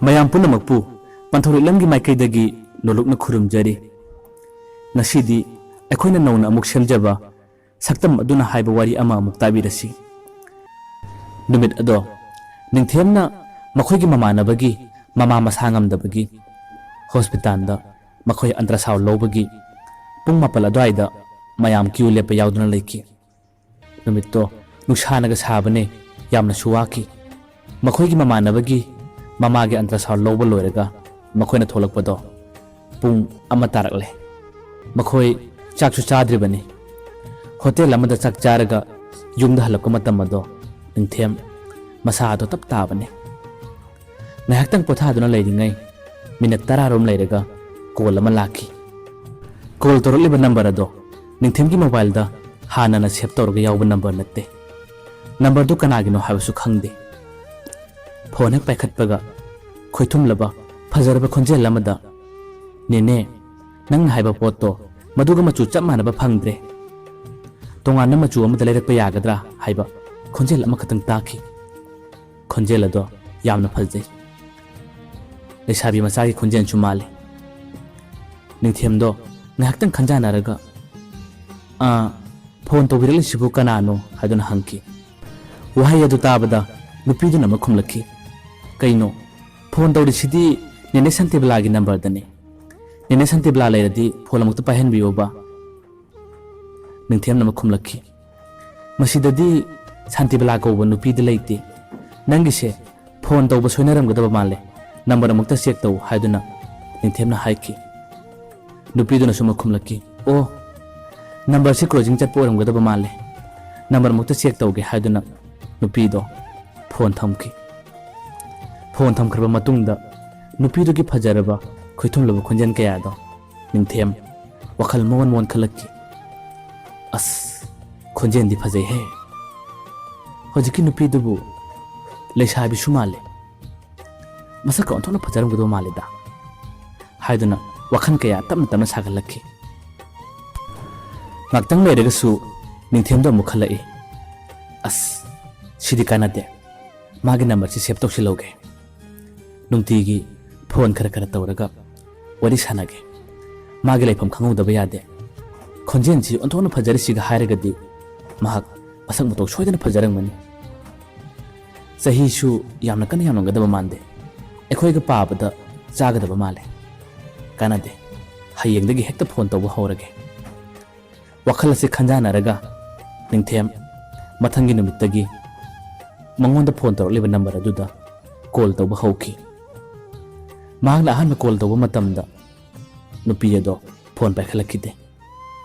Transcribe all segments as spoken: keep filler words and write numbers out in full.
ꯃꯌꯥꯝ ꯄꯨꯝꯅꯃꯛꯄꯨ ꯄꯟꯊꯧꯔꯤꯛꯂꯝꯒꯤ ꯃꯥꯏꯀꯩꯗꯒꯤ ꯅꯣꯂꯨꯛꯅ ꯈꯨꯔꯨꯝꯖꯔꯤ꯫ ꯉꯁꯤꯗꯤ ꯑꯩꯈꯣꯏꯅ ꯅꯧꯅ ꯑꯃꯨꯛ ꯁꯦꯝꯖꯕ ꯁꯛꯇꯝ ꯑꯗꯨꯅ ꯍꯥꯏꯕ ꯋꯥꯔꯤ ꯑꯃ ꯑꯃꯨꯛ ꯇꯥꯕꯤꯔꯁꯤ꯫ ꯅꯨꯃꯤꯠ ꯑꯗꯣ ꯅꯤꯡꯊꯦꯝꯅ ꯃꯈꯣꯏꯒꯤ ꯃꯃꯥꯟꯅꯕꯒꯤ ꯃꯃꯥ ꯃꯁꯥ ꯉꯝꯗꯕꯒꯤ ꯍꯣꯁꯄꯤꯇꯥꯜꯗ ꯃꯈꯣꯏ ꯑꯜꯇ꯭ꯔꯥꯁꯥꯎꯟ ꯂꯧꯕꯒꯤ ꯄꯨꯡ ꯃꯥꯄꯜ ꯑꯗꯨꯋꯥꯏꯗ ꯃꯌꯥꯝ ꯀ꯭ꯌꯨ ꯂꯦꯞꯄ ꯌꯥꯎꯗꯨꯅ ꯂꯩꯈꯤ꯫ ꯅꯨꯃꯤꯠꯇꯣ ꯅꯨꯡꯁꯥꯅꯒ ꯁꯥꯕꯅꯦ, ꯌꯥꯝꯅꯁꯨ ꯋꯥꯈꯤ꯫ ꯃꯈꯣꯏꯒꯤ ꯃꯃꯥꯟꯅꯕꯒꯤ ꯃꯃꯥꯒꯤ ꯑꯜꯇ꯭ꯔꯥꯁꯥꯎꯟ ꯂꯧꯕ ꯂꯣꯏꯔꯒ ꯃꯈꯣꯏꯅ ꯊꯣꯛꯂꯛꯄꯗꯣ ꯄꯨꯡ ꯑꯃ ꯇꯥꯔꯛꯂꯦ꯫ ꯃꯈꯣꯏ ꯆꯥꯛꯁꯨ ꯆꯥꯗ꯭ꯔꯤꯕꯅꯤ꯫ ꯍꯣꯇꯦꯜ ꯑꯃꯗ ꯆꯥꯛ ꯆꯥꯔꯒ ꯌꯨꯝꯗ ꯍꯜꯂꯛꯄ ꯃꯇꯝ ꯑꯗꯣ ꯅꯤꯡꯊꯦꯝ ꯃꯁꯥ ꯑꯗꯣ ꯇꯞ ꯇꯥꯕꯅꯤ꯫ ꯉꯥꯏꯍꯥꯛꯇꯪ ꯄꯣꯊꯥꯗꯨꯅ ꯂꯩꯔꯤꯉꯩ ꯃꯤꯅꯠ ꯇꯔꯥꯔꯣꯝ ꯂꯩꯔꯒ ꯀꯣꯜ ꯑꯃ ꯂꯥꯛꯈꯤ꯫ ꯀꯣꯜ ꯇꯧꯔꯛꯂꯤꯕ ꯅꯝꯕꯔ ꯑꯗꯣ ꯅꯤꯡꯊꯦꯝꯒꯤ ꯃꯣꯕꯥꯏꯜꯗ ꯍꯥꯟꯅꯅ ꯁꯦꯚ ꯇꯧꯔꯒ ꯌꯥꯎꯕ ꯅꯝꯕꯔ ꯅꯠꯇꯦ꯫ ꯅꯝꯕꯔꯗꯨ ꯀꯅꯥꯒꯤꯅꯣ ꯍꯥꯏꯕꯁꯨ ꯈꯪꯗꯦ꯫ ꯐꯣꯟ ꯍꯦꯛ ꯄꯥꯏꯈꯠꯄꯒ ꯈꯣꯏꯊꯨꯝꯂꯕ ꯐꯖꯔꯕ ꯈꯣꯟꯖꯦꯜ ꯑꯃꯗ, "ꯅꯦꯅꯦ, ꯅꯪꯅ ꯍꯥꯏꯕ ꯄꯣꯠꯇꯣ ꯃꯗꯨꯒ ꯃꯆꯨ ꯆꯞ ꯃꯥꯟꯅꯕ ꯐꯪꯗ꯭ꯔꯦ꯫ ꯇꯣꯉꯥꯟꯕ ꯃꯆꯨ ꯑꯃꯗ ꯂꯩꯔꯛꯄ ꯌꯥꯒꯗ꯭ꯔꯥ?" ꯍꯥꯏꯕ ꯈꯣꯟꯖꯦꯜ ꯑꯃꯈꯛꯇꯪ ꯇꯥꯈꯤ꯫ ꯈꯣꯟꯖꯦꯜ ꯑꯗꯣ ꯌꯥꯝꯅ ꯐꯖꯩ꯫ ꯂꯩꯁꯥꯕꯤ ꯃꯆꯥꯒꯤ ꯈꯣꯟꯖꯦꯜꯁꯨ ꯃꯥꯜꯂꯤ꯫ ꯅꯤꯡꯊꯦꯝꯗꯣ ꯉꯥꯏꯍꯥꯛꯇꯪ ꯈꯟꯖꯥꯟꯅꯔꯒ, "ꯑꯥ, ꯐꯣꯟ ꯇꯧꯕꯤꯔꯛꯂꯤꯁꯤꯕꯨ ꯀꯅꯥꯅꯣ?" ꯍꯥꯏꯗꯨꯅ ꯍꯪꯈꯤ꯫ ꯋꯥꯍꯩ ꯑꯗꯨ ꯇꯥꯕꯗ ꯅꯨꯄꯤꯗꯨꯅ ꯑꯃꯨꯛ ꯈꯨꯝꯂꯛꯈꯤ, "ꯀꯩꯅꯣ, ꯐꯣꯟ ꯇꯧꯔꯤꯁꯤꯗꯤ ꯅꯦꯅꯦ ꯁꯥꯟꯇꯤꯕꯂꯥꯒꯤ ꯅꯝꯕꯔꯗꯅꯤ꯫ ꯅꯦꯅꯦ ꯁꯥꯟꯇꯤꯕꯂꯥ ꯂꯩꯔꯗꯤ ꯐꯣꯟ ꯑꯃꯨꯛꯇ ꯄꯥꯏꯍꯟꯕꯤꯌꯣꯕ꯫" ꯅꯤꯡꯊꯦꯝꯅ ꯑꯃꯨꯛ ꯈꯨꯝꯂꯛꯈꯤ, "ꯃꯁꯤꯗꯗꯤ ꯁꯥꯟꯇꯤꯕꯂꯥ ꯀꯧꯕ ꯅꯨꯄꯤꯗꯤ ꯂꯩꯇꯦ꯫ ꯅꯪꯒꯤꯁꯦ ꯐꯣꯟ ꯇꯧꯕ ꯁꯣꯏꯅꯔꯝꯒꯗꯕ ꯃꯥꯜꯂꯦ꯫ ꯅꯝꯕꯔ ꯑꯃꯨꯛꯇ ꯆꯦꯛ ꯇꯧ," ꯍꯥꯏꯗꯨꯅ ꯅꯤꯡꯊꯦꯝꯅ ꯍꯥꯏꯈꯤ꯫ ꯅꯨꯄꯤꯗꯨꯅꯁꯨ ꯑꯃꯨꯛ ꯈꯨꯝꯂꯛꯈꯤ, "ꯑꯣ, ꯅꯝꯕꯔꯁꯤ ꯀ꯭ꯔꯣꯁꯤꯡ ꯆꯠꯄ ꯑꯣꯏꯔꯝꯒꯗꯕ ꯃꯥꯜꯂꯦ꯫ ꯅꯝꯕꯔ ꯑꯃꯨꯛꯇ ꯆꯦꯛ ꯇꯧꯒꯦ," ꯍꯥꯏꯗꯨꯅ ꯅꯨꯄꯤꯗꯣ ꯐꯣꯟ ꯊꯝꯈꯤ꯫ ꯐꯣꯟ ꯊꯝꯈ꯭ꯔꯕ ꯃꯇꯨꯡꯗ ꯅꯨꯄꯤꯗꯨꯒꯤ ꯐꯖꯔꯕ ꯈꯣꯏꯊꯨꯝꯂꯕ ꯈꯣꯟꯖꯦꯜ ꯀꯌꯥꯗꯣ ꯅꯤꯡꯊꯦꯝ ꯋꯥꯈꯜ ꯃꯑꯣꯟ ꯃꯑꯣꯟ ꯈꯜꯂꯛꯈꯤ꯫ "ꯑꯁ, ꯈꯣꯟꯖꯦꯜꯗꯤ ꯐꯖꯩꯍꯦ꯫ ꯍꯧꯖꯤꯛꯀꯤ ꯅꯨꯄꯤꯗꯨꯕꯨ ꯂꯩꯁꯥꯕꯤꯁꯨ ꯃꯥꯜꯂꯦ꯫ ꯃꯁꯛꯀ ꯑꯣꯟꯊꯣꯛꯅ ꯐꯖꯔꯝꯒꯗꯧ ꯃꯥꯜꯂꯤꯗ," ꯍꯥꯏꯗꯨꯅ ꯋꯥꯈꯜ ꯀꯌꯥ ꯇꯞꯅ ꯇꯞꯅ ꯁꯥꯒꯠꯂꯛꯈꯤ꯫ ꯉꯥꯛꯇꯪ ꯂꯩꯔꯒꯁꯨ ꯅꯤꯡꯊꯦꯝꯗꯣ ꯑꯃꯨꯛ ꯈꯜꯂꯛꯏ, "ꯑꯁ, ꯁꯤꯗꯤ ꯀꯥꯟꯅꯗꯦ꯫ ꯃꯥꯒꯤ ꯅꯝꯕꯔꯁꯤ ꯁꯦꯚ ꯇꯧꯁꯤꯜꯍꯧꯒꯦ꯫ ꯅꯨꯡꯇꯤꯒꯤ ꯐꯣꯟ ꯈꯔ ꯈꯔ ꯇꯧꯔꯒ ꯋꯥꯔꯤ ꯁꯥꯟꯅꯒꯦ꯫ ꯃꯥꯒꯤ ꯂꯩꯐꯝ ꯈꯪꯍꯧꯗꯕ ꯌꯥꯗꯦ꯫ ꯈꯣꯟꯖꯦꯜꯁꯤ ꯑꯣꯟꯊꯣꯛꯅ ꯐꯖꯔꯤꯁꯤꯒ ꯍꯥꯏꯔꯒꯗꯤ ꯃꯍꯥꯛ ꯃꯁꯛ ꯃꯇꯧ ꯁꯣꯏꯗꯅ ꯐꯖꯔꯝꯒꯅꯤ꯫ ꯆꯍꯤꯁꯨ ꯌꯥꯝꯅ ꯀꯟꯅ ꯌꯥꯝꯂꯝꯒꯗꯕ ꯃꯥꯟꯗꯦ꯫ ꯑꯩꯈꯣꯏꯒ ꯄꯥꯕꯗ ꯆꯥꯒꯗꯕ ꯃꯥꯜꯂꯦ꯫ ꯀꯥꯟꯅꯗꯦ꯫ ꯍꯌꯦꯡꯗꯒꯤ ꯍꯦꯛꯇ ꯐꯣꯟ ꯇꯧꯕ ꯍꯧꯔꯒꯦ꯫ ꯋꯥꯈꯜ ꯑꯁꯤ ꯈꯟꯖꯥꯟꯅꯔꯒ ꯅꯤꯡꯊꯦꯝ ꯃꯊꯪꯒꯤ ꯅꯨꯃꯤꯠꯇꯒꯤ ꯃꯉꯣꯟꯗ ꯐꯣꯟ ꯇꯧꯔꯛꯂꯤꯕ ꯅꯝꯕꯔ ꯑꯗꯨꯗ ꯀꯣꯜ ꯇꯧꯕ ꯍꯧꯈꯤ꯫ ꯃꯍꯥꯛꯅ ꯑꯍꯥꯟꯕ ꯀꯣꯜ ꯇꯧꯕ ꯃꯇꯝꯗ ꯅꯨꯄꯤ ꯑꯗꯣ ꯐꯣꯟ ꯄꯥꯏꯈꯠꯂꯛꯈꯤꯗꯦ꯫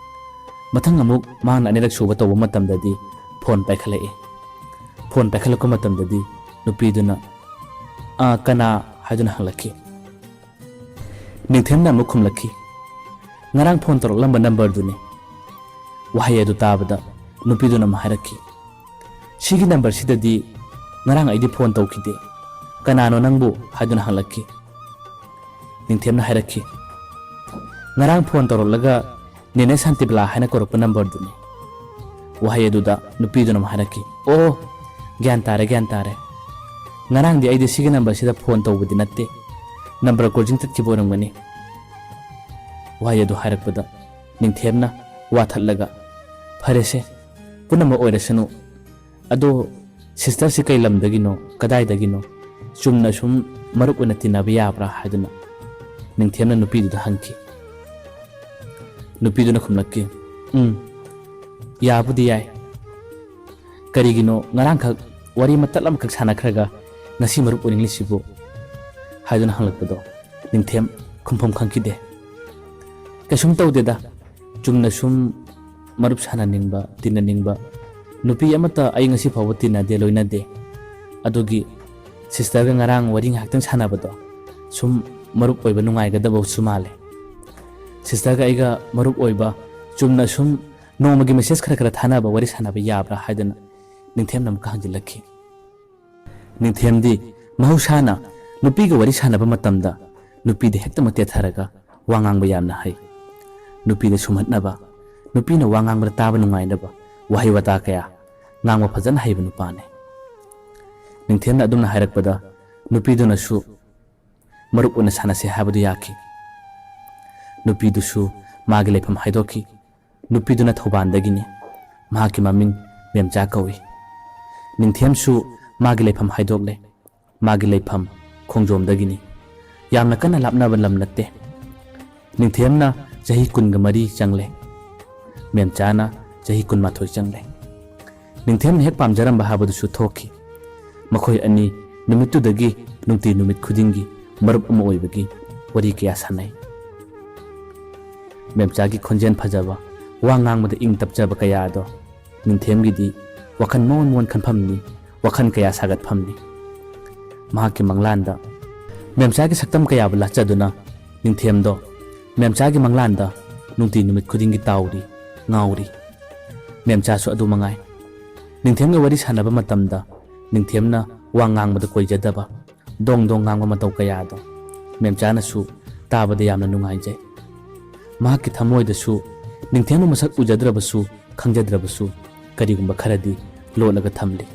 ꯃꯊꯪ ꯑꯃꯨꯛ ꯃꯍꯥꯛꯅ ꯑꯅꯤꯔꯛ ꯁꯨꯕ ꯇꯧꯕ ꯃꯇꯝꯗꯗꯤ ꯐꯣꯟ ꯄꯥꯏꯈꯠꯂꯛꯏ꯫ ꯐꯣꯟ ꯄꯥꯏꯈꯠꯂꯛꯄ ꯃꯇꯝꯗꯗꯤ ꯅꯨꯄꯤꯗꯨꯅ "ꯑꯥ, ꯀꯅꯥ?" ꯍꯥꯏꯗꯨꯅ ꯍꯪꯂꯛꯈꯤ꯫ ꯅꯤꯡꯊꯦꯝꯅ ꯑꯃꯨꯛ ꯈꯨꯝꯂꯛꯈꯤ꯫ "ꯉꯔꯥꯡ ꯐꯣꯟ ꯇꯧꯔꯛꯂꯝꯕ ꯅꯝꯕꯔꯗꯨꯅꯤ꯫" ꯋꯥꯍꯩ ꯑꯗꯨ ꯇꯥꯕꯗ ꯅꯨꯄꯤꯗꯨꯅ ꯑꯃꯨꯛ ꯍꯥꯏꯔꯛꯈꯤ, "ꯁꯤꯒꯤ ꯅꯝꯕꯔꯁꯤꯗꯗꯤ ꯉꯔꯥꯡ ꯑꯩꯗꯤ ꯐꯣꯟ ꯇꯧꯈꯤꯗꯦ꯫ ꯀꯅꯥꯅꯣ ꯅꯪꯕꯨ?" ꯍꯥꯏꯗꯨꯅ ꯍꯪꯂꯛꯈꯤ꯫ ꯅꯤꯡꯊꯦꯝꯅ ꯍꯥꯏꯔꯛꯈꯤ, "ꯉꯔꯥꯡ ꯐꯣꯟ ꯇꯧꯔꯛꯂꯒ ꯅꯦꯅꯦ ꯁꯥꯟꯇꯤꯕꯂꯥ ꯍꯥꯏꯅ ꯀꯧꯔꯛꯄ ꯅꯝꯕꯔꯗꯨꯅꯤ꯫" ꯋꯥꯍꯩ ꯑꯗꯨꯗ ꯅꯨꯄꯤꯗꯨꯅ ꯑꯃꯨꯛ ꯍꯥꯏꯔꯛꯈꯤ, "ꯑꯣ, ꯒ꯭ꯌꯥꯟ ꯇꯥꯔꯦ, ꯒ꯭ꯌꯥꯟ ꯇꯥꯔꯦ꯫ ꯉꯔꯥꯡꯗꯤ ꯑꯩꯗꯤ ꯁꯤꯒꯤ ꯅꯝꯕꯔꯁꯤꯗ ꯐꯣꯟ ꯇꯧꯕꯗꯤ ꯅꯠꯇꯦ꯫ ꯅꯝꯕꯔ ꯀ꯭ꯔꯣꯁꯤꯡ ꯆꯠꯈꯤꯕ ꯑꯣꯏꯔꯝꯒꯅꯤ꯫" ꯋꯥꯍꯩ ꯑꯗꯨ ꯍꯥꯏꯔꯛꯄꯗ ꯅꯤꯡꯊꯦꯝꯅ ꯋꯥ ꯊꯠꯂꯒ, "ꯐꯔꯦꯁꯦ, ꯄꯨꯝꯅꯃꯛ ꯑꯣꯏꯔꯁꯅꯨ꯫ ꯑꯗꯣ ꯁꯤꯁꯇꯔꯁꯤ ꯀꯩ ꯂꯝꯗꯒꯤꯅꯣ, ꯀꯗꯥꯏꯗꯒꯤꯅꯣ? ꯆꯨꯝꯅ ꯁꯨꯝ ꯃꯔꯨꯞ ꯑꯣꯏꯅ ꯇꯤꯟꯅꯕ ꯌꯥꯕ꯭ꯔꯥ?" ꯍꯥꯏꯗꯨꯅ ꯅꯤꯡꯊꯦꯝꯅ ꯅꯨꯄꯤꯗꯨꯗ ꯍꯪꯈꯤ꯫ ꯅꯨꯄꯤꯗꯨꯅ ꯈꯨꯝꯂꯛꯈꯤ, "ꯎꯝ, ꯌꯥꯕꯨꯗꯤ ꯌꯥꯏ꯫ ꯀꯔꯤꯒꯤꯅꯣ ꯉꯔꯥꯡꯈꯛ ꯋꯥꯔꯤ ꯃꯇꯠ ꯑꯃꯈꯛ ꯁꯥꯟꯅꯈ꯭ꯔꯒ ꯉꯁꯤ ꯃꯔꯨꯞ ꯑꯣꯏꯅꯤꯡꯂꯤꯁꯤꯕꯨ?" ꯍꯥꯏꯗꯨꯅ ꯍꯪꯂꯛꯄꯗꯣ ꯅꯤꯡꯊꯦꯝ ꯈꯨꯝꯐꯝ ꯈꯪꯈꯤꯗꯦ꯫ "ꯀꯩꯁꯨꯝ ꯇꯧꯗꯦꯗ, ꯆꯨꯝꯅ ꯁꯨꯝ ꯃꯔꯨꯞ ꯁꯥꯟꯅꯅꯤꯡꯕ, ꯇꯤꯟꯅꯅꯤꯡꯕ꯫ ꯅꯨꯄꯤ ꯑꯃꯠꯇ ꯑꯩ ꯉꯁꯤ ꯐꯥꯎꯕ ꯇꯤꯟꯅꯗꯦ, ꯂꯣꯏꯅꯗꯦ꯫ ꯑꯗꯨꯒꯤ ꯁꯤꯁꯇꯔꯒ ꯉꯔꯥꯡ ꯋꯥꯔꯤ ꯉꯥꯏꯍꯥꯛꯇꯪ ꯁꯥꯟꯅꯕꯗꯣ ꯁꯨꯝ ꯃꯔꯨꯞ ꯑꯣꯏꯕ ꯅꯨꯡꯉꯥꯏꯒꯗꯕꯁꯨ ꯃꯥꯜꯂꯦ꯫ ꯁꯤꯁꯇꯔꯒ ꯑꯩꯒ ꯃꯔꯨꯞ ꯑꯣꯏꯕ, ꯆꯨꯝꯅ ꯁꯨꯝ ꯅꯣꯡꯃꯒꯤ ꯃꯦꯁꯦꯖ ꯈꯔ ꯈꯔ ꯊꯥꯅꯕ, ꯋꯥꯔꯤ ꯁꯥꯟꯅꯕ ꯌꯥꯕ꯭ꯔꯥ?" ꯍꯥꯏꯗꯅ ꯅꯤꯡꯊꯦꯝꯅ ꯑꯃꯨꯛꯀ ꯍꯪꯖꯤꯜꯂꯛꯈꯤ꯫ ꯅꯤꯡꯊꯦꯝꯗꯤ ꯃꯍꯧꯁꯥꯅ ꯅꯨꯄꯤꯒ ꯋꯥꯔꯤ ꯁꯥꯟꯅꯕ ꯃꯇꯝꯗ ꯅꯨꯄꯤꯗ ꯍꯦꯛꯇ ꯃꯇꯦꯠꯊꯔꯒ ꯋꯥ ꯉꯥꯡꯕ ꯌꯥꯝꯅ ꯍꯩ꯫ ꯅꯨꯄꯤꯗ ꯁꯨꯝꯍꯠꯅꯕ, ꯅꯨꯄꯤꯅ ꯋꯥ ꯉꯥꯡꯕꯗ ꯇꯥꯕ ꯅꯨꯡꯉꯥꯏꯅꯕ ꯋꯥꯍꯩ ꯋꯥꯇꯥ ꯀꯌꯥ ꯉꯥꯡꯕ ꯐꯖꯅ ꯍꯩꯕ ꯅꯨꯄꯥꯅꯤ꯫ ꯅꯤꯡꯊꯦꯝꯅ ꯑꯗꯨꯝꯅ ꯍꯥꯏꯔꯛꯄꯗ ꯅꯨꯄꯤꯗꯨꯅꯁꯨ ꯃꯔꯨꯞ ꯑꯣꯏꯅ ꯁꯥꯟꯅꯁꯦ ꯍꯥꯏꯕꯗꯨ ꯌꯥꯈꯤ꯫ ꯅꯨꯄꯤꯗꯨꯁꯨ ꯃꯥꯒꯤ ꯂꯩꯐꯝ ꯍꯥꯏꯗꯣꯛꯈꯤ꯫ ꯅꯨꯄꯤꯗꯨꯅ ꯊꯧꯕꯥꯜꯗꯒꯤꯅꯤ꯫ ꯃꯍꯥꯛꯀꯤ ꯃꯃꯤꯡ ꯃꯦꯝꯆꯥ ꯀꯧꯏ꯫ ꯅꯤꯡꯊꯦꯝꯁꯨ ꯃꯥꯒꯤ ꯂꯩꯐꯝ ꯍꯥꯏꯗꯣꯛꯂꯦ꯫ ꯃꯥꯒꯤ ꯂꯩꯐꯝ ꯈꯣꯡꯖꯣꯝꯗꯒꯤꯅꯤ꯫ ꯌꯥꯝꯅ ꯀꯟꯅ ꯂꯥꯞꯅꯕ ꯂꯝ ꯅꯠꯇꯦ꯫ ꯅꯤꯡꯊꯦꯝꯅ ꯆꯍꯤ ꯀꯨꯟꯒ ꯃꯔꯤ ꯆꯪꯂꯦ꯫ ꯃꯦꯝꯆꯥꯅ ꯆꯍꯤ ꯀꯨꯟꯃꯥꯊꯣꯏ ꯆꯪꯂꯦ꯫ ꯅꯤꯡꯊꯦꯝꯅ ꯍꯦꯛ ꯄꯥꯝꯖꯔꯝꯕ ꯍꯥꯏꯕꯗꯨꯁꯨ ꯊꯣꯛꯈꯤ꯫ ꯃꯈꯣꯏ ꯑꯅꯤ ꯅꯨꯃꯤꯠꯇꯨꯗꯒꯤ ꯅꯨꯡꯇꯤ ꯅꯨꯃꯤꯠ ꯈꯨꯗꯤꯡꯒꯤ ꯃꯔꯨꯞ ꯑꯃ ꯑꯣꯏꯕꯒꯤ ꯋꯥꯔꯤ ꯀꯌꯥ ꯁꯥꯟꯅꯩ꯫ ꯃꯦꯝꯆꯥꯒꯤ ꯈꯣꯟꯖꯦꯜ ꯐꯖꯕ, ꯋꯥ ꯉꯥꯡꯕꯗ ꯏꯪ ꯇꯞꯆꯕ ꯀꯌꯥ ꯑꯗꯣ ꯅꯤꯡꯊꯦꯝꯒꯤꯗꯤ ꯋꯥꯈꯜ ꯃꯑꯣꯟ ꯃꯑꯣꯟ ꯈꯟꯐꯝꯅꯤ, ꯋꯥꯈꯜ ꯀꯌꯥ ꯁꯥꯒꯠꯐꯝꯅꯤ꯫ ꯃꯍꯥꯛꯀꯤ ꯃꯪꯂꯥꯟꯗ ꯃꯦꯝꯆꯥꯒꯤ ꯁꯛꯇꯝ ꯀꯌꯥꯕꯨ ꯂꯥꯠꯆꯗꯨꯅ ꯅꯤꯡꯊꯦꯝꯗꯣ ꯃꯦꯝꯆꯥꯒꯤ ꯃꯪꯂꯥꯟꯗ ꯅꯨꯡꯇꯤ ꯅꯨꯃꯤꯠ ꯈꯨꯗꯤꯡꯒꯤ ꯇꯥꯎꯔꯤ, ꯉꯥꯎꯔꯤ꯫ ꯃꯦꯝꯆꯥꯁꯨ ꯑꯗꯨ ꯃꯉꯥꯏ꯫ ꯅꯤꯡꯊꯦꯝꯒ ꯋꯥꯔꯤ ꯁꯥꯟꯅꯕ ꯃꯇꯝꯗ ꯅꯤꯡꯊꯦꯝꯅ ꯋꯥ ꯉꯥꯡꯕꯗ ꯀꯣꯏꯖꯗꯕ, ꯗꯣꯡ ꯗꯣꯡ ꯉꯥꯡꯕ ꯃꯇꯧ ꯀꯌꯥꯗꯣ ꯃꯦꯝꯆꯥꯅꯁꯨ ꯇꯥꯕꯗ ꯌꯥꯝꯅ ꯅꯨꯡꯉꯥꯏꯖꯩ꯫ ꯃꯍꯥꯛꯀꯤ ꯊꯃꯣꯏꯗꯁꯨ ꯅꯤꯡꯊꯦꯝꯕ ꯃꯁꯛ ꯎꯖꯗ꯭ꯔꯕꯁꯨ, ꯈꯪꯖꯗ꯭ꯔꯕꯁꯨ ꯀꯔꯤꯒꯨꯝꯕ ꯈꯔꯗꯤ ꯂꯣꯠꯂꯒ ꯊꯝꯂꯤ꯫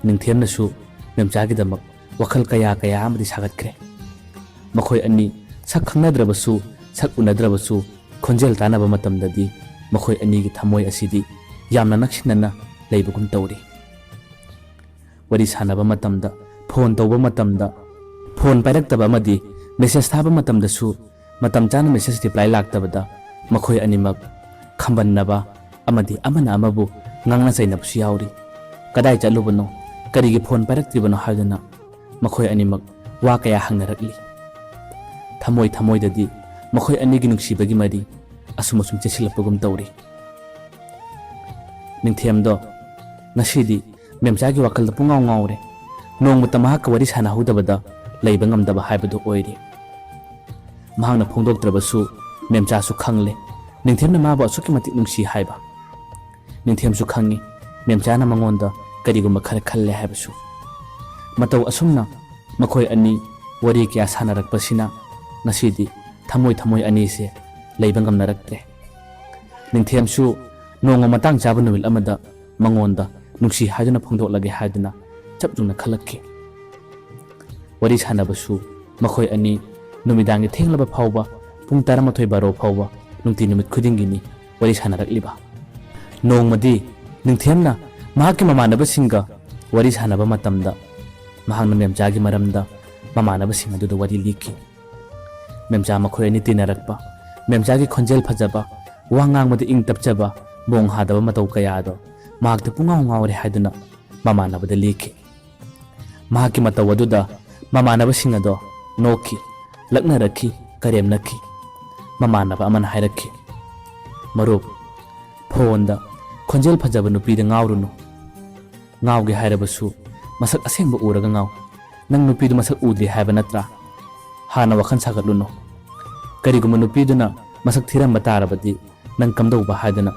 ꯅꯤꯡꯊꯦꯝꯅꯁꯨ ꯃꯦꯝꯆꯥꯒꯤꯗꯃꯛ ꯋꯥꯈꯜ ꯀꯌꯥ ꯀꯌꯥ ꯑꯃꯗꯤ ꯁꯥꯒꯠꯈ꯭ꯔꯦ꯫ ꯃꯈꯣꯏ ꯑꯅꯤ ꯁꯛ ꯈꯪꯅꯗ꯭ꯔꯕꯁꯨ, ꯁꯛ ꯎꯅꯗ꯭ꯔꯕꯁꯨ, ꯈꯣꯟꯖꯦꯜ ꯇꯥꯅꯕ ꯃꯇꯝꯗꯗꯤ ꯃꯈꯣꯏ ꯑꯅꯤꯒꯤ ꯊꯃꯣꯏ ꯑꯁꯤꯗꯤ ꯌꯥꯝꯅ ꯅꯛꯁꯤꯟꯅꯅ ꯂꯩꯕꯒꯨꯝ ꯇꯧꯔꯤ꯫ ꯋꯥꯔꯤ ꯁꯥꯟꯅꯕ ꯃꯇꯝꯗ, ꯐꯣꯟ ꯇꯧꯕ ꯃꯇꯝꯗ, ꯐꯣꯟ ꯄꯥꯏꯔꯛꯇꯕ ꯑꯃꯗꯤ ꯃꯦꯁꯦꯖ ꯊꯥꯕ ꯃꯇꯝꯗꯁꯨ ꯃꯇꯝ ꯆꯥꯅ ꯃꯦꯁꯦꯖ ꯔꯤꯄ꯭ꯂꯥꯏ ꯂꯥꯛꯇꯕꯗ ꯃꯈꯣꯏ ꯑꯅꯤꯃꯛ ꯈꯝꯕꯟꯅꯕ ꯑꯃꯗꯤ ꯑꯃꯅ ꯑꯃꯕꯨ ꯉꯥꯡꯅ ꯆꯩꯅꯕꯁꯨ ꯌꯥꯎꯔꯤ꯫ "ꯀꯗꯥꯏ ꯆꯠꯂꯨꯕꯅꯣ? ꯀꯔꯤꯒꯤ ꯐꯣꯟ ꯄꯥꯏꯔꯛꯇ꯭ꯔꯤꯕꯅꯣ?" ꯍꯥꯏꯗꯨꯅ ꯃꯈꯣꯏ ꯑꯅꯤꯃꯛ ꯋꯥ ꯀꯌꯥ ꯍꯪꯅꯔꯛꯂꯤ꯫ ꯊꯃꯣꯏ ꯊꯃꯣꯏꯗꯗꯤ ꯃꯈꯣꯏ ꯑꯅꯤꯒꯤ ꯅꯨꯡꯁꯤꯕꯒꯤ ꯃꯔꯤ ꯑꯁꯨꯝ ꯑꯁꯨꯝ ꯆꯦꯁꯤꯜꯂꯛꯄꯒꯨꯝ ꯇꯧꯔꯤ꯫ ꯅꯤꯡꯊꯦꯝꯗꯣ ꯉꯁꯤꯗꯤ ꯃꯦꯝꯆꯥꯒꯤ ꯋꯥꯈꯜꯗ ꯄꯨꯡꯉꯥꯎ ꯉꯥꯎꯔꯦ꯫ ꯅꯣꯡꯃꯇ ꯃꯍꯥꯛꯀ ꯋꯥꯔꯤ ꯁꯥꯟꯅꯍꯧꯗꯕꯗ ꯂꯩꯕ ꯉꯝꯗꯕ ꯍꯥꯏꯕꯗꯨ ꯑꯣꯏꯔꯦ꯫ ꯃꯍꯥꯛꯅ ꯐꯣꯡꯗꯣꯛꯇ꯭ꯔꯕꯁꯨ ꯃꯦꯝꯆꯥꯁꯨ ꯈꯪꯂꯦ, ꯅꯤꯡꯊꯦꯝꯅ ꯃꯥꯕꯨ ꯑꯁꯨꯛꯀꯤ ꯃꯇꯤꯛ ꯅꯨꯡꯁꯤ ꯍꯥꯏꯕ꯫ ꯅꯤꯡꯊꯦꯝꯁꯨ ꯈꯪꯏ, ꯃꯦꯝꯆꯥꯅ ꯃꯉꯣꯟꯗ ꯀꯔꯤꯒꯨꯝꯕ ꯈꯔ ꯈꯜꯂꯦ ꯍꯥꯏꯕꯁꯨ꯫ ꯃꯇꯧ ꯑꯁꯨꯝꯅ ꯃꯈꯣꯏ ꯑꯅꯤ ꯋꯥꯔꯤ ꯀꯌꯥ ꯁꯥꯟꯅꯔꯛꯄꯁꯤꯅ ꯉꯁꯤꯗꯤ ꯊꯃꯣꯏ ꯊꯃꯣꯏ ꯑꯅꯤꯁꯦ ꯂꯩꯕ ꯉꯝꯅꯔꯛꯇ꯭ꯔꯦ꯫ ꯅꯤꯡꯊꯦꯝꯁꯨ ꯅꯣꯡꯃ ꯃꯇꯥꯡ ꯆꯥꯕ ꯅꯨꯃꯤꯠ ꯑꯃꯗ ꯃꯉꯣꯟꯗ ꯅꯨꯡꯁꯤ ꯍꯥꯏꯗꯨꯅ ꯐꯣꯡꯗꯣꯛꯂꯒꯦ ꯍꯥꯏꯗꯨꯅ ꯆꯞ ꯌꯨꯡꯅ ꯈꯜꯂꯛꯈꯤ꯫ ꯋꯥꯔꯤ ꯁꯥꯟꯅꯕꯁꯨ ꯃꯈꯣꯏ ꯑꯅꯤ ꯅꯨꯃꯤꯗꯥꯡꯒꯤ ꯊꯦꯡꯂꯕ ꯐꯥꯎꯕ, ꯄꯨꯡ ꯇꯔꯥꯃꯥꯊꯣꯏ ꯕꯥꯔꯣ ꯐꯥꯎꯕ ꯅꯨꯡꯇꯤ ꯅꯨꯃꯤꯠ ꯈꯨꯗꯤꯡꯒꯤꯅꯤ ꯋꯥꯔꯤ ꯁꯥꯟꯅꯔꯛꯂꯤꯕ꯫ ꯅꯣꯡꯃꯗꯤ ꯅꯤꯡꯊꯦꯝꯅ ꯃꯍꯥꯛꯀꯤ ꯃꯃꯥꯟꯅꯕꯁꯤꯡꯒ ꯋꯥꯔꯤ ꯁꯥꯟꯅꯕ ꯃꯇꯝꯗ ꯃꯍꯥꯛꯅ ꯃꯦꯝꯆꯥꯒꯤ ꯃꯔꯝꯗ ꯃꯃꯥꯟꯅꯕꯁꯤꯡ ꯑꯗꯨꯗ ꯋꯥꯔꯤ ꯂꯤꯈꯤ꯫ ꯃꯦꯝꯆꯥ ꯃꯈꯣꯏ ꯑꯅꯤ ꯇꯤꯟꯅꯔꯛꯄ, ꯃꯦꯝꯆꯥꯒꯤ ꯈꯣꯟꯖꯦꯜ ꯐꯖꯕ, ꯋꯥ ꯉꯥꯡꯕꯗ ꯏꯪ ꯇꯞꯆꯕ, ꯃꯣꯡ ꯍꯥꯗꯕ ꯃꯇꯧ ꯀꯌꯥ ꯑꯗꯣ ꯃꯍꯥꯛꯇꯤ ꯄꯨꯡꯉꯥꯎ ꯉꯥꯎꯔꯦ ꯍꯥꯏꯗꯨꯅ ꯃꯃꯥꯟꯅꯕꯗ ꯂꯤꯈꯤ꯫ ꯃꯍꯥꯛꯀꯤ ꯃꯇꯧ ꯑꯗꯨꯗ ꯃꯃꯥꯟꯅꯕꯁꯤꯡ ꯑꯗꯣ ꯅꯣꯛꯈꯤ, ꯂꯛꯅꯔꯛꯈꯤ, ꯀꯔꯦꯝꯅꯈꯤ꯫ ꯃꯃꯥꯟꯅꯕ ꯑꯃꯅ ꯍꯥꯏꯔꯛꯈꯤ, "ꯃꯔꯨꯞ, ꯐꯣꯟꯗ ꯈꯣꯟꯖꯦꯜ ꯐꯖꯕ ꯅꯨꯄꯤꯗ ꯉꯥꯎꯔꯨꯅꯨ꯫ ꯉꯥꯎꯒꯦ ꯍꯥꯏꯔꯕꯁꯨ ꯃꯁꯛ ꯑꯁꯦꯡꯕ ꯎꯔꯒ ꯉꯥꯎ꯫ ꯅꯪ ꯅꯨꯄꯤꯗꯨ ꯃꯁꯛ ꯎꯗ꯭ꯔꯤ ꯍꯥꯏꯕ ꯅꯠꯇ꯭ꯔꯥ? ꯍꯥꯟꯅ ꯋꯥꯈꯜ ꯁꯥꯒꯠꯂꯨꯅꯨ꯫ ꯀꯔꯤꯒꯨꯝꯕ ꯅꯨꯄꯤꯗꯨꯅ ꯃꯁꯛ ꯊꯤꯔꯝꯕ ꯇꯥꯔꯕꯗꯤ ꯅꯪ ꯀꯝꯗꯧꯕ?" ꯍꯥꯏꯗꯨꯅ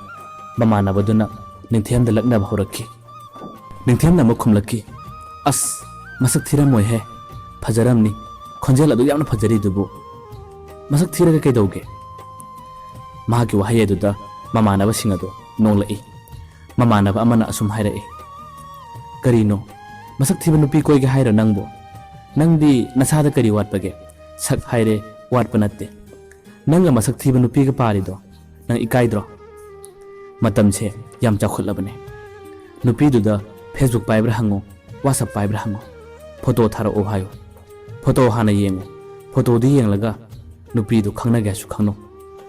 ꯃꯃꯥꯟꯅꯕꯗꯨꯅ ꯅꯤꯡꯊꯦꯝꯗ ꯂꯛꯅꯕ ꯍꯧꯔꯛꯈꯤ꯫ ꯅꯤꯡꯊꯦꯝꯅ ꯑꯃꯨꯛ ꯈꯨꯝꯂꯛꯈꯤ, "ꯑꯁ, ꯃꯁꯛ ꯊꯤꯔꯝꯃꯣꯏꯍꯦ, ꯐꯖꯔꯝꯅꯤ, ꯈꯣꯟꯖꯦꯜ ꯑꯗꯨ ꯌꯥꯝꯅ ꯐꯖꯔꯤꯗꯨꯕꯨ꯫ ꯃꯁꯛ ꯊꯤꯔꯒ ꯀꯩꯗꯧꯒꯦ?" ꯃꯍꯥꯛꯀꯤ ꯋꯥꯍꯩ ꯑꯗꯨꯗ ꯃꯃꯥꯟꯅꯕꯁꯤꯡ ꯑꯗꯨ ꯅꯣꯡꯂꯛꯏ꯫ ꯃꯃꯥꯟꯅꯕ ꯑꯃꯅ ꯑꯁꯨꯝ ꯍꯥꯏꯔꯛꯏ, "ꯀꯔꯤꯅꯣ? ꯃꯁꯛ ꯊꯤꯕ ꯅꯨꯄꯤ ꯀꯣꯏꯒꯦ ꯍꯥꯏꯔꯣ ꯅꯪꯕꯨ? ꯅꯪꯗꯤ ꯅꯁꯥꯗ ꯀꯔꯤ ꯋꯥꯠꯄꯒꯦ? ꯁꯛ ꯍꯥꯏꯔꯦ ꯋꯥꯠꯄ ꯅꯠꯇꯦ꯫ ꯅꯪꯒ ꯃꯁꯛ ꯊꯤꯕ ꯅꯨꯄꯤꯒ ꯄꯥꯔꯤꯗꯣ ꯅꯪ ꯏꯀꯥꯏꯗ꯭ꯔꯣ? ꯃꯇꯝꯁꯦ ꯌꯥꯝ ꯆꯥꯎꯈꯠꯂꯕꯅꯦ꯫ ꯅꯨꯄꯤꯗꯨꯗ Facebook ꯄꯥꯏꯕ꯭ꯔꯥ ꯍꯪꯉꯨ, WhatsApp ꯄꯥꯏꯕ꯭ꯔꯥ ꯍꯪꯉꯨ, ꯐꯣꯇꯣ ꯊꯥꯔꯛꯑꯣ ꯍꯥꯏꯌꯨ꯫ ꯐꯣꯇꯣ ꯍꯥꯟꯅ ꯌꯦꯡꯉꯨ꯫ ꯐꯣꯇꯣꯗꯨ ꯌꯦꯡꯂꯒ ꯅꯨꯄꯤꯗꯨ ꯈꯪꯅꯒꯦ ꯍꯥꯏꯁꯨ ꯈꯪꯅꯧ꯫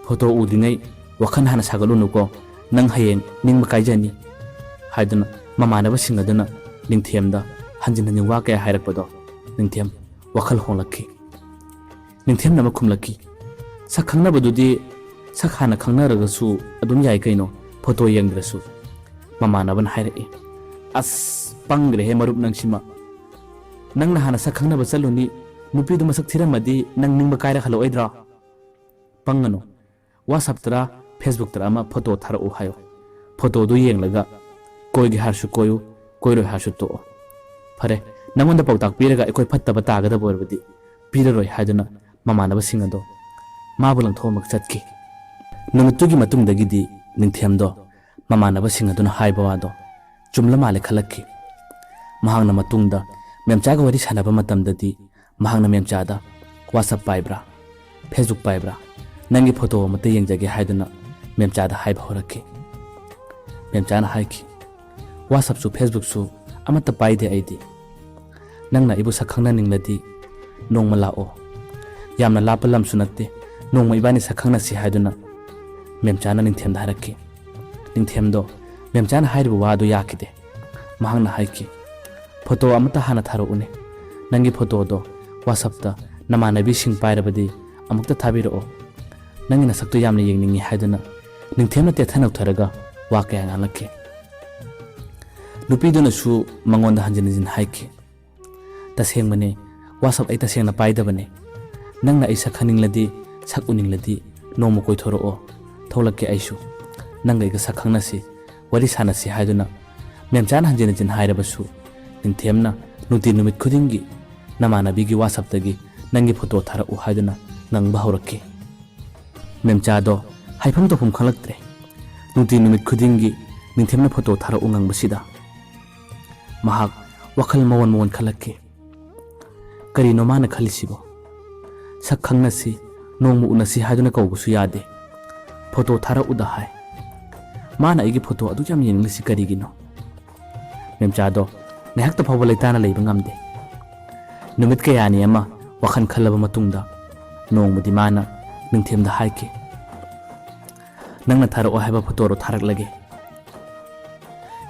ꯐꯣꯇꯣ ꯎꯗ꯭ꯔꯤꯉꯩ ꯋꯥꯈꯜ ꯍꯥꯟꯅ ꯁꯥꯒꯠꯂꯨꯅꯨꯀꯣ, ꯅꯪ ꯍꯌꯦꯡ ꯅꯤꯡꯕ ꯀꯥꯏꯖꯅꯤ" ꯍꯥꯏꯗꯨꯅ ꯃꯃꯥꯟꯅꯕꯁꯤꯡ ꯑꯗꯨꯅ ꯅꯤꯡꯊꯦꯝꯗ ꯍꯟꯖꯤꯟ ꯍꯟꯖꯤꯟ ꯋꯥ ꯀꯌꯥ ꯍꯥꯏꯔꯛꯄꯗꯣ ꯅꯤꯡꯊꯦꯝ ꯋꯥꯈꯜ ꯍꯣꯡꯂꯛꯈꯤ꯫ ꯅꯤꯡꯊꯦꯝꯅ ꯑꯃ ꯈꯨꯝꯂꯛꯈꯤ, "ꯁꯛ ꯈꯪꯅꯕꯗꯨꯗꯤ ꯁꯛ ꯍꯥꯟꯅ ꯈꯪꯅꯔꯒꯁꯨ ꯑꯗꯨꯝ ꯌꯥꯏ ꯀꯩꯅꯣ, ꯐꯣꯇꯣ ꯌꯦꯡꯗ꯭ꯔꯁꯨ"꯫ ꯃꯃꯥꯟꯅꯕꯅ ꯍꯥꯏꯔꯛꯏ, "ꯑꯁ, ꯄꯪꯒ꯭ꯔꯦꯍꯦ ꯃꯔꯨꯞ ꯅꯪꯁꯤꯃ꯫ ꯅꯪꯅ ꯍꯥꯟꯅ ꯁꯛ ꯈꯪꯅꯕ ꯆꯠꯂꯨꯅꯤ, ꯅꯨꯄꯤꯗꯨ ꯃꯁꯛ ꯊꯤꯔꯝꯃꯗꯤ ꯅꯪ ꯅꯤꯡꯕ ꯀꯥꯏꯔ ꯍꯜꯂꯛꯑꯣꯏꯗ꯭ꯔꯣ? ꯄꯪꯒꯅꯨ꯫ WhatsApp ꯇꯔꯥ, Facebook ꯇꯔꯥ ꯑꯃ ꯐꯣꯇꯣ ꯊꯥꯔꯛꯎ ꯍꯥꯏꯌꯨ꯫ ꯐꯣꯇꯣꯗꯨ ꯌꯦꯡꯂꯒ ꯀꯣꯏꯒꯦ ꯍꯥꯏꯔꯁꯨ ꯀꯣꯏꯌꯨ, ꯀꯣꯏꯔꯣꯏ ꯍꯥꯏꯔꯁꯨ ꯇꯣꯛꯑꯣ꯫ ꯐꯔꯦ, ꯅꯪꯉꯣꯟꯗ ꯄꯥꯎꯇꯥꯛ ꯄꯤꯔꯒ ꯑꯩꯈꯣꯏ ꯐꯠꯇꯕ ꯇꯥꯒꯗꯕ ꯑꯣꯏꯔꯕꯗꯤ ꯄꯤꯔꯔꯣꯏ" ꯍꯥꯏꯗꯨꯅ ꯃꯃꯥꯟꯅꯕꯁꯤꯡ ꯑꯗꯣ ꯃꯥꯕꯨ ꯂꯪꯊꯣꯛꯑꯝꯃꯒ ꯆꯠꯈꯤ꯫ ꯅꯨꯃꯤꯠꯇꯨꯒꯤ ꯃꯇꯨꯡꯗꯒꯤꯗꯤ ꯅꯤꯡꯊꯦꯝꯗꯣ ꯃꯃꯥꯟꯅꯕꯁꯤꯡ ꯑꯗꯨꯅ ꯍꯥꯏꯕ ꯋꯥꯗꯣ ꯆꯨꯝꯂ ꯃꯥꯜꯂꯦ ꯈꯜꯂꯛꯈꯤ꯫ ꯃꯍꯥꯛꯅ ꯃꯇꯨꯡꯗ ꯃꯦꯝꯆꯥꯒ ꯋꯥꯔꯤ ꯁꯥꯟꯅꯕ ꯃꯇꯝꯗꯗꯤ ꯃꯍꯥꯛꯅ ꯃꯦꯝꯆꯥꯗ, "WhatsApp ꯄꯥꯏꯕ꯭ꯔꯥ? Facebook ꯄꯥꯏꯕ꯭ꯔꯥ? ꯅꯪꯒꯤ ꯐꯣꯇꯣ ꯑꯃꯠꯇ ꯌꯦꯡꯖꯒꯦ" ꯍꯥꯏꯗꯨꯅ ꯃꯦꯝꯆꯥꯗ ꯍꯥꯏꯕ ꯍꯧꯔꯛꯈꯤ꯫ ꯃꯦꯝꯆꯥꯅ ꯍꯥꯏꯈꯤ, "WhatsAppꯁꯨ Facebookꯁꯨ ꯑꯃꯠꯇ ꯄꯥꯏꯗꯦ ꯑꯩꯗꯤ꯫ ꯅꯪꯅ ꯑꯩꯕꯨ ꯁꯛ ꯈꯪꯅꯅꯤꯡꯂꯗꯤ ꯅꯣꯡꯃ ꯂꯥꯛꯑꯣ꯫ ꯌꯥꯝꯅ ꯂꯥꯞꯄ ꯂꯝꯁꯨ ꯅꯠꯇꯦ, ꯅꯣꯡꯃ ꯏꯕꯥꯅꯤ ꯁꯛ ꯈꯪꯅꯁꯤ" ꯍꯥꯏꯗꯨꯅ ꯃꯦꯝꯆꯥꯅ ꯅꯤꯡꯊꯦꯝꯗ ꯍꯥꯏꯔꯛꯈꯤ꯫ ꯅꯤꯡꯊꯦꯝꯗꯣ ꯃꯦꯝꯆꯥꯅ ꯍꯥꯏꯔꯤꯕ ꯋꯥꯗꯨ ꯌꯥꯈꯤꯗꯦ꯫ ꯃꯍꯥꯛꯅ ꯍꯥꯏꯈꯤ, "ꯐꯣꯇꯣ ꯑꯃꯠꯇ ꯍꯥꯟꯅ ꯊꯥꯔꯛꯎꯅꯦ꯫ ꯅꯪꯒꯤ ꯐꯣꯇꯣꯗꯣ WhatsAppꯇ ꯅꯃꯥꯟꯅꯕꯤꯁꯤꯡ ꯄꯥꯏꯔꯕꯗꯤ ꯑꯃꯨꯛꯇ ꯊꯥꯕꯤꯔꯛꯑꯣ꯫ ꯅꯪꯒꯤ ꯅꯁꯛꯇꯣ ꯌꯥꯝꯅ ꯌꯦꯡꯅꯤꯡꯉꯤ" ꯍꯥꯏꯗꯨꯅ ꯅꯤꯡꯊꯦꯝꯅ ꯇꯦꯊ ꯅꯧꯊꯔꯒ ꯋꯥ ꯀꯌꯥ ꯉꯥꯡꯂꯛꯈꯤ꯫ ꯅꯨꯄꯤꯗꯨꯅꯁꯨ ꯃꯉꯣꯟꯗ ꯍꯟꯖꯤꯟ ꯍꯟꯖꯤꯟ ꯍꯥꯏꯈꯤ, "ꯇꯁꯦꯡꯕꯅꯦ, WhatsApp ꯑꯩ ꯇꯁꯦꯡꯅ ꯄꯥꯏꯗꯕꯅꯦ꯫ ꯅꯪꯅ ꯑꯩ ꯁꯛ ꯈꯪꯅꯤꯡꯂꯗꯤ, ꯁꯛ ꯎꯅꯤꯡꯂꯗꯤ ꯅꯣꯡꯃ ꯀꯣꯏꯊꯣꯔꯛꯑꯣ꯫ ꯊꯣꯛꯂꯛꯀꯦ ꯑꯩꯁꯨ꯫ ꯅꯪꯒ ꯑꯩꯒ ꯁꯛ ꯈꯪꯅꯁꯤ, ꯋꯥꯔꯤ ꯁꯥꯟꯅꯁꯤ" ꯍꯥꯏꯗꯨꯅ ꯃꯦꯝꯆꯥꯅ ꯍꯟꯖꯤꯟ ꯍꯟꯖꯤꯟ ꯍꯥꯏꯔꯕꯁꯨ ꯅꯤꯡꯊꯦꯝꯅ ꯅꯨꯡꯇꯤ ꯅꯨꯃꯤꯠ ꯈꯨꯗꯤꯡꯒꯤ ꯅꯃꯥꯟꯅꯕꯤꯒꯤ WhatsAppꯇꯒꯤ ꯅꯪꯒꯤ ꯐꯣꯇꯣ ꯊꯥꯔꯛꯎ ꯍꯥꯏꯗꯨꯅ ꯉꯪꯕ ꯍꯧꯔꯛꯈꯤ꯫ ꯃꯦꯝꯆꯥꯗꯣ ꯍꯥꯏꯐꯝ ꯇꯧꯐꯝ ꯈꯪꯂꯛꯇ꯭ꯔꯦ꯫ ꯅꯨꯡꯇꯤ ꯅꯨꯃꯤꯠ ꯈꯨꯗꯤꯡꯒꯤ ꯅꯤꯡꯊꯦꯝꯅ ꯐꯣꯇꯣ ꯊꯥꯔꯛꯎ ꯉꯪꯕꯁꯤꯗ ꯃꯍꯥꯛ ꯋꯥꯈꯜ ꯃꯑꯣꯟ ꯃꯑꯣꯟ ꯈꯜꯂꯛꯈꯤ꯫ ꯀꯔꯤꯅꯣ ꯃꯥꯅ ꯈꯜꯂꯤꯁꯤꯕꯣ? ꯁꯛ ꯈꯪꯅꯁꯤ, ꯅꯣꯡꯃ ꯎꯅꯁꯤ ꯍꯥꯏꯗꯨꯅ ꯀꯧꯕꯁꯨ ꯌꯥꯗꯦ꯫ ꯐꯣꯇꯣ ꯊꯥꯔꯛꯎꯗ ꯍꯥꯏ꯫ ꯃꯥꯅ ꯑꯩꯒꯤ ꯐꯣꯇꯣ ꯑꯗꯨꯛ ꯌꯥꯝ ꯌꯦꯡꯂꯤꯁꯤ ꯀꯔꯤꯒꯤꯅꯣ? ꯃꯦꯝꯆꯥꯗꯣ ꯉꯥꯏꯍꯥꯛꯇ ꯐꯥꯎꯕ ꯂꯩꯇꯥꯅ ꯂꯩꯕ ꯉꯝꯗꯦ꯫ ꯅꯨꯃꯤꯠ ꯀꯌꯥꯅꯤ ꯑꯃ ꯋꯥꯈꯜ ꯈꯜꯂꯕ ꯃꯇꯨꯡꯗ ꯅꯣꯡꯃꯗꯤ ꯃꯥꯅ ꯅꯤꯡꯊꯦꯝꯗ ꯍꯥꯏꯈꯤ, "ꯅꯪꯅ ꯊꯥꯔꯛꯑꯣ ꯍꯥꯏꯕ ꯐꯣꯇꯣꯗꯣ ꯊꯥꯔꯛꯂꯒꯦ꯫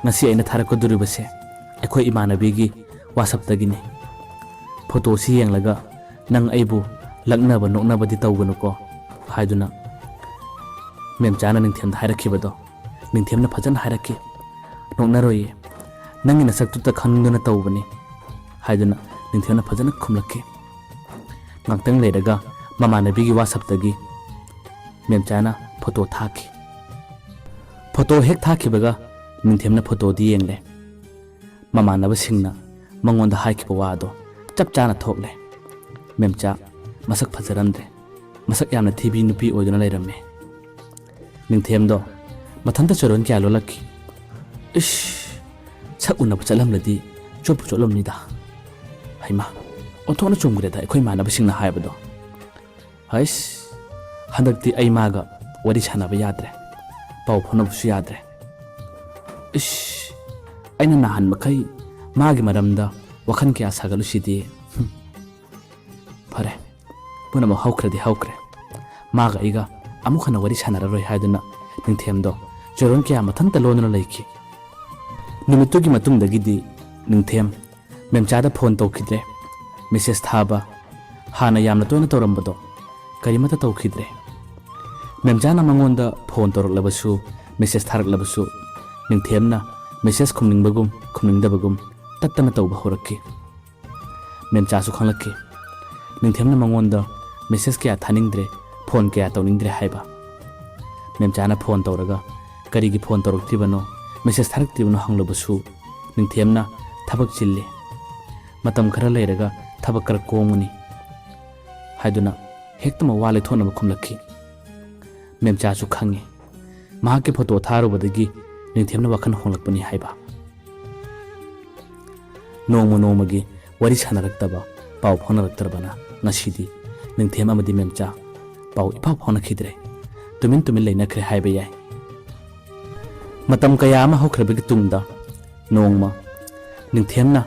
ꯉꯁꯤ ꯑꯩꯅ ꯊꯥꯔꯛꯀꯗꯧꯔꯤꯕꯁꯦ ꯑꯩꯈꯣꯏ ꯏꯃꯥꯟꯅꯕꯤꯒꯤ WhatsAppꯇꯒꯤꯅꯤ꯫ ꯐꯣꯇꯣꯁꯤ ꯌꯦꯡꯂꯒ ꯅꯪ ꯑꯩꯕꯨ ꯂꯛꯅꯕ ꯅꯣꯛꯅꯕꯗꯤ ꯇꯧꯒꯅꯨꯀꯣ" ꯍꯥꯏꯗꯨꯅ ꯃꯦꯝꯆꯥꯅ ꯅꯤꯡꯊꯦꯝꯗ ꯍꯥꯏꯔꯛꯈꯤꯕꯗꯣ ꯅꯤꯡꯊꯦꯝꯅ ꯐꯖꯅ ꯍꯥꯏꯔꯛꯈꯤ꯫ "ꯅꯣꯛꯅꯔꯣꯏꯌꯦ, ꯅꯪꯒꯤ ꯅꯁꯛꯇꯨꯇ ꯈꯪꯅꯤꯡꯗꯨꯅ ꯇꯧꯕꯅꯤ" ꯍꯥꯏꯗꯨꯅ ꯅꯤꯡꯊꯦꯝꯅ ꯐꯖꯅ ꯈꯨꯝꯂꯛꯈꯤ꯫ ꯉꯥꯛꯇꯪ ꯂꯩꯔꯒ ꯃꯃꯥꯟꯅꯕꯤꯒꯤ WhatsAppꯇꯒꯤ ꯃꯦꯝꯆꯥꯅ ꯐꯣꯇꯣ ꯊꯥꯈꯤ꯫ ꯐꯣꯇꯣ ꯍꯦꯛ ꯊꯥꯈꯤꯕꯒ ꯅꯤꯡꯊꯦꯝꯅ ꯐꯣꯇꯣꯗꯤ ꯌꯦꯡꯂꯦ꯫ ꯃꯃꯥꯟꯅꯕꯁꯤꯡꯅ ꯃꯉꯣꯟꯗ ꯍꯥꯏꯈꯤꯕ ꯋꯥꯗꯣ ꯆꯞ ꯆꯥꯅ ꯊꯣꯛꯂꯦ꯫ ꯃꯦꯝꯆꯥ ꯃꯁꯛ ꯐꯖꯔꯝꯗ꯭ꯔꯦ꯫ ꯃꯁꯛ ꯌꯥꯝꯅ ꯊꯤꯕꯤ ꯅꯨꯄꯤ ꯑꯣꯏꯗꯨꯅ ꯂꯩꯔꯝꯃꯦ꯫ ꯅꯤꯡꯊꯦꯝꯗꯣ ꯃꯊꯟꯇ ꯆꯣꯏꯔꯣꯟ ꯀꯌꯥ ꯂꯣꯜꯂꯛꯈꯤ꯫ "ꯏꯁ, ꯁꯛ ꯎꯅꯕ ꯆꯠꯂꯝꯂꯗꯤ ꯆꯣꯞꯄꯨ ꯆꯣꯠꯂꯝꯅꯤꯗ꯫ ꯍꯩꯃꯥ, ꯑꯣꯟꯊꯣꯛꯅ ꯆꯨꯝꯈ꯭ꯔꯦꯗ ꯑꯩꯈꯣꯏ ꯏꯃꯥꯟꯅꯕꯁꯤꯡꯅ ꯍꯥꯏꯕꯗꯣ꯫ ꯍꯩꯁ, ꯍꯟꯗꯛꯇꯤ ꯑꯩ ꯃꯥꯒ ꯋꯥꯔꯤ ꯁꯥꯟꯅꯕ ꯌꯥꯗ꯭ꯔꯦ, ꯄꯥꯎ ꯐꯥꯎꯅꯕꯁꯨ ꯌꯥꯗ꯭ꯔꯦ꯫ ꯏꯁ, ꯑꯩꯅ ꯅꯍꯥꯟ ꯃꯈꯩ ꯃꯥꯒꯤ ꯃꯔꯝꯗ ꯋꯥꯈꯜ ꯀꯌꯥ ꯁꯥꯒꯠꯂꯨꯁꯤꯗꯤ꯫ ꯍꯨꯝ꯫ ꯐꯔꯦ, ꯄꯨꯝꯅꯃꯛ ꯍꯧꯈ꯭ꯔꯗꯤ ꯍꯧꯈ꯭ꯔꯦ꯫ ꯃꯥꯒ ꯑꯩꯒ ꯑꯃꯨꯛ ꯍꯟꯅ ꯋꯥꯔꯤ ꯁꯥꯟꯅꯔꯔꯣꯏ ꯍꯥꯏꯗꯨꯅ ꯅꯤꯡꯊꯦꯝꯗꯣ ꯆꯣꯏꯔꯣꯟ ꯀꯌꯥ ꯃꯊꯟꯇ ꯂꯣꯟꯗꯨꯅ ꯂꯩꯈꯤ꯫ ꯅꯨꯃꯤꯠꯇꯨꯒꯤ ꯃꯇꯨꯡꯗꯒꯤꯗꯤ ꯅꯤꯡꯊꯦꯝ ꯃꯦꯝꯆꯥꯗ ꯐꯣꯟ ꯇꯧꯈꯤꯗ꯭ꯔꯦ, ꯃꯦꯁꯦꯖ ꯊꯥꯕ, ꯍꯥꯟꯅ ꯌꯥꯝꯅ ꯇꯣꯏꯅ ꯇꯧꯔꯝꯕꯗꯣ ꯀꯔꯤꯃꯠꯇ ꯇꯧꯈꯤꯗ꯭ꯔꯦ꯫ ꯃꯦꯝꯆꯥꯅ ꯃꯉꯣꯟꯗ ꯐꯣꯟ ꯇꯧꯔꯛꯂꯕꯁꯨ, ꯃꯦꯁꯦꯖ ꯊꯥꯔꯛꯂꯕꯁꯨ, ꯅꯤꯡꯊꯦꯝꯅ ꯃꯦꯁꯦꯖ ꯈꯨꯝꯅꯤꯡꯕꯒꯨꯝ ꯈꯨꯝꯅꯤꯡꯗꯕꯒꯨꯝ ꯇꯠꯇꯅ ꯇꯧꯕ ꯍꯧꯔꯛꯈꯤ꯫ ꯃꯦꯝꯆꯥꯁꯨ ꯈꯪꯂꯛꯈꯤ, ꯅꯤꯡꯊꯦꯝꯅ ꯃꯉꯣꯟꯗ ꯃꯦꯁꯦꯖ ꯀꯌꯥ ꯊꯥꯅꯤꯡꯗ꯭ꯔꯦ, ꯐꯣꯟ ꯀꯌꯥ ꯇꯧꯅꯤꯡꯗ꯭ꯔꯦ ꯍꯥꯏꯕ꯫ ꯃꯦꯝꯆꯥꯅ ꯐꯣꯟ ꯇꯧꯔꯒ ꯀꯔꯤꯒꯤ ꯐꯣꯟ ꯇꯧꯔꯛꯇ꯭ꯔꯤꯕꯅꯣ, ꯃꯦꯁꯦꯖ ꯊꯥꯔꯛꯇ꯭ꯔꯤꯕꯅꯣ ꯍꯪꯂꯕꯁꯨ ꯅꯤꯡꯊꯦꯝꯅ ꯊꯕꯛ ꯆꯤꯜꯂꯤ, ꯃꯇꯝ ꯈꯔ ꯂꯩꯔꯒ ꯊꯕꯛ ꯈꯔ ꯀꯣꯝꯒꯅꯤ ꯍꯥꯏꯗꯨꯅ ꯍꯦꯛꯇꯃꯛ ꯋꯥ ꯂꯩꯊꯣꯛꯅꯕ ꯈꯨꯝꯂꯛꯈꯤ꯫ ꯃꯦꯝꯆꯥꯁꯨ ꯈꯪꯉꯤ, ꯃꯍꯥꯛꯀꯤ ꯐꯣꯇꯣ ꯊꯥꯔꯨꯕꯗꯒꯤ ꯅꯤꯡꯊꯦꯝꯅ ꯋꯥꯈꯜ ꯍꯣꯡꯂꯛꯄꯅꯤ ꯍꯥꯏꯕ꯫ ꯅꯣꯡꯃ ꯅꯣꯡꯃꯒꯤ ꯋꯥꯔꯤ ꯁꯥꯟꯅꯔꯛꯇꯕ, ꯄꯥꯎ ꯐꯥꯎꯅꯔꯛꯇ꯭ꯔꯕꯅ ꯉꯁꯤꯗꯤ ꯅꯤꯡꯊꯦꯝ ꯑꯃꯗꯤ ꯃꯦꯝꯆꯥ ꯄꯥꯎ ꯏꯐꯥꯎ ꯐꯥꯎꯅꯈꯤꯗ꯭ꯔꯦ꯫ ꯇꯨꯃꯤꯟ ꯇꯨꯃꯤꯟ ꯂꯩꯅꯈ꯭ꯔꯦ ꯍꯥꯏꯕ ꯌꯥꯏ꯫ ꯃꯇꯝ ꯀꯌꯥ ꯑꯃ ꯍꯧꯈ꯭ꯔꯕꯒꯤ ꯇꯨꯡꯗ ꯅꯣꯡꯃ ꯅꯤꯡꯊꯦꯝꯅ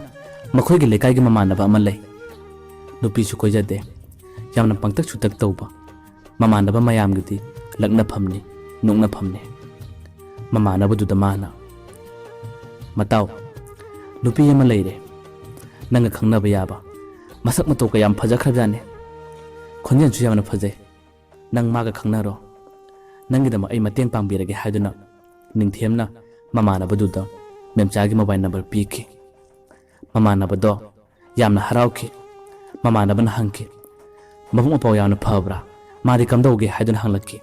ꯃꯈꯣꯏꯒꯤ ꯂꯩꯀꯥꯏꯒꯤ ꯃꯃꯥꯟꯅꯕ ꯑꯃ ꯂꯩ꯫ ꯅꯨꯄꯤꯁꯨ ꯀꯣꯏꯖꯗꯦ꯫ ꯌꯥꯝꯅ ꯄꯪꯇꯛ ꯁꯨꯇꯛ ꯇꯧꯕ꯫ ꯃꯃꯥꯟꯅꯕ ꯃꯌꯥꯝꯒꯤꯗꯤ ꯂꯛꯅꯐꯝꯅꯤ, ꯅꯣꯛꯅꯐꯝꯅꯤ꯫ ꯃꯃꯥꯟꯅꯕꯗꯨꯗ ꯃꯥꯅ, "ꯃꯇꯥꯎ, ꯅꯨꯄꯤ ꯑꯃ ꯂꯩꯔꯦ, ꯅꯪꯒ ꯈꯪꯅꯕ ꯌꯥꯕ꯫ ꯃꯁꯛ ꯃꯇꯧ ꯀꯌꯥꯝ ꯐꯖꯈ꯭ꯔꯖꯥꯠꯅꯤ꯫ ꯈꯣꯟꯖꯦꯜꯁꯨ ꯌꯥꯝꯅ ꯐꯖꯩ꯫ ꯅꯪ ꯃꯥꯒ ꯈꯪꯅꯔꯣ꯫ ꯅꯪꯒꯤꯗꯃꯛ ꯑꯩ ꯃꯇꯦꯡ ꯄꯥꯡꯕꯤꯔꯒꯦ" ꯍꯥꯏꯗꯨꯅ ꯅꯤꯡꯊꯦꯝꯅ ꯃꯃꯥꯟꯅꯕꯗꯨꯗ ꯃꯦꯝꯆꯥꯒꯤ ꯃꯣꯕꯥꯏꯜ ꯅꯝꯕꯔ ꯄꯤꯈꯤ꯫ ꯃꯃꯥꯟꯅꯕꯗꯣ ꯌꯥꯝꯅ ꯍꯔꯥꯎꯈꯤ꯫ ꯃꯃꯥꯟꯅꯕꯅ ꯍꯪꯈꯤ, "ꯃꯕꯨꯛ ꯃꯄꯥꯎ ꯌꯥꯝꯅ ꯐꯕ꯭ꯔꯥ? ꯃꯥꯗꯤ ꯀꯝꯗꯧꯒꯦ?" ꯍꯥꯏꯗꯨꯅ ꯍꯪꯂꯛꯈꯤ꯫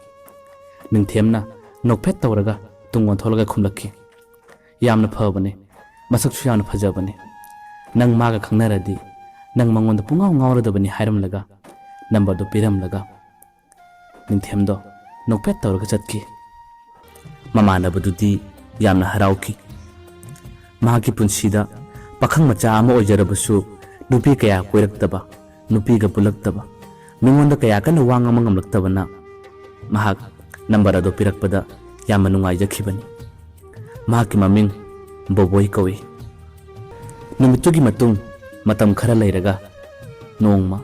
ꯅꯤꯡꯊꯦꯝꯅ ꯅꯣꯛꯐꯦꯠ ꯇꯧꯔꯒ ꯇꯨꯡ ꯑꯣꯟꯊꯣꯛꯂꯒ ꯈꯨꯝꯂꯛꯈꯤ, "ꯌꯥꯝꯅ ꯐꯕꯅꯤ, ꯃꯁꯛꯁꯨ ꯌꯥꯝꯅ ꯐꯖꯕꯅꯤ꯫ ꯅꯪ ꯃꯥꯒ ꯈꯪꯅꯔꯗꯤ ꯅꯪ ꯃꯉꯣꯟꯗ ꯄꯨꯡꯉꯥꯎ ꯉꯥꯎꯔꯗꯕꯅꯤ" ꯍꯥꯏꯔꯝꯂꯒ ꯅꯝꯕꯔꯗꯨ ꯄꯤꯔꯝꯂꯒ ꯅꯤꯡꯊꯦꯝꯗꯣ ꯅꯣꯛꯐꯦꯠ ꯇꯧꯔꯒ ꯆꯠꯈꯤ꯫ ꯃꯃꯥꯟꯅꯕꯗꯨꯗꯤ ꯌꯥꯝꯅ ꯍꯔꯥꯎꯈꯤ꯫ ꯃꯍꯥꯛꯀꯤ ꯄꯨꯟꯁꯤꯗ ꯄꯥꯈꯪ ꯃꯆꯥ ꯑꯃ ꯑꯣꯏꯖꯔꯕꯁꯨ ꯅꯨꯄꯤ ꯀꯌꯥ ꯀꯣꯏꯔꯛꯇꯕ, ꯅꯨꯄꯤꯒ ꯄꯨꯜꯂꯛꯇꯕ, ꯃꯤꯉꯣꯟꯗ ꯀꯌꯥ ꯀꯟꯅ ꯋꯥ ꯉꯥꯡꯕ ꯉꯝꯂꯛꯇꯕꯅ ꯃꯍꯥꯛ ꯅꯝꯕꯔ ꯑꯗꯨ ꯄꯤꯔꯛꯄꯗ ꯌꯥꯝꯅ ꯅꯨꯡꯉꯥꯏꯖꯈꯤꯕꯅꯤ꯫ ꯃꯍꯥꯛꯀꯤ ꯃꯃꯤꯡ ꯕꯣꯕꯣꯏ ꯀꯧꯏ꯫ ꯅꯨꯃꯤꯠꯇꯨꯒꯤ ꯃꯇꯨꯡ ꯃꯇꯝ ꯈꯔ ꯂꯩꯔꯒ ꯅꯣꯡꯃ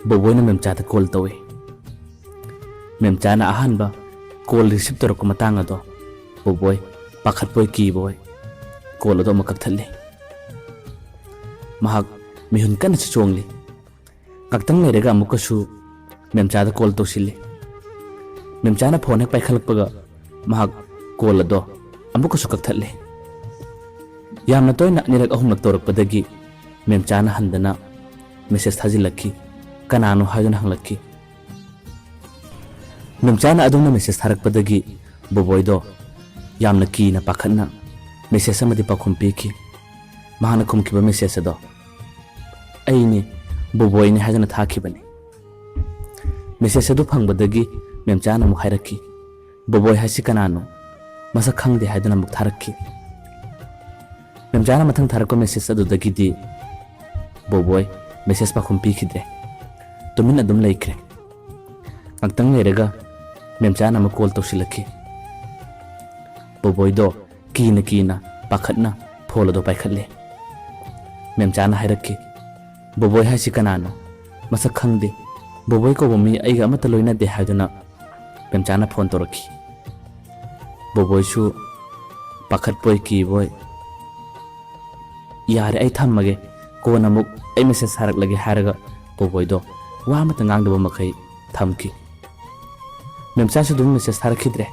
ꯕꯣꯕꯣꯏꯅ ꯃꯦꯝꯆꯥꯗ ꯀꯣꯜ ꯇꯧꯏ꯫ ꯃꯦꯝꯆꯥꯅ ꯑꯍꯥꯟꯕ ꯀꯣꯜ ꯔꯤꯁꯤꯞ ꯇꯧꯔꯛꯄ ꯃꯇꯥꯡ ꯑꯗꯣ ꯕꯣꯕꯣꯏ ꯄꯥꯈꯠꯄꯣꯏ ꯀꯤꯕꯣꯏ ꯀꯣꯜ ꯑꯗꯣ ꯑꯃꯨꯛ ꯀꯛꯊꯠꯂꯤ꯫ ꯃꯍꯥꯛ ꯃꯤꯍꯨꯟ ꯀꯟꯅꯁꯨ ꯆꯣꯡꯂꯤ꯫ ꯉꯥꯛꯇꯪ ꯂꯩꯔꯒ ꯑꯃꯨꯛꯀꯁꯨ ꯃꯦꯝꯆꯥꯗ ꯀꯣꯜ ꯇꯧꯁꯤꯜꯂꯤ꯫ ꯃꯦꯝꯆꯥꯅ ꯐꯣꯟ ꯍꯦꯛ ꯄꯥꯏꯈꯠꯂꯛꯄꯒ ꯃꯍꯥꯛ ꯀꯣꯜ ꯑꯗꯣ ꯑꯃꯨꯛꯀꯁꯨ ꯀꯛꯊꯠꯂꯤ꯫ ꯌꯥꯝꯅ ꯇꯣꯏꯅ ꯑꯅꯤꯔꯛ ꯑꯍꯨꯝꯂꯛ ꯇꯧꯔꯛꯄꯗꯒꯤ ꯃꯦꯝꯆꯥꯅ ꯍꯟꯗꯅ ꯃꯦꯁꯦꯖ ꯊꯥꯖꯤꯜꯂꯛꯈꯤ꯫ ꯀꯅꯥꯅꯣ ꯍꯥꯏꯗꯨꯅ ꯍꯪꯂꯛꯈꯤ꯫ ꯃꯦꯝꯆꯥꯅ ꯑꯗꯨꯝꯅ ꯃꯦꯁꯦꯖ ꯊꯥꯔꯛꯄꯗꯒꯤ ꯕꯣꯕꯣꯏꯗꯣ ꯌꯥꯝꯅ ꯀꯤꯅ ꯄꯥꯈꯠꯅ ꯃꯦꯁꯦꯖ ꯑꯃꯗꯤ ꯄꯥꯎꯈꯨꯝ ꯄꯤꯈꯤ꯫ ꯃꯍꯥꯛꯅ ꯈꯨꯝꯈꯤꯕ ꯃꯦꯁꯦꯖ ꯑꯗꯣ, "ꯑꯩꯅꯤ, ꯕꯣꯕꯣꯏꯅꯤ" ꯍꯥꯏꯗꯨꯅ ꯊꯥꯈꯤꯕꯅꯤ꯫ ꯃꯦꯁꯦꯖ ꯑꯗꯨ ꯐꯪꯕꯗꯒꯤ ꯃꯦꯝꯆꯥꯅ ꯑꯃꯨꯛ ꯍꯥꯏꯔꯛꯈꯤ, "ꯕꯣꯕꯣꯏ ꯍꯥꯏꯁꯤ ꯀꯅꯥꯅꯣ? ꯃꯁꯛ ꯈꯪꯗꯦ" ꯍꯥꯏꯗꯨꯅ ꯑꯃꯨꯛ ꯊꯥꯔꯛꯈꯤ꯫ ꯃꯦꯝꯆꯥꯅ ꯃꯊꯪ ꯊꯥꯔꯛꯄ ꯃꯦꯁꯦꯖ ꯑꯗꯨꯗꯒꯤꯗꯤ ꯕꯣꯕꯣꯏ ꯃꯦꯁꯦꯖ ꯄꯥꯎꯈꯨꯝ ꯄꯤꯈꯤꯗ꯭ꯔꯦ꯫ ꯇꯨꯃꯤꯟ ꯑꯗꯨꯝ ꯂꯩꯈ꯭ꯔꯦ꯫ ꯉꯥꯛꯇꯪ ꯂꯩꯔꯒ ꯃꯦꯝꯆꯥꯅ ꯑꯃꯨꯛ ꯀꯣꯜ ꯇꯧꯁꯤꯜꯂꯛꯈꯤ꯫ ꯕꯣꯕꯣꯏꯗꯣ ꯀꯤꯅ ꯀꯤꯅ ꯄꯥꯈꯠꯅ ꯐꯣꯟ ꯑꯗꯨ ꯄꯥꯏꯈꯠꯂꯦ꯫ ꯃꯦꯝꯆꯥꯅ ꯍꯥꯏꯔꯛꯈꯤ, "ꯕꯣꯕꯣꯏ ꯍꯥꯏꯁꯤ ꯀꯅꯥꯅꯣ? ꯃꯁꯛ ꯈꯪꯗꯦ꯫ ꯕꯣꯕꯣꯏ ꯀꯧꯕ ꯃꯤ ꯑꯩꯒ ꯑꯃꯠꯇ ꯂꯣꯏꯅꯗꯦ" ꯍꯥꯏꯗꯨꯅ ꯃꯦꯝꯆꯥꯅ ꯐꯣꯟ ꯇꯧꯔꯛꯈꯤ꯫ ꯕꯣꯕꯣꯏꯁꯨ ꯄꯥꯈꯠꯄꯣꯏ ꯀꯤꯕꯣꯏ, "ꯌꯥꯔꯦ, ꯑꯩ ꯊꯝꯃꯒꯦ, ꯀꯣꯟꯅ ꯑꯃꯨꯛ ꯑꯩ ꯃꯦꯁꯦꯖ ꯊꯥꯔꯛꯂꯒꯦ" ꯍꯥꯏꯔꯒ ꯕꯣꯕꯣꯏꯗꯣ ꯋꯥ ꯑꯃꯠꯇ ꯉꯥꯡꯗꯕ ꯃꯈꯩ ꯊꯝꯈꯤ꯫ ꯃꯦꯝꯆꯥꯁꯨ ꯑꯗꯨꯝ ꯃꯦꯁꯦꯖ ꯊꯥꯔꯛꯈꯤꯗ꯭ꯔꯦ꯫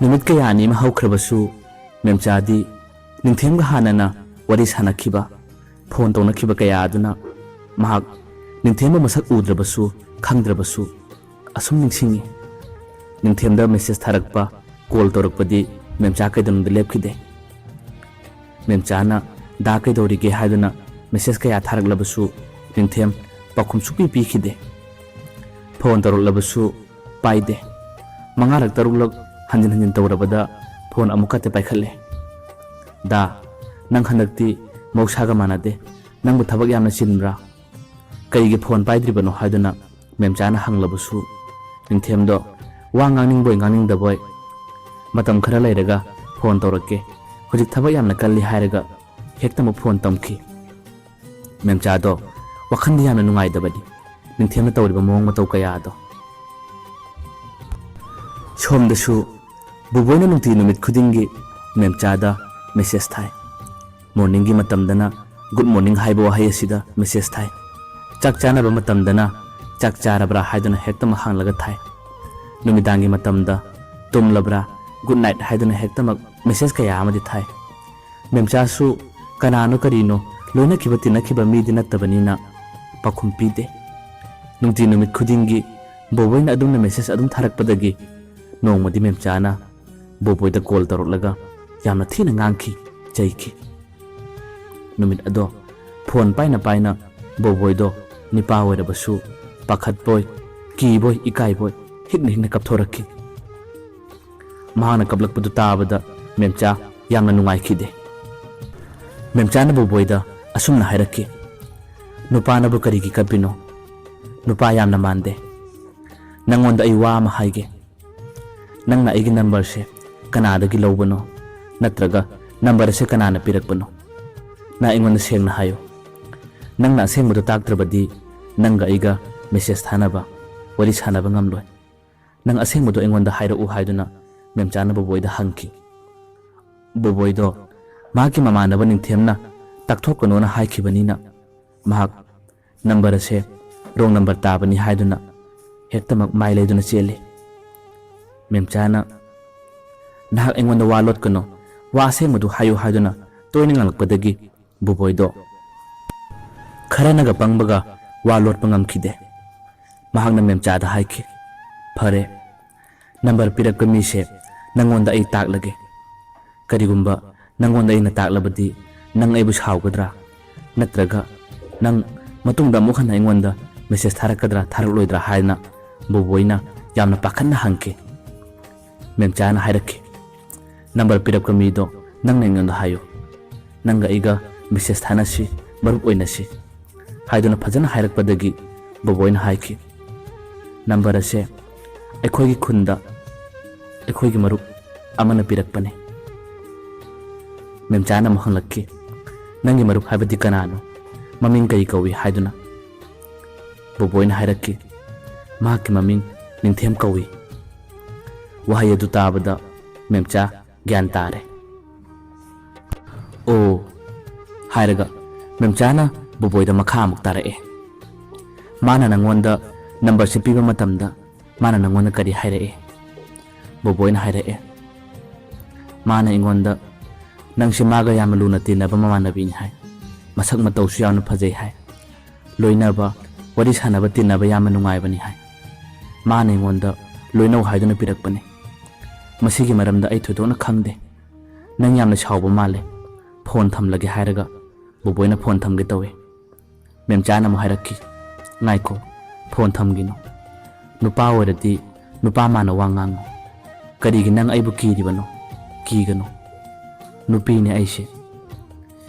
ꯅꯨꯃꯤꯠ ꯀꯌꯥꯅꯤ ꯑꯃ ꯍꯧꯈ꯭ꯔꯕꯁꯨ ꯃꯦꯝꯆꯥꯗꯤ ꯅꯤꯡꯊꯦꯝꯒ ꯍꯥꯟꯅꯅ ꯋꯥꯔꯤ ꯁꯥꯟꯅꯈꯤꯕ, ꯐꯣꯟ ꯇꯧꯅꯈꯤꯕ ꯀꯌꯥ ꯑꯗꯨꯅ ꯃꯍꯥꯛ ꯅꯤꯡꯊꯦꯝꯕ ꯃꯁꯛ ꯎꯗ꯭ꯔꯕꯁꯨ ꯈꯪꯗ꯭ꯔꯕꯁꯨ ꯑꯁꯨꯝ ꯅꯤꯡꯁꯤꯡꯉꯤ꯫ ꯅꯤꯡꯊꯦꯝꯗ ꯃꯦꯁꯦꯖ ꯊꯥꯔꯛꯄ, ꯀꯣꯜ ꯇꯧꯔꯛꯄꯗꯤ ꯃꯦꯝꯆꯥ ꯀꯩꯗꯧꯅꯨꯡꯗ ꯂꯦꯞꯈꯤꯗꯦ꯫ ꯃꯦꯝꯆꯥꯅ "ꯗꯥ ꯀꯩꯗꯧꯔꯤꯒꯦ?" ꯍꯥꯏꯗꯨꯅ ꯃꯦꯁꯦꯖ ꯀꯌꯥ ꯊꯥꯔꯛꯂꯕꯁꯨ ꯅꯤꯡꯊꯦꯝ ꯄꯥꯎꯈꯨꯝ ꯁꯨꯛꯄꯤ ꯄꯤꯈꯤꯗꯦ꯫ ꯐꯣꯟ ꯇꯧꯔꯛꯂꯕꯁꯨ ꯄꯥꯏꯗꯦ꯫ ꯃꯉꯥꯔꯛ ꯇꯔꯨꯛꯂꯛ ꯍꯟꯖꯤꯟ ꯍꯟꯖꯤꯟ ꯇꯧꯔꯕꯗ ꯐꯣꯟ ꯑꯃꯨꯛꯀ ꯄꯥꯏꯈꯠꯂꯦ꯫ "ꯗꯥ, ꯅꯪ ꯍꯟꯗꯛꯇꯤ ꯃꯍꯧꯁꯥꯒ ꯃꯥꯟꯅꯗꯦ꯫ ꯅꯪꯕꯨ ꯊꯕꯛ ꯌꯥꯝꯅ ꯆꯤꯟꯕ꯭ꯔꯥ? ꯀꯔꯤꯒꯤ ꯐꯣꯟ ꯄꯥꯏꯗ꯭ꯔꯤꯕꯅꯣ ꯍꯥꯏꯗꯨꯅ ꯃꯦꯝꯆꯥꯅ ꯍꯪꯂꯕꯁꯨ, ꯅꯤꯡꯊꯦꯝꯗꯣ ꯋꯥ ꯉꯥꯡꯅꯤꯡꯕꯣꯏ ꯉꯥꯡꯅꯤꯡꯗꯕꯣꯏ, "ꯃꯇꯝ ꯈꯔ ꯂꯩꯔꯒ ꯐꯣꯟ ꯇꯧꯔꯛꯀꯦ, ꯍꯧꯖꯤꯛ ꯊꯕꯛ ꯌꯥꯝꯅ ꯀꯜꯂꯤ" ꯍꯥꯏꯔꯒ ꯍꯦꯛꯇꯃꯛ ꯐꯣꯟ ꯇꯧꯈꯤ꯫ ꯃꯦꯝꯆꯥꯗꯣ ꯋꯥꯈꯜꯗꯤ ꯌꯥꯝꯅ ꯅꯨꯡꯉꯥꯏꯇꯕꯅꯤ, ꯅꯤꯡꯊꯦꯝꯅ ꯇꯧꯔꯤꯕ ꯃꯑꯣꯡ ꯃꯇꯧ ꯀꯌꯥꯗꯣ꯫ ꯁꯣꯝꯗꯁꯨ ꯕꯣꯕꯣꯏꯅ ꯅꯨꯡꯇꯤ ꯅꯨꯃꯤꯠ ꯈꯨꯗꯤꯡꯒꯤ ꯃꯦꯝꯆꯥꯗ ꯃꯦꯁꯦꯖ ꯊꯥꯏ꯫ ꯃꯣꯔꯅꯤꯡꯒꯤ ꯃꯇꯝꯗꯅ "ꯒꯨꯗ ꯃꯣꯔꯅꯤꯡ" ꯍꯥꯏꯕ ꯋꯥꯍꯩ ꯑꯁꯤꯗ ꯃꯦꯁꯦꯖ ꯊꯥꯏ꯫ ꯆꯥꯛ ꯆꯥꯅꯕ ꯃꯇꯝꯗꯅ "ꯆꯥꯛ ꯆꯥꯔꯕ꯭ꯔꯥ?" ꯍꯥꯏꯗꯨꯅ ꯍꯦꯛꯇꯃꯛ ꯍꯪꯂꯒ ꯊꯥꯏ꯫ ꯅꯨꯃꯤꯗꯥꯡꯒꯤ ꯃꯇꯝꯗ "ꯇꯨꯝꯂꯕ꯭ꯔꯥ?", "ꯒꯨꯗ ꯅꯥꯏꯠ" ꯍꯥꯏꯗꯨꯅ ꯍꯦꯛꯇꯃꯛ ꯃꯦꯁꯦꯖ ꯀꯌꯥ ꯑꯃꯗꯤ ꯊꯥꯏ꯫ ꯃꯦꯝꯆꯥꯁꯨ ꯀꯅꯥꯅꯣ ꯀꯔꯤꯅꯣ ꯂꯣꯏꯅꯈꯤꯕ ꯇꯤꯟꯅꯈꯤꯕ ꯃꯤꯗꯤ ꯅꯠꯇꯕꯅꯤꯅ ꯄꯥꯎꯈꯨꯝ ꯄꯤꯗꯦ꯫ ꯅꯨꯡꯇꯤ ꯅꯨꯃꯤꯠ ꯈꯨꯗꯤꯡꯒꯤ ꯕꯣꯕꯣꯏꯅ ꯑꯗꯨꯝꯅ ꯃꯦꯁꯦꯖ ꯑꯗꯨꯝ ꯊꯥꯔꯛꯄꯗꯒꯤ ꯅꯣꯡꯃꯗꯤ ꯃꯦꯝꯆꯥꯅ ꯕꯣꯕꯣꯏꯗ ꯀꯣꯜ ꯇꯧꯔꯛꯂꯒ ꯌꯥꯝꯅ ꯊꯤꯅ ꯉꯥꯡꯈꯤ, ꯆꯩꯈꯤ꯫ ꯅꯨꯃꯤꯠ ꯑꯗꯣ ꯐꯣꯟ ꯄꯥꯏꯅ ꯄꯥꯏꯅ ꯕꯣꯕꯣꯏꯗꯣ ꯅꯤꯄꯥ ꯑꯣꯏꯔꯕꯁꯨ ꯄꯥꯈꯠꯄꯣꯏ, ꯀꯤꯕꯣꯏ, ꯏꯀꯥꯏꯕꯣꯏ ꯍꯤꯛꯅ ꯍꯤꯛꯅ ꯀꯞꯊꯣꯔꯛꯈꯤ꯫ ꯃꯍꯥꯛꯅ ꯀꯞꯂꯛꯄꯗꯨ ꯇꯥꯕꯗ ꯃꯦꯝꯆꯥ ꯌꯥꯝꯅ ꯅꯨꯡꯉꯥꯏꯈꯤꯗꯦ꯫ ꯃꯦꯝꯆꯥꯅ ꯕꯣꯕꯣꯏꯗ ꯑꯁꯨꯝꯅ ꯍꯥꯏꯔꯛꯈꯤ, "ꯅꯨꯄꯥꯅꯕꯨ ꯀꯔꯤꯒꯤ ꯀꯞꯄꯤꯅꯣ? ꯅꯨꯄꯥ ꯌꯥꯝꯅ ꯃꯥꯟꯗꯦ꯫ ꯅꯪꯉꯣꯟꯗ ꯑꯩ ꯋꯥ ꯑꯃ ꯍꯥꯏꯒꯦ꯫ ꯅꯪꯅ ꯑꯩꯒꯤ ꯅꯝꯕꯔꯁꯦ ꯀꯅꯥꯗꯒꯤ ꯂꯧꯕꯅꯣ? ꯅꯠꯇ꯭ꯔꯒ ꯅꯝꯕꯔ ꯑꯁꯦ ꯀꯅꯥꯅ ꯄꯤꯔꯛꯄꯅꯣ? ꯅꯪ ꯑꯩꯉꯣꯟꯗ ꯁꯦꯡꯅ ꯍꯥꯏꯌꯨ꯫ ꯅꯪꯅ ꯑꯁꯦꯡꯕꯗꯨ ꯇꯥꯛꯇ꯭ꯔꯕꯗꯤ ꯅꯪꯒ ꯑꯩꯒ ꯃꯦꯁꯦꯖ ꯊꯥꯅꯕ, ꯋꯥꯔꯤ ꯁꯥꯟꯅꯕ ꯉꯝꯂꯣꯏ꯫ ꯅꯪ ꯑꯁꯦꯡꯕꯗꯨ ꯑꯩꯉꯣꯟꯗ ꯍꯥꯏꯔꯛꯎ" ꯍꯥꯏꯗꯨꯅ ꯃꯦꯝꯆꯥꯅ ꯕꯣꯕꯣꯏꯗ ꯍꯪꯈꯤ꯫ ꯕꯣꯕꯣꯏꯗꯣ ꯃꯍꯥꯛꯀꯤ ꯃꯃꯥꯟꯅꯕ ꯅꯤꯡꯊꯦꯝꯅ ꯇꯥꯛꯊꯣꯛꯀꯅꯣꯅ ꯍꯥꯏꯈꯤꯕꯅꯤꯅ ꯃꯍꯥꯛ ꯅꯝꯕꯔ ꯑꯁꯦ ꯔꯣꯡ ꯅꯝꯕꯔ ꯇꯥꯕꯅꯤ ꯍꯥꯏꯗꯨꯅ ꯍꯦꯛꯇꯃꯛ ꯃꯥꯏ ꯂꯩꯗꯨꯅ ꯆꯦꯜꯂꯤ꯫ ꯃꯦꯝꯆꯥꯅ "ꯅꯍꯥꯛ ꯑꯩꯉꯣꯟꯗ ꯋꯥ ꯂꯣꯠꯀꯅꯨ, ꯋꯥ ꯑꯁꯦꯡꯕꯗꯨ ꯍꯥꯏꯌꯨ" ꯍꯥꯏꯗꯨꯅ ꯇꯣꯏꯅ ꯉꯥꯡꯂꯛꯄꯗꯒꯤ ꯕꯣꯕꯣꯏꯗꯣ ꯈꯔꯅꯒ ꯄꯪꯕꯒ ꯋꯥ ꯂꯣꯠꯄ ꯉꯝꯈꯤꯗꯦ꯫ ꯃꯍꯥꯛꯅ ꯃꯦꯝꯆꯥꯗ ꯍꯥꯏꯈꯤ, "ꯐꯔꯦ, ꯅꯝꯕꯔ ꯄꯤꯔꯛꯄ ꯃꯤꯁꯦ ꯅꯪꯉꯣꯟꯗ ꯑꯩ ꯇꯥꯛꯂꯒꯦ꯫ ꯀꯔꯤꯒꯨꯝꯕ ꯅꯪꯉꯣꯟꯗ ꯑꯩꯅ ꯇꯥꯛꯂꯕꯗꯤ ꯅꯪ ꯑꯩꯕꯨ ꯁꯥꯎꯒꯗ꯭ꯔꯥ? ꯅꯠꯇ꯭ꯔꯒ ꯅꯪ ꯃꯇꯨꯡꯗ ꯑꯃꯨꯛ ꯍꯟꯅ ꯑꯩꯉꯣꯟꯗ ꯃꯦꯁꯦꯖ ꯊꯥꯔꯛꯀꯗ꯭ꯔꯥ ꯊꯥꯔꯛꯂꯣꯏꯗ꯭ꯔꯥ?" ꯍꯥꯏꯅ ꯕꯣꯕꯣꯏꯅ ꯌꯥꯝꯅ ꯄꯥꯈꯠꯅ ꯍꯪꯈꯤ꯫ ꯃꯦꯝꯆꯥꯅ ꯍꯥꯏꯔꯛꯈꯤ, "ꯅꯝꯕꯔ ꯄꯤꯔꯛꯄ ꯃꯤꯗꯣ ꯅꯪꯅ ꯑꯩꯉꯣꯟꯗ ꯍꯥꯏꯌꯨ꯫ ꯅꯪꯒ ꯑꯩꯒ ꯃꯦꯁꯦꯖ ꯊꯥꯅꯁꯤ, ꯃꯔꯨꯞ ꯑꯣꯏꯅꯁꯤ" ꯍꯥꯏꯗꯨꯅ ꯐꯖꯅ ꯍꯥꯏꯔꯛꯄꯗꯒꯤ ꯕꯣꯕꯣꯏꯅ ꯍꯥꯏꯈꯤ, "ꯅꯝꯕꯔ ꯑꯁꯦ ꯑꯩꯈꯣꯏꯒꯤ ꯈꯨꯟꯗ ꯑꯩꯈꯣꯏꯒꯤ ꯃꯔꯨꯞ ꯑꯃꯅ ꯄꯤꯔꯛꯄꯅꯤ"꯫ ꯃꯦꯝꯆꯥꯅ ꯑꯃꯨꯛ ꯍꯪꯂꯛꯈꯤ, "ꯅꯪꯒꯤ ꯃꯔꯨꯞ ꯍꯥꯏꯕꯗꯤ ꯀꯅꯥꯅꯣ? ꯃꯃꯤꯡ ꯀꯔꯤ ꯀꯧꯏ?" ꯍꯥꯏꯗꯨꯅ ꯕꯣꯕꯣꯏꯅ ꯍꯥꯏꯔꯛꯈꯤ, "ꯃꯍꯥꯛꯀꯤ ꯃꯃꯤꯡ ꯅꯤꯡꯊꯦꯝ ꯀꯧꯏ"꯫ ꯋꯥꯍꯩ ꯑꯗꯨ ꯇꯥꯕꯗ ꯃꯦꯝꯆꯥ ꯒ꯭ꯌꯥꯟ ꯇꯥꯔꯦ꯫ "ꯑꯣ" ꯍꯥꯏꯔꯒ ꯃꯦꯝꯆꯥꯅ ꯕꯣꯕꯣꯏꯗ ꯃꯈꯥ ꯑꯃꯨꯛ ꯇꯥꯔꯛꯑꯦ, "ꯃꯥꯅ ꯅꯪꯉꯣꯟꯗ ꯅꯝꯕꯔꯁꯦ ꯄꯤꯕ ꯃꯇꯝꯗ ꯃꯥꯅ ꯅꯪꯉꯣꯟꯗ ꯀꯔꯤ ꯍꯥꯏꯔꯛꯏ?" ꯕꯣꯕꯣꯏꯅ ꯍꯥꯏꯔꯛꯑꯦ, "ꯃꯥꯅ ꯑꯩꯉꯣꯟꯗ, 'ꯅꯪꯁꯦ ꯃꯥꯒ ꯌꯥꯝꯅ ꯂꯨꯅ ꯇꯤꯟꯅꯕ ꯃꯃꯥꯟꯅꯕꯤꯅꯤ' ꯍꯥꯏ, 'ꯃꯁꯛ ꯃꯇꯧꯁꯨ ꯌꯥꯝꯅ ꯐꯖꯩ' ꯍꯥꯏ, 'ꯂꯣꯏꯅꯕ, ꯋꯥꯔꯤ ꯁꯥꯟꯅꯕ ꯇꯤꯟꯅꯕ ꯌꯥꯝꯅ ꯅꯨꯡꯉꯥꯏꯕꯅꯤ' ꯍꯥꯏ꯫ ꯃꯥꯅ ꯑꯩꯉꯣꯟꯗ ꯂꯣꯏꯅꯧ ꯍꯥꯏꯗꯨꯅ ꯄꯤꯔꯛꯄꯅꯤ꯫ ꯃꯁꯤꯒꯤ ꯃꯔꯝꯗ ꯑꯩ ꯊꯣꯏꯗꯣꯛꯅ ꯈꯪꯗꯦ꯫ ꯅꯪ ꯌꯥꯝꯅ ꯁꯥꯎꯕ ꯃꯥꯜꯂꯦ꯫ ꯐꯣꯟ ꯊꯝꯂꯒꯦ" ꯍꯥꯏꯔꯒ ꯕꯣꯕꯣꯏꯅ ꯐꯣꯟ ꯊꯝꯒꯦ ꯇꯧꯏ꯫ ꯃꯦꯝꯆꯥꯅ ꯑꯃꯨꯛ ꯍꯥꯏꯔꯛꯈꯤ, "ꯉꯥꯏꯈꯣ, ꯐꯣꯟ ꯊꯝꯒꯤꯅꯣ꯫ ꯅꯨꯄꯥ ꯑꯣꯏꯔꯗꯤ ꯅꯨꯄꯥ ꯃꯥꯟꯅ ꯋꯥ ꯉꯥꯡꯉꯨ꯫ ꯀꯔꯤꯒꯤ ꯅꯪ ꯑꯩꯕꯨ ꯀꯤꯔꯤꯕꯅꯣ? ꯀꯤꯒꯅꯨ꯫ ꯅꯨꯄꯤꯅꯦ ꯑꯩꯁꯦ꯫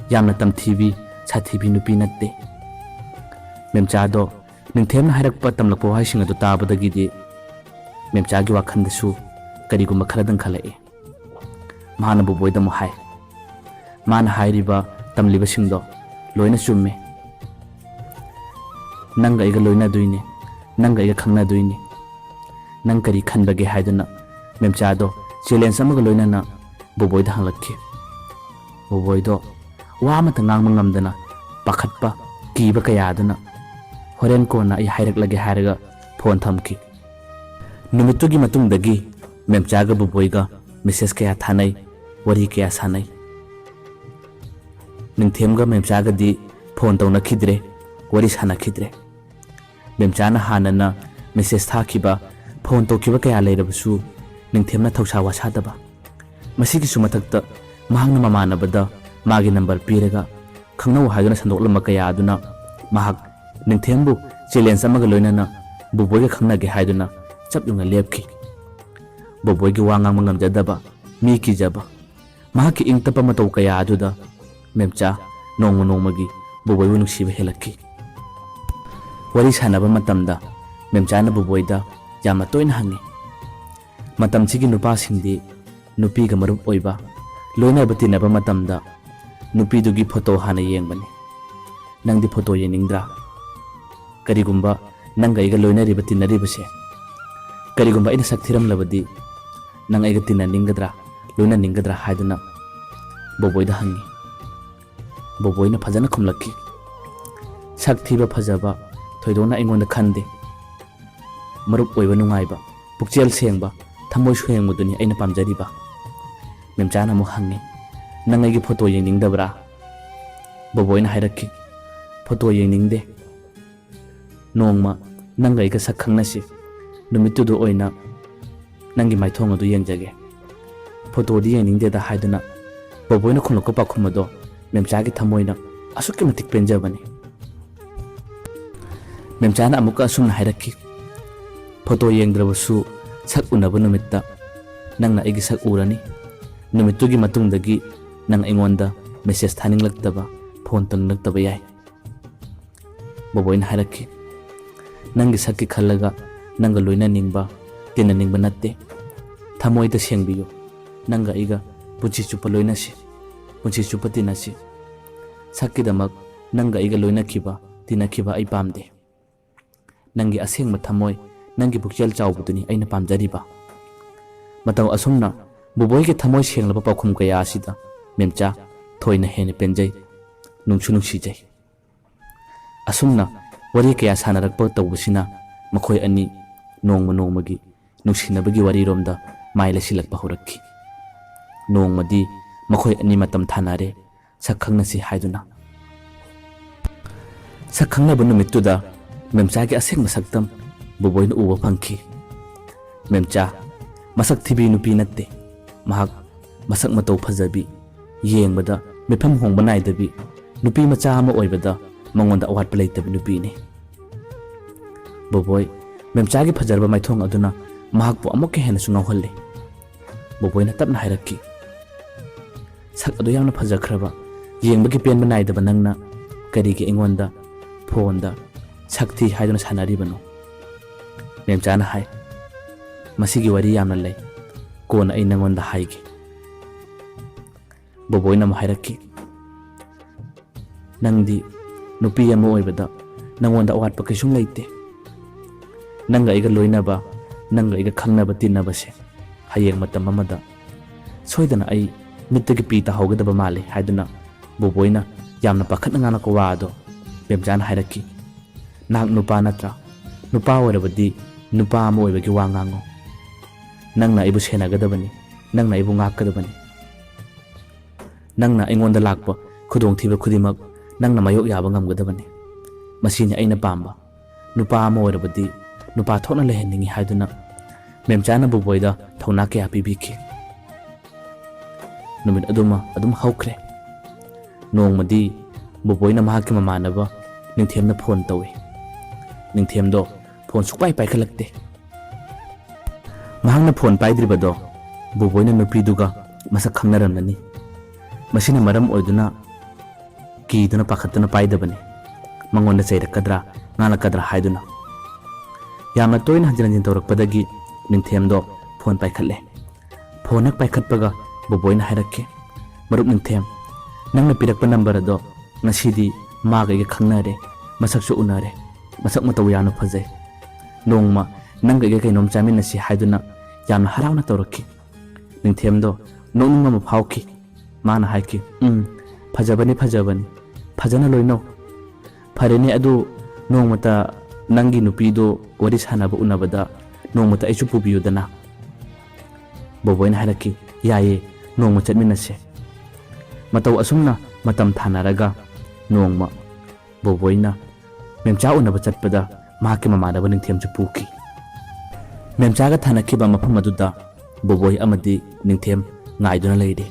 ꯌꯥꯝꯅ ꯇꯝꯊꯤꯕꯤ, ꯁꯥꯊꯤꯕꯤ ꯅꯨꯄꯤ ꯅꯠꯇꯦ"꯫ ꯃꯦꯝꯆꯥꯗꯣ ꯅꯤꯡꯊꯦꯝꯅ ꯍꯥꯏꯔꯛꯄ, ꯇꯝꯂꯛꯄ ꯋꯥꯍꯩꯁꯤꯡ ꯑꯗꯨ ꯇꯥꯕꯗꯒꯤꯗꯤ ꯃꯦꯝꯆꯥꯒꯤ ꯋꯥꯈꯜꯗꯁꯨ ꯀꯔꯤꯒꯨꯝꯕ ꯈꯔꯗꯪ ꯈꯜꯂꯛꯏ꯫ ꯃꯍꯥꯛꯅ ꯕꯣꯕꯣꯏꯗ ꯑꯃꯨꯛ ꯍꯥꯏ, "ꯃꯥꯅ ꯍꯥꯏꯔꯤꯕ, ꯇꯝꯂꯤꯕꯁꯤꯡꯗꯣ ꯂꯣꯏꯅ ꯆꯨꯝꯃꯦ꯫ ꯅꯪꯒ ꯑꯩꯒ ꯂꯣꯏꯅꯗꯣꯏꯅꯦ, ꯅꯪꯒ ꯑꯩꯒ ꯈꯪꯅꯗꯣꯏꯅꯦ꯫ ꯅꯪ ꯀꯔꯤ ꯈꯟꯕꯒꯦ?" ꯍꯥꯏꯗꯨꯅ ꯃꯦꯝꯆꯥꯗꯣ ꯆꯦꯂꯦꯟꯖ ꯑꯃꯒ ꯂꯣꯏꯅꯅ ꯕꯣꯕꯣꯏꯗ ꯍꯪꯂꯛꯈꯤ꯫ ꯕꯣꯕꯣꯏꯗꯣ ꯋꯥ ꯑꯃꯠꯇ ꯉꯥꯡꯕ ꯉꯝꯗꯅ ꯄꯥꯈꯠꯄ, ꯀꯤꯕ ꯀꯌꯥ ꯑꯗꯨꯅ "ꯍꯣꯔꯦꯟ ꯀꯣꯟꯅ ꯑꯩ ꯍꯥꯏꯔꯛꯂꯒꯦ" ꯍꯥꯏꯔꯒ ꯐꯣꯟ ꯊꯝꯈꯤ꯫ ꯅꯨꯃꯤꯠꯇꯨꯒꯤ ꯃꯇꯨꯡꯗꯒꯤ ꯃꯦꯝꯆꯥꯒ ꯕꯣꯕꯣꯏꯒ ꯃꯦꯁꯦꯖ ꯀꯌꯥ ꯊꯥꯅꯩ, ꯋꯥꯔꯤ ꯀꯌꯥ ꯁꯥꯟꯅꯩ꯫ ꯅꯤꯡꯊꯦꯝꯒ ꯃꯦꯝꯆꯥꯒꯗꯤ ꯐꯣꯟ ꯇꯧꯅꯈꯤꯗ꯭ꯔꯦ, ꯋꯥꯔꯤ ꯁꯥꯟꯅꯈꯤꯗ꯭ꯔꯦ꯫ ꯃꯦꯝꯆꯥꯅ ꯍꯥꯟꯅꯅ ꯃꯦꯁꯦꯖ ꯊꯥꯈꯤꯕ, ꯐꯣꯟ ꯇꯧꯈꯤꯕ ꯀꯌꯥ ꯂꯩꯔꯕꯁꯨ ꯅꯤꯡꯊꯦꯝꯅ ꯊꯧꯁꯥ ꯋꯥꯁꯥꯗꯕ꯫ ꯃꯁꯤꯒꯤꯁꯨ ꯃꯊꯛꯇ ꯃꯍꯥꯛꯅ ꯃꯃꯥꯟꯅꯕꯗ ꯃꯥꯒꯤ ꯅꯝꯕꯔ ꯄꯤꯔꯒ ꯈꯪꯅꯧ ꯍꯥꯏꯗꯨꯅ ꯁꯟꯗꯣꯛꯂꯝꯕ ꯀꯌꯥ ꯑꯗꯨꯅ ꯃꯍꯥꯛ ꯅꯤꯡꯊꯦꯝꯕꯨ ꯆꯦꯂꯦꯟꯖ ꯑꯃꯒ ꯂꯣꯏꯅꯅ ꯕꯣꯕꯣꯏꯒ ꯈꯪꯅꯒꯦ ꯍꯥꯏꯗꯨꯅ ꯆꯞ ꯌꯨꯡꯅ ꯂꯦꯞꯈꯤ꯫ ꯕꯣꯕꯣꯏꯒꯤ ꯋꯥ ꯉꯥꯡꯕ ꯉꯝꯖꯗꯕ, ꯃꯤ ꯀꯤꯖꯕ, ꯃꯍꯥꯛꯀꯤ ꯏꯪ ꯇꯞꯄ ꯃꯇꯧ ꯀꯌꯥ ꯑꯗꯨꯗ ꯃꯦꯝꯆꯥ ꯅꯣꯡꯃ ꯅꯣꯡꯃꯒꯤ ꯕꯣꯕꯣꯏꯕꯨ ꯅꯨꯡꯁꯤꯕ ꯍꯦꯜꯂꯛꯈꯤ꯫ ꯋꯥꯔꯤ ꯁꯥꯟꯅꯕ ꯃꯇꯝꯗ ꯃꯦꯝꯆꯥꯅ ꯕꯣꯕꯣꯏꯗ ꯌꯥꯝꯅ ꯇꯣꯏꯅ ꯍꯪꯉꯤ꯫ ꯃꯇꯝꯁꯤꯒꯤ ꯅꯨꯄꯥꯁꯤꯡꯗꯤ ꯅꯨꯄꯤꯒ ꯃꯔꯨꯞ ꯑꯣꯏꯕ, ꯂꯣꯏꯅꯕ ꯇꯤꯟꯅꯕ ꯃꯇꯝꯗ ꯅꯨꯄꯤꯗꯨꯒꯤ ꯐꯣꯇꯣ ꯍꯥꯟꯅ ꯌꯦꯡꯕꯅꯤ꯫ ꯅꯪꯗꯤ ꯐꯣꯇꯣ ꯌꯦꯡꯅꯤꯡꯗ꯭ꯔꯥ? ꯀꯔꯤꯒꯨꯝꯕ ꯅꯪꯒ ꯑꯩꯒ ꯂꯣꯏꯅꯔꯤꯕ ꯇꯤꯟꯅꯔꯤꯕꯁꯦ, ꯀꯔꯤꯒꯨꯝꯕ ꯑꯩꯅ ꯁꯛ ꯊꯤꯔꯝꯂꯕꯗꯤ ꯅꯪ ꯑꯩꯒ ꯇꯤꯟꯅꯅꯤꯡꯒꯗ꯭ꯔꯥ, ꯂꯣꯏꯅꯅꯤꯡꯒꯗ꯭ꯔꯥ ꯍꯥꯏꯗꯨꯅ ꯕꯣꯕꯣꯏꯗ ꯍꯪꯉꯤ꯫ ꯕꯣꯕꯣꯏꯅ ꯐꯖꯅ ꯈꯨꯝꯂꯛꯈꯤ꯫ ꯁꯛ ꯊꯤꯕ ꯐꯖꯕ ꯊꯣꯏꯗꯣꯛꯅ ꯑꯩꯉꯣꯟꯗ ꯈꯟꯗꯦ꯫ ꯃꯔꯨꯞ ꯑꯣꯏꯕ ꯅꯨꯡꯉꯥꯏꯕ, ꯄꯨꯛꯆꯦꯜ ꯁꯦꯡꯕ, ꯊꯃꯣꯏ ꯁꯦꯡꯕꯗꯨꯅꯤ ꯑꯩꯅ ꯄꯥꯝꯖꯔꯤꯕ꯫ ꯃꯦꯝꯆꯥꯅ ꯑꯃꯨꯛ ꯍꯪꯉꯤ, "ꯅꯪ ꯑꯩꯒꯤ ꯐꯣꯇꯣ ꯌꯦꯡꯅꯤꯡꯗꯕ꯭ꯔꯥ?" ꯕꯣꯕꯣꯏꯅ ꯍꯥꯏꯔꯛꯈꯤ, "ꯐꯣꯇꯣ ꯌꯦꯡꯅꯤꯡꯗꯦ꯫ ꯅꯣꯡꯃ ꯅꯪꯒ ꯑꯩꯒ ꯁꯛ ꯈꯪꯅꯁꯤ꯫ ꯅꯨꯃꯤꯠꯇꯨꯗ ꯑꯣꯏꯅ ꯅꯪꯒꯤ ꯃꯥꯏꯊꯣꯡ ꯑꯗꯨ ꯌꯦꯡꯖꯒꯦ꯫ ꯐꯣꯇꯣꯗꯤ ꯌꯦꯡꯅꯤꯡꯗꯦꯗ" ꯍꯥꯏꯗꯨꯅ ꯕꯣꯕꯣꯏꯅ ꯈꯨꯝꯂꯛꯄ ꯄꯥꯎꯈꯨꯝ ꯑꯗꯣ ꯃꯦꯝꯆꯥꯒꯤ ꯊꯃꯣꯏꯅ ꯑꯁꯨꯛꯀꯤ ꯃꯇꯤꯛ ꯄꯦꯟꯖꯕꯅꯤ꯫ ꯃꯦꯝꯆꯥꯅ ꯑꯃꯨꯛꯀ ꯑꯁꯨꯝꯅ ꯍꯥꯏꯔꯛꯈꯤ, "ꯐꯣꯇꯣ ꯌꯦꯡꯗ꯭ꯔꯕꯁꯨ ꯁꯛ ꯎꯅꯕ ꯅꯨꯃꯤꯠꯇ ꯅꯪꯅ ꯑꯩꯒꯤ ꯁꯛ ꯎꯔꯅꯤ꯫ ꯅꯨꯃꯤꯠꯇꯨꯒꯤ ꯃꯇꯨꯡꯗꯒꯤ ꯅꯪ ꯑꯩꯉꯣꯟꯗ ꯃꯦꯁꯦꯖ ꯊꯥꯅꯤꯡꯂꯛꯇꯕ, ꯐꯣꯟ ꯇꯧꯅꯤꯡꯂꯛꯇꯕ ꯌꯥꯏ꯫" ꯕꯣꯕꯣꯏꯅ ꯍꯥꯏꯔꯛꯈꯤ, "ꯅꯪꯒꯤ ꯁꯛꯀꯤ ꯈꯜꯂꯒ ꯅꯪꯒ ꯂꯣꯏꯅꯅꯤꯡꯕ, ꯇꯤꯟꯅꯅꯤꯡꯕ ꯅꯠꯇꯦ꯫ ꯊꯃꯣꯏꯗ ꯁꯦꯡꯕꯤꯌꯨ꯫ ꯅꯪꯒ ꯑꯩꯒ ꯄꯨꯟꯁꯤ ꯆꯨꯞꯄ ꯂꯣꯏꯅꯁꯤ, ꯄꯨꯟꯁꯤ ꯆꯨꯞꯄ ꯇꯤꯟꯅꯁꯤ꯫ ꯁꯛꯀꯤꯗꯃꯛ ꯅꯪꯒ ꯑꯩꯒ ꯂꯣꯏꯅꯈꯤꯕ, ꯇꯤꯟꯅꯈꯤꯕ ꯑꯩ ꯄꯥꯝꯗꯦ꯫ ꯅꯪꯒꯤ ꯑꯁꯦꯡꯕ ꯊꯃꯣꯏ, ꯅꯪꯒꯤ ꯄꯨꯛꯆꯦꯜ ꯆꯥꯎꯕꯗꯨꯅꯤ ꯑꯩꯅ ꯄꯥꯝꯖꯔꯤꯕ꯫" ꯃꯇꯧ ꯑꯁꯨꯝꯅ ꯕꯣꯕꯣꯏꯒꯤ ꯊꯃꯣꯏ ꯁꯦꯡꯂꯕ ꯄꯥꯎꯈꯨꯝ ꯀꯌꯥ ꯑꯁꯤꯗ ꯃꯦꯝꯆꯥ ꯊꯣꯏꯅ ꯍꯦꯟꯅ ꯄꯦꯟꯖꯩ, ꯅꯨꯡꯁꯨ ꯅꯨꯡꯁꯤꯖꯩ꯫ ꯑꯁꯨꯝꯅ ꯋꯥꯔꯤ ꯀꯌꯥ ꯁꯥꯟꯅꯔꯛꯄ ꯇꯧꯕꯁꯤꯅ ꯃꯈꯣꯏ ꯑꯅꯤ ꯅꯣꯡꯃ ꯅꯣꯡꯃꯒꯤ ꯅꯨꯡꯁꯤꯅꯕꯒꯤ ꯋꯥꯔꯤꯔꯣꯝꯗ ꯃꯥꯏ ꯂꯩꯁꯤꯜꯂꯛꯄ ꯍꯧꯔꯛꯈꯤ꯫ ꯅꯣꯡꯃꯗꯤ ꯃꯈꯣꯏ ꯑꯅꯤ ꯃꯇꯝ ꯊꯥꯅꯔꯦ, ꯁꯛ ꯈꯪꯅꯁꯤ ꯍꯥꯏꯗꯨꯅ꯫ ꯁꯛ ꯈꯪꯅꯕ ꯅꯨꯃꯤꯠꯇꯨꯗ ꯃꯦꯝꯆꯥꯒꯤ ꯑꯁꯦꯡꯕ ꯁꯛꯇꯝ ꯕꯣꯕꯣꯏꯅ ꯎꯕ ꯐꯪꯈꯤ꯫ ꯃꯦꯝꯆꯥ ꯃꯁꯛ ꯊꯤꯕꯤ ꯅꯨꯄꯤ ꯅꯠꯇꯦ꯫ ꯃꯍꯥꯛ ꯃꯁꯛ ꯃꯇꯧ ꯐꯖꯕꯤ, ꯌꯦꯡꯕꯗ ꯃꯤꯐꯝ ꯍꯣꯡꯕ ꯅꯥꯏꯗꯕꯤ, ꯅꯨꯄꯤ ꯃꯆꯥ ꯑꯃ ꯑꯣꯏꯕꯗ ꯃꯉꯣꯟꯗ ꯑꯋꯥꯠꯄ ꯂꯩꯇꯕ ꯅꯨꯄꯤꯅꯤ꯫ ꯕꯣꯕꯣꯏ, ꯃꯦꯝꯆꯥꯒꯤ ꯐꯖꯔꯕ ꯃꯥꯏꯊꯣꯡ ꯑꯗꯨꯅ ꯃꯍꯥꯛꯄꯨ ꯑꯃꯨꯛꯀ ꯍꯦꯟꯅꯁꯨ ꯉꯥꯎꯍꯜꯂꯤ꯫ ꯕꯣꯕꯣꯏꯅ ꯇꯞꯅ ꯍꯥꯏꯔꯛꯈꯤ, "ꯁꯛ ꯑꯗꯨ ꯌꯥꯝꯅ ꯐꯖꯈ꯭ꯔꯕ, ꯌꯦꯡꯕꯒꯤ ꯄꯦꯟꯕ ꯅꯥꯏꯗꯕ ꯅꯪꯅ ꯀꯔꯤꯒꯤ ꯑꯩꯉꯣꯟꯗ ꯐꯣꯟꯗ ꯁꯛ ꯊꯤ ꯍꯥꯏꯗꯨꯅ ꯁꯥꯟꯅꯔꯤꯕꯅꯣ?" ꯃꯦꯝꯆꯥꯅ ꯍꯥꯏ, "ꯃꯁꯤꯒꯤ ꯋꯥꯔꯤ ꯌꯥꯝꯅ ꯂꯩ, ꯀꯣꯟꯅ ꯑꯩ ꯅꯪꯉꯣꯟꯗ ꯍꯥꯏꯒꯦ꯫" ꯕꯣꯕꯣꯏꯅ ꯑꯃꯨꯛ ꯍꯥꯏꯔꯛꯈꯤ, "ꯅꯪꯗꯤ ꯅꯨꯄꯤ ꯑꯃ ꯑꯣꯏꯕꯗ ꯅꯪꯉꯣꯟꯗ ꯑꯋꯥꯠꯄ ꯀꯩꯁꯨꯝ ꯂꯩꯇꯦ꯫ ꯅꯪꯒ ꯑꯩꯒ ꯂꯣꯏꯅꯕ, ꯅꯪꯒ ꯑꯩꯒ ꯈꯪꯅꯕ ꯇꯤꯟꯅꯕꯁꯦ ꯍꯌꯦꯡ ꯃꯇꯝ ꯑꯃꯗ ꯁꯣꯏꯗꯅ ꯑꯩ ꯃꯤꯠꯇꯒꯤ ꯄꯤ ꯇꯥꯍꯧꯒꯗꯕ ꯃꯥꯜꯂꯤ" ꯍꯥꯏꯗꯨꯅ ꯕꯣꯕꯣꯏꯅ ꯌꯥꯝꯅ ꯄꯥꯈꯠꯅ ꯉꯥꯡꯂꯛꯄ ꯋꯥ ꯑꯗꯣ ꯃꯦꯝꯆꯥꯅ ꯍꯥꯏꯔꯛꯈꯤ, "ꯅꯍꯥꯛ ꯅꯨꯄꯥ ꯅꯠꯇ꯭ꯔꯥ? ꯅꯨꯄꯥ ꯑꯣꯏꯔꯕꯗꯤ ꯅꯨꯄꯥ ꯑꯃ ꯑꯣꯏꯕꯒꯤ ꯋꯥ ꯉꯥꯡꯉꯨ꯫ ꯅꯪꯅ ꯑꯩꯕꯨ ꯁꯦꯟꯅꯒꯗꯕꯅꯤ, ꯅꯪꯅ ꯑꯩꯕꯨ ꯉꯥꯛꯀꯗꯕꯅꯤ꯫ ꯅꯪꯅ ꯑꯩꯉꯣꯟꯗ ꯂꯥꯛꯄ ꯈꯨꯗꯣꯡꯊꯤꯕ ꯈꯨꯗꯤꯡꯃꯛ ꯅꯪꯅ ꯃꯥꯌꯣꯛ ꯌꯥꯕ ꯉꯝꯒꯗꯕꯅꯤ꯫ ꯃꯁꯤꯅꯤ ꯑꯩꯅ ꯄꯥꯝꯕ꯫ ꯅꯨꯄꯥ ꯑꯃ ꯑꯣꯏꯔꯕꯗꯤ ꯅꯨꯄꯥ ꯊꯣꯛꯅ ꯂꯩꯍꯟꯅꯤꯡꯏ" ꯍꯥꯏꯗꯨꯅ ꯃꯦꯝꯆꯥꯅ ꯕꯣꯕꯣꯏꯗ ꯊꯧꯅꯥ ꯀꯌꯥ ꯄꯤꯕꯤꯈꯤ꯫ ꯅꯨꯃꯤꯠ ꯑꯗꯨꯃ ꯑꯗꯨꯝ ꯍꯧꯈ꯭ꯔꯦ꯫ ꯅꯣꯡꯃꯗꯤ ꯕꯣꯕꯣꯏꯅ ꯃꯍꯥꯛꯀꯤ ꯃꯃꯥꯟꯅꯕ ꯅꯤꯡꯊꯦꯝꯗ ꯐꯣꯟ ꯇꯧꯏ꯫ ꯅꯤꯡꯊꯦꯝꯗꯣ ꯐꯣꯟ ꯁꯨꯛꯄꯥꯏ ꯄꯥꯏꯈꯠꯂꯛꯇꯦ꯫ ꯃꯍꯥꯛꯅ ꯐꯣꯟ ꯄꯥꯏꯗ꯭ꯔꯤꯕꯗꯣ ꯕꯣꯕꯣꯏꯅ ꯅꯨꯄꯤꯗꯨꯒ ꯃꯁꯛ ꯈꯪꯅꯔꯝꯂꯅꯤ꯫ ꯃꯁꯤꯅ ꯃꯔꯝ ꯑꯣꯏꯗꯨꯅ ꯀꯤꯗꯨꯅ ꯄꯥꯈꯠꯇꯨꯅ ꯄꯥꯏꯗꯕꯅꯤ, ꯃꯉꯣꯟꯗ ꯆꯩꯔꯛꯀꯗ꯭ꯔꯥ ꯉꯥꯡꯂꯛꯀꯗ꯭ꯔꯥ ꯍꯥꯏꯗꯨꯅ꯫ ꯌꯥꯝꯅ ꯇꯣꯏꯅ ꯍꯟꯖꯤꯟ ꯍꯟꯖꯤꯟ ꯇꯧꯔꯛꯄꯗꯒꯤ ꯅꯤꯡꯊꯦꯝꯗꯣ ꯐꯣꯟ ꯄꯥꯏꯈꯠꯂꯦ꯫ ꯐꯣꯟ ꯍꯦꯛ ꯄꯥꯏꯈꯠꯄꯒ ꯕꯣꯕꯣꯏꯅ ꯍꯥꯏꯔꯛꯈꯤ, "ꯃꯔꯨꯞ ꯅꯤꯡꯊꯦꯝ, ꯅꯪꯅ ꯄꯤꯔꯛꯄ ꯅꯝꯕꯔ ꯑꯗꯣ ꯉꯁꯤꯗꯤ ꯃꯥꯒ ꯑꯩꯒ ꯈꯪꯅꯔꯦ, ꯃꯁꯛꯁꯨ ꯎꯅꯔꯦ, ꯃꯁꯛ ꯃꯇꯧ ꯌꯥꯝꯅ ꯐꯖꯩ꯫ ꯅꯣꯡꯃ ꯅꯪꯒ ꯑꯩꯒ ꯀꯩꯅꯣꯝ ꯆꯥꯃꯤꯟꯅꯁꯤ" ꯍꯥꯏꯗꯨꯅ ꯌꯥꯝꯅ ꯍꯔꯥꯎꯅ ꯇꯧꯔꯛꯈꯤ꯫ ꯅꯤꯡꯊꯦꯝꯗꯣ ꯅꯣꯛꯅꯤꯡꯕ ꯑꯃ ꯐꯥꯎꯈꯤ꯫ ꯃꯥꯅ ꯍꯥꯏꯈꯤ, "ꯎꯝ, ꯐꯖꯕꯅꯤ, ꯐꯖꯕꯅꯤ, ꯐꯖꯅ ꯂꯣꯏꯅꯧ꯫ ꯐꯔꯦꯅꯦ, ꯑꯗꯨ ꯅꯣꯡꯃꯇ ꯅꯪꯒꯤ ꯅꯨꯄꯤꯗꯣ ꯋꯥꯔꯤ ꯁꯥꯟꯅꯕ ꯎꯅꯕꯗ ꯅꯣꯡꯃꯇ ꯑꯩꯁꯨ ꯄꯨꯕꯤꯌꯨꯗꯅ꯫" ꯕꯣꯕꯣꯏꯅ ꯍꯥꯏꯔꯛꯈꯤ, "ꯌꯥꯏꯌꯦ, ꯅꯣꯡꯃ ꯆꯠꯃꯤꯟꯅꯁꯦ꯫" ꯃꯇꯧ ꯑꯁꯨꯝꯅ ꯃꯇꯝ ꯊꯥꯅꯔꯒ ꯅꯣꯡꯃ ꯕꯣꯕꯣꯏꯅ ꯃꯦꯝꯆꯥ ꯎꯅꯕ ꯆꯠꯄꯗ ꯃꯍꯥꯛꯀꯤ ꯃꯃꯥꯟꯅꯕ ꯅꯤꯡꯊꯦꯝꯁꯨ ꯄꯨꯈꯤ꯫ ꯃꯦꯝꯆꯥꯒ ꯊꯥꯅꯈꯤꯕ ꯃꯐꯝ ꯑꯗꯨꯗ ꯕꯣꯕꯣꯏ ꯑꯃꯗꯤ ꯅꯤꯡꯊꯦꯝ ꯉꯥꯏꯗꯨꯅ ꯂꯩꯔꯤ꯫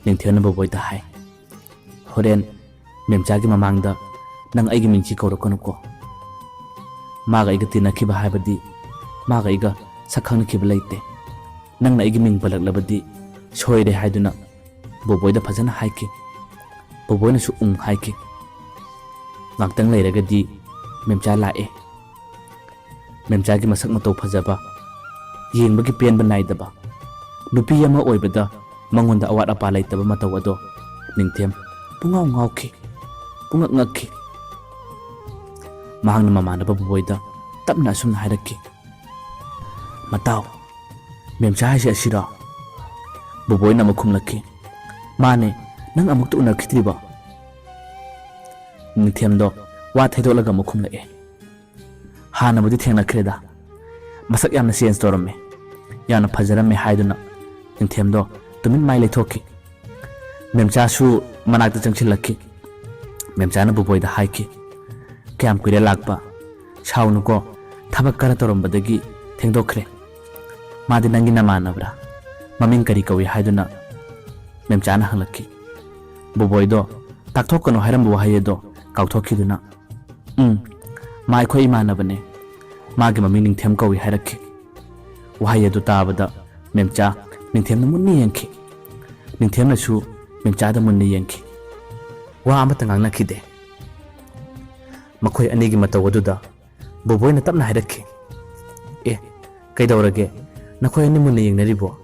ꯅꯤꯡꯊꯦꯝꯅ ꯕꯣꯕꯣꯏꯗ ꯍꯥꯏ, "ꯍꯣꯔꯦꯟ ꯃꯦꯝꯆꯥꯒꯤ ꯃꯃꯥꯡꯗ ꯅꯪ ꯑꯩꯒꯤ ꯃꯤꯡꯁꯤ ꯀꯧꯔꯛꯀꯅꯨꯀꯣ꯫ ꯃꯥꯒ ꯑꯩꯒ ꯇꯤꯟꯅꯈꯤꯕ ꯍꯥꯏꯕꯗꯤ ꯃꯥꯒ ꯑꯩꯒ ꯁꯛ ꯈꯪꯅꯈꯤꯕ ꯂꯩꯇꯦ꯫ ꯅꯪꯅ ꯑꯩꯒꯤ ꯃꯤꯡ ꯄꯜꯂꯛꯂꯕꯗꯤ ꯁꯣꯏꯔꯦ" ꯍꯥꯏꯗꯨꯅ ꯕꯣꯕꯣꯏꯗ ꯐꯖꯅ ꯍꯥꯏꯈꯤ꯫ ꯕꯣꯕꯣꯏꯅꯁꯨ ꯎꯝ ꯍꯥꯏꯈꯤ꯫ ꯉꯥꯛꯇꯪ ꯂꯩꯔꯒꯗꯤ ꯃꯦꯝꯆꯥ ꯂꯥꯛꯑꯦ꯫ ꯃꯦꯝꯆꯥꯒꯤ ꯃꯁꯛ ꯃꯇꯧ ꯐꯖꯕ, ꯌꯦꯡꯕꯒꯤ ꯄꯦꯟꯕ ꯅꯥꯏꯗꯕ, ꯅꯨꯄꯤ ꯑꯃ ꯑꯣꯏꯕꯗ ꯃꯉꯣꯟꯗ ꯑꯋꯥꯠ ꯑꯄꯥ ꯂꯩꯇꯕ ꯃꯇꯧ ꯑꯗꯣ ꯅꯤꯡꯊꯦꯝ ꯄꯨꯡꯉꯥꯎ ꯉꯥꯎꯈꯤ, ꯄꯨꯡꯉꯛ ꯉꯛꯈꯤ꯫ ꯃꯍꯥꯛꯅ ꯃꯃꯥꯟꯅꯕ ꯕꯣꯕꯣꯏꯗ ꯇꯞꯅ ꯑꯁꯨꯝꯅ ꯍꯥꯏꯔꯛꯈꯤ, "ꯃꯇꯥꯎ, ꯃꯦꯝꯆꯥ ꯍꯥꯏꯁꯦ ꯑꯁꯤꯔꯣ?" ꯕꯣꯕꯣꯏꯅ ꯑꯃꯨꯛ ꯈꯨꯝꯂꯛꯈꯤ, "ꯃꯥꯅꯦ, ꯅꯪ ꯑꯃꯨꯛꯇ ꯎꯅꯈꯤꯗ꯭ꯔꯤꯕꯣ?" ꯅꯤꯡꯊꯦꯝꯗꯣ ꯋꯥ ꯊꯩꯗꯣꯛꯂꯒ ꯑꯃꯨꯛ ꯈꯨꯝꯂꯛꯑꯦ, "ꯍꯥꯟꯅꯕꯨꯗꯤ ꯊꯦꯡꯅꯈ꯭ꯔꯦꯗ꯫ ꯃꯁꯛ ꯌꯥꯝꯅ ꯆꯦꯟꯖ ꯇꯧꯔꯝꯃꯦ, ꯌꯥꯝꯅ ꯐꯖꯔꯝꯃꯦ" ꯍꯥꯏꯗꯨꯅ ꯅꯤꯡꯊꯦꯝꯗꯣ ꯇꯨꯃꯤꯟ ꯃꯥꯏ ꯂꯩꯊꯣꯛꯈꯤ꯫ ꯃꯦꯝꯆꯥꯁꯨ ꯃꯅꯥꯛꯇ ꯆꯪꯁꯤꯜꯂꯛꯈꯤ꯫ ꯃꯦꯝꯆꯥꯅ ꯕꯣꯕꯣꯏꯗ ꯍꯥꯏꯈꯤ, "ꯀꯌꯥꯝ ꯀꯨꯏꯔꯦ ꯂꯥꯛꯄ? ꯁꯥꯎꯅꯨꯀꯣ, ꯊꯕꯛ ꯈꯔ ꯇꯧꯔꯝꯕꯗꯒꯤ ꯊꯦꯡꯗꯣꯛꯈ꯭ꯔꯦ꯫ ꯃꯥꯗꯤ ꯅꯪꯒꯤ ꯅꯃꯥꯟꯅꯕ꯭ꯔꯥ? ꯃꯃꯤꯡ ꯀꯔꯤ ꯀꯧꯏ?" ꯍꯥꯏꯗꯨꯅ ꯃꯦꯝꯆꯥꯅ ꯍꯪꯂꯛꯈꯤ꯫ ꯕꯣꯕꯣꯏꯗꯣ ꯇꯥꯛꯊꯣꯛꯀꯅꯨ ꯍꯥꯏꯔꯝꯕ ꯋꯥꯍꯩ ꯑꯗꯣ ꯀꯥꯎꯊꯣꯛꯈꯤꯗꯨꯅ, "ꯎꯝ, ꯃꯥ ꯑꯩꯈꯣꯏ ꯏꯃꯥꯟꯅꯕꯅꯦ꯫ ꯃꯥꯒꯤ ꯃꯃꯤꯡ ꯅꯤꯡꯊꯦꯝ ꯀꯧꯏ" ꯍꯥꯏꯔꯛꯈꯤ꯫ ꯋꯥꯍꯩ ꯑꯗꯨ ꯇꯥꯕꯗ ꯃꯦꯝꯆꯥ ꯅꯤꯡꯊꯦꯝꯅ ꯃꯨꯟꯅ ꯌꯦꯡꯈꯤ꯫ ꯅꯤꯡꯊꯦꯝꯅꯁꯨ ꯃꯦꯝꯆꯥꯗ ꯃꯨꯟꯅ ꯌꯦꯡꯈꯤ꯫ ꯋꯥ ꯑꯃꯠꯇ ꯉꯥꯡꯅꯈꯤꯗꯦ꯫ ꯃꯈꯣꯏ ꯑꯅꯤꯒꯤ ꯃꯇꯧ ꯑꯗꯨꯗ ꯕꯣꯕꯣꯏꯅ ꯇꯞꯅ ꯍꯥꯏꯔꯛꯈꯤ, "ꯑꯦ, ꯀꯩꯗꯧꯔꯒꯦ? ꯅꯈꯣꯏ ꯑꯅꯤ ꯃꯨꯟꯅ ꯌꯦꯡꯅꯔꯤꯕꯣ?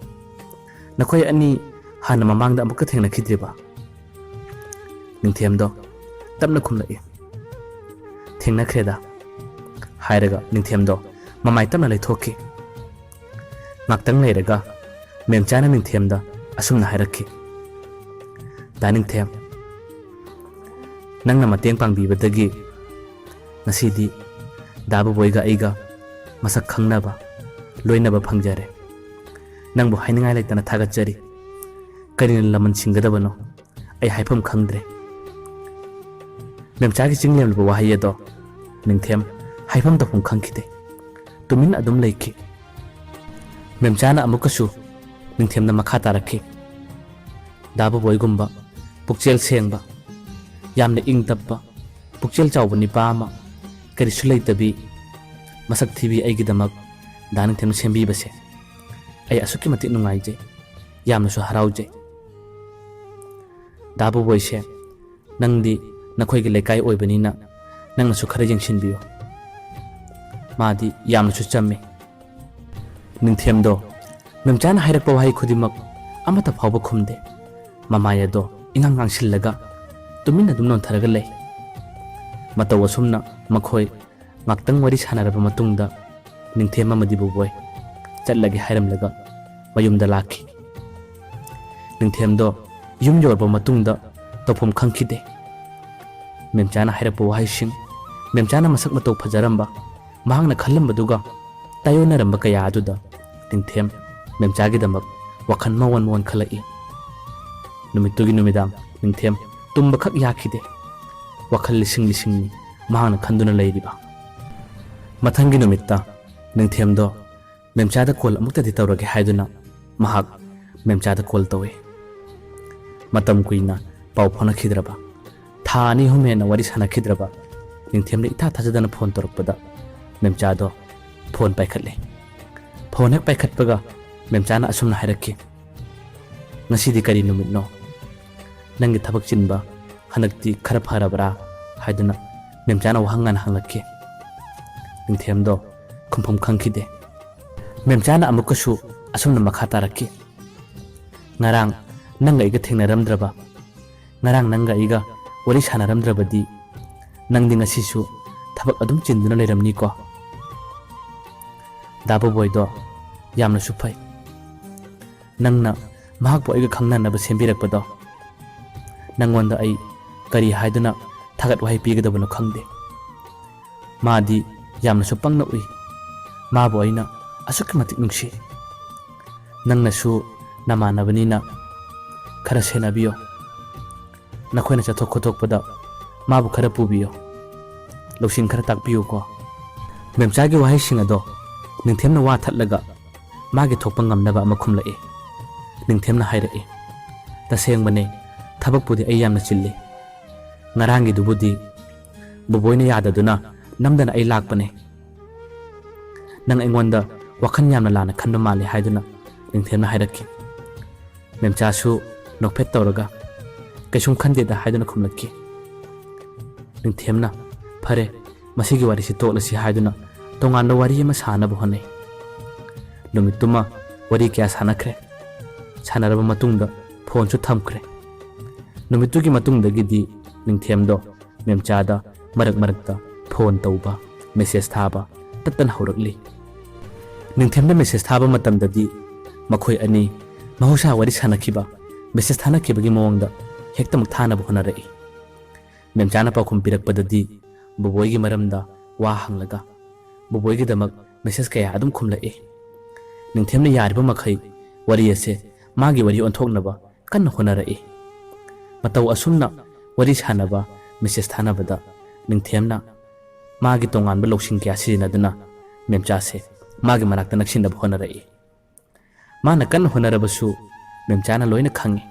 ꯅꯈꯣꯏ ꯑꯅꯤ ꯍꯥꯟꯅ ꯃꯃꯥꯡꯗ ꯑꯃꯨꯛꯀ ꯊꯦꯡꯅꯈꯤꯗ꯭ꯔꯤꯕ?" ꯅꯤꯡꯊꯦꯝꯗꯣ ꯇꯞꯅ ꯈꯨꯝꯂꯛꯏ, "ꯊꯦꯡꯅꯈ꯭ꯔꯦꯗ" ꯍꯥꯏꯔꯒ ꯅꯤꯡꯊꯦꯝꯗꯣ ꯃꯃꯥꯏ ꯇꯞꯅ ꯂꯩꯊꯣꯛꯈꯤ꯫ ꯉꯥꯛꯇꯪ ꯂꯩꯔꯒ ꯃꯦꯝꯆꯥꯅ ꯅꯤꯡꯊꯦꯝꯗ ꯑꯁꯨꯝꯅ ꯍꯥꯏꯔꯛꯈꯤ, "ꯗꯥ ꯅꯤꯡꯊꯦꯝ, ꯅꯪꯅ ꯃꯇꯦꯡ ꯄꯥꯡꯕꯤꯕꯗꯒꯤ ꯉꯁꯤꯗꯤ ꯗꯥ ꯕꯣꯕꯣꯏꯒ ꯑꯩꯒ ꯃꯁꯛ ꯈꯪꯅꯕ, ꯂꯣꯏꯅꯕ ꯐꯪꯖꯔꯦ꯫ ꯅꯪꯕꯨ ꯍꯥꯏꯅꯤꯡꯉꯥꯏ ꯂꯩꯇꯅ ꯊꯥꯒꯠꯆꯔꯤ꯫ ꯀꯔꯤꯅ ꯂꯃꯟ ꯁꯤꯡꯒꯗꯕꯅꯣ ꯑꯩ ꯍꯥꯏꯐꯝ ꯈꯪꯗ꯭ꯔꯦ"꯫ ꯃꯦꯝꯆꯥꯒꯤ ꯆꯤꯡ ꯂꯦꯝꯂꯕ ꯋꯥꯍꯩ ꯑꯗꯣ ꯅꯤꯡꯊꯦꯝ ꯍꯥꯏꯐꯝ ꯇꯧꯐꯝ ꯈꯪꯈꯤꯗꯦ꯫ ꯇꯨꯃꯤꯟ ꯑꯗꯨꯝ ꯂꯩꯈꯤ꯫ ꯃꯦꯝꯆꯥꯅ ꯑꯃꯨꯛꯀꯁꯨ ꯅꯤꯡꯊꯦꯝꯗ ꯃꯈꯥ ꯇꯥꯔꯛꯈꯤ, "ꯗꯥ ꯕꯣꯕꯣꯏꯒꯨꯝꯕ ꯄꯨꯛꯆꯦꯜ ꯁꯦꯡꯕ, ꯌꯥꯝꯅ ꯏꯪ ꯇꯞꯄ, ꯄꯨꯛꯆꯦꯜ ꯆꯥꯎꯕ ꯅꯤꯄꯥ ꯑꯃ, ꯀꯔꯤꯁꯨ ꯂꯩꯇꯕꯤ, ꯃꯁꯛ ꯊꯤꯕꯤ ꯑꯩꯒꯤꯗꯃꯛ ꯗꯥ ꯅꯤꯡꯊꯦꯝꯅ ꯁꯦꯝꯕꯤꯕꯁꯦ ꯑꯩ ꯑꯁꯨꯛꯀꯤ ꯃꯇꯤꯛ ꯅꯨꯡꯉꯥꯏꯖꯩ, ꯌꯥꯝꯅꯁꯨ ꯍꯔꯥꯎꯖꯩ꯫ ꯗꯥ ꯕꯣꯕꯣꯏꯁꯦ ꯅꯪꯗꯤ ꯅꯈꯣꯏꯒꯤ ꯂꯩꯀꯥꯏ ꯑꯣꯏꯕꯅꯤꯅ ꯅꯪꯅꯁꯨ ꯈꯔ ꯌꯦꯡꯁꯤꯟꯕꯤꯌꯨ꯫ ꯃꯥꯗꯤ ꯌꯥꯝꯅꯁꯨ ꯆꯝꯃꯤ꯫ ꯅꯤꯡꯊꯦꯝꯗꯣ ꯃꯦꯝꯆꯥꯅ ꯍꯥꯏꯔꯛꯄ ꯋꯥꯍꯩ ꯈꯨꯗꯤꯡꯃꯛ ꯑꯃꯠꯇ ꯐꯥꯎꯕ ꯈꯨꯝꯗꯦ꯫ ꯃꯃꯥꯏ ꯑꯗꯣ ꯏꯉꯥꯡ ꯉꯥꯡꯁꯤꯜꯂꯒ ꯇꯨꯃꯤꯟꯅ ꯑꯗꯨꯝ ꯅꯣꯟꯊꯔꯒ ꯂꯩ꯫ ꯃꯇꯧ ꯑꯁꯨꯝꯅ ꯃꯈꯣꯏ ꯉꯥꯛꯇꯪ ꯋꯥꯔꯤ ꯁꯥꯟꯅꯔꯕ ꯃꯇꯨꯡꯗ ꯅꯤꯡꯊꯦꯝ ꯑꯃꯗꯤ ꯕꯨꯕꯣꯏ ꯆꯠꯂꯒꯦ ꯍꯥꯏꯔꯝꯂꯒ ꯃꯌꯨꯝꯗ ꯂꯥꯛꯈꯤ꯫ ꯅꯤꯡꯊꯦꯝꯗꯣ ꯌꯨꯝ ꯌꯧꯔꯕ ꯃꯇꯨꯡꯗ ꯇꯧꯐꯝ ꯈꯪꯈꯤꯗꯦ꯫ ꯃꯦꯝꯆꯥꯅ ꯍꯥꯏꯔꯛꯄ ꯋꯥꯍꯩꯁꯤꯡ, ꯃꯦꯝꯆꯥꯅ ꯃꯁꯛ ꯃꯇꯧ ꯐꯖꯔꯝꯕ, ꯃꯍꯥꯛꯅ ꯈꯜꯂꯝꯕꯗꯨꯒ ꯇꯥꯏꯑꯣꯟꯅꯔꯝꯕ ꯀꯌꯥ ꯑꯗꯨꯗ ꯅꯤꯡꯊꯦꯝ ꯃꯦꯝꯆꯥꯒꯤꯗꯃꯛ ꯋꯥꯈꯜ ꯃꯋꯣꯟ ꯃꯋꯣꯟ ꯈꯜꯂꯛꯏ꯫ ꯅꯨꯃꯤꯠꯇꯨꯒꯤ ꯅꯨꯃꯤꯗꯥꯡ ꯅꯤꯡꯊꯦꯝ ꯇꯨꯝꯕꯈꯛ ꯌꯥꯈꯤꯗꯦ꯫ ꯋꯥꯈꯜ ꯂꯤꯁꯤꯡ ꯂꯤꯁꯤꯡꯅꯤ ꯃꯍꯥꯛꯅ ꯈꯟꯗꯨꯅ ꯂꯩꯔꯤꯕ꯫ ꯃꯊꯪꯒꯤ ꯅꯨꯃꯤꯠꯇ ꯅꯤꯡꯊꯦꯝꯗꯣ ꯃꯦꯝꯆꯥꯗ ꯀꯣꯜ ꯑꯃꯨꯛꯇꯗꯤ ꯇꯧꯔꯒꯦ ꯍꯥꯏꯗꯨꯅ ꯃꯍꯥꯛ ꯃꯦꯝꯆꯥꯗ ꯀꯣꯜ ꯇꯧꯏ꯫ ꯃꯇꯝ ꯀꯨꯏꯅ ꯄꯥꯎ ꯐꯥꯎꯅꯈꯤꯗ꯭ꯔꯕ, ꯊꯥ ꯑꯅꯤ ꯑꯍꯨꯝ ꯍꯦꯟꯅ ꯋꯥꯔꯤ ꯁꯥꯟꯅꯈꯤꯗ꯭ꯔꯕ ꯅꯤꯡꯊꯦꯝꯅ ꯏꯊꯥ ꯊꯥꯖꯗꯅ ꯐꯣꯟ ꯇꯧꯔꯛꯄꯗ ꯃꯦꯝꯆꯥꯗꯣ ꯐꯣꯟ ꯄꯥꯏꯈꯠꯂꯦ꯫ ꯐꯣꯟ ꯍꯦꯛ ꯄꯥꯏꯈꯠꯄꯒ ꯃꯦꯝꯆꯥꯅ ꯑꯁꯨꯝꯅ ꯍꯥꯏꯔꯛꯈꯤ, "ꯉꯁꯤꯗꯤ ꯀꯔꯤ ꯅꯨꯃꯤꯠꯅꯣ? ꯅꯪꯒꯤ ꯊꯕꯛ ꯆꯤꯟꯕ ꯍꯟꯗꯛꯇꯤ ꯈꯔ ꯐꯔꯕ꯭ꯔꯥ?" ꯍꯥꯏꯗꯨꯅ ꯃꯦꯝꯆꯥꯅ ꯋꯥꯍꯪ ꯉꯥꯟꯅ ꯍꯪꯂꯛꯈꯤ꯫ ꯅꯤꯡꯊꯦꯝꯗꯣ ꯈꯨꯝꯐꯝ ꯈꯪꯈꯤꯗꯦ꯫ ꯃꯦꯝꯆꯥꯅ ꯑꯃꯨꯛꯀꯁꯨ ꯑꯁꯨꯝꯅ ꯃꯈꯥ ꯇꯥꯔꯛꯈꯤ, "ꯉꯔꯥꯡ ꯅꯪꯒ ꯑꯩꯒ ꯊꯦꯡꯅꯔꯝꯗ꯭ꯔꯕ, ꯉꯔꯥꯡ ꯅꯪꯒ ꯑꯩꯒ ꯋꯥꯔꯤ ꯁꯥꯟꯅꯔꯝꯗ꯭ꯔꯕꯗꯤ ꯅꯪꯗꯤ ꯉꯁꯤꯁꯨ ꯊꯕꯛ ꯑꯗꯨꯝ ꯆꯤꯟꯗꯨꯅ ꯂꯩꯔꯝꯅꯤꯀꯣ?" ꯗꯥ ꯕꯣꯕꯣꯏꯗꯣ ꯌꯥꯝꯅꯁꯨ ꯐꯩ꯫ ꯅꯪꯅ ꯃꯍꯥꯛꯄꯨ ꯑꯩꯒ ꯈꯪꯅꯅꯕ ꯁꯦꯝꯕꯤꯔꯛꯄꯗꯣ, ꯅꯪꯉꯣꯟꯗ ꯑꯩ ꯀꯔꯤ ꯍꯥꯏꯗꯨꯅ ꯊꯥꯒꯠ ꯋꯥꯍꯩ ꯄꯤꯒꯗꯕꯅꯣ ꯈꯪꯗꯦ꯫ ꯃꯥꯗꯤ ꯌꯥꯝꯅꯁꯨ ꯄꯪꯅ ꯎꯏ꯫ ꯃꯥꯕꯨ ꯑꯩꯅ ꯑꯁꯨꯛꯀꯤ ꯃꯇꯤꯛ ꯅꯨꯡꯁꯤ꯫ ꯅꯪꯅꯁꯨ ꯅꯃꯥꯟꯅꯕꯅꯤꯅ ꯈꯔ ꯁꯦꯟꯅꯕꯤꯌꯣ꯫ ꯅꯈꯣꯏꯅ ꯆꯠꯊꯣꯛ ꯈꯣꯠꯇꯣꯛꯄꯗ ꯃꯥꯕꯨ ꯈꯔ ꯄꯨꯕꯤꯌꯨ, ꯂꯧꯁꯤꯡ ꯈꯔ ꯇꯥꯛꯄꯤꯌꯨꯀꯣ꯫ ꯃꯦꯝꯆꯥꯒꯤ ꯋꯥꯍꯩꯁꯤꯡ ꯑꯗꯣ ꯅꯤꯡꯊꯦꯝꯅ ꯋꯥ ꯊꯠꯂꯒ ꯃꯥꯒꯤ ꯊꯣꯛꯄ ꯉꯝꯅꯕ ꯑꯃ ꯈꯨꯝꯂꯛꯏ꯫ ꯅꯤꯡꯊꯦꯝꯅ ꯍꯥꯏꯔꯛꯏ, "ꯇꯁꯦꯡꯕꯅꯦ, ꯊꯕꯛꯄꯨꯗꯤ ꯑꯩ ꯌꯥꯝꯅ ꯆꯤꯜꯂꯤ꯫ ꯉꯔꯥꯡꯒꯤꯗꯨꯕꯨꯗꯤ ꯕꯣꯕꯣꯏꯅ ꯌꯥꯗꯗꯨꯅ ꯅꯝꯗꯅ ꯑꯩ ꯂꯥꯛꯄꯅꯦ꯫ ꯅꯪ ꯑꯩꯉꯣꯟꯗ ꯋꯥꯈꯜ ꯌꯥꯝꯅ ꯂꯥꯟꯅ ꯈꯟꯕ ꯃꯥꯜꯂꯤ" ꯍꯥꯏꯗꯨꯅ ꯅꯤꯡꯊꯦꯝꯅ ꯍꯥꯏꯔꯛꯈꯤ꯫ ꯃꯦꯝꯆꯥꯁꯨ ꯅꯣꯛꯐꯦꯠ ꯇꯧꯔꯒ, "ꯀꯩꯁꯨꯝ ꯈꯟꯗꯦꯗ" ꯍꯥꯏꯗꯨꯅ ꯈꯨꯝꯂꯛꯈꯤ꯫ ꯅꯤꯡꯊꯦꯝꯅ "ꯐꯔꯦ, ꯃꯁꯤꯒꯤ ꯋꯥꯔꯤꯁꯤ ꯇꯣꯛꯂꯁꯤ" ꯍꯥꯏꯗꯨꯅ ꯇꯣꯉꯥꯟꯕ ꯋꯥꯔꯤ ꯑꯃ ꯁꯥꯅꯕ ꯍꯣꯠꯅꯩ꯫ ꯅꯨꯃꯤꯠꯇꯨꯃ ꯋꯥꯔꯤ ꯀꯌꯥ ꯁꯥꯟꯅꯈ꯭ꯔꯦ꯫ ꯁꯥꯟꯅꯔꯕ ꯃꯇꯨꯡꯗ ꯐꯣꯟꯁꯨ ꯊꯝꯈ꯭ꯔꯦ꯫ ꯅꯨꯃꯤꯠꯇꯨꯒꯤ ꯃꯇꯨꯡꯗꯒꯤꯗꯤ ꯅꯤꯡꯊꯦꯝꯗꯣ ꯃꯦꯝꯆꯥꯗ ꯃꯔꯛ ꯃꯔꯛꯇ ꯐꯣꯟ ꯇꯧꯕ, ꯃꯦꯁꯦꯖ ꯊꯥꯕ ꯇꯠꯇꯅ ꯍꯧꯔꯛꯂꯤ꯫ ꯅꯤꯡꯊꯦꯝꯗ ꯃꯦꯁꯦꯖ ꯊꯥꯕ ꯃꯇꯝꯗꯗꯤ ꯃꯈꯣꯏ ꯑꯅꯤ ꯃꯍꯧꯁꯥ ꯋꯥꯔꯤ ꯁꯥꯟꯅꯈꯤꯕ, ꯃꯦꯁꯦꯖ ꯊꯥꯅꯈꯤꯕꯒꯤ ꯃꯑꯣꯡꯗ ꯍꯦꯛꯇꯃꯛ ꯊꯥꯅꯕ ꯍꯣꯠꯅꯔꯛꯏ꯫ ꯃꯦꯝꯆꯥꯅ ꯄꯥꯎꯈꯨꯝ ꯄꯤꯔꯛꯄꯗꯗꯤ ꯕꯣꯕꯣꯏꯒꯤ ꯃꯔꯝꯗ ꯋꯥ ꯍꯪꯂꯒ ꯕꯣꯕꯣꯏꯒꯤꯗꯃꯛ ꯃꯦꯁꯦꯖ ꯀꯌꯥ ꯑꯗꯨꯝ ꯈꯨꯝꯂꯛꯏ꯫ ꯅꯤꯡꯊꯦꯝꯅ ꯌꯥꯔꯤꯕ ꯃꯈꯩ ꯋꯥꯔꯤ ꯑꯁꯦ ꯃꯥꯒꯤ ꯋꯥꯔꯤ ꯑꯣꯟꯊꯣꯛꯅꯕ ꯀꯟꯅ ꯍꯣꯠꯅꯔꯛꯏ꯫ ꯃꯇꯧ ꯑꯁꯨꯝꯅ ꯋꯥꯔꯤ ꯁꯥꯟꯅꯕ, ꯃꯦꯁꯦꯖ ꯊꯥꯅꯕꯗ ꯅꯤꯡꯊꯦꯝꯅ ꯃꯥꯒꯤ ꯇꯣꯉꯥꯟꯕ ꯂꯧꯁꯤꯡ ꯀꯌꯥ ꯁꯤꯖꯤꯟꯅꯗꯨꯅ ꯃꯦꯝꯆꯥꯁꯦ ꯃꯥꯒꯤ ꯃꯅꯥꯛꯇ ꯅꯛꯁꯤꯟꯅꯕ ꯍꯣꯠꯅꯔꯛꯏ꯫ ꯃꯥꯅ ꯀꯟꯅ ꯍꯣꯠꯅꯔꯕꯁꯨ ꯃꯦꯝꯆꯥꯅ ꯂꯣꯏꯅ ꯈꯪꯏ꯫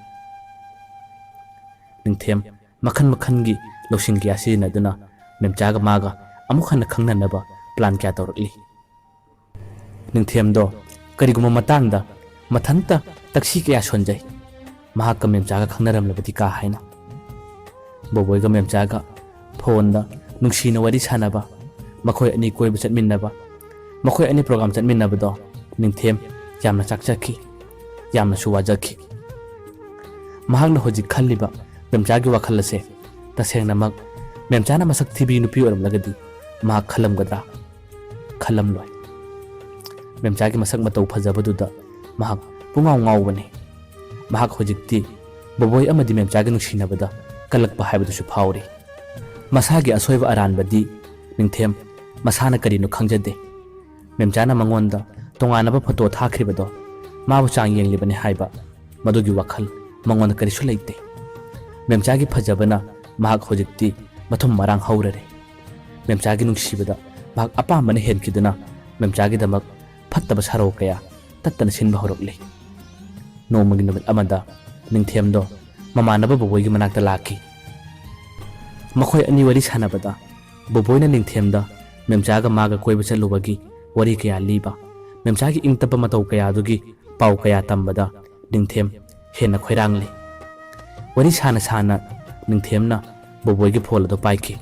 ꯅꯤꯡꯊꯦꯝ ꯃꯈꯜ ꯃꯈꯜꯒꯤ ꯂꯧꯁꯤꯡ ꯀꯌꯥ ꯁꯤꯖꯤꯟꯅꯗꯨꯅ ꯃꯦꯝꯆꯥꯒ ꯃꯥꯒ ꯑꯃꯨꯛ ꯍꯟꯅ ꯈꯪꯅꯅꯕ ꯄ꯭ꯂꯥꯟ ꯀꯌꯥ ꯇꯧꯔꯛꯂꯤ꯫ ꯅꯤꯡꯊꯦꯝꯗꯣ ꯀꯔꯤꯒꯨꯝꯕ ꯃꯇꯥꯡꯗ ꯃꯊꯟꯇ ꯇꯛꯁꯤ ꯀꯌꯥ ꯁꯣꯟꯖꯩ꯫ ꯃꯍꯥꯛꯀ ꯃꯦꯝꯆꯥꯒ ꯈꯪꯅꯔꯝꯂꯕꯗꯤ ꯀꯥ ꯍꯥꯏꯅ꯫ ꯕꯣꯕꯣꯏꯒ ꯃꯦꯝꯆꯥꯒ ꯐꯣꯟꯗ ꯅꯨꯡꯁꯤꯅ ꯋꯥꯔꯤ ꯁꯥꯟꯅꯕ, ꯃꯈꯣꯏ ꯑꯅꯤ ꯀꯣꯏꯕ ꯆꯠꯃꯤꯟꯅꯕ, ꯃꯈꯣꯏ ꯑꯅꯤ ꯄ꯭ꯔꯣꯒ꯭ꯔꯥꯝ ꯆꯠꯃꯤꯟꯅꯕꯗꯣ ꯅꯤꯡꯊꯦꯝ ꯌꯥꯝꯅ ꯆꯥꯛꯆꯈꯤ, ꯌꯥꯝꯅꯁꯨ ꯋꯥꯖꯈꯤ꯫ ꯃꯍꯥꯛꯅ ꯍꯧꯖꯤꯛ ꯈꯜꯂꯤꯕ ꯃꯦꯝꯆꯥꯒꯤ ꯋꯥꯈꯜ ꯑꯁꯦ ꯇꯁꯦꯡꯅꯃꯛ ꯃꯦꯝꯆꯥꯅ ꯃꯁꯛ ꯊꯤꯕꯤ ꯅꯨꯄꯤ ꯑꯣꯏꯔꯝꯂꯒꯗꯤ ꯃꯍꯥꯛ ꯈꯜꯂꯝꯒꯗ꯭ꯔꯥ? ꯈꯜꯂꯝꯂꯣꯏ꯫ ꯃꯦꯝꯆꯥꯒꯤ ꯃꯁꯛ ꯃꯇꯧ ꯐꯖꯕꯗꯨꯗ ꯃꯍꯥꯛ ꯄꯨꯡꯉꯥꯎ ꯉꯥꯎꯕꯅꯤ꯫ ꯃꯍꯥꯛ ꯍꯧꯖꯤꯛꯇꯤ ꯕꯣꯕꯣꯏ ꯑꯃꯗꯤ ꯃꯦꯝꯆꯥꯒ ꯅꯨꯡꯁꯤꯅꯕꯗ ꯀꯜꯂꯛꯄ ꯍꯥꯏꯕꯗꯨꯁꯨ ꯐꯥꯎꯔꯤ꯫ ꯃꯁꯥꯒꯤ ꯑꯁꯣꯏꯕ ꯑꯔꯥꯟꯕꯗꯤ ꯅꯤꯡꯊꯦꯝ ꯃꯁꯥꯅ ꯀꯔꯤꯅꯣ ꯈꯪꯖꯗꯦ꯫ ꯃꯦꯝꯆꯥꯅ ꯃꯉꯣꯟꯗ ꯇꯣꯉꯥꯟꯅꯕ ꯐꯣꯇꯣ ꯊꯥꯈ꯭ꯔꯤꯕꯗꯣ ꯃꯥꯕꯨ ꯆꯥꯡ ꯌꯦꯡꯂꯤꯕꯅꯤ ꯍꯥꯏꯕ ꯃꯗꯨꯒꯤ ꯋꯥꯈꯜ ꯃꯉꯣꯟꯗ ꯀꯔꯤꯁꯨ ꯂꯩꯇꯦ꯫ ꯃꯦꯝꯆꯥꯒꯤ ꯐꯖꯕꯅ ꯃꯍꯥꯛ ꯍꯧꯖꯤꯛꯇꯤ ꯃꯊꯨꯝ ꯃꯔꯥꯡ ꯍꯧꯔꯔꯦ꯫ ꯃꯦꯝꯆꯥꯒꯤ ꯅꯨꯡꯁꯤꯕꯗ ꯃꯍꯥꯛ ꯑꯄꯥꯝꯕꯅ ꯍꯦꯟꯈꯤꯗꯨꯅ ꯃꯦꯝꯆꯥꯒꯤꯗꯃꯛ ꯐꯠꯇꯕ ꯁꯥꯔꯧ ꯀꯌꯥ ꯇꯠꯇꯅ ꯁꯤꯟꯕ ꯍꯧꯔꯛꯂꯤ꯫ ꯅꯣꯡꯃꯒꯤ ꯅꯨꯃꯤꯠ ꯑꯃꯗ ꯅꯤꯡꯊꯦꯝꯗꯣ ꯃꯃꯥꯟꯅꯕ ꯕꯣꯕꯣꯏꯒꯤ ꯃꯅꯥꯛꯇ ꯂꯥꯛꯈꯤ꯫ ꯃꯈꯣꯏ ꯑꯅꯤ ꯋꯥꯔꯤ ꯁꯥꯟꯅꯕꯗ ꯕꯣꯕꯣꯏꯅ ꯅꯤꯡꯊꯦꯝꯗ ꯃꯦꯝꯆꯥꯒ ꯃꯥꯒ ꯀꯣꯏꯕ ꯆꯠꯂꯨꯕꯒꯤ ꯋꯥꯔꯤ ꯀꯌꯥ ꯂꯤꯕ, ꯃꯦꯝꯆꯥꯒꯤ ꯏꯪ ꯇꯞꯄ ꯃꯇꯧ ꯀꯌꯥꯗꯨꯒꯤ ꯄꯥꯎ ꯀꯌꯥ ꯇꯝꯕꯗ ꯅꯤꯡꯊꯦꯝ ꯍꯦꯟꯅ ꯈꯣꯏꯔꯥꯡꯂꯤ꯫ ꯋꯥꯔꯤ ꯁꯥꯅ ꯁꯥꯅ ꯅꯤꯡꯊꯦꯝꯅ ꯕꯣꯕꯣꯏꯒꯤ ꯐꯣꯟ ꯑꯗꯨ ꯄꯥꯏꯈꯤ꯫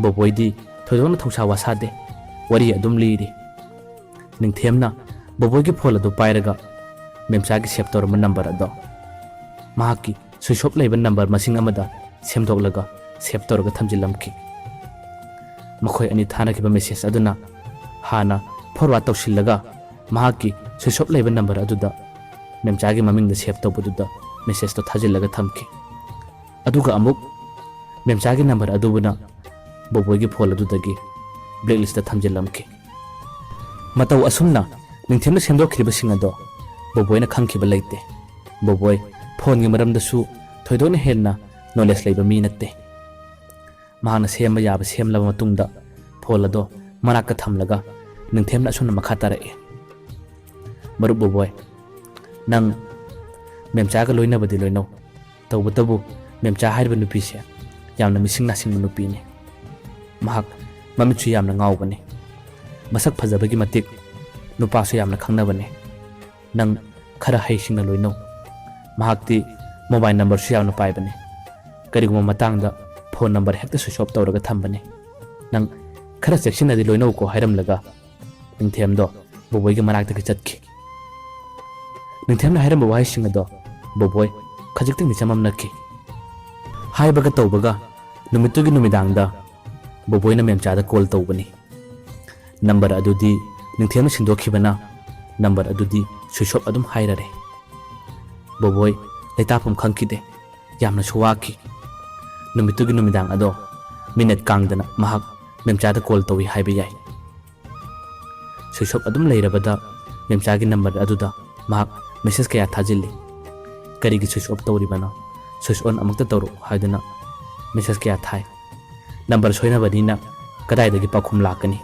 ꯕꯣꯕꯣꯏꯗꯤ ꯊꯣꯏꯗꯣꯛꯅ ꯊꯧꯁꯥ ꯋꯥꯁꯥꯗꯦ, ꯋꯥꯔꯤ ꯑꯗꯨꯝ ꯂꯤꯔꯤ꯫ ꯅꯤꯡꯊꯦꯝꯅ ꯕꯣꯕꯣꯏꯒꯤ ꯐꯣꯟ ꯑꯗꯨ ꯄꯥꯏꯔꯒ ꯃꯦꯝꯆꯥꯒꯤ ꯁꯦꯚ ꯇꯧꯔꯝꯕ ꯅꯝꯕꯔ ꯑꯗꯣ ꯃꯍꯥꯛꯀꯤ ꯁ꯭ꯋꯤꯆ ꯑꯣꯐ ꯂꯩꯕ ꯅꯝꯕꯔ ꯃꯁꯤꯡ ꯑꯃꯗ ꯁꯦꯝꯗꯣꯛꯂꯒ ꯁꯦꯚ ꯇꯧꯔꯒ ꯊꯝꯖꯤꯜꯂꯝꯈꯤ꯫ ꯃꯈꯣꯏ ꯑꯅꯤ ꯊꯥꯅꯈꯤꯕ ꯃꯦꯁꯦꯖ ꯑꯗꯨꯅ ꯍꯥꯟꯅ ꯐꯣꯔꯋꯥꯔꯗ ꯇꯧꯁꯤꯜꯂꯒ ꯃꯍꯥꯛꯀꯤ ꯁ꯭ꯋꯤꯆ ꯑꯣꯐ ꯂꯩꯕ ꯅꯝꯕꯔ ꯑꯗꯨꯗ ꯃꯦꯝꯆꯥꯒꯤ ꯃꯃꯤꯡꯗ ꯁꯦꯚ ꯇꯧꯕꯗꯨꯗ ꯃꯦꯁꯦꯖꯇꯣ ꯊꯥꯖꯤꯜꯂꯒ ꯊꯝꯈꯤ꯫ ꯑꯗꯨꯒ ꯑꯃꯨꯛ ꯃꯦꯝꯆꯥꯒꯤ ꯅꯝꯕꯔ ꯑꯗꯨꯕꯨꯅ ꯕꯣꯕꯣꯏꯒꯤ ꯐꯣꯟ ꯑꯗꯨꯗꯒꯤ ꯕ꯭ꯂꯦꯛꯂꯤꯁꯇ ꯊꯝꯖꯤꯜꯂꯝꯈꯤ꯫ ꯃꯇꯧ ꯑꯁꯨꯝꯅ ꯅꯤꯡꯊꯦꯝꯅ ꯁꯦꯝꯗꯣꯛꯈꯤꯕꯁꯤꯡ ꯑꯗꯣ ꯕꯣꯕꯣꯏꯅ ꯈꯪꯈꯤꯕ ꯂꯩꯇꯦ꯫ ꯕꯣꯕꯣꯏ ꯐꯣꯟꯒꯤ ꯃꯔꯝꯗꯁꯨ ꯊꯣꯏꯗꯣꯛꯅ ꯍꯦꯟꯅ ꯅꯣꯂꯦꯖ ꯂꯩꯕ ꯃꯤ ꯅꯠꯇꯦ꯫ ꯃꯍꯥꯛꯅ ꯁꯦꯝꯕ ꯌꯥꯕ ꯁꯦꯝꯂꯕ ꯃꯇꯨꯡꯗ ꯐꯣꯟ ꯑꯗꯣ ꯃꯅꯥꯛꯇ ꯊꯝꯂꯒ ꯅꯤꯡꯊꯦꯝꯅ ꯑꯁꯨꯝꯅ ꯃꯈꯥ ꯇꯥꯔꯛꯏ, "ꯃꯔꯨꯞ ꯕꯣꯕꯣꯏ, ꯅꯪ ꯃꯦꯝꯆꯥꯒ ꯂꯣꯏꯅꯕꯗꯤ ꯂꯣꯏꯅꯧ, ꯇꯧꯕꯇꯕꯨ ꯃꯦꯝꯆꯥ ꯍꯥꯏꯔꯤꯕ ꯅꯨꯄꯤꯁꯦ ꯌꯥꯝꯅ ꯃꯤꯁꯤꯡ ꯅꯥꯁꯤꯡꯕ ꯅꯨꯄꯤꯅꯤ꯫ ꯃꯍꯥꯛ ꯃꯃꯤꯠꯁꯨ ꯌꯥꯝꯅ ꯉꯥꯎꯕꯅꯤ, ꯃꯁꯛ ꯐꯖꯕꯒꯤ ꯃꯇꯤꯛ ꯅꯨꯄꯥꯁꯨ ꯌꯥꯝꯅ ꯈꯪꯅꯕꯅꯤ꯫ ꯅꯪ ꯈꯔ ꯍꯩꯁꯤꯡꯅ ꯂꯣꯏꯅꯧ꯫ ꯃꯍꯥꯛꯇꯤ ꯃꯣꯕꯥꯏꯜ ꯅꯝꯕꯔꯁꯨ ꯌꯥꯝꯅ ꯄꯥꯏꯕꯅꯤ꯫ ꯀꯔꯤꯒꯨꯝꯕ ꯃꯇꯥꯡꯗ ꯐꯣꯟ ꯅꯝꯕꯔ ꯍꯦꯛꯇ ꯁ꯭ꯋꯤꯆ ꯑꯣꯐ ꯇꯧꯔꯒ ꯊꯝꯕꯅꯤ꯫ ꯅꯪ ꯈꯔ ꯆꯦꯛꯁꯤꯟꯅꯗꯤ ꯂꯣꯏꯅꯧꯀꯣ" ꯍꯥꯏꯔꯝꯂꯒ ꯅꯤꯡꯊꯦꯝꯗꯣ ꯕꯣꯕꯣꯏꯒꯤ ꯃꯅꯥꯛꯇꯒꯤ ꯆꯠꯈꯤ꯫ ꯅꯤꯡꯊꯦꯝꯅ ꯍꯥꯏꯔꯝꯕ ꯋꯥꯍꯩꯁꯤꯡ ꯑꯗꯣ ꯕꯣꯕꯣꯏ ꯈꯖꯤꯛꯇꯪꯗꯤ ꯆꯃꯝꯅꯈꯤ꯫ ꯍꯥꯏꯕꯒ ꯇꯧꯕꯒ ꯅꯨꯃꯤꯠꯇꯨꯒꯤ ꯅꯨꯃꯤꯗꯥꯡꯗ ꯕꯣꯕꯣꯏꯅ ꯃꯦꯝꯆꯥꯗ ꯀꯣꯜ ꯇꯧꯕꯅꯤ꯫ ꯅꯝꯕꯔ ꯑꯗꯨꯗꯤ ꯅꯤꯡꯊꯦꯝꯅ ꯁꯤꯟꯗꯣꯛꯈꯤꯕꯅ ꯅꯝꯕꯔ ꯑꯗꯨꯗꯤ ꯁ꯭ꯋꯤꯆ ꯑꯣꯐ ꯑꯗꯨꯝ ꯍꯥꯏꯔꯔꯦ꯫ ꯕꯣꯕꯣꯏ ꯂꯩꯇꯥꯐꯝ ꯈꯪꯈꯤꯗꯦ, ꯌꯥꯝꯅꯁꯨ ꯋꯥꯈꯤ꯫ ꯅꯨꯃꯤꯠꯇꯨꯒꯤ ꯅꯨꯃꯤꯗꯥꯡ ꯑꯗꯣ ꯃꯤꯅꯠ ꯀꯥꯡꯗꯅ ꯃꯍꯥꯛ ꯃꯦꯝꯆꯥꯗ ꯀꯣꯜ ꯇꯧꯏ ꯍꯥꯏꯕ ꯌꯥꯏ꯫ ꯁ꯭ꯋꯤꯆ ꯑꯣꯐ ꯑꯗꯨꯝ ꯂꯩꯔꯕꯗ ꯃꯦꯝꯆꯥꯒꯤ ꯅꯝꯕꯔ ꯑꯗꯨꯗ ꯃꯍꯥꯛ ꯃꯦꯁꯦꯖ ꯀꯌꯥ ꯊꯥꯖꯤꯜꯂꯤ꯫ "ꯀꯔꯤꯒꯤ ꯁ꯭ꯋꯤꯆ ꯑꯣꯐ ꯇꯧꯔꯤꯕꯅꯣ? ꯁ꯭ꯋꯤꯆ ꯑꯣꯟ ꯑꯃꯨꯛꯇ ꯇꯧꯔꯛꯎ" ꯍꯥꯏꯗꯨꯅ ꯃꯦꯁꯦꯖ ꯀꯌꯥ ꯊꯥꯏ꯫ ꯅꯝꯕꯔ ꯁꯣꯏꯅꯕꯅꯤꯅ ꯀꯗꯥꯏꯗꯒꯤ ꯄꯥꯎꯈꯨꯝ ꯂꯥꯛꯀꯅꯤ?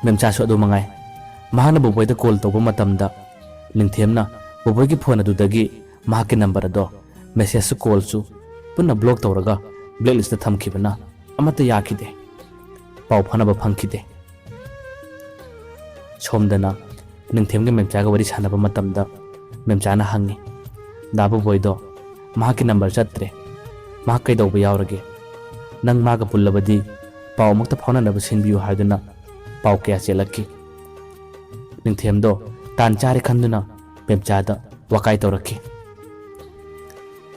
ꯃꯦꯝꯆꯥꯁꯨ ꯑꯗꯨ ꯃꯉꯥꯏ꯫ ꯃꯍꯥꯛꯅ ꯕꯣꯕꯣꯏꯗ ꯀꯣꯜ ꯇꯧꯕ ꯃꯇꯝꯗ ꯅꯤꯡꯊꯦꯝꯅ ꯕꯣꯕꯣꯏꯒꯤ ꯐꯣꯟ ꯑꯗꯨꯗꯒꯤ ꯃꯍꯥꯛꯀꯤ ꯅꯝꯕꯔ ꯑꯗꯣ ꯃꯦꯁꯦꯖꯁꯨ ꯀꯣꯜꯁꯨ ꯄꯨꯟꯅ ꯕ꯭ꯂꯣꯛ ꯇꯧꯔꯒ ꯕ꯭ꯂꯦꯛꯂꯤꯁꯇ ꯊꯝꯈꯤꯕꯅ ꯑꯃꯠꯇ ꯌꯥꯈꯤꯗꯦ꯫ ꯄꯥꯎ ꯐꯥꯎꯅꯕ ꯐꯪꯈꯤꯗꯦ꯫ ꯁꯣꯝꯗꯅ ꯅꯤꯡꯊꯦꯝꯒ ꯃꯦꯝꯆꯥꯒ ꯋꯥꯔꯤ ꯁꯥꯟꯅꯕ ꯃꯇꯝꯗ ꯃꯦꯝꯆꯥꯅ ꯍꯪꯉꯤ, "ꯗꯥ ꯕꯣꯕꯣꯏꯗꯣ ꯃꯍꯥꯛꯀꯤ ꯅꯝꯕꯔ ꯆꯠꯇ꯭ꯔꯦ꯫ ꯃꯍꯥꯛ ꯀꯩꯗꯧꯕ ꯌꯥꯎꯔꯒꯦ? ꯅꯪ ꯃꯥꯒ ꯄꯨꯜꯂꯕꯗꯤ ꯄꯥꯎ ꯑꯃꯨꯛꯇ ꯐꯥꯎꯅꯅꯕ ꯁꯤꯟꯕꯤꯌꯨ ꯍꯥꯏꯗꯨꯅ ꯄꯥꯎ ꯀꯌꯥ ꯆꯦꯜꯂꯛꯈꯤ꯫ ꯅꯤꯡꯊꯦꯝꯗꯣ ꯇꯥꯟ ꯆꯥꯔꯦ ꯈꯟꯗꯨꯅ ꯃꯦꯝꯆꯥꯗ ꯋꯥꯀꯥꯏ ꯇꯧꯔꯛꯈꯤ꯫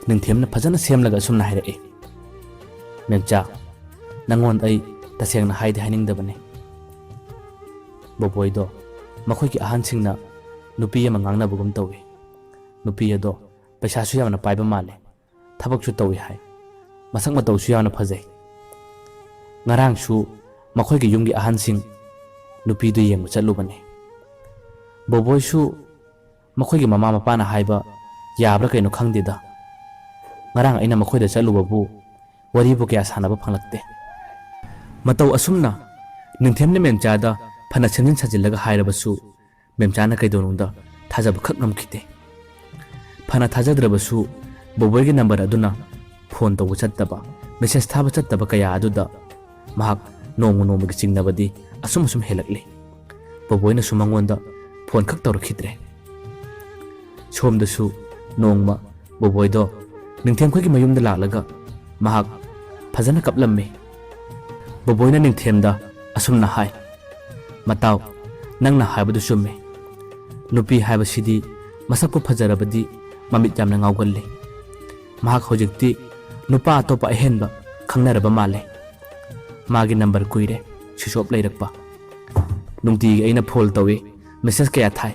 ꯅꯤꯡꯊꯦꯝꯅ ꯐꯖꯅ ꯁꯦꯝꯂꯒ ꯑꯁꯨꯝꯅ ꯍꯥꯏꯔꯛꯏ, "ꯃꯦꯝꯆꯥ, ꯅꯪꯉꯣꯟꯗ ꯑꯩ ꯇꯁꯦꯡꯅ ꯍꯥꯏꯗꯤ ꯍꯥꯏꯅꯤꯡꯗꯕꯅꯤ꯫ ꯕꯣꯕꯣꯏꯗꯣ ꯃꯈꯣꯏꯒꯤ ꯑꯍꯟꯁꯤꯡꯅ ꯅꯨꯄꯤ ꯑꯃ ꯉꯥꯡꯅꯕꯒꯨꯝ ꯇꯧꯏ꯫ ꯅꯨꯄꯤ ꯑꯗꯣ ꯄꯩꯁꯥꯁꯨ ꯌꯥꯝꯅ ꯄꯥꯏꯕ ꯃꯥꯜꯂꯦ꯫ ꯊꯕꯛꯁꯨ ꯇꯧꯏ ꯍꯥꯏ꯫ ꯃꯁꯛ ꯃꯇꯧꯁꯨ ꯌꯥꯝꯅ ꯐꯖꯩ꯫ ꯉꯔꯥꯡꯁꯨ ꯃꯈꯣꯏꯒꯤ ꯌꯨꯝꯒꯤ ꯑꯍꯟꯁꯤꯡ ꯅꯨꯄꯤꯗꯨ ꯌꯦꯡꯕ ꯆꯠꯂꯨꯕꯅꯤ꯫ ꯕꯣꯕꯣꯏꯁꯨ ꯃꯈꯣꯏꯒꯤ ꯃꯃꯥ ꯃꯄꯥꯅ ꯍꯥꯏꯕ ꯌꯥꯕ꯭ꯔꯥ ꯀꯩꯅꯣ ꯈꯪꯗꯦꯗ꯫ ꯉꯔꯥꯡ ꯑꯩꯅ ꯃꯈꯣꯏꯗ ꯆꯠꯂꯨꯕꯕꯨ ꯋꯥꯔꯤꯕꯨ ꯀꯌꯥ ꯁꯥꯟꯅꯕ ꯐꯪꯂꯛꯇꯦ꯫ ꯃꯇꯧ ꯑꯁꯨꯝꯅ ꯅꯤꯡꯊꯦꯝꯅ ꯃꯦꯝꯆꯥꯗ ꯐꯅ ꯁꯦꯝꯖꯤꯟ ꯁꯥꯖꯤꯜꯂꯒ ꯍꯥꯏꯔꯕꯁꯨ ꯃꯦꯝꯆꯥꯅ ꯀꯩꯗꯧꯅꯨꯡꯗ ꯊꯥꯖꯕ ꯈꯛ ꯉꯝꯈꯤꯗꯦ꯫ ꯐꯅ ꯊꯥꯖꯗ꯭ꯔꯕꯁꯨ ꯕꯣꯕꯣꯏꯒꯤ ꯅꯝꯕꯔ ꯑꯗꯨꯅ ꯐꯣꯟ ꯇꯧꯕ ꯆꯠꯇꯕ, ꯃꯦꯁꯦꯖ ꯊꯥꯕ ꯆꯠꯇꯕ ꯀꯌꯥ ꯑꯗꯨꯗ ꯃꯍꯥꯛ ꯅꯣꯡꯃ ꯅꯣꯡꯃꯒꯤ ꯆꯤꯡꯅꯕꯗꯤ ꯑꯁꯨꯝ ꯑꯁꯨꯝ ꯍꯦꯜꯂꯛꯂꯤ꯫ ꯕꯣꯕꯣꯏꯅꯁꯨ ꯃꯉꯣꯟꯗ ꯐꯣꯟ ꯈꯛ ꯇꯧꯔꯛꯈꯤꯗ꯭ꯔꯦ꯫ ꯁꯣꯝꯗꯁꯨ ꯅꯣꯡꯃ ꯕꯣꯕꯣꯏꯗꯣ ꯅꯤꯡꯊꯦꯝꯈꯣꯏꯒꯤ ꯃꯌꯨꯝꯗ ꯂꯥꯛꯂꯒ ꯃꯍꯥꯛ ꯐꯖꯅ ꯀꯞꯂꯝꯃꯤ꯫ ꯕꯣꯕꯣꯏꯅ ꯅꯤꯡꯊꯦꯝꯗ ꯑꯁꯨꯝꯅ ꯍꯥꯏ, "ꯃꯇꯥꯎ, ꯅꯪꯅ ꯍꯥꯏꯕꯗꯨ ꯆꯨꯝꯃꯤ꯫ ꯅꯨꯄꯤ ꯍꯥꯏꯕꯁꯤꯗꯤ ꯃꯁꯛꯄꯨ ꯐꯖꯔꯕꯗꯤ ꯃꯃꯤꯠ ꯌꯥꯝꯅ ꯉꯥꯎꯒꯜꯂꯤ꯫ ꯃꯍꯥꯛ ꯍꯧꯖꯤꯛꯇꯤ ꯅꯨꯄꯥ ꯑꯇꯣꯞꯄ ꯑꯍꯦꯟꯕ ꯈꯪꯅꯔꯕ ꯃꯥꯜꯂꯦ꯫ ꯃꯥꯒꯤ ꯅꯝꯕꯔ ꯀꯨꯏꯔꯦ ꯁ꯭ꯋꯤꯆ ꯑꯣꯐ ꯂꯩꯔꯛꯄ꯫ ꯅꯨꯡꯇꯤꯒꯤ ꯑꯩꯅ ꯐꯣꯟ ꯇꯧꯏ, ꯃꯦꯁꯦꯖ ꯀꯌꯥ ꯊꯥꯏ꯫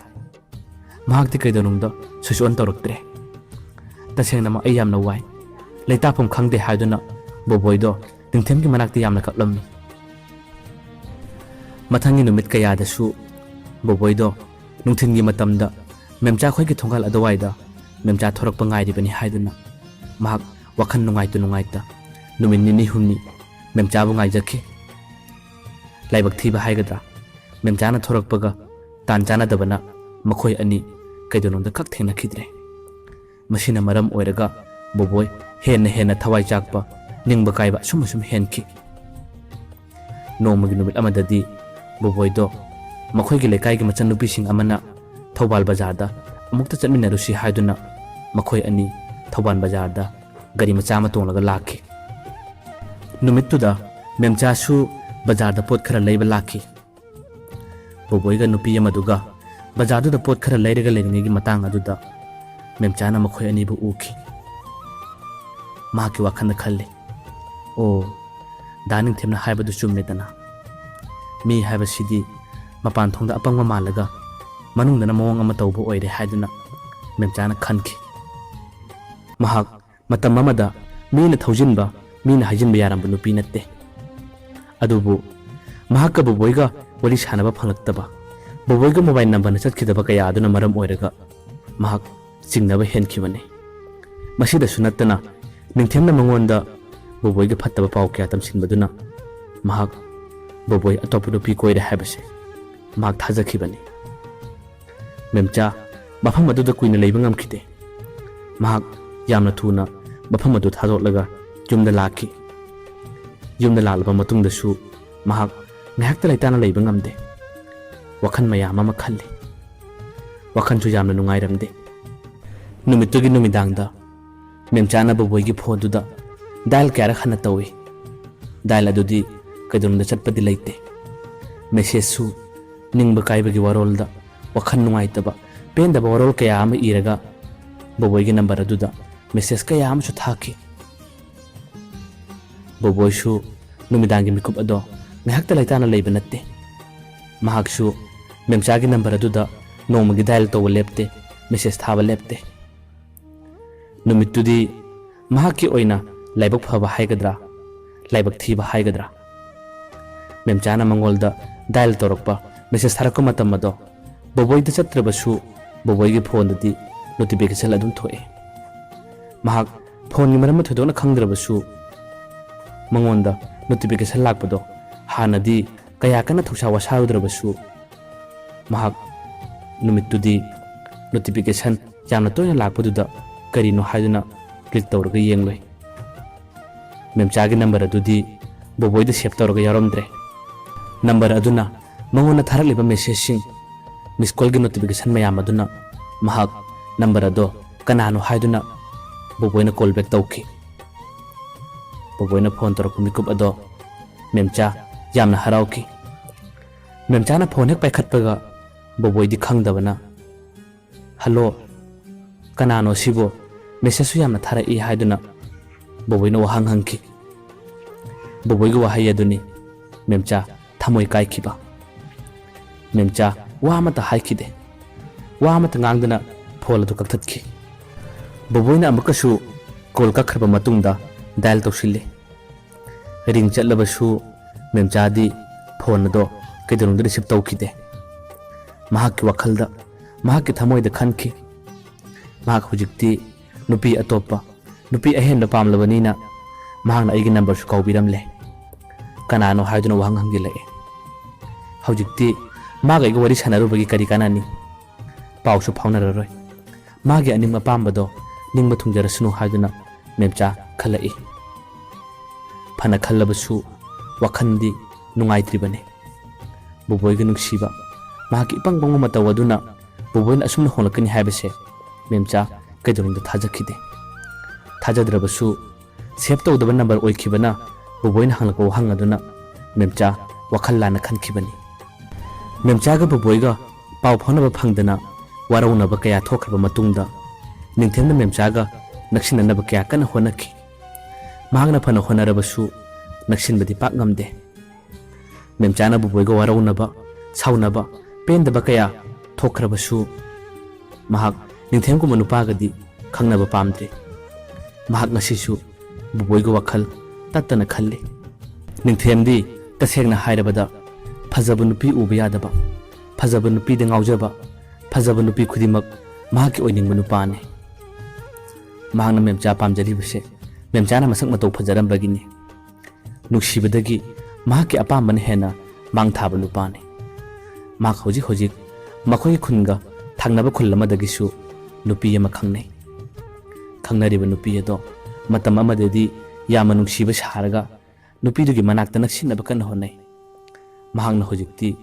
ꯃꯍꯥꯛꯇꯤ ꯀꯩꯗꯧꯅꯨꯡꯗ ꯁ꯭ꯋꯤꯆ ꯑꯣꯟ ꯇꯧꯔꯛꯇ꯭ꯔꯦ꯫ ꯇꯁꯦꯡꯅꯃꯛ ꯑꯩ ꯌꯥꯝꯅ ꯋꯥꯏ꯫ ꯂꯩꯇꯥꯐꯝ ꯈꯪꯗꯦ" ꯍꯥꯏꯗꯨꯅ ꯕꯣꯕꯣꯏꯗꯣ ꯅꯤꯡꯊꯦꯝꯒꯤ ꯃꯅꯥꯛꯇ ꯌꯥꯝꯅ ꯀꯞꯂꯝꯃꯤ꯫ ꯃꯊꯪꯒꯤ ꯅꯨꯃꯤꯠ ꯀꯌꯥꯗꯁꯨ ꯕꯣꯕꯣꯏꯗꯣ ꯅꯨꯡꯊꯤꯜꯒꯤ ꯃꯇꯝꯗ ꯃꯦꯝꯆꯥ ꯈꯣꯏꯒꯤ ꯊꯣꯡꯒꯥꯜ ꯑꯗꯨꯋꯥꯏꯗ ꯃꯦꯝꯆꯥ ꯊꯣꯔꯛꯄ ꯉꯥꯏꯔꯤꯕꯅꯤ ꯍꯥꯏꯗꯨꯅ ꯃꯍꯥꯛ ꯋꯥꯈꯜ ꯅꯨꯡꯉꯥꯏꯇ ꯅꯨꯡꯉꯥꯏꯇ ꯅꯨꯃꯤꯠ ꯅꯤꯅꯤ ꯍꯨꯝꯅꯤ ꯃꯦꯝꯆꯥꯕꯨ ꯉꯥꯏꯖꯈꯤ꯫ ꯂꯥꯏꯕꯛ ꯊꯤꯕ ꯍꯥꯏꯒꯗ꯭ꯔꯥ, ꯃꯦꯝꯆꯥꯅ ꯊꯣꯔꯛꯄꯒ ꯇꯥꯟ ꯆꯥꯅꯗꯕꯅ ꯃꯈꯣꯏ ꯑꯅꯤ ꯀꯩꯗꯧꯅꯨꯡꯗ ꯈꯛ ꯊꯦꯡꯅꯈꯤꯗ꯭ꯔꯦ꯫ ꯃꯁꯤꯅ ꯃꯔꯝ ꯑꯣꯏꯔꯒ ꯕꯣꯕꯣꯏ ꯍꯦꯟꯅ ꯍꯦꯟꯅ ꯊꯋꯥꯏ ꯆꯥꯛꯄ, ꯅꯤꯡꯕ ꯀꯥꯏꯕ ꯑꯁꯨꯝ ꯑꯁꯨꯝ ꯍꯦꯟꯈꯤ꯫ ꯅꯣꯡꯃꯒꯤ ꯅꯨꯃꯤꯠ ꯑꯃꯗꯗꯤ ꯕꯣꯕꯣꯏꯗꯣ ꯃꯈꯣꯏꯒꯤ ꯂꯩꯀꯥꯏꯒꯤ ꯃꯆꯟꯅꯨꯄꯤꯁꯤꯡ ꯑꯃꯅ ꯊꯧꯕꯥꯜ ꯕꯖꯥꯔꯗ ꯑꯃꯨꯛꯇ ꯆꯠꯃꯤꯟꯅꯔꯨꯁꯤ ꯍꯥꯏꯗꯨꯅ ꯃꯈꯣꯏ ꯑꯅꯤ ꯊꯧꯕꯥꯜ ꯕꯖꯥꯔꯗ ꯒꯥꯔꯤ ꯃꯆꯥ ꯑꯃ ꯇꯣꯡꯂꯒ ꯂꯥꯛꯈꯤ꯫ ꯅꯨꯃꯤꯠꯇꯨꯗ ꯃꯦꯝꯆꯥꯁꯨ ꯕꯖꯥꯔꯗ ꯄꯣꯠ ꯈꯔ ꯂꯩꯕ ꯂꯥꯛꯈꯤ꯫ ꯕꯣꯕꯣꯏꯒ ꯅꯨꯄꯤ ꯑꯃꯗꯨꯒ ꯕꯖꯥꯔꯗꯨꯗ ꯄꯣꯠ ꯈꯔ ꯂꯩꯔꯒ ꯂꯩꯔꯤꯉꯩꯒꯤ ꯃꯇꯥꯡ ꯑꯗꯨꯗ ꯃꯦꯝꯆꯥꯅ ꯃꯈꯣꯏ ꯑꯅꯤꯕꯨ ꯎꯈꯤ꯫ ꯃꯍꯥꯛꯀꯤ ꯋꯥꯈꯜꯗ ꯈꯜꯂꯤ, "ꯑꯣ, ꯗꯥ ꯅꯤꯡꯊꯦꯝꯅ ꯍꯥꯏꯕꯗꯨ ꯆꯨꯝꯃꯦꯗꯅ꯫ ꯃꯤ ꯍꯥꯏꯕꯁꯤꯗꯤ ꯃꯄꯥꯟ ꯊꯣꯡꯗ ꯑꯄꯪꯕ ꯃꯥꯜꯂꯒ ꯃꯅꯨꯡꯗꯅ ꯃꯑꯣꯡ ꯑꯃ ꯇꯧꯕ ꯑꯣꯏꯔꯦ" ꯍꯥꯏꯗꯨꯅ ꯃꯦꯝꯆꯥꯅ ꯈꯟꯈꯤ꯫ ꯃꯍꯥꯛ ꯃꯇꯝ ꯑꯃꯗ ꯃꯤꯅ ꯊꯧꯖꯤꯟꯕ, ꯃꯤꯅ ꯍꯥꯏꯖꯤꯟꯕ ꯌꯥꯔꯝꯕ ꯅꯨꯄꯤ ꯅꯠꯇꯦ꯫ ꯑꯗꯨꯕꯨ ꯃꯍꯥꯛꯀ ꯕꯣꯕꯣꯏꯒ ꯋꯥꯔꯤ ꯁꯥꯟꯅꯕ ꯐꯪꯂꯛꯇꯕ, ꯕꯣꯕꯣꯏꯒ ꯃꯣꯕꯥꯏꯜ ꯅꯝꯕꯔꯅ ꯆꯠꯈꯤꯗꯕ ꯀꯌꯥ ꯑꯗꯨꯅ ꯃꯔꯝ ꯑꯣꯏꯔꯒ ꯃꯍꯥꯛ ꯆꯤꯡꯅꯕ ꯍꯦꯟꯈꯤꯕꯅꯤ꯫ ꯃꯁꯤꯗꯁꯨ ꯅꯠꯇꯅ ꯅꯤꯡꯊꯦꯝꯅ ꯃꯉꯣꯟꯗ ꯕꯣꯕꯣꯏꯒ ꯐꯠꯇꯕ ꯄꯥꯎ ꯀꯌꯥ ꯇꯝꯁꯤꯟꯕꯗꯨꯅ ꯃꯍꯥꯛ ꯕꯣꯕꯣꯏ ꯑꯇꯣꯞꯄ ꯅꯨꯄꯤ ꯀꯣꯏꯔꯦ ꯍꯥꯏꯕꯁꯦ ꯃꯍꯥꯛ ꯊꯥꯖꯈꯤꯕꯅꯤ꯫ ꯃꯦꯝꯆꯥ ꯃꯐꯝ ꯑꯗꯨꯗ ꯀꯨꯏꯅ ꯂꯩꯕ ꯉꯝꯈꯤꯗꯦ꯫ ꯃꯍꯥꯛ ꯌꯥꯝꯅ ꯊꯨꯅ ꯃꯐꯝ ꯑꯗꯨ ꯊꯥꯗꯣꯛꯂꯒ ꯌꯨꯝꯗ ꯂꯥꯛꯈꯤ꯫ ꯌꯨꯝꯗ ꯂꯥꯛꯂꯕ ꯃꯇꯨꯡꯗꯁꯨ ꯃꯍꯥꯛ ꯉꯥꯏꯍꯥꯛꯇ ꯂꯩꯇꯥꯅ ꯂꯩꯕ ꯉꯝꯗꯦ꯫ ꯋꯥꯈꯜ ꯃꯌꯥꯝ ꯑꯃ ꯈꯜꯂꯤ꯫ ꯋꯥꯈꯜꯁꯨ ꯌꯥꯝꯅ ꯅꯨꯡꯉꯥꯏꯔꯝꯗꯦ꯫ ꯅꯨꯃꯤꯠꯇꯨꯒꯤ ꯅꯨꯃꯤꯗꯥꯡꯗ ꯃꯦꯝꯆꯥꯅ ꯕꯣꯕꯣꯏꯒꯤ ꯐꯣꯟꯗꯨꯗ ꯗꯥꯏꯜ ꯀꯌꯥꯔꯛ ꯍꯟꯅ ꯇꯧꯏ꯫ ꯗꯥꯏꯜ ꯑꯗꯨꯗꯤ ꯀꯩꯗꯧꯅꯨꯡꯗ ꯆꯠꯄꯗꯤ ꯂꯩꯇꯦ꯫ ꯃꯦꯁꯦꯖꯁꯨ ꯅꯤꯡꯕ ꯀꯥꯏꯕꯒꯤ ꯋꯥꯔꯣꯜꯗ, ꯋꯥꯈꯜ ꯅꯨꯡꯉꯥꯏꯇꯕ, ꯄꯦꯟꯗꯕ ꯋꯥꯔꯣꯜ ꯀꯌꯥ ꯑꯃ ꯏꯔꯒ ꯕꯣꯕꯣꯏꯒꯤ ꯅꯝꯕꯔ ꯑꯗꯨꯗ ꯃꯦꯁꯦꯖ ꯀꯌꯥ ꯑꯃꯁꯨ ꯊꯥꯈꯤ꯫ ꯕꯣꯕꯣꯏꯁꯨ ꯅꯨꯃꯤꯗꯥꯡꯒꯤ ꯃꯤꯀꯨꯞ ꯑꯗꯣ ꯉꯥꯏꯍꯥꯛꯇ ꯂꯩꯇꯥꯅ ꯂꯩꯕ ꯅꯠꯇꯦ꯫ ꯃꯍꯥꯛꯁꯨ ꯃꯦꯝꯆꯥꯒꯤ ꯅꯝꯕꯔ ꯑꯗꯨꯗ ꯅꯣꯡꯃꯒꯤ ꯗꯥꯏꯜ ꯇꯧꯕ ꯂꯦꯞꯇꯦ, ꯃꯦꯁꯦꯖ ꯊꯥꯕ ꯂꯦꯞꯇꯦ꯫ ꯅꯨꯃꯤꯠꯇꯨꯗꯤ ꯃꯍꯥꯛꯀꯤ ꯑꯣꯏꯅ ꯂꯥꯏꯕꯛ ꯐꯕ ꯍꯥꯏꯒꯗ꯭ꯔꯥ, ꯂꯥꯏꯕꯛ ꯊꯤꯕ ꯍꯥꯏꯒꯗ꯭ꯔꯥ, ꯃꯦꯝꯆꯥꯅ ꯃꯉꯣꯟꯗ ꯗꯥꯏꯜ ꯇꯧꯔꯛꯄ, ꯃꯦꯁꯦꯖ ꯊꯥꯔꯛꯄ ꯃꯇꯝ ꯑꯗꯣ ꯕꯣꯕꯣꯏꯗ ꯆꯠꯇ꯭ꯔꯕꯁꯨ ꯕꯣꯕꯣꯏꯒꯤ ꯐꯣꯟꯗꯗꯤ ꯅꯣꯇꯤꯐꯤꯀꯦꯁꯟ ꯑꯗꯨꯝ ꯊꯣꯛꯑꯦ꯫ ꯃꯍꯥꯛ ꯐꯣꯟꯒꯤ ꯃꯔꯝ ꯊꯣꯏꯗꯣꯛꯅ ꯈꯪꯗ꯭ꯔꯕꯁꯨ ꯃꯉꯣꯟꯗ ꯅꯣꯇꯤꯐꯤꯀꯦꯁꯟ ꯂꯥꯛꯄꯗꯣ ꯍꯥꯟꯅꯗꯤ ꯀꯌꯥ ꯀꯟꯅ ꯊꯧꯁꯥ ꯋꯥꯁꯥꯔꯨꯗ꯭ꯔꯕꯁꯨ ꯃꯍꯥꯛ ꯅꯨꯃꯤꯠꯇꯨꯗꯤ ꯅꯣꯇꯤꯐꯤꯀꯦꯁꯟ ꯌꯥꯝꯅ ꯇꯣꯏꯅ ꯂꯥꯛꯄꯗꯨꯗ ꯀꯔꯤꯅꯣ ꯍꯥꯏꯗꯨꯅ ꯀ꯭ꯂꯤꯛ ꯇꯧꯔꯒ ꯌꯦꯡꯂꯨꯏ꯫ ꯃꯦꯝꯆꯥꯒꯤ ꯅꯝꯕꯔ ꯑꯗꯨꯗꯤ ꯕꯣꯕꯣꯏꯗ ꯁꯦꯚ ꯇꯧꯔꯒ ꯌꯥꯎꯔꯝꯗ꯭ꯔꯦ꯫ ꯅꯝꯕꯔ ꯑꯗꯨꯅ ꯃꯉꯣꯟꯗ ꯊꯥꯔꯛꯂꯤꯕ ꯃꯦꯁꯦꯖꯁꯤꯡ, ꯃꯤꯁ ꯀꯣꯜꯒꯤ ꯅꯣꯇꯤꯐꯤꯀꯦꯁꯟ ꯃꯌꯥꯝ ꯑꯗꯨꯅ ꯃꯍꯥꯛ ꯅꯝꯕꯔ ꯑꯗꯣ ꯀꯅꯥꯅꯣ ꯍꯥꯏꯗꯨꯅ ꯕꯣꯕꯣꯏꯅ call back ꯇꯧꯈꯤ꯫ ꯕꯣꯕꯣꯏꯅ phone ꯇꯧꯔꯛꯄ ꯃꯤꯀꯨꯞ ꯑꯗꯣ ꯃꯦꯝꯆꯥ ꯌꯥꯝꯅ ꯍꯔꯥꯎꯈꯤ꯫ ꯃꯦꯝꯆꯥꯅ phone ꯍꯦꯛ ꯄꯥꯏꯈꯠꯄꯒ ꯕꯣꯕꯣꯏꯗꯤ ꯈꯪꯗꯕꯅ, "Hello, ꯀꯅꯥꯅꯣ ꯁꯤꯕꯣ? Messageꯁꯨ ꯌꯥꯝꯅ ꯊꯥꯔꯛꯏ" ꯍꯥꯏꯗꯨꯅ ꯕꯣꯕꯣꯏꯅ ꯋꯥꯍꯪ ꯍꯪꯈꯤ꯫ ꯕꯣꯕꯣꯏꯒꯤ ꯋꯥꯍꯩ ꯑꯗꯨꯅꯤ ꯃꯦꯝꯆꯥ ꯊꯃꯣꯏ ꯀꯥꯏꯈꯤꯕ꯫ ꯃꯦꯝꯆꯥ ꯋꯥ ꯑꯃꯠꯇ ꯍꯥꯏꯈꯤꯗꯦ꯫ ꯋꯥ ꯑꯃꯠꯇ ꯉꯥꯡꯗꯅ phone ꯑꯗꯨ ꯀꯛꯊꯠꯈꯤ꯫ ꯕꯣꯕꯣꯏꯅ ꯑꯃꯨꯛꯀꯁꯨ call ꯀꯛꯈ꯭ꯔꯕ ꯃꯇꯨꯡꯗ dial ꯇꯧꯁꯤꯜꯂꯤ꯫ Ring ꯆꯠꯂꯕꯁꯨ ꯃꯦꯝꯆꯥꯗꯤ phone ꯑꯗꯣ ꯀꯩꯗꯧꯅꯨꯡꯗ receive ꯇꯧꯈꯤꯗꯦ꯫ ꯃꯍꯥꯛꯀꯤ ꯋꯥꯈꯜꯗ, ꯃꯍꯥꯛꯀꯤ ꯊꯃꯣꯏꯗ ꯈꯟꯈꯤ, "ꯃꯍꯥꯛ ꯍꯧꯖꯤꯛꯇꯤ ꯅꯨꯄꯤ ꯑꯇꯣꯞꯄ, ꯅꯨꯄꯤ ꯑꯍꯦꯟꯕ ꯄꯥꯝꯂꯕꯅꯤꯅ ꯃꯍꯥꯛꯅ ꯑꯩꯒꯤ numberꯁꯨ ꯀꯥꯎꯕꯤꯔꯝꯂꯦ꯫ ꯀꯅꯥꯅꯣ ꯍꯥꯏꯗꯨꯅ ꯋꯥꯍꯪ ꯍꯪꯖꯤꯜꯂꯛꯑꯦ꯫ ꯍꯧꯖꯤꯛꯇꯤ ꯃꯥꯒ ꯑꯩꯒ ꯋꯥꯔꯤ ꯁꯥꯟꯅꯔꯨꯕꯒꯤ ꯀꯔꯤ ꯀꯥꯟꯅꯅꯤ? ꯄꯥꯎꯁꯨ ꯐꯥꯎꯅꯔꯔꯣꯏ꯫ ꯃꯥꯒꯤ ꯑꯅꯤꯡ ꯑꯄꯥꯝꯕꯗꯣ ꯅꯤꯡꯕ ꯊꯨꯡꯖꯔꯁꯅꯨ" ꯍꯥꯏꯗꯨꯅ ꯃꯦꯝꯆꯥ ꯈꯜꯂꯛꯏ꯫ ꯐꯅ ꯈꯜꯂꯕꯁꯨ ꯋꯥꯈꯜꯗꯤ ꯅꯨꯡꯉꯥꯏꯇ꯭ꯔꯤꯕꯅꯤ꯫ ꯕꯣꯕꯣꯏꯒ ꯅꯨꯡꯁꯤꯕ, ꯃꯍꯥꯛꯀꯤ ꯏꯄꯪ ꯄꯪꯕ ꯃꯇꯧ ꯑꯗꯨꯅ ꯕꯣꯕꯣꯏꯅ ꯑꯁꯨꯝꯅ ꯍꯣꯡꯂꯛꯀꯅꯤ ꯍꯥꯏꯕꯁꯦ ꯃꯦꯝꯆꯥ ꯀꯩꯗꯧꯅꯨꯡꯗ ꯊꯥꯖꯈꯤꯗꯦ꯫ ꯊꯥꯖꯗ꯭ꯔꯕꯁꯨ save ꯇꯧꯗꯕ number ꯑꯣꯏꯈꯤꯕꯅ ꯕꯣꯕꯣꯏꯅ ꯍꯪꯂꯛꯄ ꯋꯥꯍꯪ ꯑꯗꯨꯅ ꯃꯦꯝꯆꯥ ꯋꯥꯈꯜ ꯂꯥꯟꯅ ꯈꯟꯈꯤꯕꯅꯤ꯫ ꯃꯦꯝꯆꯥꯒ ꯕꯣꯕꯣꯏꯒ ꯄꯥꯎ ꯐꯥꯎꯅꯕ ꯐꯪꯗꯅ ꯋꯥꯔꯧꯅꯕ ꯀꯌꯥ ꯊꯣꯛꯈ꯭ꯔꯕ ꯃꯇꯨꯡꯗ ꯅꯤꯡꯊꯦꯝꯅ ꯃꯦꯝꯆꯥꯒ ꯅꯛꯁꯤꯟꯅꯅꯕ ꯀꯌꯥ ꯀꯟꯅ ꯍꯣꯠꯅꯈꯤ꯫ ꯃꯍꯥꯛꯅ ꯐꯅ ꯍꯣꯠꯅꯔꯕꯁꯨ ꯅꯛꯁꯤꯟꯕꯗꯤ ꯄꯥꯛ ꯉꯝꯗꯦ꯫ ꯃꯦꯝꯆꯥꯅ ꯕꯣꯕꯣꯏꯒ ꯋꯥꯔꯧꯅꯕ, ꯁꯥꯎꯅꯕ, ꯄꯦꯟꯗꯕ ꯀꯌꯥ ꯊꯣꯛꯈ꯭ꯔꯕꯁꯨ ꯃꯍꯥꯛ ꯅꯤꯡꯊꯦꯝꯒꯨꯝꯕ ꯅꯨꯄꯥꯒꯗꯤ ꯈꯪꯅꯕ ꯄꯥꯝꯗ꯭ꯔꯤ꯫ ꯃꯍꯥꯛ ꯉꯁꯤꯁꯨ ꯕꯣꯕꯣꯏꯒ ꯋꯥꯈꯜ ꯇꯠꯇꯅ ꯈꯜꯂꯤ꯫ ꯅꯤꯡꯊꯦꯝꯗꯤ ꯇꯁꯦꯡꯅ ꯍꯥꯏꯔꯕꯗ ꯐꯖꯕ ꯅꯨꯄꯤ ꯎꯕ ꯌꯥꯗꯕ, ꯐꯖꯕ ꯅꯨꯄꯤꯗ ꯉꯥꯎꯖꯕ, ꯐꯖꯕ ꯅꯨꯄꯤ ꯈꯨꯗꯤꯡꯃꯛ ꯃꯍꯥꯛꯀꯤ ꯑꯣꯏꯅꯤꯡꯕ ꯅꯨꯄꯥꯅꯤ꯫ ꯃꯍꯥꯛꯅ ꯃꯦꯝꯆꯥ ꯄꯥꯝꯖꯔꯤꯕꯁꯦ ꯃꯦꯝꯆꯥꯅ ꯃꯁꯛ ꯃꯇꯧ ꯐꯖꯔꯝꯕꯒꯤꯅꯤ꯫ ꯅꯨꯡꯁꯤꯕꯗꯒꯤ ꯃꯍꯥꯛꯀꯤ ꯑꯄꯥꯝꯕꯅ ꯍꯦꯟꯅ ꯃꯥꯡ ꯊꯥꯕ ꯅꯨꯄꯥꯅꯤ꯫ ꯃꯍꯥꯛ ꯍꯧꯖꯤꯛ ꯍꯧꯖꯤꯛ ꯃꯈꯣꯏꯒꯤ ꯈꯨꯟꯒ ꯊꯪꯅꯕ ꯈꯨꯜ ꯑꯃꯗꯒꯤꯁꯨ ꯅꯨꯄꯤ ꯑꯃ ꯈꯪꯅꯩ꯫ ꯈꯪꯅꯔꯤꯕ ꯅꯨꯄꯤ ꯑꯗꯣ ꯃꯇꯝ ꯑꯃꯗꯗꯤ ꯌꯥꯝꯅ ꯅꯨꯡꯁꯤꯕ ꯁꯥꯔꯒ ꯅꯨꯄꯤꯗꯨꯒꯤ ꯃꯅꯥꯛꯇ ꯅꯛꯁꯤꯟꯅꯕ ꯀꯟꯅ ꯍꯣꯠꯅꯩ꯫ ꯃꯍꯥꯛꯅ ꯍꯧꯖꯤꯛꯇꯤ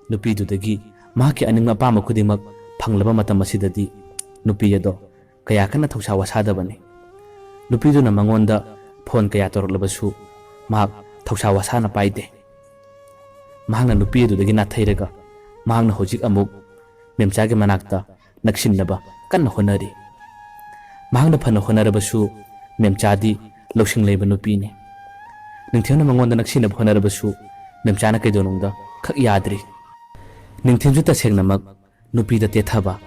ꯅꯨꯄꯤꯗꯨꯗꯒꯤ ꯃꯍꯥꯛꯀꯤ ꯑꯅꯤꯡꯕ ꯑꯄꯥꯝꯕ ꯈꯨꯗꯤꯡꯃꯛ ꯐꯪꯂꯕ ꯃꯇꯝ ꯑꯁꯤꯗꯗꯤ ꯅꯨꯄꯤ ꯑꯗꯣ ꯀꯌꯥ ꯀꯟꯅ ꯊꯧꯁꯥ ꯋꯥꯁꯥꯗꯕꯅꯤ꯫ ꯅꯨꯄꯤꯗꯨꯅ ꯃꯉꯣꯟꯗ ꯐꯣꯟ ꯀꯌꯥ ꯇꯧꯔꯛꯂꯕꯁꯨ ꯃꯍꯥꯛ ꯊꯧꯁꯥ ꯋꯥꯁꯥꯅ ꯄꯥꯏꯗꯦ꯫ ꯃꯍꯥꯛꯅ ꯅꯨꯄꯤ ꯑꯗꯨꯗꯒꯤ ꯅꯥꯊꯩꯔꯒ ꯃꯍꯥꯛꯅ ꯍꯧꯖꯤꯛ ꯑꯃꯨꯛ ꯃꯦꯝꯆꯥꯒꯤ ꯃꯅꯥꯛꯇ ꯅꯛꯁꯤꯟꯅꯕ ꯀꯟꯅ ꯍꯣꯠꯅꯔꯤ꯫ ꯃꯍꯥꯛꯅ ꯐꯅ ꯍꯣꯠꯅꯔꯕꯁꯨ ꯃꯦꯝꯆꯥꯗꯤ ꯂꯧꯁꯤꯡ ꯂꯩꯕ ꯅꯨꯄꯤꯅꯤ꯫ ꯅꯤꯡꯊꯦꯝꯅ ꯃꯉꯣꯟꯗ ꯅꯛꯁꯤꯟꯅꯕ ꯍꯣꯠꯅꯔꯕꯁꯨ ꯃꯦꯝꯆꯥꯅ ꯀꯩꯗꯧꯅꯨꯡꯗ ꯈꯛ ꯌꯥꯗ꯭ꯔꯤ꯫ ꯅꯤꯡꯊꯦꯝꯁꯨ ꯇꯁꯦꯡꯅꯃꯛ ꯅꯨꯄꯤꯗ ꯇꯦꯊꯕ,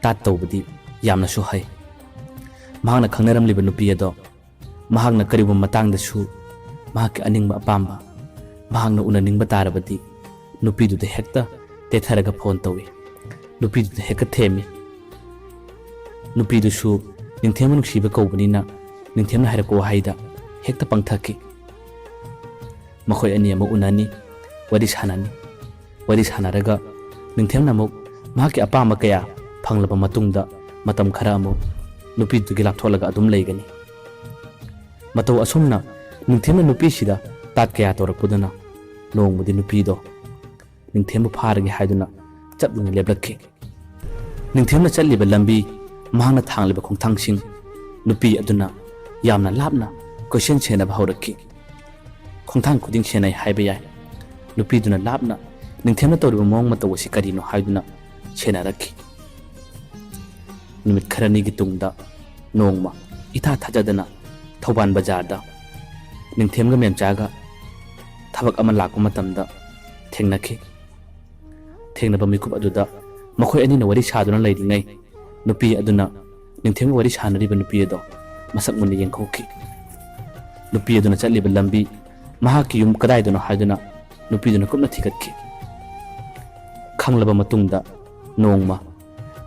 ꯇꯥꯠ ꯇꯧꯕꯗꯤ ꯌꯥꯝꯅꯁꯨ ꯍꯩ꯫ ꯃꯍꯥꯛꯅ ꯈꯪꯅꯔꯝꯂꯤꯕ ꯅꯨꯄꯤ ꯑꯗꯣ ꯃꯍꯥꯛꯅ ꯀꯔꯤꯒꯨꯝꯕ ꯃꯇꯥꯡꯗꯁꯨ ꯃꯍꯥꯛꯀꯤ ꯑꯅꯤꯡꯕ ꯑꯄꯥꯝꯕ, ꯃꯍꯥꯛꯅ ꯎꯅꯅꯤꯡꯕ ꯇꯥꯔꯕꯗꯤ ꯅꯨꯄꯤꯗꯨꯗ ꯍꯦꯛꯇ ꯇꯦꯊꯔꯒ ꯐꯣꯟ ꯇꯧꯏ꯫ ꯅꯨꯄꯤꯗꯨꯗ ꯍꯦꯛꯇ ꯊꯦꯝꯃꯤ꯫ ꯅꯨꯄꯤꯗꯨꯁꯨ ꯅꯤꯡꯊꯦꯝꯕ ꯅꯨꯡꯁꯤꯕ ꯀꯧꯕꯅꯤꯅ ꯅꯤꯡꯊꯦꯝꯅ ꯍꯥꯏꯔꯛꯄ ꯋꯥꯍꯩꯗ ꯍꯦꯛꯇ ꯄꯪꯊꯈꯤ꯫ ꯃꯈꯣꯏ ꯑꯅꯤ ꯑꯃꯨꯛ ꯎꯅꯅꯤ, ꯋꯥꯔꯤ ꯁꯥꯟꯅꯅꯤ꯫ ꯋꯥꯔꯤ ꯁꯥꯟꯅꯔꯒ ꯅꯤꯡꯊꯦꯝꯅ ꯑꯃꯨꯛ ꯃꯍꯥꯛꯀꯤ ꯑꯄꯥꯝꯕ ꯀꯌꯥ ꯐꯪꯂꯕ ꯃꯇꯨꯡꯗ ꯃꯇꯝ ꯈꯔ ꯑꯃꯨꯛ ꯅꯨꯄꯤꯗꯨꯒꯤ ꯂꯥꯞꯊꯣꯛꯂꯒ ꯑꯗꯨꯝ ꯂꯩꯒꯅꯤ꯫ ꯃꯇꯧ ꯑꯁꯨꯝꯅ ꯅꯤꯡꯊꯦꯝꯅ ꯅꯨꯄꯤꯁꯤꯗ ꯇꯥꯠ ꯀꯌꯥ ꯇꯧꯔꯛꯄꯗꯨꯅ ꯅꯣꯡꯃꯗꯤ ꯅꯨꯄꯤꯗꯣ ꯅꯤꯡꯊꯦꯝꯕꯨ ꯐꯥꯔꯒꯦ ꯍꯥꯏꯗꯨꯅ ꯆꯞ ꯌꯨꯡꯅ ꯂꯦꯞꯂꯛꯈꯤ꯫ ꯅꯤꯡꯊꯦꯝꯅ ꯆꯠꯂꯤꯕ ꯂꯝꯕꯤ, ꯃꯍꯥꯛꯅ ꯊꯥꯡꯂꯤꯕ ꯈꯣꯡꯊꯥꯡꯁꯤꯡ ꯅꯨꯄꯤ ꯑꯗꯨꯅ ꯌꯥꯝꯅ ꯂꯥꯞꯅ ꯀꯣꯏꯁꯦꯟ ꯁꯦꯟꯅꯕ ꯍꯧꯔꯛꯈꯤ꯫ ꯈꯣꯡꯊꯥꯡ ꯈꯨꯗꯤꯡ ꯁꯦꯟꯅꯩ ꯍꯥꯏꯕ ꯌꯥꯏ꯫ ꯅꯨꯄꯤꯗꯨꯅ ꯂꯥꯞꯅ ꯅꯤꯡꯊꯦꯝꯅ ꯇꯧꯔꯤꯕ ꯃꯑꯣꯡ ꯃꯇꯧ ꯑꯁꯤ ꯀꯔꯤꯅꯣ ꯍꯥꯏꯗꯨꯅ ꯁꯦꯟꯅꯔꯛꯈꯤ꯫ ꯅꯨꯃꯤꯠ ꯈꯔꯅꯤꯒꯤ ꯇꯨꯡꯗ ꯅꯣꯡꯃ ꯏꯊꯥ ꯊꯥꯖꯗꯅ ꯊꯧꯕꯥꯜ ꯕꯖꯥꯔꯗ ꯅꯤꯡꯊꯦꯝꯒ ꯃꯦꯝꯆꯥꯒ ꯊꯕꯛ ꯑꯃ ꯂꯥꯛꯄ ꯃꯇꯝꯗ ꯊꯦꯡꯅꯈꯤ꯫ ꯊꯦꯡꯅꯕ ꯃꯤꯀꯨꯞ ꯑꯗꯨꯗ ꯃꯈꯣꯏ ꯑꯅꯤꯅ ꯋꯥꯔꯤ ꯁꯥꯗꯨꯅ ꯂꯩꯔꯤꯉꯩ ꯅꯨꯄꯤ ꯑꯗꯨꯅ ꯅꯤꯡꯊꯦꯝꯒ ꯋꯥꯔꯤ ꯁꯥꯟꯅꯔꯤꯕ ꯅꯨꯄꯤ ꯑꯗꯣ ꯃꯁꯛ ꯃꯨꯟꯅ ꯌꯦꯡꯍꯧꯈꯤ꯫ ꯅꯨꯄꯤ ꯑꯗꯨꯅ ꯆꯠꯂꯤꯕ ꯂꯝꯕꯤ, ꯃꯍꯥꯛꯀꯤ ꯌꯨꯝ ꯀꯗꯥꯏꯗꯅꯣ ꯍꯥꯏꯗꯨꯅ ꯅꯨꯄꯤꯗꯨꯅ ꯀꯨꯞꯅ ꯊꯤꯒꯠꯈꯤ꯫ ꯈꯪꯂꯕ ꯃꯇꯨꯡꯗ ꯅꯣꯡꯃ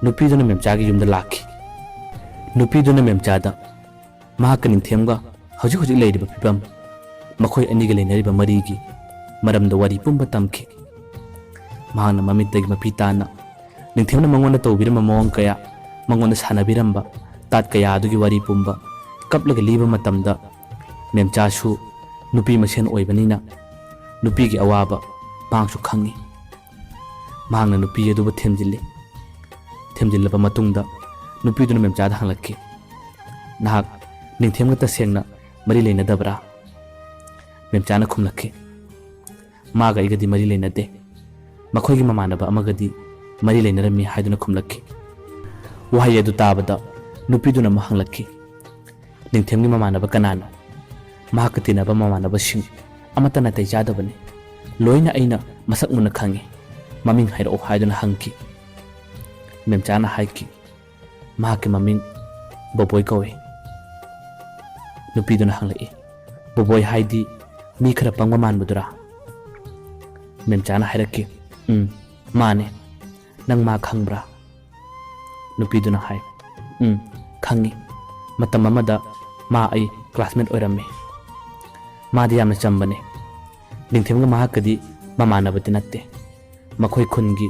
ꯅꯨꯄꯤꯗꯨꯅ ꯃꯦꯝꯆꯥꯒꯤ ꯌꯨꯝꯗ ꯂꯥꯛꯈꯤ꯫ ꯅꯨꯄꯤꯗꯨꯅ ꯃꯦꯝꯆꯥꯗ ꯃꯍꯥꯛꯀ ꯅꯤꯡꯊꯦꯝꯒ ꯍꯧꯖꯤꯛ ꯍꯧꯖꯤꯛ ꯂꯩꯔꯤꯕ ꯐꯤꯕꯝ, ꯃꯈꯣꯏ ꯑꯅꯤꯒ ꯂꯩꯅꯔꯤꯕ ꯃꯔꯤꯒꯤ ꯃꯔꯝꯗ ꯋꯥꯔꯤ ꯄꯨꯝꯕ ꯇꯝꯈꯤ꯫ ꯃꯍꯥꯛꯅ ꯃꯃꯤꯠꯇꯒꯤ ꯃꯄꯤ ꯇꯥꯅ ꯅꯤꯡꯊꯦꯝꯅ ꯃꯉꯣꯟꯗ ꯇꯧꯕꯤꯔꯝꯕ ꯃꯑꯣꯡ ꯀꯌꯥ, ꯃꯉꯣꯟꯗ ꯁꯥꯟꯅꯕꯤꯔꯝꯕ ꯇꯥꯠ ꯀꯌꯥ ꯑꯗꯨꯒꯤ ꯋꯥꯔꯤ ꯄꯨꯝꯕ ꯀꯞꯂꯒ ꯂꯤꯕ ꯃꯇꯝꯗ, ꯃꯦꯝꯆꯥꯁꯨ ꯅꯨꯄꯤ ꯃꯁꯦꯟ ꯑꯣꯏꯕꯅꯤꯅ ꯅꯨꯄꯤꯒꯤ ꯑꯋꯥꯕ ꯃꯍꯥꯛꯁꯨ ꯈꯪꯏ꯫ ꯃꯍꯥꯛꯅ ꯅꯨꯄꯤ ꯑꯗꯨꯕꯨ ꯊꯦꯝꯖꯤꯜꯂꯤ꯫ ꯊꯦꯝꯖꯤꯜꯂꯕ ꯃꯇꯨꯡꯗ ꯅꯨꯄꯤꯗꯨꯅ ꯃꯦꯝꯆꯥꯗ ꯍꯪꯂꯛꯈꯤ, "ꯅꯍꯥꯛ ꯅꯤꯡꯊꯦꯝꯒ ꯇꯁꯦꯡꯅ ꯃꯔꯤ ꯂꯩꯅꯗꯕ꯭ꯔꯥ? ꯃꯦꯝꯆꯥꯅ ꯈꯨꯝꯂꯛꯈꯤ, "ꯃꯥꯒ ꯑꯩꯒꯗꯤ ꯃꯔꯤ ꯂꯩꯅꯗꯦ꯫ ꯃꯈꯣꯏꯒꯤ ꯃꯃꯥꯟꯅꯕ ꯑꯃꯒꯗꯤ ꯃꯔꯤ ꯂꯩꯅꯔꯝꯃꯤ" ꯍꯥꯏꯗꯨꯅ ꯈꯨꯝꯂꯛꯈꯤ꯫ ꯋꯥꯍꯩ ꯑꯗꯨ ꯇꯥꯕꯗ ꯅꯨꯄꯤꯗꯨꯅ ꯑꯃꯨꯛ ꯍꯪꯂꯛꯈꯤ, "ꯅꯤꯡꯊꯦꯝꯒꯤ ꯃꯃꯥꯟꯅꯕ ꯀꯅꯥꯅꯣ?" "ꯃꯍꯥꯛꯀ ꯇꯤꯟꯅꯕ ꯃꯃꯥꯟꯅꯕꯁꯤꯡ ꯑꯃꯠꯇ ꯅꯥꯇꯩ ꯆꯥꯗꯕꯅꯤ꯫ ꯂꯣꯏꯅ ꯑꯩꯅ ꯃꯁꯛ ꯃꯨꯟꯅ ꯈꯪꯏ꯫ ꯃꯃꯤꯡ ꯍꯥꯏꯔꯛꯑꯣ" ꯍꯥꯏꯗꯨꯅ ꯍꯪꯈꯤ꯫ ꯃꯦꯝꯆꯥꯅ ꯍꯥꯏꯈꯤ, "ꯃꯍꯥꯛꯀꯤ ꯃꯃꯤꯡ ꯕꯣꯕꯣꯏ ꯀꯧꯏ"꯫ ꯅꯨꯄꯤꯗꯨꯅ ꯍꯪꯂꯛꯏ, "ꯕꯣꯕꯣꯏ ꯍꯥꯏꯗꯤ ꯃꯤ ꯈꯔ ꯄꯪꯕ ꯃꯥꯟꯕꯗꯨꯔꯥ?" ꯃꯦꯝꯆꯥꯅ ꯍꯥꯏꯔꯛꯈꯤ, "ꯎꯝ, ꯃꯥꯅꯦ꯫ ꯅꯪ ꯃꯥ ꯈꯪꯕ꯭ꯔꯥ?" ꯅꯨꯄꯤꯗꯨꯅ ꯍꯥꯏ, "ꯎꯝ, ꯈꯪꯉꯤ꯫ ꯃꯇꯝ ꯑꯃꯗ ꯃꯥ ꯑꯩ ꯀ꯭ꯂꯥꯁꯃꯦꯠ ꯑꯣꯏꯔꯝꯃꯤ꯫ ꯃꯥꯗꯤ ꯌꯥꯝꯅ ꯆꯝꯕꯅꯦ꯫ ꯅꯤꯡꯊꯦꯝꯒ ꯃꯍꯥꯛꯀꯗꯤ ꯃꯃꯥꯟꯅꯕꯗꯤ ꯅꯠꯇꯦ꯫ ꯃꯈꯣꯏ ꯈꯨꯟꯒꯤ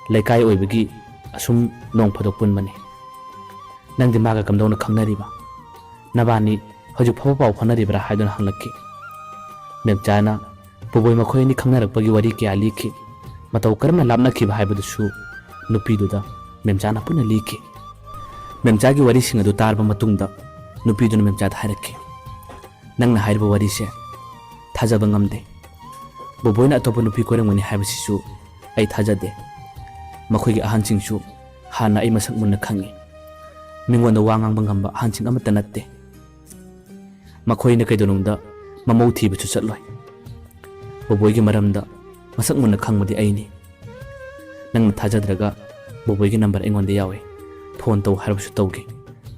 ꯂꯩꯀꯥꯏ ꯑꯣꯏꯕꯒꯤ ꯑꯁꯨꯝ ꯅꯣꯡ ꯐꯥꯗꯣꯛ ꯄꯨꯟꯕꯅꯤ꯫ ꯅꯪꯗꯤ ꯃꯥꯒ ꯀꯝꯗꯧꯅ ꯈꯪꯅꯔꯤꯕ? ꯅꯕꯥꯅꯤ ꯍꯧꯖꯤꯛ ꯐꯥꯎꯕ ꯄꯥꯎ ꯐꯥꯎꯅꯔꯤꯕ꯭ꯔꯥ?" ꯍꯥꯏꯗꯨꯅ ꯍꯪꯂꯛꯈꯤ꯫ ꯃꯦꯝꯆꯥꯅ ꯕꯣꯕꯣꯏ ꯃꯈꯣꯏ ꯑꯅꯤ ꯈꯪꯅꯔꯛꯄꯒꯤ ꯋꯥꯔꯤ ꯀꯌꯥ ꯂꯤꯈꯤ꯫ ꯃꯇꯧ ꯀꯔꯝꯅ ꯂꯥꯞꯅꯈꯤꯕ ꯍꯥꯏꯕꯗꯨꯁꯨ ꯅꯨꯄꯤꯗꯨꯗ ꯃꯦꯝꯆꯥꯅ ꯄꯨꯟꯅ ꯂꯤꯈꯤ꯫ ꯃꯦꯝꯆꯥꯒꯤ ꯋꯥꯔꯤꯁꯤꯡ ꯑꯗꯨ ꯇꯥꯔꯕ ꯃꯇꯨꯡꯗ ꯅꯨꯄꯤꯗꯨꯅ ꯃꯦꯝꯆꯥꯗ ꯍꯥꯏꯔꯛꯈꯤ, "ꯅꯪꯅ ꯍꯥꯏꯔꯤꯕ ꯋꯥꯔꯤꯁꯦ ꯊꯥꯖꯕ ꯉꯝꯗꯦ꯫ ꯕꯣꯕꯣꯏꯅ ꯑꯇꯣꯞꯄ ꯅꯨꯄꯤ ꯀꯣꯏꯔꯝꯒꯅꯤ ꯍꯥꯏꯕꯁꯤꯁꯨ ꯑꯩ ꯊꯥꯖꯗꯦ꯫ ꯃꯈꯣꯏꯒꯤ ꯑꯍꯟꯁꯤꯡꯁꯨ ꯍꯥꯟꯅ ꯑꯩ ꯃꯁꯛ ꯃꯨꯟꯅ ꯈꯪꯏ꯫ ꯃꯤꯉꯣꯟꯗ ꯋꯥ ꯉꯥꯡꯕ ꯉꯝꯕ ꯑꯍꯟꯁꯤꯡ ꯑꯃꯠꯇ ꯅꯠꯇꯦ꯫ ꯃꯈꯣꯏꯅ ꯀꯩꯗꯧꯅꯨꯡꯗ ꯃꯃꯧ ꯊꯤꯕꯁꯨ ꯆꯠꯂꯣꯏ꯫ ꯕꯣꯕꯣꯏꯒꯤ ꯃꯔꯝꯗ ꯃꯁꯛ ꯃꯨꯟꯅ ꯈꯪꯕꯗꯤ ꯑꯩꯅꯤ꯫ ꯅꯪꯅ ꯊꯥꯖꯗ꯭ꯔꯒ ꯕꯣꯕꯣꯏꯒꯤ ꯅꯝꯕꯔ ꯑꯩꯉꯣꯟꯗ ꯌꯥꯎꯏ꯫ ꯐꯣꯟ ꯇꯧ ꯍꯥꯏꯔꯕꯁꯨ ꯇꯧꯒꯦ,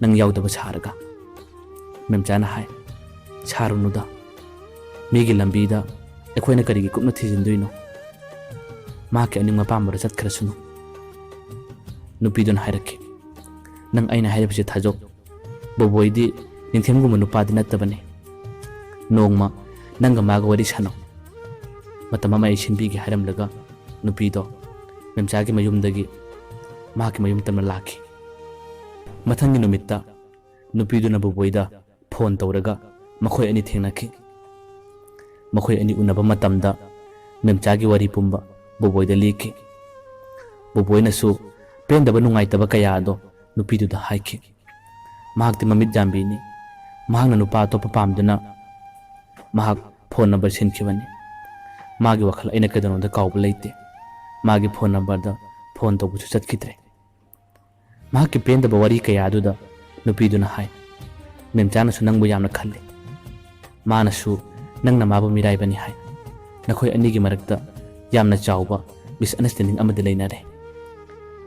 ꯅꯪ ꯌꯥꯎꯗꯕ ꯁꯥꯔꯒ꯫" ꯃꯦꯝꯆꯥꯅ ꯍꯥꯏ, "ꯁꯥꯔꯨꯅꯨꯗ꯫ ꯃꯤꯒꯤ ꯂꯝꯕꯤꯗ ꯑꯩꯈꯣꯏꯅ ꯀꯔꯤꯒꯤ ꯀꯨꯞꯅ ꯊꯤꯖꯤꯟꯗꯣꯏꯅꯣ? ꯃꯍꯥꯛꯀꯤ ꯑꯅꯤꯡꯕ ꯑꯄꯥꯝꯕꯗ ꯆꯠꯈ꯭ꯔꯁꯅꯨ꯫" ꯅꯨꯄꯤꯗꯨꯅ ꯍꯥꯏꯔꯛꯈꯤ, "ꯅꯪ ꯑꯩꯅ ꯍꯥꯏꯔꯤꯕꯁꯤ ꯊꯥꯖꯧ꯫ ꯕꯣꯕꯣꯏꯗꯤ ꯅꯤꯡꯊꯦꯝꯒꯨꯝꯕ ꯅꯨꯄꯥꯗꯤ ꯅꯠꯇꯕꯅꯤ꯫ ꯅꯣꯡꯃ ꯅꯪꯒ ꯃꯥꯒ ꯋꯥꯔꯤ ꯁꯥꯟꯅꯧ꯫ ꯃꯇꯝ ꯑꯃ ꯑꯩ ꯁꯤꯟꯕꯤꯒꯦ" ꯍꯥꯏꯔꯝꯂꯒ ꯅꯨꯄꯤꯗꯣ ꯃꯦꯝꯆꯥꯒꯤ ꯃꯌꯨꯝꯗꯒꯤ ꯃꯍꯥꯛꯀꯤ ꯃꯌꯨꯝ ꯇꯝꯅ ꯂꯥꯛꯈꯤ꯫ ꯃꯊꯪꯒꯤ ꯅꯨꯃꯤꯠꯇ ꯅꯨꯄꯤꯗꯨꯅ ꯕꯣꯕꯣꯏꯗ ꯐꯣꯟ ꯇꯧꯔꯒ ꯃꯈꯣꯏ ꯑꯅꯤ ꯊꯦꯡꯅꯈꯤ꯫ ꯃꯈꯣꯏ ꯑꯅꯤ ꯎꯅꯕ ꯃꯇꯝꯗ ꯃꯦꯝꯆꯥꯒꯤ ꯋꯥꯔꯤ ꯄꯨꯝꯕ ꯕꯣꯕꯣꯏꯗ ꯂꯤꯈꯤ꯫ ꯕꯣꯕꯣꯏꯅꯁꯨ ꯄꯦꯟꯗꯕ ꯅꯨꯡꯉꯥꯏꯇꯕ ꯀꯌꯥ ꯑꯗꯣ ꯅꯨꯄꯤꯗꯨꯗ ꯍꯥꯏꯈꯤ꯫ ꯃꯍꯥꯛꯇꯤ ꯃꯃꯤꯠ ꯌꯥꯝꯕꯤꯅꯤ꯫ ꯃꯍꯥꯛꯅ ꯅꯨꯄꯥ ꯑꯇꯣꯞꯄ ꯄꯥꯝꯗꯨꯅ ꯃꯍꯥꯛ ꯐꯣꯟ ꯅꯝꯕꯔ ꯁꯤꯟꯈꯤꯕꯅꯤ꯫ ꯃꯥꯒꯤ ꯋꯥꯈꯜ ꯑꯩꯅ ꯀꯩꯗꯧꯅꯨꯡꯗ ꯀꯥꯎꯕ ꯂꯩꯇꯦ꯫ ꯃꯥꯒꯤ ꯐꯣꯟ ꯅꯝꯕꯔꯗ ꯐꯣꯟ ꯇꯧꯕꯁꯨ ꯆꯠꯈꯤꯗ꯭ꯔꯦ꯫ ꯃꯍꯥꯛꯀꯤ ꯄꯦꯟꯗꯕ ꯋꯥꯔꯤ ꯀꯌꯥ ꯑꯗꯨꯗ ꯅꯨꯄꯤꯗꯨꯅ ꯍꯥꯏ, "ꯃꯦꯝꯆꯥꯅꯁꯨ ꯅꯪꯕꯨ ꯌꯥꯝꯅ ꯈꯜꯂꯤ꯫ ꯃꯥꯅꯁꯨ ꯅꯪꯅ ꯃꯥꯕꯨ ꯃꯤꯔꯥꯏꯕꯅꯤ ꯍꯥꯏ꯫ ꯅꯈꯣꯏ ꯑꯅꯤꯒꯤ ꯃꯔꯛꯇ ꯌꯥꯝꯅ ꯆꯥꯎꯕ ꯃꯤꯁꯑꯟꯗꯔꯁꯇꯦꯟꯗꯤꯡ ꯑꯃꯗꯤ ꯂꯩꯅꯔꯦ꯫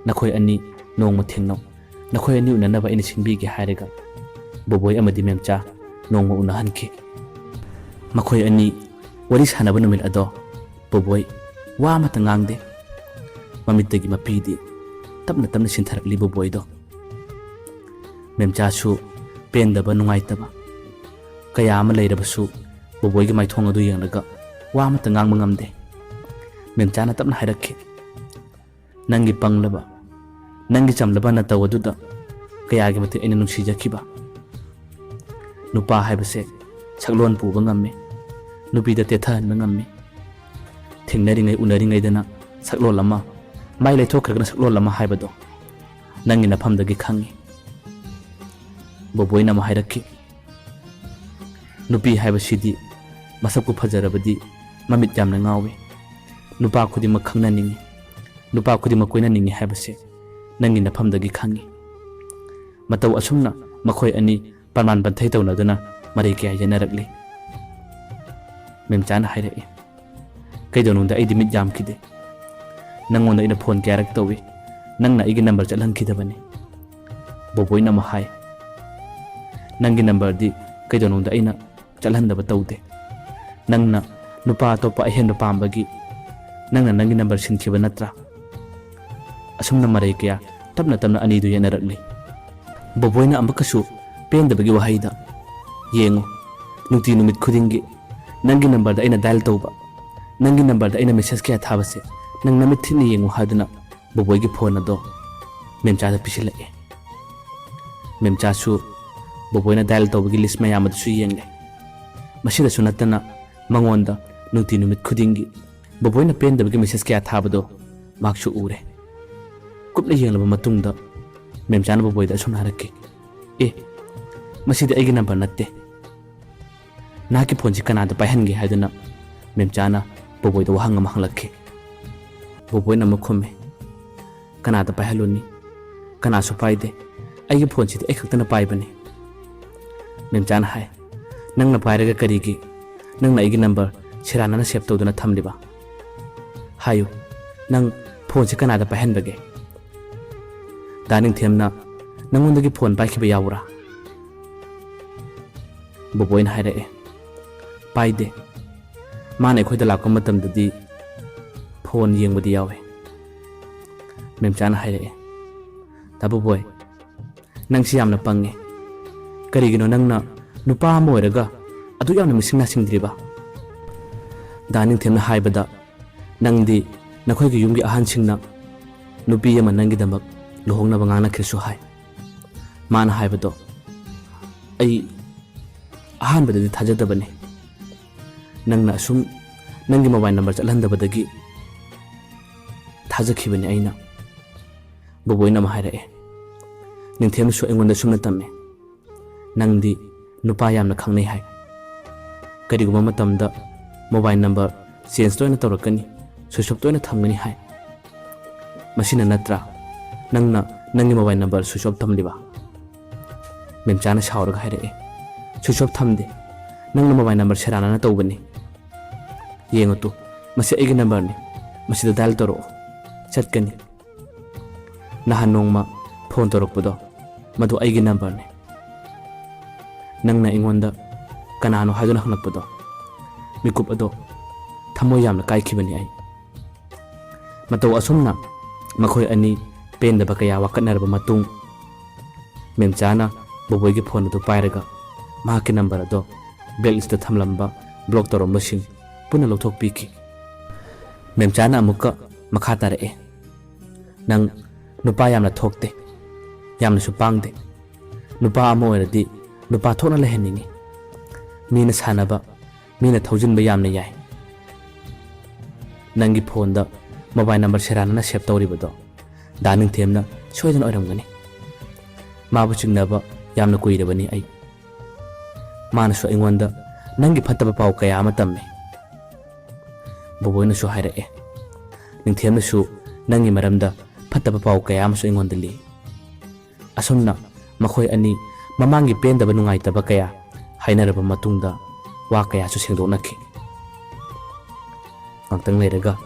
ꯅꯈꯣꯏ ꯑꯅꯤ ꯅꯣꯡꯃ ꯊꯦꯡꯅꯧ꯫ ꯅꯈꯣꯏ ꯑꯅꯤ ꯎꯅꯅꯕ ꯑꯩꯅ ꯁꯤꯟꯕꯤꯒꯦ" ꯍꯥꯏꯔꯒ ꯕꯣꯕꯣꯏ ꯑꯃꯗꯤ ꯃꯦꯝꯆꯥ ꯅꯣꯡꯃ ꯎꯅꯍꯟꯈꯤ꯫ ꯃꯈꯣꯏ ꯑꯅꯤ ꯋꯥꯔꯤ ꯁꯥꯟꯅꯕ ꯅꯨꯃꯤꯠ ꯑꯗꯣ ꯕꯣꯕꯣꯏ ꯋꯥ ꯑꯃꯠꯇ ꯉꯥꯡꯗꯦ꯫ ꯃꯃꯤꯠꯇꯒꯤ ꯃꯄꯤꯗꯤ ꯇꯞꯅ ꯇꯞꯅ ꯁꯤꯟꯊꯔꯛꯂꯤ ꯕꯣꯕꯣꯏꯗꯣ꯫ ꯃꯦꯝꯆꯥꯁꯨ ꯄꯦꯟꯗꯕ, ꯅꯨꯡꯉꯥꯏꯇꯕ ꯀꯌꯥ ꯑꯃ ꯂꯩꯔꯕꯁꯨ ꯕꯣꯕꯣꯏꯒꯤ ꯃꯥꯏꯊꯣꯡ ꯑꯗꯨ ꯌꯦꯡꯂꯒ ꯋꯥ ꯑꯃꯠꯇ ꯉꯥꯡꯕ ꯉꯝꯗꯦ꯫ ꯃꯦꯝꯆꯥꯅ ꯇꯞꯅ ꯍꯥꯏꯔꯛꯈꯤ, "ꯅꯪꯒꯤ ꯄꯪꯂꯕ, ꯅꯪꯒꯤ ꯆꯝꯂꯕ ꯅꯇꯧ ꯑꯗꯨꯗ ꯀꯌꯥꯒꯤ ꯃꯇꯤꯛ ꯑꯩꯅ ꯅꯨꯡꯁꯤꯖꯈꯤꯕ꯫ ꯅꯨꯄꯥ ꯍꯥꯏꯕꯁꯦ ꯁꯛꯂꯣꯟ ꯄꯨꯕ ꯉꯝꯃꯤ, ꯅꯨꯄꯤꯗ ꯇꯦꯊꯍꯟꯕ ꯉꯝꯃꯤ꯫ ꯊꯦꯡꯅꯔꯤꯉꯩ ꯎꯅꯔꯤꯉꯩꯗꯅ ꯁꯛꯂꯣꯟ ꯑꯃ, ꯃꯥꯏ ꯂꯩꯊꯣꯛꯈ꯭ꯔꯒꯅ ꯁꯛꯂꯣꯟ ꯑꯃ ꯍꯥꯏꯕꯗꯣ ꯅꯪꯒꯤ ꯅꯐꯝꯗꯒꯤ ꯈꯪꯉꯤ"꯫ ꯕꯣꯕꯣꯏꯅ ꯑꯃ ꯍꯥꯏꯔꯛꯈꯤ, "ꯅꯨꯄꯤ ꯍꯥꯏꯕꯁꯤꯗꯤ ꯃꯁꯛꯄꯨ ꯐꯖꯔꯕꯗꯤ ꯃꯃꯤꯠ ꯌꯥꯝꯅ ꯉꯥꯎꯏ꯫ ꯅꯨꯄꯥ ꯈꯨꯗꯤꯡꯃꯛ ꯈꯪꯅꯅꯤꯡꯏ, ꯅꯨꯄꯥ ꯈꯨꯗꯤꯡꯃꯛ ꯀꯣꯏꯅꯅꯤꯡꯏ ꯍꯥꯏꯕꯁꯦ ꯅꯪꯒꯤ ꯅꯐꯝꯗꯒꯤ ꯈꯪꯏ"꯫ ꯃꯇꯧ ꯑꯁꯨꯝꯅ ꯃꯈꯣꯏ ꯑꯅꯤ ꯄ꯭ꯔꯃꯥꯟ ꯄꯟꯊꯩ ꯇꯧꯅꯗꯨꯅ ꯃꯔꯩ ꯀꯌꯥ ꯌꯦꯠꯅꯔꯛꯂꯤ꯫ ꯃꯦꯝꯆꯥꯅ ꯍꯥꯏꯔꯛꯏ, "ꯀꯩꯗꯧꯅꯨꯡꯗ ꯑꯩꯗꯤ ꯃꯤꯠ ꯌꯥꯝꯈꯤꯗꯦ꯫ ꯅꯪꯉꯣꯟꯗ ꯑꯩꯅ ꯐꯣꯟ ꯀꯌꯥꯔꯛ ꯇꯧꯏ, ꯅꯪꯅ ꯑꯩꯒꯤ ꯅꯝꯕꯔ ꯆꯠꯍꯟꯈꯤꯗꯕꯅꯤ"꯫ ꯕꯣꯕꯣꯏꯅ ꯑꯃ ꯍꯥꯏ, "ꯅꯪꯒꯤ ꯅꯝꯕꯔꯗꯤ ꯀꯩꯗꯧꯅꯨꯡꯗ ꯑꯩꯅ ꯆꯠꯍꯟꯗꯕ ꯇꯧꯗꯦ꯫ ꯅꯪꯅ ꯅꯨꯄꯥ ꯑꯇꯣꯞꯄ ꯑꯍꯦꯟꯕ ꯄꯥꯝꯕꯒꯤ ꯅꯪꯅ ꯅꯪꯒꯤ ꯅꯝꯕꯔ ꯁꯤꯟꯈꯤꯕ ꯅꯠꯇ꯭ꯔꯥ?" ꯑꯁꯨꯝꯅ ꯃꯔꯩ ꯀꯌꯥ ꯇꯞꯅ ꯇꯞꯅ ꯑꯅꯤꯗꯨ ꯌꯦꯠꯅꯔꯛꯂꯤ꯫ ꯕꯣꯕꯣꯏꯅ ꯑꯃꯨꯛꯀꯁꯨ ꯄꯦꯟꯗꯕꯒꯤ ꯋꯥꯍꯩꯗ, "ꯌꯦꯡꯉꯨ, ꯅꯨꯡꯇꯤ ꯅꯨꯃꯤꯠ ꯈꯨꯗꯤꯡꯒꯤ ꯅꯪꯒꯤ ꯅꯝꯕꯔꯗ ꯑꯩꯅ ꯗꯥꯏꯜ ꯇꯧꯕ, ꯅꯪꯒꯤ ꯅꯝꯕꯔꯗ ꯑꯩꯅ ꯃꯦꯁꯦꯖ ꯀꯌꯥ ꯊꯥꯕꯁꯦ ꯅꯪ ꯅꯃꯤꯠ ꯊꯤꯠꯅ ꯌꯦꯡꯉꯨ" ꯍꯥꯏꯗꯨꯅ ꯕꯣꯕꯣꯏꯒꯤ ꯐꯣꯟ ꯑꯗꯣ ꯃꯦꯝꯆꯥꯗ ꯄꯤꯁꯤꯜꯂꯛꯑꯦ꯫ ꯃꯦꯝꯆꯥꯁꯨ ꯕꯣꯕꯣꯏꯅ ꯗꯥꯏꯜ ꯇꯧꯕꯒꯤ ꯂꯤꯁ ꯃꯌꯥꯝ ꯑꯗꯨꯁꯨ ꯌꯦꯡꯂꯦ꯫ ꯃꯁꯤꯗꯁꯨ ꯅꯠꯇꯅ ꯃꯉꯣꯟꯗ ꯅꯨꯡꯇꯤ ꯅꯨꯃꯤꯠ ꯈꯨꯗꯤꯡꯒꯤ ꯕꯣꯕꯣꯏꯅ ꯄꯦꯟꯗꯕꯒꯤ ꯃꯦꯁꯦꯖ ꯀꯌꯥ ꯊꯥꯕꯗꯣ ꯃꯍꯥꯛꯁꯨ ꯎꯔꯦ꯫ ꯀꯨꯞꯅ ꯌꯦꯡꯂꯕ ꯃꯇꯨꯡꯗ ꯃꯦꯝꯆꯥꯅ ꯕꯣꯕꯣꯏꯗ ꯑꯁꯨꯝꯅ ꯍꯥꯏꯔꯛꯈꯤ, "ꯑꯦ, "ꯃꯁꯤꯗꯤ ꯑꯩꯒꯤ ꯅꯝꯕꯔ ꯅꯠꯇꯦ꯫ ꯅꯍꯥꯛꯀꯤ ꯐꯣꯟꯁꯤ ꯀꯅꯥꯗ ꯄꯥꯏꯍꯟꯒꯦ?" ꯍꯥꯏꯗꯨꯅ ꯃꯦꯝꯆꯥꯅ ꯕꯣꯕꯣꯏꯗ ꯋꯥꯍꯪ ꯑꯃ ꯍꯪꯂꯛꯈꯤ꯫ ꯕꯣꯕꯣꯏꯅ ꯑꯃꯨꯛ ꯈꯨꯝꯃꯤ, "ꯀꯅꯥꯗ ꯄꯥꯏꯍꯜꯂꯨꯅꯤ? ꯀꯅꯥꯁꯨ ꯄꯥꯏꯗꯦ꯫ ꯑꯩꯒꯤ ꯐꯣꯟꯁꯤꯗꯤ ꯑꯩ ꯈꯛꯇꯅ ꯄꯥꯏꯕꯅꯤ꯫" ꯃꯦꯝꯆꯥꯅ ꯍꯥꯏ, "ꯅꯪꯅ ꯄꯥꯏꯔꯒ ꯀꯔꯤꯒꯤ ꯅꯪꯅ ꯑꯩꯒꯤ ꯅꯝꯕꯔ ꯁꯦꯔꯥꯟꯅꯅ ꯁꯦꯚ ꯇꯧꯗꯨꯅ ꯊꯝꯂꯤꯕ? ꯍꯥꯏꯌꯨ, ꯅꯪ ꯐꯣꯟꯁꯤ ꯀꯅꯥꯗ ꯄꯥꯏꯍꯟꯕꯒꯦ? ꯗꯥ ꯅꯤꯡꯊꯦꯝꯅ ꯅꯪꯉꯣꯟꯗꯒꯤ ꯐꯣꯟ ꯄꯥꯏꯈꯤꯕ ꯌꯥꯎꯕ꯭ꯔꯥ?" ꯕꯣꯕꯣꯏꯅ ꯍꯥꯏꯔꯛꯑꯦ, "ꯄꯥꯏꯗꯦ꯫ ꯃꯥꯅ ꯑꯩꯈꯣꯏꯗ ꯂꯥꯛꯄ ꯃꯇꯝꯗꯗꯤ ꯐꯣꯟ ꯌꯦꯡꯕꯗꯤ ꯌꯥꯎꯋꯦ꯫" ꯃꯦꯝꯆꯥꯅ ꯍꯥꯏꯔꯛꯑꯦ, "ꯗꯥ ꯕꯣꯕꯣꯏ, ꯅꯪꯁꯤ ꯌꯥꯝꯅ ꯄꯪꯉꯦ꯫ ꯀꯔꯤꯒꯤꯅꯣ ꯅꯪꯅ ꯅꯨꯄꯥ ꯑꯃ ꯑꯣꯏꯔꯒ ꯑꯗꯨꯛ ꯌꯥꯝꯅ ꯃꯤꯁꯤꯡ ꯅꯥꯁꯤꯡꯗ꯭ꯔꯤꯕ?" ꯗꯥ ꯅꯤꯡꯊꯦꯝꯅ ꯍꯥꯏꯕꯗ, "ꯅꯪꯗꯤ ꯅꯈꯣꯏꯒꯤ ꯌꯨꯝꯒꯤ ꯑꯍꯟꯁꯤꯡꯅ ꯅꯨꯄꯤ ꯑꯃ ꯅꯪꯒꯤꯗꯃꯛ ꯂꯨꯍꯣꯡꯅꯕ ꯉꯥꯡꯅꯈꯤꯁꯨ ꯍꯥꯏ꯫ ꯃꯥꯅ ꯍꯥꯏꯕꯗꯣ ꯑꯩ ꯑꯍꯥꯟꯕꯗꯗꯤ ꯊꯥꯖꯗꯕꯅꯤ꯫ ꯅꯪꯅ ꯑꯁꯨꯝ ꯅꯪꯒꯤ ꯃꯣꯕꯥꯏꯜ ꯅꯝꯕꯔ ꯆꯠꯍꯟꯗꯕꯗꯒꯤ ꯊꯥꯖꯈꯤꯕꯅꯤ ꯑꯩꯅ꯫" ꯕꯣꯕꯣꯏꯅ ꯑꯃ ꯍꯥꯏꯔꯛꯑꯦ, "ꯅꯤꯡꯊꯦꯝꯅꯁꯨ ꯑꯩꯉꯣꯟꯗ ꯁꯨꯝꯅ ꯇꯝꯃꯦ, ꯅꯪꯗꯤ ꯅꯨꯄꯥ ꯌꯥꯝꯅ ꯈꯪꯅꯩ ꯍꯥꯏ꯫ ꯀꯔꯤꯒꯨꯝꯕ ꯃꯇꯝꯗ ꯃꯣꯕꯥꯏꯜ ꯅꯝꯕꯔ ꯆꯦꯟꯖ ꯇꯣꯏꯅ ꯇꯧꯔꯛꯀꯅꯤ, ꯁ꯭ꯋꯤꯆ ꯑꯣꯐ ꯇꯣꯏꯅ ꯊꯝꯒꯅꯤ ꯍꯥꯏ꯫ ꯃꯁꯤꯅ ꯅꯠꯇ꯭ꯔꯥ ꯅꯪꯅ ꯅꯪꯒꯤ ꯃꯣꯕꯥꯏꯜ ꯅꯝꯕꯔ ꯁ꯭ꯋꯤꯆ ꯑꯣꯐ ꯊꯝꯂꯤꯕ?" ꯃꯦꯝꯆꯥꯅ ꯁꯥꯎꯔꯒ ꯍꯥꯏꯔꯛꯑꯦ, "ꯁ꯭ꯋꯤꯆ ꯑꯣꯐ ꯊꯝꯗꯦ, ꯅꯪꯅ ꯃꯣꯕꯥꯏꯜ ꯅꯝꯕꯔ ꯁꯦꯔꯥꯟꯅꯅ ꯇꯧꯕꯅꯤ꯫ ꯌꯦꯡꯉꯨ ꯇꯨ, ꯃꯁꯤ ꯑꯩꯒꯤ ꯅꯝꯕꯔꯅꯤ, ꯃꯁꯤꯗ ꯗꯥꯏꯜ ꯇꯧꯔꯛꯑꯣ, ꯆꯠꯀꯅꯤ꯫ ꯅꯍꯥꯟ ꯅꯣꯡꯃ ꯐꯣꯟ ꯇꯧꯔꯛꯄꯗꯣ, ꯃꯗꯨ ꯑꯩꯒꯤ ꯅꯝꯕꯔꯅꯤ꯫ ꯅꯪꯅ ꯑꯩꯉꯣꯟꯗ ꯀꯅꯥꯅꯣ ꯍꯥꯏꯗꯨꯅ ꯍꯪꯂꯛꯄꯗꯣ, ꯃꯤꯀꯨꯞ ꯑꯗꯣ ꯊꯃꯣꯏ ꯌꯥꯝꯅ ꯀꯥꯏꯈꯤꯕꯅꯤ ꯑꯩ꯫" ꯃꯇꯧ ꯑꯁꯨꯝꯅ ꯃꯈꯣꯏ ꯑꯅꯤ ꯄꯦꯟꯗꯕ ꯀꯌꯥ ꯋꯥꯀꯠꯅꯔꯕ ꯃꯇꯨꯡ, ꯃꯦꯝꯆꯥꯅ ꯕꯣꯕꯣꯏꯒꯤ ꯐꯣꯟ ꯑꯗꯨ ꯄꯥꯏꯔꯒ ꯃꯍꯥꯛꯀꯤ ꯅꯝꯕꯔ ꯑꯗꯣ ꯕ꯭ꯂꯦꯛ ꯂꯤꯁꯇ ꯊꯝꯂꯝꯕ, ꯕ꯭ꯂꯣꯛ ꯇꯧꯔꯝꯕꯁꯤꯡ ꯄꯨꯟꯅ ꯂꯧꯊꯣꯛꯄꯤꯈꯤ꯫ ꯃꯦꯝꯆꯥꯅ ꯑꯃꯨꯛꯀ ꯃꯈꯥ ꯇꯥꯔꯛꯑꯦ, "ꯅꯪ ꯅꯨꯄꯥ ꯌꯥꯝꯅ ꯊꯣꯛꯇꯦ, ꯌꯥꯝꯅꯁꯨ ꯄꯥꯡꯗꯦ꯫ ꯅꯨꯄꯥ ꯑꯃ ꯑꯣꯏꯔꯗꯤ ꯅꯨꯄꯥ ꯊꯣꯛꯅ ꯂꯩꯍꯟꯅꯤꯡꯉꯤ꯫ ꯃꯤꯅ ꯁꯥꯟꯅꯕ, ꯃꯤꯅ ꯊꯧꯖꯤꯟꯕ ꯌꯥꯝꯅ ꯌꯥꯏ꯫ ꯅꯪꯒꯤ ꯐꯣꯟꯗ ꯃꯣꯕꯥꯏꯜ ꯅꯝꯕꯔ ꯁꯦꯔꯥꯟꯅꯅ ꯁꯦꯚ ꯇꯧꯔꯤꯕꯗꯣ ꯗꯥ ꯅꯤꯡꯊꯦꯝꯅ ꯁꯣꯏꯗꯅ ꯑꯣꯏꯔꯝꯒꯅꯤ꯫ ꯃꯥꯕꯨ ꯆꯤꯡꯅꯕ ꯌꯥꯝꯅ ꯀꯨꯏꯔꯕꯅꯤ ꯑꯩ꯫ ꯃꯥꯅꯁꯨ ꯑꯩꯉꯣꯟꯗ ꯅꯪꯒꯤ ꯐꯠꯇꯕ ꯄꯥꯎ ꯀꯌꯥ ꯑꯃ ꯇꯝꯃꯤ꯫ ꯕꯣꯕꯣꯏꯅꯁꯨ ꯍꯥꯏꯔꯛꯑꯦ, ꯅꯤꯡꯊꯦꯝꯅꯁꯨ ꯅꯪꯒꯤ ꯃꯔꯝꯗ ꯐꯠꯇꯕ ꯄꯥꯎ ꯀꯌꯥ ꯑꯃꯁꯨ ꯑꯩꯉꯣꯟꯗ ꯂꯤ꯫ ꯑꯁꯨꯝꯅ ꯃꯈꯣꯏ ꯑꯅꯤ ꯃꯃꯥꯡꯒꯤ ꯄꯦꯟꯗꯕ ꯅꯨꯡꯉꯥꯏꯇꯕ ꯀꯌꯥ ꯍꯥꯏꯅꯔꯕ ꯃꯇꯨꯡꯗ ꯋꯥ ꯀꯌꯥꯁꯨ ꯁꯦꯡꯗꯣꯛꯅꯈꯤ꯫ ꯉꯥꯛꯇꯪ ꯂꯩꯔꯒ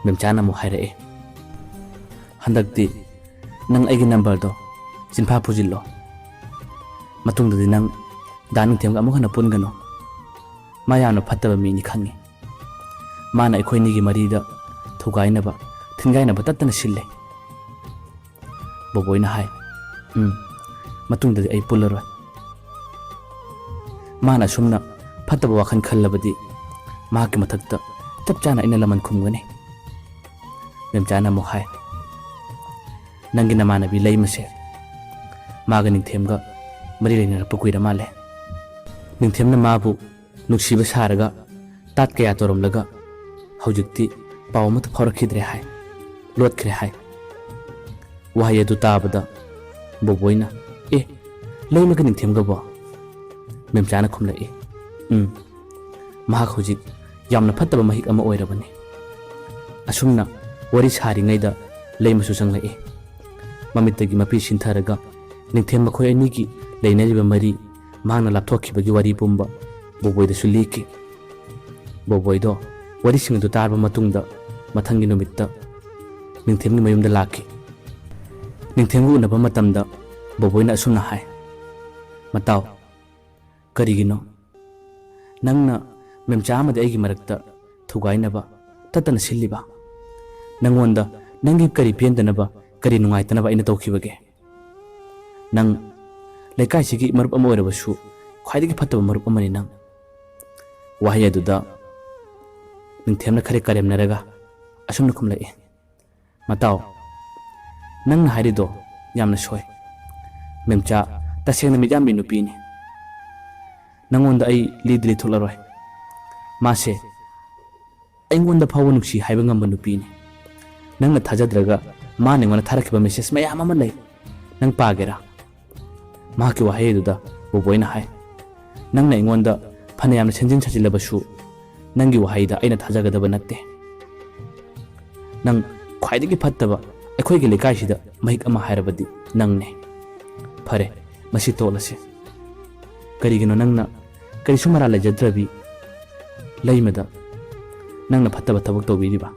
ꯃꯦꯝꯆꯥꯅ ꯑꯃꯨꯛ ꯍꯥꯏꯔꯛꯑꯦ, ꯍꯟꯗꯛꯇꯤ ꯅꯪ ꯑꯩꯒꯤ ꯅꯝꯕꯔꯗꯣ ꯆꯤꯟꯐꯥ ꯄꯨꯁꯤꯜꯂꯣ꯫ ꯃꯇꯨꯡꯗꯗꯤ ꯅꯪ ꯗꯥ ꯅꯤꯡꯊꯦꯝꯒ ꯑꯃꯨꯛ ꯍꯟꯅ ꯄꯨꯟꯒꯅꯨ꯫ ꯃꯥ ꯌꯥꯝꯅ ꯐꯠꯇꯕ ꯃꯤꯅꯤ ꯈꯪꯉꯤ꯫ ꯃꯥꯅ ꯑꯩꯈꯣꯏꯅꯤꯒꯤ ꯃꯔꯤꯗ ꯊꯨꯒꯥꯏꯅꯕ, ꯊꯤꯟꯒꯥꯏꯅꯕ ꯇꯠꯇꯅ ꯁꯤꯜꯂꯦ꯫ ꯕꯣꯕꯣꯏꯅ ꯍꯥꯏ, ꯎꯝ, ꯃꯇꯨꯡꯗꯗꯤ ꯑꯩ ꯄꯨꯜꯂꯔꯣꯏ꯫ ꯃꯥꯅ ꯑꯁꯨꯝꯅ ꯐꯠꯇꯕ ꯋꯥꯈꯜ ꯈꯜꯂꯕꯗꯤ ꯃꯍꯥꯛꯀꯤ ꯃꯊꯛꯇ ꯆꯞ ꯆꯥꯅ ꯑꯩꯅ ꯂꯃꯟ ꯈꯨꯝꯒꯅꯤ꯫ ꯃꯦꯝꯆꯥꯅ ꯑꯃꯨꯛ ꯍꯥꯏ, ꯅꯪꯒꯤ ꯅꯃꯥꯟꯅꯕꯤ ꯂꯩꯃꯁꯦ ꯃꯥꯒ ꯅꯤꯡꯊꯦꯝꯒ ꯃꯔꯤ ꯂꯩꯅꯔꯛꯄ ꯀꯨꯏꯔ ꯃꯥꯜꯂꯦ꯫ ꯅꯤꯡꯊꯦꯝꯅ ꯃꯥꯕꯨ ꯅꯨꯡꯁꯤꯕ ꯁꯥꯔꯒ ꯇꯥꯠ ꯀꯌꯥ ꯇꯧꯔꯝꯂꯒ ꯍꯧꯖꯤꯛꯇꯤ ꯄꯥꯎ ꯑꯃꯠꯇ ꯐꯥꯎꯔꯛꯈꯤꯗ꯭ꯔꯦ ꯍꯥꯏ, ꯂꯣꯠꯈ꯭ꯔꯦ ꯍꯥꯏ꯫ ꯋꯥꯍꯩ ꯑꯗꯨ ꯇꯥꯕꯗ ꯕꯣꯕꯣꯏꯅ, ꯑꯦ, ꯂꯩꯃꯒ ꯅꯤꯡꯊꯦꯝꯒꯕꯣ? ꯃꯦꯝꯆꯥꯅ ꯈꯨꯝꯂꯛꯏ, ꯎꯝ, ꯃꯍꯥꯛ ꯍꯧꯖꯤꯛ ꯌꯥꯝꯅ ꯐꯠꯇꯕ ꯃꯍꯤꯛ ꯑꯃ ꯑꯣꯏꯔꯕꯅꯤ꯫ ꯑꯁꯨꯝꯅ ꯋꯥꯔꯤ ꯁꯥꯔꯤꯉꯩꯗ ꯂꯩꯃꯁꯨ ꯆꯪꯂꯛꯏ꯫ ꯃꯃꯤꯠꯇꯒꯤ ꯃꯄꯤ ꯁꯤꯟꯊꯔꯒ ꯅꯤꯡꯊꯦꯝ ꯃꯈꯣꯏ ꯑꯅꯤꯒꯤ ꯂꯩꯅꯔꯤꯕ ꯃꯔꯤ ꯃꯍꯥꯛꯅ ꯂꯥꯞꯊꯣꯛꯈꯤꯕꯒꯤ ꯋꯥꯔꯤ ꯄꯨꯝꯕ ꯕꯣꯕꯣꯏꯗꯁꯨ ꯂꯤꯈꯤ꯫ ꯕꯣꯕꯣꯏꯗꯣ ꯋꯥꯔꯤꯁꯤꯡ ꯑꯗꯨ ꯇꯥꯔꯕ ꯃꯇꯨꯡꯗ ꯃꯊꯪꯒꯤ ꯅꯨꯃꯤꯠꯇ ꯅꯤꯡꯊꯦꯝꯒꯤ ꯃꯌꯨꯝꯗ ꯂꯥꯛꯈꯤ꯫ ꯅꯤꯡꯊꯦꯝꯒ ꯎꯅꯕ ꯃꯇꯝꯗ ꯕꯣꯕꯣꯏꯅ ꯑꯁꯨꯝꯅ ꯍꯥꯏ, ꯃꯇꯥꯎ, ꯀꯔꯤꯒꯤꯅꯣ ꯅꯪꯅ ꯃꯦꯝꯆꯥ ꯑꯃꯗꯤ ꯑꯩꯒꯤ ꯃꯔꯛꯇ ꯊꯨꯒꯥꯏꯅꯕ ꯇꯠꯇꯅ ꯁꯤꯜꯂꯤꯕ? ꯅꯪꯉꯣꯟꯗ ꯅꯪꯒꯤ ꯀꯔꯤ ꯄꯦꯟꯗꯅꯕ, ꯀꯔꯤ ꯅꯨꯡꯉꯥꯏꯇꯅꯕ ꯑꯩꯅ ꯇꯧꯈꯤꯕꯒꯦ? ꯅꯪ ꯂꯩꯀꯥꯏꯁꯤꯒꯤ ꯃꯔꯨꯞ ꯑꯃ ꯑꯣꯏꯔꯕꯁꯨ ꯈ꯭ꯋꯥꯏꯗꯒꯤ ꯐꯠꯇꯕ ꯃꯔꯨꯞ ꯑꯃꯅꯤ ꯅꯪ꯫ ꯋꯥꯍꯩ ꯑꯗꯨꯗ ꯅꯤꯡꯊꯦꯝꯅ ꯈꯔ ꯀꯔꯦꯝꯅꯔꯒ ꯑꯁꯨꯝꯅ ꯈꯨꯝꯂꯛꯏ, ꯃꯇꯥꯎ, ꯅꯪꯅ ꯍꯥꯏꯔꯤꯗꯣ ꯌꯥꯝꯅ ꯁꯣꯏ꯫ ꯃꯦꯝꯆꯥ ꯇꯁꯦꯡꯅ ꯃꯤꯠꯌꯥꯝꯕꯤ ꯅꯨꯄꯤꯅꯤ꯫ ꯅꯪꯉꯣꯟꯗ ꯑꯩ ꯂꯤꯗꯤ ꯂꯤꯊꯣꯛꯂꯔꯣꯏ꯫ ꯃꯥꯁꯦ ꯑꯩꯉꯣꯟꯗ ꯐꯥꯎꯕ ꯅꯨꯡꯁꯤ ꯍꯥꯏꯕ ꯉꯝꯕ ꯅꯨꯄꯤꯅꯤ꯫ ꯅꯪꯅ ꯊꯥꯖꯗ꯭ꯔꯒ ꯃꯥꯅ ꯑꯩꯉꯣꯟꯗ ꯊꯥꯔꯛꯈꯤꯕ ꯃꯦꯁꯦꯖ ꯃꯌꯥꯝ ꯑꯃ ꯂꯩ꯫ ꯅꯪ ꯄꯥꯒꯦꯔꯥ? ꯃꯍꯥꯛꯀꯤ ꯋꯥꯍꯩ ꯑꯗꯨꯗ ꯕꯣꯕꯣꯏꯅ ꯍꯥꯏ, ꯅꯪꯅ ꯑꯩꯉꯣꯟꯗ ꯐꯅ ꯌꯥꯝꯅ ꯁꯦꯝꯖꯤꯟ ꯁꯥꯖꯤꯜꯂꯕꯁꯨ, ꯅꯪꯒꯤ ꯋꯥꯍꯩꯗ ꯑꯩꯅ ꯊꯥꯖꯒꯗꯕ ꯅꯠꯇꯦ꯫ ꯅꯪ ꯈ꯭ꯋꯥꯏꯗꯒꯤ ꯐꯠꯇꯕ ꯑꯩꯈꯣꯏꯒꯤ ꯂꯩꯀꯥꯏꯁꯤꯗ ꯃꯍꯤꯛ ꯑꯃ ꯍꯥꯏꯔꯕꯗꯤ ꯅꯪꯅꯦ꯫ ꯐꯔꯦ, ꯃꯁꯤ ꯇꯣꯛꯂꯁꯤ꯫ ꯀꯔꯤꯒꯤꯅꯣ ꯅꯪꯅ ꯀꯔꯤꯁꯨ ꯃꯔꯥꯜ ꯂꯩꯖꯗ꯭ꯔꯕꯤ ꯂꯩꯃꯗ ꯅꯪꯅ ꯐꯠꯇꯕ ꯊꯕꯛ ꯇꯧꯕꯤꯔꯤꯕ?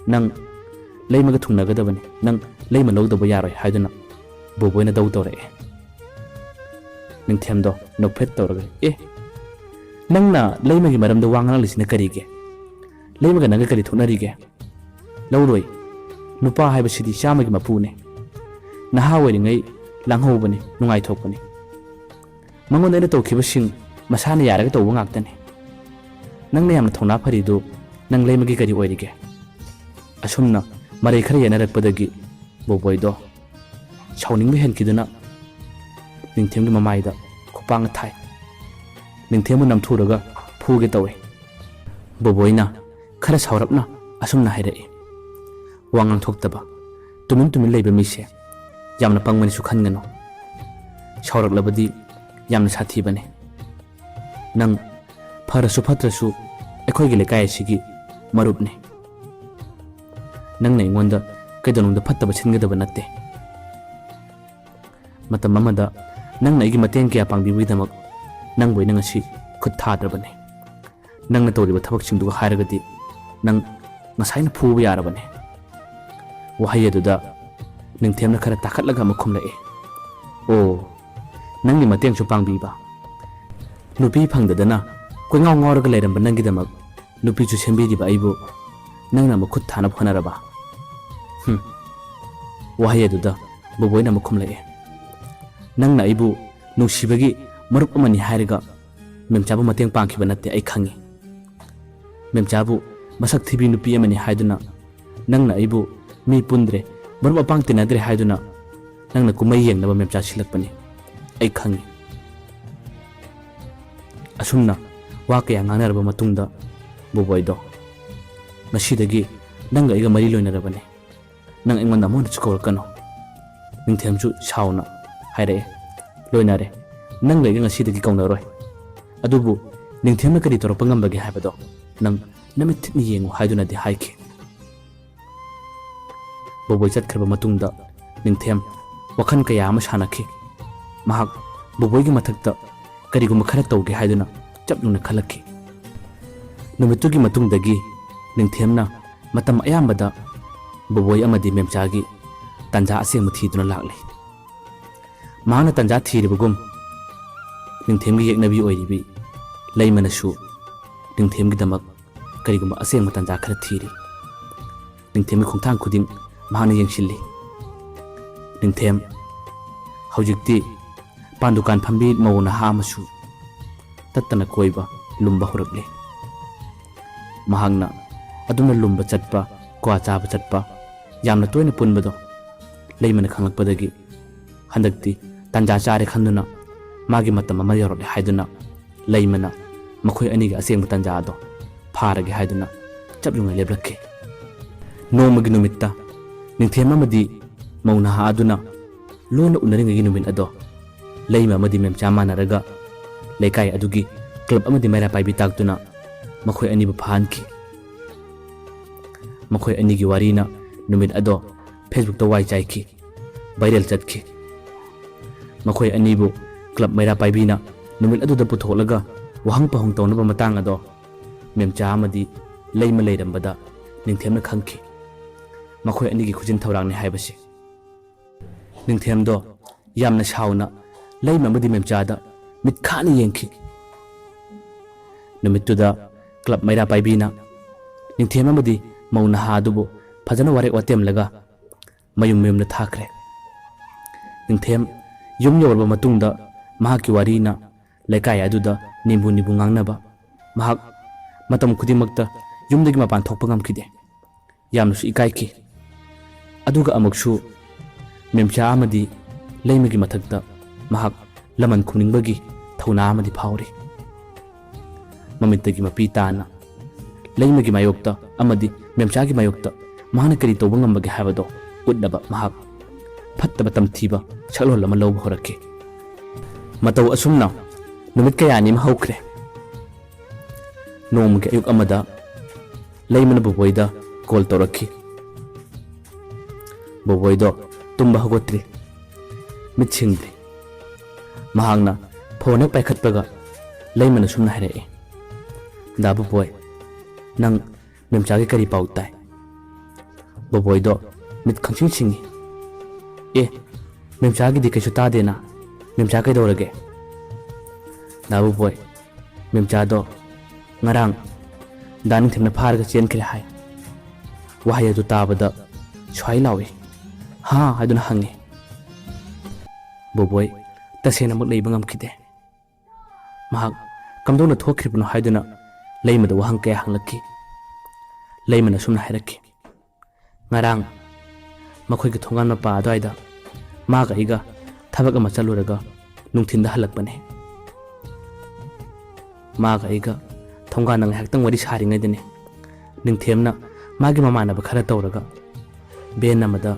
ꯅꯪ ꯂꯩꯃꯒ ꯊꯨꯡꯅꯒꯗꯕꯅꯤ, ꯅꯪ ꯂꯩꯃ ꯂꯧꯗꯕ ꯌꯥꯔꯣꯏ ꯍꯥꯏꯗꯨꯅ ꯕꯣꯕꯣꯏꯅ ꯗꯧ ꯇꯧꯔꯛꯑꯦ꯫ ꯅꯤꯡꯊꯦꯝꯗꯣ ꯅꯣꯛꯐꯦꯠ ꯇꯧꯔꯒ, "ꯑꯦ, ꯅꯪꯅ ꯂꯩꯃꯒꯤ ꯃꯔꯝꯗ ꯋꯥ ꯉꯥꯡꯂꯤꯁꯤꯅ ꯀꯔꯤꯒꯤ? ꯂꯩꯃꯒ ꯅꯪꯒ ꯀꯔꯤ ꯊꯣꯛꯅꯔꯤꯒꯦ? ꯂꯧꯔꯣꯏ꯫ ꯅꯨꯄꯥ ꯍꯥꯏꯕꯁꯤꯗꯤ ꯆꯥꯝꯃꯒꯤ ꯃꯄꯨꯅꯦ꯫ ꯅꯍꯥ ꯑꯣꯏꯔꯤꯉꯩ ꯂꯥꯡꯍꯧꯕꯅꯤ, ꯅꯨꯡꯉꯥꯏꯊꯣꯛꯄꯅꯤ꯫ ꯃꯉꯣꯟꯗ ꯑꯩꯅ ꯇꯧꯈꯤꯕꯁꯤꯡ ꯃꯁꯥꯅ ꯌꯥꯔꯒ ꯇꯧꯕ ꯉꯥꯛꯇꯅꯤ꯫ ꯅꯪꯅ ꯌꯥꯝꯅ ꯊꯧꯅꯥ ꯐꯔꯤꯗꯨ ꯅꯪ ꯂꯩꯃꯒꯤ ꯀꯔꯤ ꯑꯣꯏꯔꯤꯒꯦ?" ꯑꯁꯨꯝꯅ ꯃꯔꯩ ꯈꯔ ꯌꯦꯠꯅꯔꯛꯄꯗꯒꯤ ꯕꯣꯕꯣꯏꯗꯣ ꯁꯥꯎꯅꯤꯡꯕ ꯍꯦꯟꯈꯤꯗꯨꯅ ꯅꯤꯡꯊꯦꯝꯒꯤ ꯃꯃꯥꯏꯗ ꯈꯨꯄꯥꯡꯅ ꯊꯥꯏ꯫ ꯅꯤꯡꯊꯦꯝꯕꯨ ꯅꯝꯊꯨꯔꯒ ꯐꯨꯒꯦ ꯇꯧꯏ꯫ ꯕꯣꯕꯣꯏꯅ ꯈꯔ ꯁꯥꯎꯔꯞꯅ ꯑꯁꯨꯝꯅ ꯍꯥꯏꯔꯛꯏ, "ꯋꯥ ꯉꯥꯡꯊꯣꯛꯇꯕ, ꯇꯨꯃꯤꯟ ꯇꯨꯃꯤꯟ ꯂꯩꯕ ꯃꯤꯁꯦ ꯌꯥꯝꯅ ꯄꯪꯕꯅꯤꯁꯨ ꯈꯟꯒꯅꯨ꯫ ꯁꯥꯎꯔꯛꯂꯕꯗꯤ ꯌꯥꯝꯅ ꯁꯥꯊꯤꯕꯅꯤ꯫ ꯅꯪ ꯐꯔꯁꯨ ꯐꯠꯇ꯭ꯔꯁꯨ ꯑꯩꯈꯣꯏꯒꯤ ꯂꯩꯀꯥꯏ ꯑꯁꯤꯒꯤ ꯃꯔꯨꯞꯅꯤ꯫ ꯅꯪꯅ ꯑꯩꯉꯣꯟꯗ ꯀꯩꯗꯧꯅꯨꯡꯗ ꯐꯠꯇꯕ ꯁꯤꯟꯒꯗꯕ ꯅꯠꯇꯦ꯫ ꯃꯇꯝ ꯑꯃꯗ ꯅꯪꯅ ꯑꯩꯒꯤ ꯃꯇꯦꯡ ꯀꯌꯥ ꯄꯥꯡꯕꯤꯕꯒꯤꯗꯃꯛ ꯅꯪꯕꯨ ꯑꯩꯅ ꯉꯁꯤ ꯈꯨꯠ ꯊꯥꯗ꯭ꯔꯕꯅꯤ꯫ ꯅꯪꯅ ꯇꯧꯔꯤꯕ ꯊꯕꯛꯁꯤꯡꯗꯨꯒ ꯍꯥꯏꯔꯒꯗꯤ ꯅꯪ ꯉꯁꯥꯏꯅ ꯐꯨꯕ ꯌꯥꯔꯕꯅꯤ꯫" ꯋꯥꯍꯩ ꯑꯗꯨꯗ ꯅꯤꯡꯊꯦꯝꯅ ꯈꯔ ꯇꯥꯈꯠꯂꯒ ꯑꯃꯨꯛ ꯈꯨꯝꯂꯛꯏ, "ꯑꯣ, ꯅꯪꯒꯤ ꯃꯇꯦꯡꯁꯨ ꯄꯥꯡꯕꯤꯕ? ꯅꯨꯄꯤ ꯐꯪꯗꯗꯅ ꯀꯣꯏꯉꯥꯎ ꯉꯥꯎꯔꯒ ꯂꯩꯔꯝꯕ ꯅꯪꯒꯤꯗꯃꯛ ꯅꯨꯄꯤꯁꯨ ꯁꯦꯝꯕꯤꯔꯤꯕ ꯑꯩꯕꯨ ꯅꯪꯅ ꯑꯃꯨꯛ ꯈꯨꯠ ꯊꯥꯅꯕ ꯍꯣꯠꯅꯔꯕ?" ꯍꯨꯝ꯫ ꯋꯥꯍꯩ ꯑꯗꯨꯗ ꯕꯣꯕꯣꯏꯅ ꯑꯃꯨꯛ ꯈꯨꯝꯂꯛꯑꯦ, "ꯅꯪꯅ ꯑꯩꯕꯨ ꯅꯨꯡꯁꯤꯕꯒꯤ ꯃꯔꯨꯞ ꯑꯃꯅꯤ ꯍꯥꯏꯔꯒ ꯃꯦꯝꯆꯥꯕꯨ ꯃꯇꯦꯡ ꯄꯥꯡꯈꯤꯕ ꯅꯠꯇꯦ, ꯑꯩ ꯈꯪꯉꯤ꯫ ꯃꯦꯝꯆꯥꯕꯨ ꯃꯁꯛ ꯊꯤꯕꯤ ꯅꯨꯄꯤ ꯑꯃꯅꯤ ꯍꯥꯏꯗꯨꯅ ꯅꯪꯅ ꯑꯩꯕꯨ ꯃꯤ ꯄꯨꯟꯗ꯭ꯔꯦ, ꯃꯔꯨꯞ ꯃꯄꯥꯡ ꯇꯤꯟꯅꯗ꯭ꯔꯦ ꯍꯥꯏꯗꯨꯅ ꯅꯪꯅ ꯀꯨꯝꯍꯩ ꯌꯦꯡꯅꯕ ꯃꯦꯝꯆꯥ ꯁꯤꯜꯂꯛꯄꯅꯤ, ꯑꯩ ꯈꯪꯉꯤ꯫" ꯑꯁꯨꯝꯅ ꯋꯥ ꯀꯌꯥ ꯉꯥꯡꯅꯔꯕ ꯃꯇꯨꯡꯗ ꯕꯣꯕꯣꯏꯗꯣ, "ꯉꯁꯤꯗꯒꯤ ꯅꯪꯒ ꯑꯩꯒ ꯃꯔꯤ ꯂꯣꯏꯅꯔꯕꯅꯤ꯫ ꯅꯪ ꯑꯩꯉꯣꯟꯗ ꯑꯃꯨꯛ ꯍꯟꯅꯁꯨ ꯀꯧꯔꯛꯀꯅꯨ꯫" ꯅꯤꯡꯊꯦꯝꯁꯨ ꯁꯥꯎꯅ ꯍꯥꯏꯔꯛꯑꯦ, "ꯂꯣꯏꯅꯔꯦ꯫ ꯅꯪꯒ ꯑꯩꯒ ꯉꯁꯤꯗꯒꯤ ꯀꯧꯅꯔꯣꯏ꯫ ꯑꯗꯨꯕꯨ ꯅꯤꯡꯊꯦꯝꯅ ꯀꯔꯤ ꯇꯧꯔꯛꯄ ꯉꯝꯕꯒꯦ ꯍꯥꯏꯕꯗꯣ ꯅꯪ ꯅꯃꯤꯠ ꯊꯤꯠꯅ ꯌꯦꯡꯉꯨ ꯍꯥꯏꯗꯨꯅꯗꯤ ꯍꯥꯏꯈꯤ꯫ ꯕꯣꯕꯣꯏ ꯆꯠꯈ꯭ꯔꯕ ꯃꯇꯨꯡꯗ ꯅꯤꯡꯊꯦꯝ ꯋꯥꯈꯜ ꯀꯌꯥ ꯑꯃ ꯁꯥꯟꯅꯈꯤ꯫ ꯃꯍꯥꯛ ꯕꯣꯕꯣꯏꯒꯤ ꯃꯊꯛꯇ ꯀꯔꯤꯒꯨꯝꯕ ꯈꯔ ꯇꯧꯒꯦ ꯍꯥꯏꯗꯨꯅ ꯆꯞ ꯌꯨꯡꯅ ꯈꯜꯂꯛꯈꯤ꯫ ꯅꯨꯃꯤꯠꯇꯨꯒꯤ ꯃꯇꯨꯡꯗꯒꯤ ꯅꯤꯡꯊꯦꯝꯅ ꯃꯇꯝ ꯑꯌꯥꯝꯕꯗ ꯕꯣꯕꯣꯏ ꯑꯃꯗꯤ ꯃꯦꯝꯆꯥꯒꯤ ꯇꯥꯟꯖꯥ ꯑꯁꯦꯡꯕ ꯊꯤꯗꯨꯅ ꯂꯥꯛꯂꯤ꯫ ꯃꯍꯥꯛꯅ ꯇꯥꯟꯖꯥ ꯊꯤꯔꯤꯕꯒꯨꯝ ꯅꯤꯡꯊꯦꯝꯒꯤ ꯌꯦꯛꯅꯕꯤ ꯑꯣꯏꯔꯤꯕꯤ ꯂꯩꯃꯅꯁꯨ ꯅꯤꯡꯊꯦꯝꯒꯤꯗꯃꯛ ꯀꯔꯤꯒꯨꯝꯕ ꯑꯁꯦꯡꯕ ꯇꯥꯟꯖꯥ ꯈꯔ ꯊꯤꯔꯤ꯫ ꯅꯤꯡꯊꯦꯝꯒꯤ ꯈꯣꯡꯊꯥꯡ ꯈꯨꯗꯤꯡ ꯃꯍꯥꯛꯅ ꯌꯦꯡꯁꯤꯜꯂꯤ꯫ ꯅꯤꯡꯊꯦꯝ ꯍꯧꯖꯤꯛꯇꯤ ꯄꯥꯟ ꯗꯨꯀꯥꯟ ꯐꯝꯕꯤ ꯃꯧ ꯅꯍꯥ ꯑꯃꯁꯨ ꯇꯠꯇꯅ ꯀꯣꯏꯕ ꯂꯨꯝꯕ ꯍꯧꯔꯛꯂꯦ꯫ ꯃꯍꯥꯛꯅ ꯑꯗꯨꯝꯅ ꯂꯨꯝꯕ ꯆꯠꯄ, ꯀ꯭ꯋꯥ ꯆꯥꯕ ꯆꯠꯄ, ꯌꯥꯝꯅ ꯇꯣꯏꯅ ꯄꯨꯟꯕꯗꯣ ꯂꯩꯃꯅ ꯈꯪꯂꯛꯄꯗꯒꯤ ꯍꯟꯗꯛꯇꯤ ꯇꯥꯟꯖꯥ ꯆꯥꯔꯦ ꯈꯟꯗꯨꯅ ꯃꯥꯒꯤ ꯃꯇꯝ ꯑꯃ ꯌꯧꯔꯛꯂꯦ ꯍꯥꯏꯗꯨꯅ ꯂꯩꯃꯅ ꯃꯈꯣꯏ ꯑꯅꯤꯒꯤ ꯑꯁꯦꯡꯕ ꯇꯥꯟꯖꯥ ꯑꯗꯣ ꯐꯥꯔꯒꯦ ꯍꯥꯏꯗꯨꯅ ꯆꯞ ꯌꯨꯡꯅ ꯂꯦꯞꯂꯛꯈꯤ꯫ ꯅꯣꯡꯃꯒꯤ ꯅꯨꯃꯤꯠꯇ ꯅꯤꯡꯊꯦꯝ ꯑꯃꯗꯤ ꯃꯧ ꯅꯍꯥ ꯑꯗꯨꯅ ꯂꯣꯟꯅ ꯎꯅꯔꯤꯉꯩꯒꯤ ꯅꯨꯃꯤꯠ ꯑꯗꯣ ꯂꯩꯃ ꯑꯃꯗꯤ ꯃꯦꯝꯆꯥ ꯃꯥꯟꯅꯔꯒ ꯂꯩꯀꯥꯏ ꯑꯗꯨꯒꯤ ꯀ꯭ꯂꯕ ꯑꯃꯗꯤ ꯃꯩꯔꯥ ꯄꯥꯏꯕꯤ ꯇꯥꯛꯇꯨꯅ ꯃꯈꯣꯏ ꯑꯅꯤꯕꯨ ꯐꯥꯍꯟꯈꯤ꯫ ꯃꯈꯣꯏ ꯑꯅꯤꯒꯤ ꯋꯥꯔꯤꯅ ꯅꯨꯃꯤꯠ ꯑꯗꯣ ꯐꯦꯁꯕꯨꯛꯇ ꯋꯥꯏ ꯆꯥꯏꯈꯤ, ꯚꯥꯏꯔꯦꯜ ꯆꯠꯈꯤ꯫ ꯃꯈꯣꯏ ꯑꯅꯤꯕꯨ ꯀ꯭ꯂꯕ ꯃꯩꯔꯥ ꯄꯥꯏꯕꯤꯅ ꯅꯨꯃꯤꯠ ꯑꯗꯨꯗ ꯄꯨꯊꯣꯛꯂꯒ ꯋꯥꯍꯪ ꯄꯥꯎꯍꯪ ꯇꯧꯅꯕ ꯃꯇꯥꯡ ꯑꯗꯣ ꯃꯦꯝꯆꯥ ꯑꯃꯗꯤ ꯂꯩꯃ ꯂꯩꯔꯝꯕꯗ ꯅꯤꯡꯊꯦꯝꯅ ꯈꯪꯈꯤ꯫ ꯃꯈꯣꯏ ꯑꯅꯤꯒꯤ ꯈꯨꯖꯤꯟ ꯊꯧꯔꯥꯡꯅꯤ ꯍꯥꯏꯕꯁꯤ꯫ ꯅꯤꯡꯊꯦꯝꯗꯣ ꯌꯥꯝꯅ ꯁꯥꯎꯅ ꯂꯩꯃ ꯑꯃꯗꯤ ꯃꯦꯝꯆꯥꯗ ꯃꯤꯠ ꯈꯥꯅ ꯌꯦꯡꯈꯤ꯫ ꯅꯨꯃꯤꯠꯇꯨꯗ ꯀ꯭ꯂꯕ ꯃꯩꯔꯥ ꯄꯥꯏꯕꯤꯅ ꯅꯤꯡꯊꯦꯝ ꯑꯃꯗꯤ ꯃꯧ ꯅꯍꯥ ꯑꯗꯨꯕꯨ ꯐꯖꯅ ꯋꯥꯔꯦꯞ ꯋꯥꯇꯦꯝꯂꯒ ꯃꯌꯨꯝ ꯃꯌꯨꯝꯗ ꯊꯥꯈ꯭ꯔꯦ꯫ ꯅꯤꯡꯊꯦꯝ ꯌꯨꯝ ꯌꯧꯔꯕ ꯃꯇꯨꯡꯗ ꯃꯍꯥꯛꯀꯤ ꯋꯥꯔꯤꯅ ꯂꯩꯀꯥꯏ ꯑꯗꯨꯗ ꯅꯤꯝꯕꯨ ꯅꯤꯝꯕꯨ ꯉꯥꯡꯅꯕ꯫ ꯃꯍꯥꯛ ꯃꯇꯝ ꯈꯨꯗꯤꯡꯃꯛꯇ ꯌꯨꯝꯗꯒꯤ ꯃꯄꯥꯟ ꯊꯣꯛꯄ ꯉꯝꯈꯤꯗꯦ꯫ ꯌꯥꯝꯅꯁꯨ ꯏꯀꯥꯏꯈꯤ꯫ ꯑꯗꯨꯒ ꯑꯃꯨꯛꯁꯨ ꯃꯦꯝꯆꯥ ꯑꯃꯗꯤ ꯂꯩꯃꯒꯤ ꯃꯊꯛꯇ ꯃꯍꯥꯛ ꯂꯃꯟ ꯈꯨꯝꯅꯤꯡꯕꯒꯤ ꯊꯧꯅꯥ ꯑꯃꯗꯤ ꯐꯥꯎꯔꯤ꯫ ꯃꯃꯤꯠꯇꯒꯤ ꯃꯄꯤ ꯇꯥꯅ ꯂꯩꯃꯒꯤ ꯃꯥꯌꯣꯛꯇ ꯑꯃꯗꯤ ꯃꯦꯝꯆꯥꯒꯤ ꯃꯥꯌꯣꯛꯇ ꯃꯍꯥꯛꯅ ꯀꯔꯤ ꯇꯧꯕ ꯉꯝꯕꯒꯦ ꯍꯥꯏꯕꯗꯣ ꯎꯠꯅꯕ ꯃꯍꯥꯛ ꯐꯠꯇꯕ ꯇꯝꯊꯤꯕ ꯁꯛꯂꯣꯟ ꯑꯃ ꯂꯧꯕ ꯍꯧꯔꯛꯈꯤ꯫ ꯃꯇꯧ ꯑꯁꯨꯝꯅ ꯅꯨꯃꯤꯠ ꯀꯌꯥꯅꯤ ꯑꯃ ꯍꯧꯈ꯭ꯔꯦ꯫ ꯅꯣꯡꯃꯒꯤ ꯑꯌꯨꯛ ꯑꯃꯗ ꯂꯩꯃꯅ ꯕꯣꯕꯣꯏꯗ ꯀꯣꯜ ꯇꯧꯔꯛꯈꯤ꯫ ꯕꯣꯕꯣꯏꯗꯣ ꯇꯨꯝꯕ ꯍꯧꯒꯠꯇ꯭ꯔꯤ, ꯃꯤꯠ ꯁꯤꯡꯗ꯭ꯔꯤ꯫ ꯃꯍꯥꯛꯅ ꯐꯣꯟ ꯍꯦꯛ ꯄꯥꯏꯈꯠꯄꯒ ꯂꯩꯃꯅ ꯁꯨꯝꯅ ꯍꯥꯏꯔꯛꯏ, "ꯗꯥ ꯕꯣꯕꯣꯏ, ꯅꯪ ꯃꯦꯝꯆꯥꯒꯤ ꯀꯔꯤ ꯄꯥꯎ ꯇꯥꯏ?" ꯕꯣꯕꯣꯏꯗꯣ ꯃꯤꯠ ꯈꯪꯁꯤꯡ ꯁꯤꯡꯉꯤ꯫ "ꯑꯦ, ꯃꯦꯝꯆꯥꯒꯤꯗꯤ ꯀꯩꯁꯨ ꯇꯥꯗꯦꯅ꯫ ꯃꯦꯝꯆꯥ ꯀꯩꯗꯧꯔꯒꯦ?" "ꯗꯥ ꯕꯣꯕꯣꯏ, ꯃꯦꯝꯆꯥꯗꯣ ꯉꯔꯥꯡ ꯗꯥ ꯅꯤꯡꯊꯦꯝꯅ ꯐꯥꯔꯒ ꯆꯦꯟꯈ꯭ꯔꯦ ꯍꯥꯏ꯫" ꯋꯥꯍꯩ ꯑꯗꯨ ꯇꯥꯕꯗ ꯁ꯭ꯋꯥꯏ ꯂꯥꯎꯏ꯫ "ꯍꯥ?" ꯍꯥꯏꯗꯨꯅ ꯍꯪꯉꯤ꯫ ꯕꯣꯕꯣꯏ ꯇꯁꯦꯡꯅꯃꯛ ꯂꯩꯕ ꯉꯝꯈꯤꯗꯦ꯫ ꯃꯍꯥꯛ ꯀꯝꯗꯧꯅ ꯊꯣꯛꯈ꯭ꯔꯤꯕꯅꯣ ꯍꯥꯏꯗꯨꯅ ꯂꯩꯃꯗ ꯋꯥꯍꯪ ꯀꯌꯥ ꯍꯪꯂꯛꯈꯤ꯫ ꯂꯩꯃꯅ ꯁꯨꯝꯅ ꯍꯥꯏꯔꯛꯈꯤ, "ꯉꯔꯥꯡ ꯃꯈꯣꯏꯒꯤ ꯊꯣꯡꯒꯥꯟ ꯃꯄꯥ ꯑꯗꯨꯋꯥꯏꯗ ꯃꯥꯒ ꯑꯩꯒ ꯊꯕꯛ ꯑꯃ ꯆꯠꯂꯨꯔꯒ ꯅꯨꯡꯊꯤꯟꯗ ꯍꯜꯂꯛꯄꯅꯦ꯫ ꯃꯥꯒ ꯑꯩꯒ ꯊꯣꯡꯒꯥꯟꯗ ꯉꯥꯏꯍꯥꯛꯇꯪ ꯋꯥꯔꯤ ꯁꯥꯔꯤꯉꯩꯗꯅꯦ, ꯅꯤꯡꯊꯦꯝꯅ ꯃꯥꯒꯤ ꯃꯃꯥꯟꯅꯕ ꯈꯔ ꯇꯧꯔꯒ ꯚꯦꯟ ꯑꯃꯗ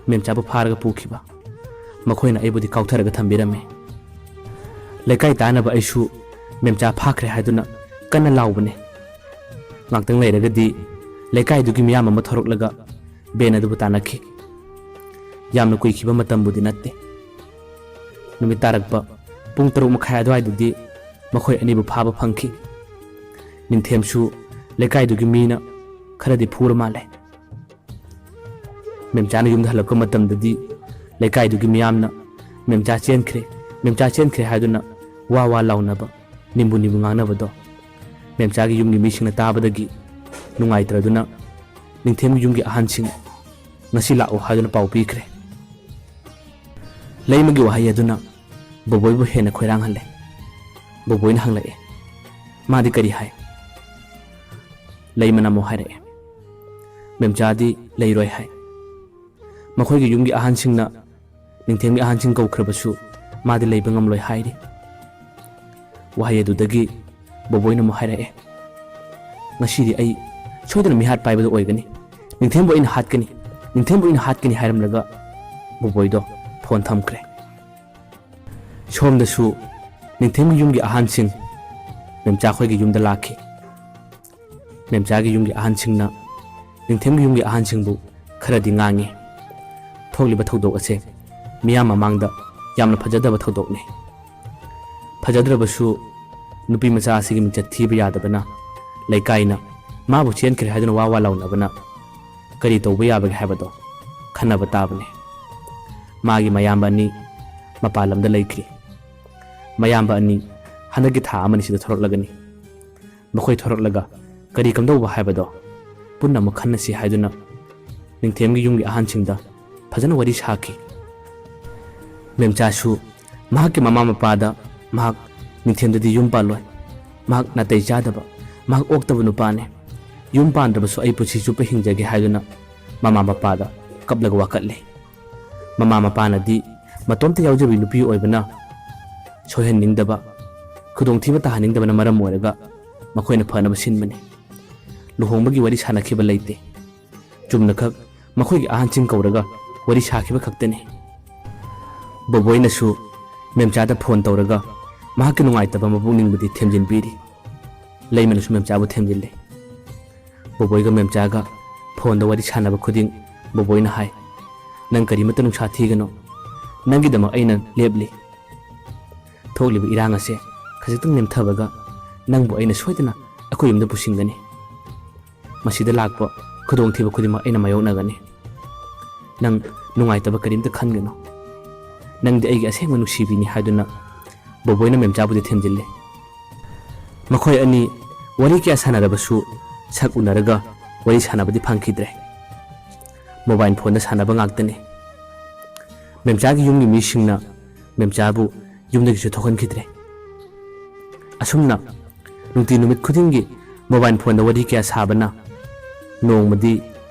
ꯃꯦꯝꯆꯥꯕꯨ ꯐꯥꯔꯒ ꯄꯨꯈꯤꯕ꯫ ꯃꯈꯣꯏꯅ ꯑꯩꯕꯨꯗꯤ ꯀꯥꯎꯊꯔꯒ ꯊꯝꯕꯤꯔꯝꯃꯦ꯫ ꯂꯩꯀꯥꯏ ꯇꯥꯅꯕ ꯑꯩꯁꯨ ꯃꯦꯝꯆꯥ ꯐꯥꯈ꯭ꯔꯦ ꯍꯥꯏꯗꯨꯅ ꯀꯟꯅ ꯂꯥꯎꯕꯅꯦ꯫ ꯉꯥꯛꯇꯪ ꯂꯩꯔꯒꯗꯤ ꯂꯩꯀꯥꯏꯗꯨꯒꯤ ꯃꯤꯌꯥꯝ ꯑꯃ ꯊꯣꯔꯛꯂꯒ ꯚꯦꯟ ꯑꯗꯨꯕꯨ ꯇꯥꯟꯅꯈꯤ꯫ ꯌꯥꯝꯅ ꯀꯨꯏꯈꯤꯕ ꯃꯇꯝꯕꯨꯗꯤ ꯅꯠꯇꯦ꯫ ꯅꯨꯃꯤꯠ ꯇꯥꯔꯛꯄ ꯄꯨꯡ ꯇꯔꯨꯛ ꯃꯈꯥꯏ ꯑꯗꯨꯋꯥꯏꯗꯗꯤ ꯃꯈꯣꯏ ꯑꯅꯤꯕꯨ ꯐꯥꯕ ꯐꯪꯈꯤ꯫ ꯅꯤꯡꯊꯦꯝꯁꯨ ꯂꯩꯀꯥꯏꯗꯨꯒꯤ ꯃꯤꯅ ꯈꯔꯗꯤ ꯐꯨꯔ ꯃꯥꯜꯂꯦ꯫ ꯃꯦꯝꯆꯥꯅ ꯌꯨꯝꯗ ꯍꯜꯂꯛꯄ ꯃꯇꯝꯗꯗꯤ ꯂꯩꯀꯥꯏꯗꯨꯒꯤ ꯃꯤꯌꯥꯝꯅ 'ꯃꯦꯝꯆꯥ ꯆꯦꯟꯈ꯭ꯔꯦ, ꯃꯦꯝꯆꯥ ꯆꯦꯟꯈ꯭ꯔꯦ' ꯍꯥꯏꯗꯨꯅ ꯋꯥ ꯋꯥ ꯂꯥꯎꯅꯕ, ꯅꯤꯝꯕꯨ ꯅꯤꯝꯕꯨ ꯉꯥꯡꯅꯕꯗꯣ ꯃꯦꯝꯆꯥꯒꯤ ꯌꯨꯝꯒꯤ ꯃꯤꯁꯤꯡꯅ ꯇꯥꯕꯗꯒꯤ ꯅꯨꯡꯉꯥꯏꯇ꯭ꯔꯗꯨꯅ ꯅꯤꯡꯊꯦꯝꯒꯤ ꯌꯨꯝꯒꯤ ꯑꯍꯟꯁꯤꯡ ꯉꯁꯤ ꯂꯥꯛꯑꯣ ꯍꯥꯏꯗꯨꯅ ꯄꯥꯎ ꯄꯤꯈ꯭ꯔꯦ꯫ ꯂꯩꯃꯒꯤ ꯋꯥꯍꯩ ꯑꯗꯨꯅ ꯕꯣꯕꯣꯏꯕꯨ ꯍꯦꯟꯅ ꯈꯣꯏꯔꯥꯡꯍꯜꯂꯦ꯫ ꯕꯣꯕꯣꯏꯅ ꯍꯪꯂꯛꯑꯦ, "ꯃꯥꯗꯤ ꯀꯔꯤ ꯍꯥꯏ?" ꯂꯩꯃꯅ ꯑꯃꯨꯛ ꯍꯥꯏꯔꯛꯑꯦ, "ꯃꯦꯝꯆꯥꯗꯤ ꯂꯩꯔꯣꯏ ꯍꯥꯏ꯫ ꯃꯈꯣꯏꯒꯤ ꯌꯨꯝꯒꯤ ꯑꯍꯟꯁꯤꯡꯅ ꯅꯤꯡꯊꯦꯝꯒꯤ ꯑꯍꯟꯁꯤꯡ ꯀꯧꯈ꯭ꯔꯕꯁꯨ ꯃꯥꯗꯤ ꯂꯩꯕ ꯉꯝꯂꯣꯏ ꯍꯥꯏꯔꯤ꯫" ꯋꯥꯍꯩ ꯑꯗꯨꯗꯒꯤ ꯕꯣꯕꯣꯏꯅ ꯑꯃꯨꯛ ꯍꯥꯏꯔꯛꯑꯦ, "ꯉꯁꯤꯗꯤ ꯑꯩ ꯁꯣꯏꯗꯅ ꯃꯤꯍꯥꯠ ꯄꯥꯏꯕꯗꯨ ꯑꯣꯏꯒꯅꯤ꯫ ꯅꯤꯡꯊꯦꯝꯕꯨ ꯑꯩꯅ ꯍꯥꯠꯀꯅꯤ, ꯅꯤꯡꯊꯦꯝꯕꯨ ꯑꯩꯅ ꯍꯥꯠꯀꯅꯤ" ꯍꯥꯏꯔꯝꯂꯒ ꯕꯣꯕꯣꯏꯗꯣ ꯐꯣꯟ ꯊꯝꯈ꯭ꯔꯦ꯫ ꯁꯣꯝꯗꯁꯨ ꯅꯤꯡꯊꯦꯝꯒꯤ ꯌꯨꯝꯒꯤ ꯑꯍꯟꯁꯤꯡ ꯃꯦꯝꯆꯥ ꯈꯣꯏꯒꯤ ꯌꯨꯝꯗ ꯂꯥꯛꯈꯤ꯫ ꯃꯦꯝꯆꯥꯒꯤ ꯌꯨꯝꯒꯤ ꯑꯍꯟꯁꯤꯡꯅ ꯅꯤꯡꯊꯦꯝꯒꯤ ꯌꯨꯝꯒꯤ ꯑꯍꯟꯁꯤꯡꯕꯨ ꯈꯔꯗꯤ ꯉꯥꯡꯉꯤ꯫ ꯊꯣꯛꯂꯤꯕ ꯊꯧꯗꯣꯛ ꯑꯁꯦ ꯃꯤꯌꯥꯝ ꯃꯃꯥꯡꯗ ꯌꯥꯝꯅ ꯐꯖꯗꯕ ꯊꯧꯗꯣꯛꯅꯤ꯫ ꯐꯖꯗ꯭ꯔꯕꯁꯨ ꯅꯨꯄꯤ ꯃꯆꯥ ꯑꯁꯤꯒꯤ ꯃꯤꯡꯆꯠ ꯊꯤꯕ ꯌꯥꯗꯕꯅ, ꯂꯩꯀꯥꯏꯅ ꯃꯥꯕꯨ ꯆꯦꯟꯈ꯭ꯔꯦ ꯍꯥꯏꯗꯨꯅ ꯋꯥ ꯋꯥ ꯂꯥꯎꯅꯕꯅ ꯀꯔꯤ ꯇꯧꯕ ꯌꯥꯕꯒꯦ ꯍꯥꯏꯕꯗꯣ ꯈꯟꯅꯕ ꯇꯥꯕꯅꯤ꯫ ꯃꯥꯒꯤ ꯃꯌꯥꯝꯕ ꯑꯅꯤ ꯃꯄꯥꯟ ꯂꯝꯗ ꯂꯩꯈ꯭ꯔꯤ꯫ ꯃꯌꯥꯝꯕ ꯑꯅꯤ ꯍꯟꯗꯛꯀꯤ ꯊꯥ ꯑꯃꯅꯤ ꯁꯤꯗ ꯊꯣꯔꯛꯂꯒꯅꯤ꯫ ꯃꯈꯣꯏ ꯊꯣꯔꯛꯂꯒ ꯀꯔꯤ ꯀꯝꯗꯧꯕ ꯍꯥꯏꯕꯗꯣ ꯄꯨꯟꯅ ꯑꯃꯨꯛ ꯈꯟꯅꯁꯤ ꯍꯥꯏꯗꯨꯅ ꯅꯤꯡꯊꯦꯝꯒꯤ ꯌꯨꯝꯒꯤ ꯑꯍꯟꯁꯤꯡꯗ ꯐꯖꯅ ꯋꯥꯔꯤ ꯁꯥꯈꯤ꯫ ꯃꯦꯝꯆꯥꯁꯨ ꯃꯍꯥꯛꯀꯤ ꯃꯃꯥ ꯃꯄꯥꯗ ꯃꯍꯥꯛ ꯅꯤꯡꯊꯦꯝꯗꯗꯤ ꯌꯨꯝ ꯄꯥꯜꯂꯣꯏ, ꯃꯍꯥꯛ ꯅꯥꯇꯩ ꯆꯥꯗꯕ, ꯃꯍꯥꯛ ꯑꯣꯛꯇꯕ ꯅꯨꯄꯥꯅꯤ, ꯌꯨꯝ ꯄꯥꯟꯗ꯭ꯔꯕꯁꯨ ꯑꯩ ꯄꯨꯟꯁꯤ ꯆꯨꯞꯄ ꯍꯤꯡꯖꯒꯦ ꯍꯥꯏꯗꯨꯅ ꯃꯃꯥ ꯃꯄꯥꯗ ꯀꯞꯂꯒ ꯋꯥꯀꯠꯂꯤ꯫ ꯃꯃꯥ ꯃꯄꯥꯅꯗꯤ ꯃꯇꯣꯝꯇ ꯌꯥꯎꯖꯕꯤ ꯅꯨꯄꯤ ꯑꯣꯏꯕꯅ ꯁꯣꯏꯍꯟꯅꯤꯡꯗꯕ, ꯈꯨꯗꯣꯡꯊꯤꯕ ꯇꯥꯍꯟꯅꯤꯡꯗꯕꯅ ꯃꯔꯝ ꯑꯣꯏꯔꯒ ꯃꯈꯣꯏꯅ ꯐꯅꯕ ꯁꯤꯟꯕꯅꯤ꯫ ꯂꯨꯍꯣꯡꯕꯒꯤ ꯋꯥꯔꯤ ꯁꯥꯅꯈꯤꯕ ꯂꯩꯇꯦ꯫ ꯆꯨꯝꯅꯈꯛ ꯃꯈꯣꯏꯒꯤ ꯑꯍꯟꯁꯤꯡ ꯀꯧꯔꯒ ꯋꯥꯔꯤ ꯁꯥꯈꯤꯕ ꯈꯛꯇꯅꯤ꯫ ꯕꯣꯕꯣꯏꯅꯁꯨ ꯃꯦꯝꯆꯥꯗ ꯐꯣꯟ ꯇꯧꯔꯒ ꯃꯍꯥꯛꯀꯤ ꯅꯨꯡꯉꯥꯏꯇꯕ ꯃꯄꯨꯛꯅꯤꯡꯕꯨꯗꯤ ꯊꯦꯝꯖꯤꯟꯕꯤꯔꯤ꯫ ꯂꯩꯃꯅꯁꯨ ꯃꯦꯝꯆꯥꯕꯨ ꯊꯦꯝꯖꯤꯜꯂꯤ꯫ ꯕꯣꯕꯣꯏꯒ ꯃꯦꯝꯆꯥꯒ ꯐꯣꯟꯗ ꯋꯥꯔꯤ ꯁꯥꯟꯅꯕ ꯈꯨꯗꯤꯡ ꯕꯣꯕꯣꯏꯅ ꯍꯥꯏ, "ꯅꯪ ꯀꯔꯤꯃꯠꯇ ꯅꯨꯡꯁꯥ ꯊꯤꯒꯅꯨ, ꯅꯪꯒꯤꯗꯃꯛ ꯑꯩꯅ ꯂꯦꯞꯂꯤ꯫ ꯊꯣꯛꯂꯤꯕ ꯏꯔꯥꯡ ꯑꯁꯦ ꯈꯖꯤꯛꯇꯪ ꯅꯦꯝꯊꯕꯒ ꯅꯪꯕꯨ ꯑꯩꯅ ꯁꯣꯏꯗꯅ ꯑꯩꯈꯣꯏ ꯌꯨꯝꯗ ꯄꯨꯁꯤꯟꯒꯅꯤ꯫ ꯃꯁꯤꯗ ꯂꯥꯛꯄ ꯈꯨꯗꯣꯡꯊꯤꯕ ꯈꯨꯗꯤꯡꯃꯛ ꯑꯩꯅ ꯃꯥꯌꯣꯛꯅꯒꯅꯤ꯫ ꯅꯪ ꯅꯨꯡꯉꯥꯏꯇꯕ ꯀꯔꯤꯝꯇ ꯈꯟꯒꯅꯨ꯫ ꯅꯪꯗꯤ ꯑꯩꯒꯤ ꯑꯁꯦꯡꯕ ꯅꯨꯡꯁꯤꯕꯤꯅꯤ" ꯍꯥꯏꯗꯨꯅ ꯕꯣꯕꯣꯏꯅ ꯃꯦꯝꯆꯥꯕꯨꯗꯤ ꯊꯦꯝꯖꯤꯜꯂꯤ꯫ ꯃꯈꯣꯏ ꯑꯅꯤ ꯋꯥꯔꯤ ꯀꯌꯥ ꯁꯥꯟꯅꯔꯕꯁꯨ ꯁꯛ ꯎꯅꯔꯒ ꯋꯥꯔꯤ ꯁꯥꯟꯅꯕꯗꯤ ꯐꯪꯈꯤꯗ꯭ꯔꯦ꯫ ꯃꯣꯕꯥꯏꯜ ꯐꯣꯟꯗ ꯁꯥꯟꯅꯕ ꯉꯥꯛꯇꯅꯤ꯫ ꯃꯦꯝꯆꯥꯒꯤ ꯌꯨꯝꯒꯤ ꯃꯤꯁꯤꯡꯅ ꯃꯦꯝꯆꯥꯕꯨ ꯌꯨꯝꯗꯒꯤꯁꯨ ꯊꯣꯛꯍꯟꯈꯤꯗ꯭ꯔꯦ꯫ ꯑꯁꯨꯝꯅ ꯅꯨꯡꯇꯤ ꯅꯨꯃꯤꯠ ꯈꯨꯗꯤꯡꯒꯤ ꯃꯣꯕꯥꯏꯜ ꯐꯣꯟꯗ ꯋꯥꯔꯤ ꯀꯌꯥ ꯁꯥꯕꯅ ꯅꯣꯡꯃꯗꯤ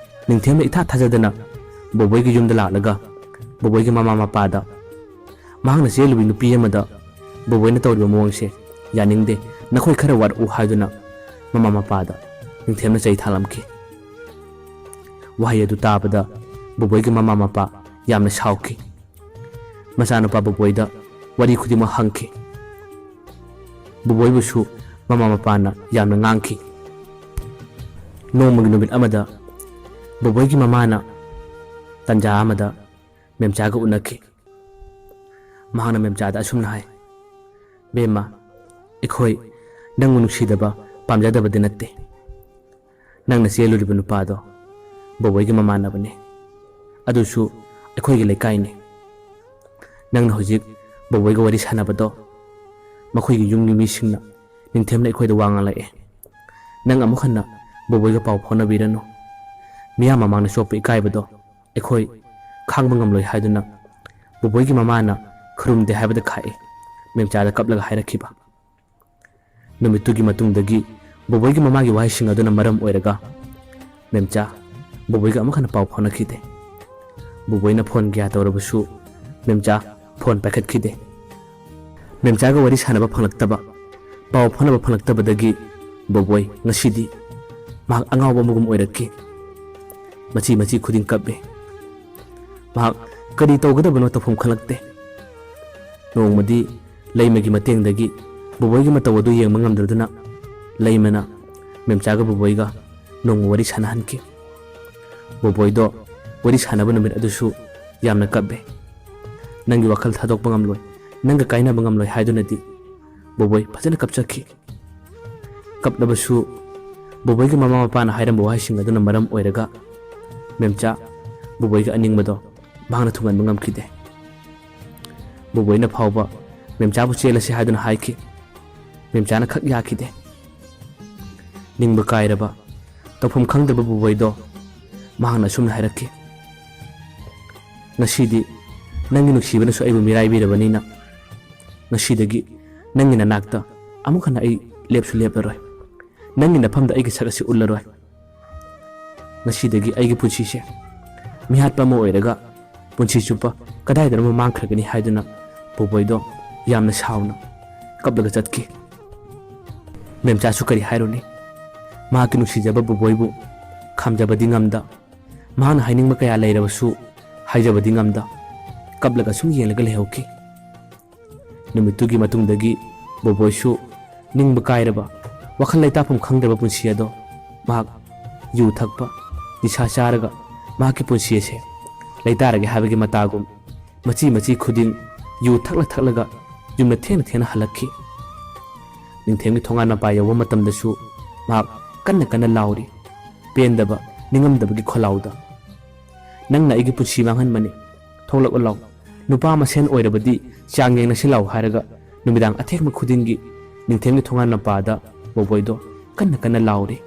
ꯅꯤꯡꯊꯦꯝꯅ ꯏꯊꯥ ꯊꯥꯖꯗꯅ ꯕꯣꯕꯣꯏꯒꯤ ꯌꯨꯝꯗ ꯂꯥꯛꯂꯒ ꯕꯣꯕꯣꯏꯒꯤ ꯃꯃꯥ ꯃꯄꯥꯗ ꯃꯍꯥꯛꯅ ꯆꯦꯜꯂꯨꯕꯤ ꯅꯨꯄꯤ ꯑꯃꯗ ꯕꯣꯕꯣꯏꯅ ꯇꯧꯔꯤꯕ ꯃꯑꯣꯡꯁꯦ ꯌꯥꯅꯤꯡꯗꯦ, ꯅꯈꯣꯏ ꯈꯔ ꯋꯥꯔꯛꯎ ꯍꯥꯏꯗꯨꯅ ꯃꯃꯥ ꯃꯄꯥꯗ ꯅꯤꯡꯊꯦꯝꯅ ꯆꯩ ꯊꯥꯂꯝꯈꯤ꯫ ꯋꯥꯍꯩ ꯑꯗꯨ ꯇꯥꯕꯗ ꯕꯣꯕꯣꯏꯒꯤ ꯃꯃꯥ ꯃꯄꯥ ꯌꯥꯝꯅ ꯁꯥꯎꯈꯤ꯫ ꯃꯆꯥꯅꯨꯄꯥ ꯕꯣꯕꯣꯏꯗ ꯋꯥꯔꯤ ꯈꯨꯗꯤꯡꯃꯛ ꯍꯪꯈꯤ꯫ ꯕꯣꯕꯣꯏꯕꯨꯁꯨ ꯃꯃꯥ ꯃꯄꯥꯅ ꯌꯥꯝꯅ ꯉꯥꯡꯈꯤ꯫ ꯅꯣꯡꯃꯒꯤ ꯅꯨꯃꯤꯠ ꯑꯃꯗ ꯕꯣꯕꯣꯏꯒꯤ ꯃꯃꯥꯅ ꯇꯟꯖꯥ ꯑꯃꯗ ꯃꯦꯝꯆꯥꯒ ꯎꯅꯈꯤ꯫ ꯃꯍꯥꯛꯅ ꯃꯦꯝꯆꯥꯗ ꯑꯁꯨꯝꯅ ꯍꯥꯏ, "ꯕꯦꯝꯃ, ꯑꯩꯈꯣꯏ ꯅꯪꯕꯨ ꯅꯨꯡꯁꯤꯗꯕ, ꯄꯥꯝꯖꯗꯕꯗꯤ ꯅꯠꯇꯦ꯫ ꯅꯪꯅ ꯆꯦꯜꯂꯨꯔꯤꯕ ꯅꯨꯄꯥꯗꯣ ꯕꯣꯕꯣꯏꯒꯤ ꯃꯃꯥꯟꯅꯕꯅꯤ꯫ ꯑꯗꯨꯁꯨ ꯑꯩꯈꯣꯏꯒꯤ ꯂꯩꯀꯥꯏꯅꯤ꯫ ꯅꯪꯅ ꯍꯧꯖꯤꯛ ꯕꯣꯕꯣꯏꯒ ꯋꯥꯔꯤ ꯁꯥꯟꯅꯕꯗꯣ ꯃꯈꯣꯏꯒꯤ ꯌꯨꯝꯒꯤ ꯃꯤꯁꯤꯡꯅ ꯅꯤꯡꯊꯦꯝꯅ ꯑꯩꯈꯣꯏꯗ ꯋꯥ ꯉꯥꯡꯂꯛꯑꯦ꯫ ꯅꯪ ꯑꯃꯨꯛ ꯍꯟꯅ ꯕꯣꯕꯣꯏꯒ ꯄꯥꯎ ꯐꯥꯎꯅꯕꯤꯔꯅꯨ꯫ ꯃꯤꯌꯥꯝ ꯃꯃꯥꯡꯗ ꯆꯣꯞꯄ ꯏꯀꯥꯏꯕꯗꯣ ꯑꯩꯈꯣꯏ ꯈꯥꯡꯕ ꯉꯝꯂꯣꯏ" ꯍꯥꯏꯗꯨꯅ ꯕꯣꯕꯣꯏꯒꯤ ꯃꯃꯥꯅ ꯈꯨꯔꯨꯝꯗꯦ ꯍꯥꯏꯕꯗ ꯈꯥꯛꯏ ꯃꯦꯝꯆꯥꯗ ꯀꯞꯂꯒ ꯍꯥꯏꯔꯛꯈꯤꯕ꯫ ꯅꯨꯃꯤꯠꯇꯨꯒꯤ ꯃꯇꯨꯡꯗꯒꯤ ꯕꯣꯕꯣꯏꯒꯤ ꯃꯃꯥꯒꯤ ꯋꯥꯍꯩꯁꯤꯡ ꯑꯗꯨꯅ ꯃꯔꯝ ꯑꯣꯏꯔꯒ ꯃꯦꯝꯆꯥ ꯕꯣꯕꯣꯏꯒ ꯑꯃꯨꯛ ꯍꯟꯅ ꯄꯥꯎ ꯐꯥꯎꯅꯈꯤꯗꯦ꯫ ꯕꯣꯕꯣꯏꯅ ꯐꯣꯟ ꯀꯌꯥ ꯇꯧꯔꯕꯁꯨ ꯃꯦꯝꯆꯥ ꯐꯣꯟ ꯄꯥꯏꯈꯠꯈꯤꯗꯦ꯫ ꯃꯦꯝꯆꯥꯒ ꯋꯥꯔꯤ ꯁꯥꯟꯅꯕ ꯐꯪꯂꯛꯇꯕ, ꯄꯥꯎ ꯐꯥꯎꯅꯕ ꯐꯪꯂꯛꯇꯕꯗꯒꯤ ꯕꯣꯕꯣꯏ ꯉꯁꯤꯗꯤ ꯃꯍꯥꯛ ꯑꯉꯥꯎꯕ ꯑꯃꯒꯨꯝ ꯑꯣꯏꯔꯛꯈꯤ꯫ ꯃꯆꯤ ꯃꯆꯤ ꯈꯨꯗꯤꯡ ꯀꯞꯄꯤ꯫ ꯃꯍꯥꯛ ꯀꯔꯤ ꯇꯧꯒꯗꯕꯅꯣ ꯇꯧꯐꯝ ꯈꯪꯂꯛꯇꯦ꯫ ꯅꯣꯡꯃꯗꯤ ꯂꯩꯃꯒꯤ ꯃꯇꯦꯡꯗꯒꯤ ꯕꯣꯕꯣꯏꯒꯤ ꯃꯇꯧ ꯑꯗꯨ ꯌꯦꯡꯕ ꯉꯝꯗꯗꯨꯅ ꯂꯩꯃꯅ ꯃꯦꯝꯆꯥꯒ ꯕꯣꯕꯣꯏꯒ ꯅꯣꯡꯃ ꯋꯥꯔꯤ ꯁꯥꯟꯅꯍꯟꯈꯤ꯫ ꯕꯣꯕꯣꯏꯗꯣ ꯋꯥꯔꯤ ꯁꯥꯟꯅꯕ ꯅꯨꯃꯤꯠ ꯑꯗꯨꯁꯨ ꯌꯥꯝꯅ ꯀꯞꯄꯦ꯫ "ꯅꯪꯒꯤ ꯋꯥꯈꯜ ꯊꯥꯗꯣꯛꯄ ꯉꯝꯂꯣꯏ, ꯅꯪꯒ ꯀꯥꯏꯅꯕ ꯉꯝꯂꯣꯏ" ꯍꯥꯏꯗꯨꯅꯗꯤ ꯕꯣꯕꯣꯏ ꯐꯖꯅ ꯀꯞꯆꯈꯤ꯫ ꯀꯞꯂꯕꯁꯨ ꯕꯣꯕꯣꯏꯒꯤ ꯃꯃꯥ ꯃꯄꯥꯅ ꯍꯥꯏꯔꯝꯕ ꯋꯥꯍꯩꯁꯤꯡ ꯑꯗꯨꯅ ꯃꯔꯝ ꯑꯣꯏꯔꯒ ꯃꯦꯝꯆꯥ ꯕꯣꯕꯣꯏꯒꯤ ꯑꯅꯤꯡꯕꯗꯣ ꯃꯍꯥꯛꯅ ꯊꯨꯡꯍꯟꯕ ꯉꯝꯈꯤꯗꯦ꯫ ꯕꯣꯕꯣꯏꯅ ꯐꯥꯎꯕ ꯃꯦꯝꯆꯥꯕꯨ ꯆꯦꯜꯂꯁꯤ ꯍꯥꯏꯗꯨꯅ ꯍꯥꯏꯈꯤ꯫ ꯃꯦꯝꯆꯥꯅ ꯈꯛ ꯌꯥꯈꯤꯗꯦ꯫ ꯅꯤꯡꯕ ꯀꯥꯏꯔꯕ, ꯇꯧꯐꯝ ꯈꯪꯗ꯭ꯔꯕ ꯕꯣꯕꯣꯏꯗꯣ ꯃꯍꯥꯛꯅ ꯑꯁꯨꯝꯅ ꯍꯥꯏꯔꯛꯈꯤ, "ꯉꯁꯤꯗꯤ ꯅꯪꯒꯤ ꯅꯨꯡꯁꯤꯕꯅꯁꯨ ꯑꯩꯕꯨ ꯃꯤꯔꯥꯏꯕꯤꯔꯕꯅꯤꯅ, ꯉꯁꯤꯗꯒꯤ ꯅꯪꯒꯤ ꯅꯅꯥꯛꯇ ꯑꯃꯨꯛ ꯍꯟꯅ ꯑꯩ ꯂꯦꯞꯁꯨ ꯂꯦꯞꯂꯔꯣꯏ꯫ ꯅꯪꯒꯤ ꯅꯐꯝꯗ ꯑꯩꯒꯤ ꯁꯛ ꯑꯁꯤ ꯎꯠꯂꯔꯣꯏ꯫ ꯉꯁꯤꯗꯒꯤ ꯑꯩꯒꯤ ꯄꯨꯟꯁꯤꯁꯦ ꯃꯤꯍꯥꯠꯄ ꯑꯃ ꯑꯣꯏꯔꯒ ꯄꯨꯟꯁꯤ ꯆꯨꯞꯄ ꯀꯗꯥꯏꯗꯅꯣꯃ ꯃꯥꯡꯈ꯭ꯔꯒꯅꯤ" ꯍꯥꯏꯗꯨꯅ ꯕꯣꯕꯣꯏꯗꯣ ꯌꯥꯝꯅ ꯁꯥꯎꯅ ꯀꯞꯂꯒ ꯆꯠꯈꯤ꯫ ꯃꯦꯝꯆꯥꯁꯨ ꯀꯔꯤ ꯍꯥꯏꯔꯨꯅꯤ? ꯃꯍꯥꯛꯀꯤ ꯅꯨꯡꯁꯤꯖꯕ ꯕꯣꯕꯣꯏꯕꯨ ꯈꯥꯝꯖꯕꯗꯤ ꯉꯝꯗ, ꯃꯍꯥꯛꯅ ꯍꯥꯏꯅꯤꯡꯕ ꯀꯌꯥ ꯂꯩꯔꯕꯁꯨ ꯍꯥꯏꯖꯕꯗꯤ ꯉꯝꯗ, ꯀꯞꯂꯒ ꯁꯨꯝ ꯌꯦꯡꯂꯒ ꯂꯩꯍꯧꯈꯤ꯫ ꯅꯨꯃꯤꯠꯇꯨꯒꯤ ꯃꯇꯨꯡꯗꯒꯤ ꯕꯣꯕꯣꯏꯁꯨ ꯅꯤꯡꯕ ꯀꯥꯏꯔꯕ, ꯋꯥꯈꯜ ꯂꯩꯇꯥꯐꯝ ꯈꯪꯗ꯭ꯔꯕ ꯄꯨꯟꯁꯤ ꯑꯗꯣ ꯃꯍꯥꯛ ꯌꯨ ꯊꯛꯄ, ꯅꯤꯁꯥ ꯆꯥꯔꯒ ꯃꯍꯥꯛꯀꯤ ꯄꯨꯟꯁꯤ ꯑꯁꯦ ꯂꯩꯇꯥꯔꯒꯦ ꯍꯥꯏꯕꯒꯤ ꯃꯇꯥꯒꯨꯝ ꯃꯆꯤ ꯃꯆꯤ ꯈꯨꯗꯤꯡ ꯌꯨ ꯊꯛꯂ ꯊꯛꯂꯒ ꯌꯨꯝꯗ ꯊꯦꯡꯅ ꯊꯦꯡꯅ ꯍꯜꯂꯛꯈꯤ꯫ ꯅꯤꯡꯊꯦꯝꯒꯤ ꯊꯣꯡꯒꯥꯟ ꯃꯄꯥ ꯌꯧꯕ ꯃꯇꯝꯗꯁꯨ ꯃꯍꯥꯛ ꯀꯟꯅ ꯀꯟꯅ ꯂꯥꯎꯔꯤ꯫ ꯄꯦꯟꯗꯕ, ꯅꯤꯡꯉꯝꯗꯕꯒꯤ ꯈꯣꯜꯂꯥꯎꯗ, "ꯅꯪꯅ ꯑꯩꯒꯤ ꯄꯨꯟꯁꯤ ꯃꯥꯡꯍꯟꯕꯅꯤ꯫ ꯊꯣꯛꯂꯛꯎ ꯂꯥꯎ꯫ ꯅꯨꯄꯥ ꯃꯁꯦꯟ ꯑꯣꯏꯔꯕꯗꯤ ꯆꯥꯡ ꯌꯦꯡꯅꯁꯤ ꯂꯥꯎ" ꯍꯥꯏꯔꯒ ꯅꯨꯃꯤꯗꯥꯡ ꯑꯊꯦꯡꯕ ꯈꯨꯗꯤꯡꯒꯤ ꯅꯤꯡꯊꯦꯝꯒꯤ ꯊꯣꯡꯒꯥꯟ ꯃꯄꯥꯗ ꯕꯣꯕꯣꯏꯗꯣ ꯀꯟꯅ ꯀꯟꯅ ꯂꯥꯎꯔꯤ꯫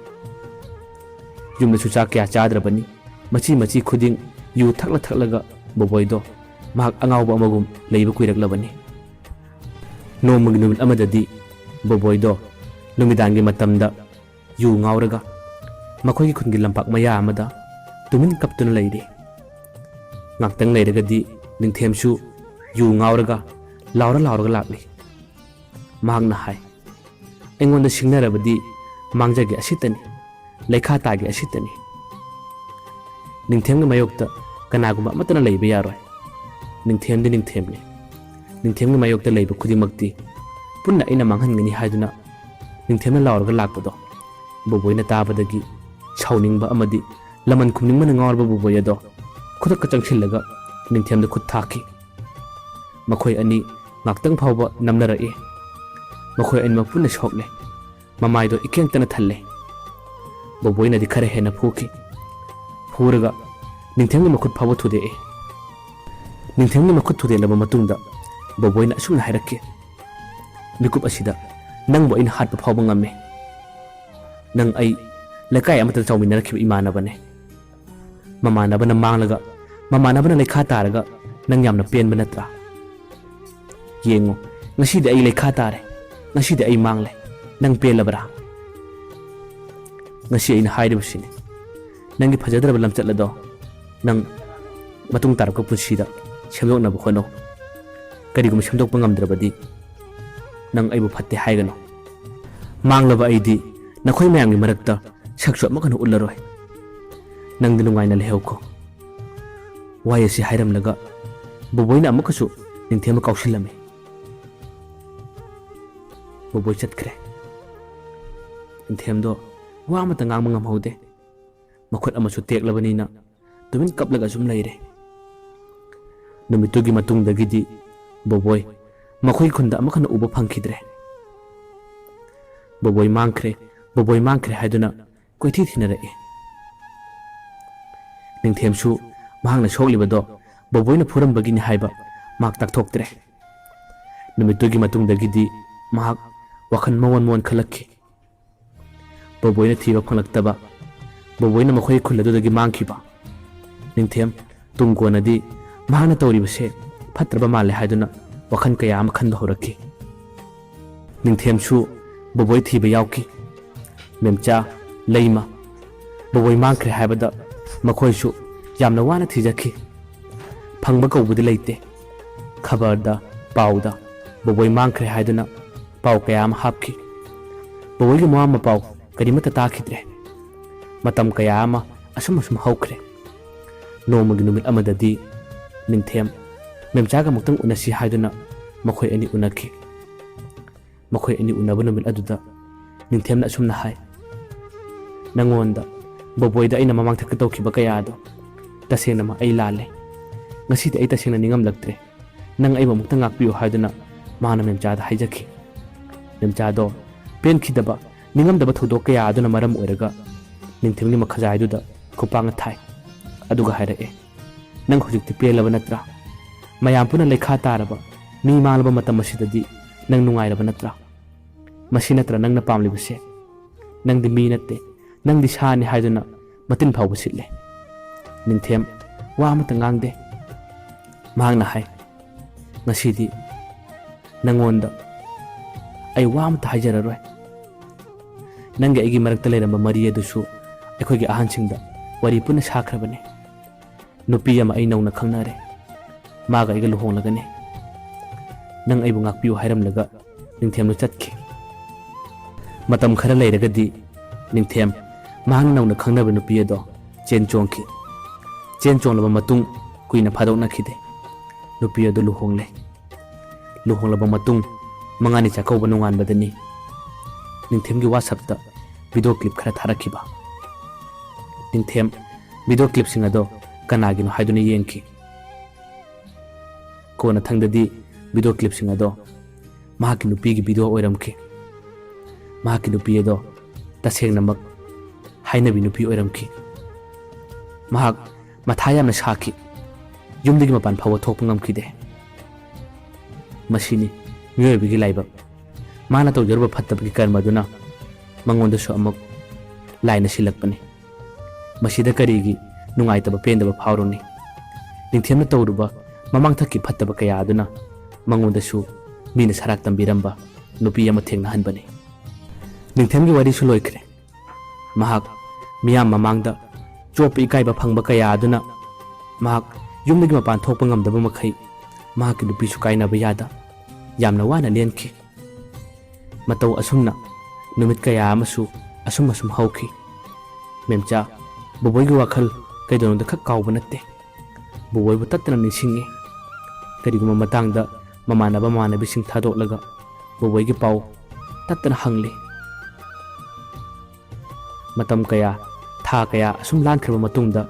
ꯌꯨꯝꯗꯁꯨ ꯆꯥꯛ ꯀꯌꯥ ꯆꯥꯗ꯭ꯔꯕꯅꯤ꯫ ꯃꯆꯤ ꯃꯆꯤ ꯈꯨꯗꯤꯡ ꯌꯨ ꯊꯛꯂ ꯊꯛꯂꯒ ꯕꯣꯕꯣꯏꯗꯣ ꯃꯍꯥꯛ ꯑꯉꯥꯎꯕ ꯑꯃꯒꯨꯝ ꯂꯩꯕ ꯀꯨꯏꯔꯛꯂꯕꯅꯤ꯫ ꯅꯣꯡꯃꯒꯤ ꯅꯨꯃꯤꯠ ꯑꯃꯗꯗꯤ ꯕꯣꯕꯣꯏꯗꯣ ꯅꯨꯃꯤꯗꯥꯡꯒꯤ ꯃꯇꯝꯗ ꯌꯨ ꯉꯥꯎꯔꯒ ꯃꯈꯣꯏꯒꯤ ꯈꯨꯟꯒꯤ ꯂꯝꯄꯥꯛ ꯃꯌꯥ ꯑꯃꯗ ꯇꯨꯃꯤꯟ ꯀꯞꯇꯨꯅ ꯂꯩꯔꯤ꯫ ꯉꯥꯛꯇꯪ ꯂꯩꯔꯒꯗꯤ ꯅꯤꯡꯊꯦꯝꯁꯨ ꯌꯨ ꯉꯥꯎꯔꯒ ꯂꯥꯎꯔ ꯂꯥꯎꯔꯒ ꯂꯥꯛꯂꯤ꯫ ꯃꯍꯥꯛꯅ ꯍꯥꯏ, "ꯑꯩꯉꯣꯟꯗ ꯁꯤꯡꯅꯔꯕꯗꯤ ꯃꯥꯡꯖꯒꯦ ꯑꯁꯤꯇꯅꯤ, ꯂꯩꯈꯥ ꯇꯥꯒꯦ ꯑꯁꯤꯇꯅꯤ"꯫ ꯅꯤꯡꯊꯦꯝꯒꯤ ꯃꯥꯌꯣꯛꯇ ꯀꯅꯥꯒꯨꯝꯕ ꯑꯃꯠꯇꯅ ꯂꯩꯕ ꯌꯥꯔꯣꯏ꯫ ꯅꯤꯡꯊꯦꯝꯗꯤ ꯅꯤꯡꯊꯦꯝꯅꯤ꯫ ꯅꯤꯡꯊꯦꯝꯒꯤ ꯃꯥꯌꯣꯛꯇ ꯂꯩꯕ ꯈꯨꯗꯤꯡꯃꯛꯇꯤ ꯄꯨꯟꯅ ꯑꯩꯅ ꯃꯥꯡꯍꯟꯒꯅꯤ ꯍꯥꯏꯗꯨꯅ ꯅꯤꯡꯊꯦꯝꯅ ꯂꯥꯎꯔꯒ ꯂꯥꯛꯄꯗꯣ ꯕꯣꯕꯣꯏꯅ ꯇꯥꯕꯗꯒꯤ ꯁꯥꯎꯅꯤꯡꯕ ꯑꯃꯗꯤ ꯂꯃꯟ ꯈꯨꯝꯅꯤꯡꯕꯅ ꯉꯥꯎꯔꯕ ꯕꯣꯕꯣꯏ ꯑꯗꯣ ꯈꯨꯗꯛꯇ ꯆꯪꯁꯤꯜꯂꯒ ꯅꯤꯡꯊꯦꯝꯗ ꯈꯨꯠ ꯊꯥꯈꯤ꯫ ꯃꯈꯣꯏ ꯑꯅꯤ ꯉꯥꯛꯇꯪ ꯐꯥꯎꯕ ꯅꯝꯅꯔꯛꯏ꯫ ꯃꯈꯣꯏ ꯑꯅꯤꯃꯛ ꯄꯨꯟꯅ ꯁꯣꯛꯂꯦ꯫ ꯃꯃꯥꯏꯗꯣ ꯏꯀꯦꯡꯇꯅ ꯊꯜꯂꯦ꯫ ꯕꯣꯕꯣꯏꯅꯗꯤ ꯈꯔ ꯍꯦꯟꯅ ꯐꯨꯈꯤ꯫ ꯐꯨꯔꯒ ꯅꯤꯡꯊꯦꯝꯒꯤ ꯃꯈꯨꯠ ꯐꯥꯎꯕ ꯊꯨꯗꯦꯛꯑꯦ꯫ ꯅꯤꯡꯊꯦꯝꯒꯤ ꯃꯈꯨꯠ ꯊꯨꯗꯦꯛꯂꯕ ꯃꯇꯨꯡꯗ ꯕꯣꯕꯣꯏꯅ ꯑꯁꯨꯝꯅ ꯍꯥꯏꯔꯛꯈꯤ, "ꯃꯤꯀꯨꯞ ꯑꯁꯤꯗ ꯅꯪꯕꯨ ꯑꯩꯅ ꯍꯥꯠꯄ ꯐꯥꯎꯕ ꯉꯝꯃꯤ꯫ ꯅꯪ ꯑꯩ ꯂꯩꯀꯥꯏ ꯑꯃꯠꯇꯗ ꯆꯥꯎꯃꯤꯟꯅꯔꯛꯈꯤꯕ ꯏꯃꯥꯟꯅꯕꯅꯦ꯫ ꯃꯃꯥꯟꯅꯕꯅ ꯃꯥꯡꯂꯒ, ꯃꯃꯥꯟꯅꯕꯅ ꯂꯩꯈꯥ ꯇꯥꯔꯒ ꯅꯪ ꯌꯥꯝꯅ ꯄꯦꯟꯕ ꯅꯠꯇ꯭ꯔꯥ? ꯌꯦꯡꯉꯨ, ꯉꯁꯤꯗꯤ ꯑꯩ ꯂꯩꯈꯥ ꯇꯥꯔꯦ, ꯉꯁꯤꯗꯤ ꯑꯩ ꯃꯥꯡꯂꯦ꯫ ꯅꯪ ꯄꯦꯜꯂꯕ꯭ꯔꯥ?" ꯉꯁꯤ ꯑꯩꯅ ꯍꯥꯏꯔꯤꯕꯁꯤꯅꯤ, ꯅꯪꯒꯤ ꯐꯖꯗ꯭ꯔꯕ ꯂꯝꯆꯠ ꯑꯗꯣ ꯅꯪ ꯃꯇꯨꯡ ꯇꯥꯔꯛꯄ ꯄꯨꯟꯁꯤꯗ ꯁꯦꯝꯗꯣꯛꯅꯕ ꯍꯣꯠꯅꯧ꯫ ꯀꯔꯤꯒꯨꯝꯕ ꯁꯦꯝꯗꯣꯛꯄ ꯉꯝꯗ꯭ꯔꯕꯗꯤ ꯅꯪ ꯑꯩꯕꯨ ꯐꯠꯇꯦ ꯍꯥꯏꯒꯅꯨ꯫ ꯃꯥꯡꯂꯕ ꯑꯩꯗꯤ ꯅꯈꯣꯏ ꯃꯌꯥꯝꯒꯤ ꯃꯔꯛꯇ ꯁꯛꯁꯨ ꯑꯃꯨꯛ ꯍꯟꯅ ꯎꯠꯂꯔꯣꯏ꯫ ꯅꯪꯗꯤ ꯅꯨꯡꯉꯥꯏꯅ ꯂꯩꯍꯧꯈꯣ꯫ ꯋꯥꯍꯩ ꯑꯁꯤ ꯍꯥꯏꯔꯝꯂꯒ ꯕꯣꯕꯣꯏꯅ ꯑꯃꯨꯛꯀꯁꯨ ꯅꯤꯡꯊꯦꯝꯕ ꯀꯥꯎꯁꯤꯜꯂꯝꯃꯤ꯫ ꯕꯣꯕꯣꯏ ꯆꯠꯈ꯭ꯔꯦ꯫ ꯅꯤꯡꯊꯦꯝꯗꯣ ꯋꯥ ꯑꯃꯠꯇ ꯉꯥꯡꯕ ꯉꯝꯍꯧꯗꯦ꯫ ꯃꯈꯨꯠ ꯑꯃꯁꯨ ꯇꯦꯛꯂꯕꯅꯤꯅ ꯇꯨꯃꯤꯟ ꯀꯞꯂꯒ ꯁꯨꯝ ꯂꯩꯔꯦ꯫ ꯅꯨꯃꯤꯠꯇꯨꯒꯤ ꯃꯇꯨꯡꯗꯒꯤꯗꯤ ꯕꯣꯕꯣꯏ ꯃꯈꯣꯏ ꯈꯨꯟꯗ ꯑꯃꯨꯛ ꯍꯟꯅ ꯎꯕ ꯐꯪꯈꯤꯗ꯭ꯔꯦ꯫ ꯕꯣꯕꯣꯏ ꯃꯥꯡꯈ꯭ꯔꯦ, ꯕꯣꯕꯣꯏ ꯃꯥꯡꯈ꯭ꯔꯦ ꯍꯥꯏꯗꯨꯅ ꯀꯣꯏꯊꯤ ꯊꯤꯅꯔꯛꯏ꯫ ꯅꯤꯡꯊꯦꯝꯁꯨ ꯃꯍꯥꯛꯅ ꯁꯣꯛꯂꯤꯕꯗꯣ ꯕꯣꯕꯣꯏꯅ ꯐꯨꯔꯝꯕꯒꯤꯅꯤ ꯍꯥꯏꯕ ꯃꯍꯥꯛ ꯇꯥꯛꯊꯣꯛꯇ꯭ꯔꯦ꯫ ꯅꯨꯃꯤꯠꯇꯨꯒꯤ ꯃꯇꯨꯡꯗꯒꯤꯗꯤ ꯃꯍꯥꯛ ꯋꯥꯈꯜ ꯃꯑꯣꯟ ꯃꯑꯣꯟ ꯈꯜꯂꯛꯈꯤ꯫ ꯕꯣꯕꯣꯏꯅ ꯊꯤꯕ ꯐꯪꯂꯛꯇꯕ, ꯕꯣꯕꯣꯏꯅ ꯃꯈꯣꯏꯒꯤ ꯈꯨꯜ ꯑꯗꯨꯗꯒꯤ ꯃꯥꯡꯈꯤꯕ꯫ ꯅꯤꯡꯊꯦꯝ ꯇꯨꯡ ꯀꯣꯟꯅꯗꯤ ꯃꯍꯥꯛꯅ ꯇꯧꯔꯤꯕꯁꯦ ꯐꯠꯇ꯭ꯔꯕ ꯃꯥꯜꯂꯦ ꯍꯥꯏꯗꯨꯅ ꯋꯥꯈꯜ ꯀꯌꯥ ꯑꯃ ꯈꯟꯕ ꯍꯧꯔꯛꯈꯤ꯫ ꯅꯤꯡꯊꯦꯝꯁꯨ ꯕꯣꯕꯣꯏ ꯊꯤꯕ ꯌꯥꯎꯈꯤ꯫ ꯃꯦꯝꯆꯥ, ꯂꯩꯃ, ꯕꯣꯕꯣꯏ ꯃꯥꯡꯈ꯭ꯔꯦ ꯍꯥꯏꯕꯗ ꯃꯈꯣꯏꯁꯨ ꯌꯥꯝꯅ ꯋꯥꯅ ꯊꯤꯖꯈꯤ꯫ ꯐꯪꯕ ꯀꯧꯕꯗꯤ ꯂꯩꯇꯦ꯫ ꯈꯕꯔꯗ, ꯄꯥꯎꯗ ꯕꯣꯕꯣꯏ ꯃꯥꯡꯈ꯭ꯔꯦ ꯍꯥꯏꯗꯨꯅ ꯄꯥꯎ ꯀꯌꯥ ꯑꯃ ꯍꯥꯞꯈꯤ꯫ ꯕꯣꯕꯣꯏꯒꯤ ꯃꯋꯥ ꯃꯄꯥꯎ ꯀꯔꯤꯃꯠꯇ ꯇꯥꯈꯤꯗ꯭ꯔꯦ꯫ ꯃꯇꯝ ꯀꯌꯥ ꯑꯃ ꯑꯁꯨꯝ ꯑꯁꯨꯝ ꯍꯧꯈ꯭ꯔꯦ꯫ ꯅꯣꯡꯃꯒꯤ ꯅꯨꯃꯤꯠ ꯑꯃꯗꯗꯤ ꯅꯤꯡꯊꯦꯝ ꯃꯦꯝꯆꯥꯒ ꯑꯃꯨꯛꯇꯪ ꯎꯅꯁꯤ ꯍꯥꯏꯗꯨꯅ ꯃꯈꯣꯏ ꯑꯅꯤ ꯎꯅꯈꯤ꯫ ꯃꯈꯣꯏ ꯑꯅꯤ ꯎꯅꯕ ꯅꯨꯃꯤꯠ ꯑꯗꯨꯗ ꯅꯤꯡꯊꯦꯝꯅ ꯑꯁꯨꯝꯅ ꯍꯥꯏ, "ꯅꯪꯉꯣꯟꯗ ꯕꯣꯕꯣꯏꯗ ꯑꯩꯅ ꯃꯃꯥꯡ ꯊꯛꯇ ꯇꯧꯈꯤꯕ ꯀꯌꯥ ꯑꯗꯣ ꯇꯁꯦꯡꯅꯃꯛ ꯑꯩ ꯂꯥꯜꯂꯦ꯫ ꯉꯁꯤꯗꯤ ꯑꯩ ꯇꯁꯦꯡꯅ ꯅꯤꯡꯉꯝꯂꯛꯇ꯭ꯔꯦ꯫ ꯅꯪ ꯑꯩꯕꯨ ꯑꯃꯨꯛꯇ ꯉꯥꯛꯄꯤꯌꯨ" ꯍꯥꯏꯗꯨꯅ ꯃꯍꯥꯛꯅ ꯃꯦꯝꯆꯥꯗ ꯍꯥꯏꯖꯈꯤ꯫ ꯃꯦꯝꯆꯥꯗꯣ ꯄꯦꯟꯈꯤꯗꯕ, ꯅꯤꯡꯉꯝꯗꯕ ꯊꯧꯗꯣꯛ ꯀꯌꯥ ꯑꯗꯨꯅ ꯃꯔꯝ ꯑꯣꯏꯔꯒ ꯅꯤꯡꯊꯦꯝꯒꯤ ꯃꯈꯖꯥꯏꯗꯨꯗ ꯈꯨꯄꯥꯡꯅ ꯊꯥꯏ꯫ ꯑꯗꯨꯒ ꯍꯥꯏꯔꯛꯑꯦ, "ꯅꯪ ꯍꯧꯖꯤꯛꯇꯤ ꯄꯦꯜꯂꯕ ꯅꯠꯇ꯭ꯔꯥ? ꯃꯌꯥꯝ ꯄꯨꯟꯅ ꯂꯩꯈꯥ ꯇꯥꯔꯕ, ꯃꯤ ꯃꯥꯡꯂꯕ ꯃꯇꯝ ꯑꯁꯤꯗꯗꯤ ꯅꯪ ꯅꯨꯡꯉꯥꯏꯔꯕ ꯅꯠꯇ꯭ꯔꯥ? ꯃꯁꯤ ꯅꯠꯇ꯭ꯔꯥ ꯅꯪꯅ ꯄꯥꯝꯂꯤꯕꯁꯦ? ꯅꯪꯗꯤ ꯃꯤ ꯅꯠꯇꯦ, ꯅꯪꯗꯤ ꯁꯥꯅꯤ" ꯍꯥꯏꯗꯨꯅ ꯃꯇꯤꯟ ꯐꯥꯎꯕ ꯁꯤꯠꯂꯦ꯫ ꯅꯤꯡꯊꯦꯝ ꯋꯥ ꯑꯃꯠꯇ ꯉꯥꯡꯗꯦ꯫ ꯃꯍꯥꯛꯅ ꯍꯥꯏ, "ꯉꯁꯤꯗꯤ ꯅꯪꯉꯣꯟꯗ ꯑꯩ ꯋꯥ ꯑꯃꯠꯇ ꯍꯥꯏꯖꯔꯔꯣꯏ꯫ ꯅꯪꯒꯤ ꯑꯩꯒꯤ ꯃꯔꯛꯇ ꯂꯩꯔꯝꯕ ꯃꯔꯤ ꯑꯗꯨꯁꯨ ꯑꯩꯈꯣꯏꯒꯤ ꯑꯍꯟꯁꯤꯡꯗ ꯋꯥꯔꯤ ꯄꯨꯟꯅ ꯁꯥꯈ꯭ꯔꯕꯅꯤ꯫ ꯅꯨꯄꯤ ꯑꯃ ꯑꯩ ꯅꯧꯅ ꯈꯪꯅꯔꯦ꯫ ꯃꯥꯒ ꯑꯩꯒ ꯂꯨꯍꯣꯡꯂꯒꯅꯤ꯫ ꯅꯪ ꯑꯩꯕꯨ ꯉꯥꯛꯄꯤꯌꯨ" ꯍꯥꯏꯔꯝꯂꯒ ꯅꯤꯡꯊꯦꯝꯗꯨ ꯆꯠꯈꯤ꯫ ꯃꯇꯝ ꯈꯔ ꯂꯩꯔꯒꯗꯤ ꯅꯤꯡꯊꯦꯝ ꯃꯍꯥꯛꯅ ꯅꯧꯅ ꯈꯪꯅꯕ ꯅꯨꯄꯤ ꯑꯗꯣ ꯆꯦꯟ ꯆꯣꯡꯈꯤ꯫ ꯆꯦꯟ ꯆꯣꯡꯂꯕ ꯃꯇꯨꯡ ꯀꯨꯏꯅ ꯐꯥꯗꯣꯛꯅꯈꯤꯗꯦ꯫ ꯅꯨꯄꯤ ꯑꯗꯨ ꯂꯨꯍꯣꯡꯂꯦ꯫ ꯂꯨꯍꯣꯡꯂꯕ ꯃꯇꯨꯡ ꯃꯉꯥꯅꯤ ꯆꯥꯛꯀꯧꯕ ꯅꯣꯡꯉꯥꯟꯕꯗꯅꯤ ꯅꯤꯡꯊꯦꯝꯒꯤ WhatsAppꯇ video clip ꯈꯔ ꯊꯥꯔꯛꯈꯤꯕ꯫ ꯅꯤꯡꯊꯦꯝ video clipꯁꯤꯡ ꯑꯗꯣ ꯀꯅꯥꯒꯤꯅꯣ ꯍꯥꯏꯗꯨꯅ ꯌꯦꯡꯈꯤ꯫ ꯀꯣꯟꯅꯊꯪꯗꯗꯤ video clipꯁꯤꯡ ꯑꯗꯣ ꯃꯍꯥꯛꯀꯤ ꯅꯨꯄꯤꯒꯤ video ꯑꯣꯏꯔꯝꯈꯤ꯫ ꯃꯍꯥꯛꯀꯤ ꯅꯨꯄꯤ ꯑꯗꯣ ꯇꯁꯦꯡꯅꯃꯛ ꯍꯥꯏꯅꯕꯤ ꯅꯨꯄꯤ ꯑꯣꯏꯔꯝꯈꯤ꯫ ꯃꯍꯥꯛ ꯃꯊꯥ ꯌꯥꯝꯅ ꯁꯥꯈꯤ꯫ ꯌꯨꯝꯗꯒꯤ ꯃꯄꯥꯟ ꯐꯥꯎꯕ ꯊꯣꯛꯄ ꯉꯝꯈꯤꯗꯦ꯫ ꯃꯁꯤꯅꯤ ꯃꯤꯑꯣꯏꯕꯒꯤ ꯂꯥꯏꯕꯛ꯫ ꯃꯥꯅ ꯇꯧꯖꯔꯨꯕ ꯐꯠꯇꯕꯒꯤ ꯀꯔꯃꯗꯨꯅ ꯃꯉꯣꯟꯗꯁꯨ ꯑꯃꯨꯛ ꯂꯥꯏꯅ ꯁꯤꯜꯂꯛꯄꯅꯤ꯫ ꯃꯁꯤꯗ ꯀꯔꯤꯒꯤ ꯅꯨꯡꯉꯥꯏꯇꯕ ꯄꯦꯟꯗꯕ ꯐꯥꯎꯔꯨꯅꯤ? ꯅꯤꯡꯊꯦꯝꯅ ꯇꯧꯔꯨꯕ ꯃꯃꯥꯡꯊꯛꯀꯤ ꯐꯠꯇꯕ ꯀꯌꯥ ꯑꯗꯨꯅ ꯃꯉꯣꯟꯗꯁꯨ ꯃꯤꯅ ꯁꯔꯥꯛ ꯇꯝꯕꯤꯔꯝꯕ ꯅꯨꯄꯤ ꯑꯃ ꯊꯦꯡꯅꯍꯟꯕꯅꯤ꯫ ꯅꯤꯡꯊꯦꯝꯒꯤ ꯋꯥꯔꯤꯁꯨ ꯂꯣꯏꯈ꯭ꯔꯦ꯫ ꯃꯍꯥꯛ ꯃꯤꯌꯥꯝ ꯃꯃꯥꯡꯗ ꯆꯣꯞꯄ ꯏꯀꯥꯏꯕ ꯐꯪꯕ ꯀꯌꯥ ꯑꯗꯨꯅ ꯃꯍꯥꯛ ꯌꯨꯝꯗꯒꯤ ꯃꯄꯥꯟ ꯊꯣꯛꯄ ꯉꯝꯗꯕ ꯃꯈꯩ ꯃꯍꯥꯛꯀꯤ ꯅꯨꯄꯤꯁꯨ ꯀꯥꯏꯅꯕ ꯌꯥꯗ ꯌꯥꯝꯅ ꯋꯥꯅ ꯂꯦꯟꯈꯤ꯫ ꯃꯇꯧ ꯑꯁꯨꯝꯅ ꯅꯨꯃꯤꯠ ꯀꯌꯥ ꯑꯃꯁꯨ ꯑꯁꯨꯝ ꯑꯁꯨꯝ ꯍꯧꯈꯤ꯫ ꯃꯦꯝꯆꯥ, ꯕꯣꯕꯣꯏꯒꯤ ꯋꯥꯈꯜ ꯀꯩꯗꯧꯅꯨꯡꯗ ꯈꯛ ꯀꯥꯎꯕ ꯅꯠꯇꯦ꯫ ꯕꯣꯕꯣꯏꯕꯨ ꯇꯠꯇꯅ ꯅꯤꯡꯁꯤꯡꯉꯤ꯫ ꯀꯔꯤꯒꯨꯝꯕ ꯃꯇꯥꯡꯗ ꯃꯃꯥꯟꯅꯕ ꯃꯃꯥꯟꯅꯕꯤꯁꯤꯡ ꯊꯥꯗꯣꯛꯂꯒ ꯕꯣꯕꯣꯏꯒꯤ ꯄꯥꯎ ꯇꯠꯇꯅ ꯍꯪꯂꯤ꯫ ꯃꯇꯝ ꯀꯌꯥ, ꯊꯥ ꯀꯌꯥ ꯑꯁꯨꯝ ꯂꯥꯟꯈ꯭ꯔꯕ ꯃꯇꯨꯡꯗ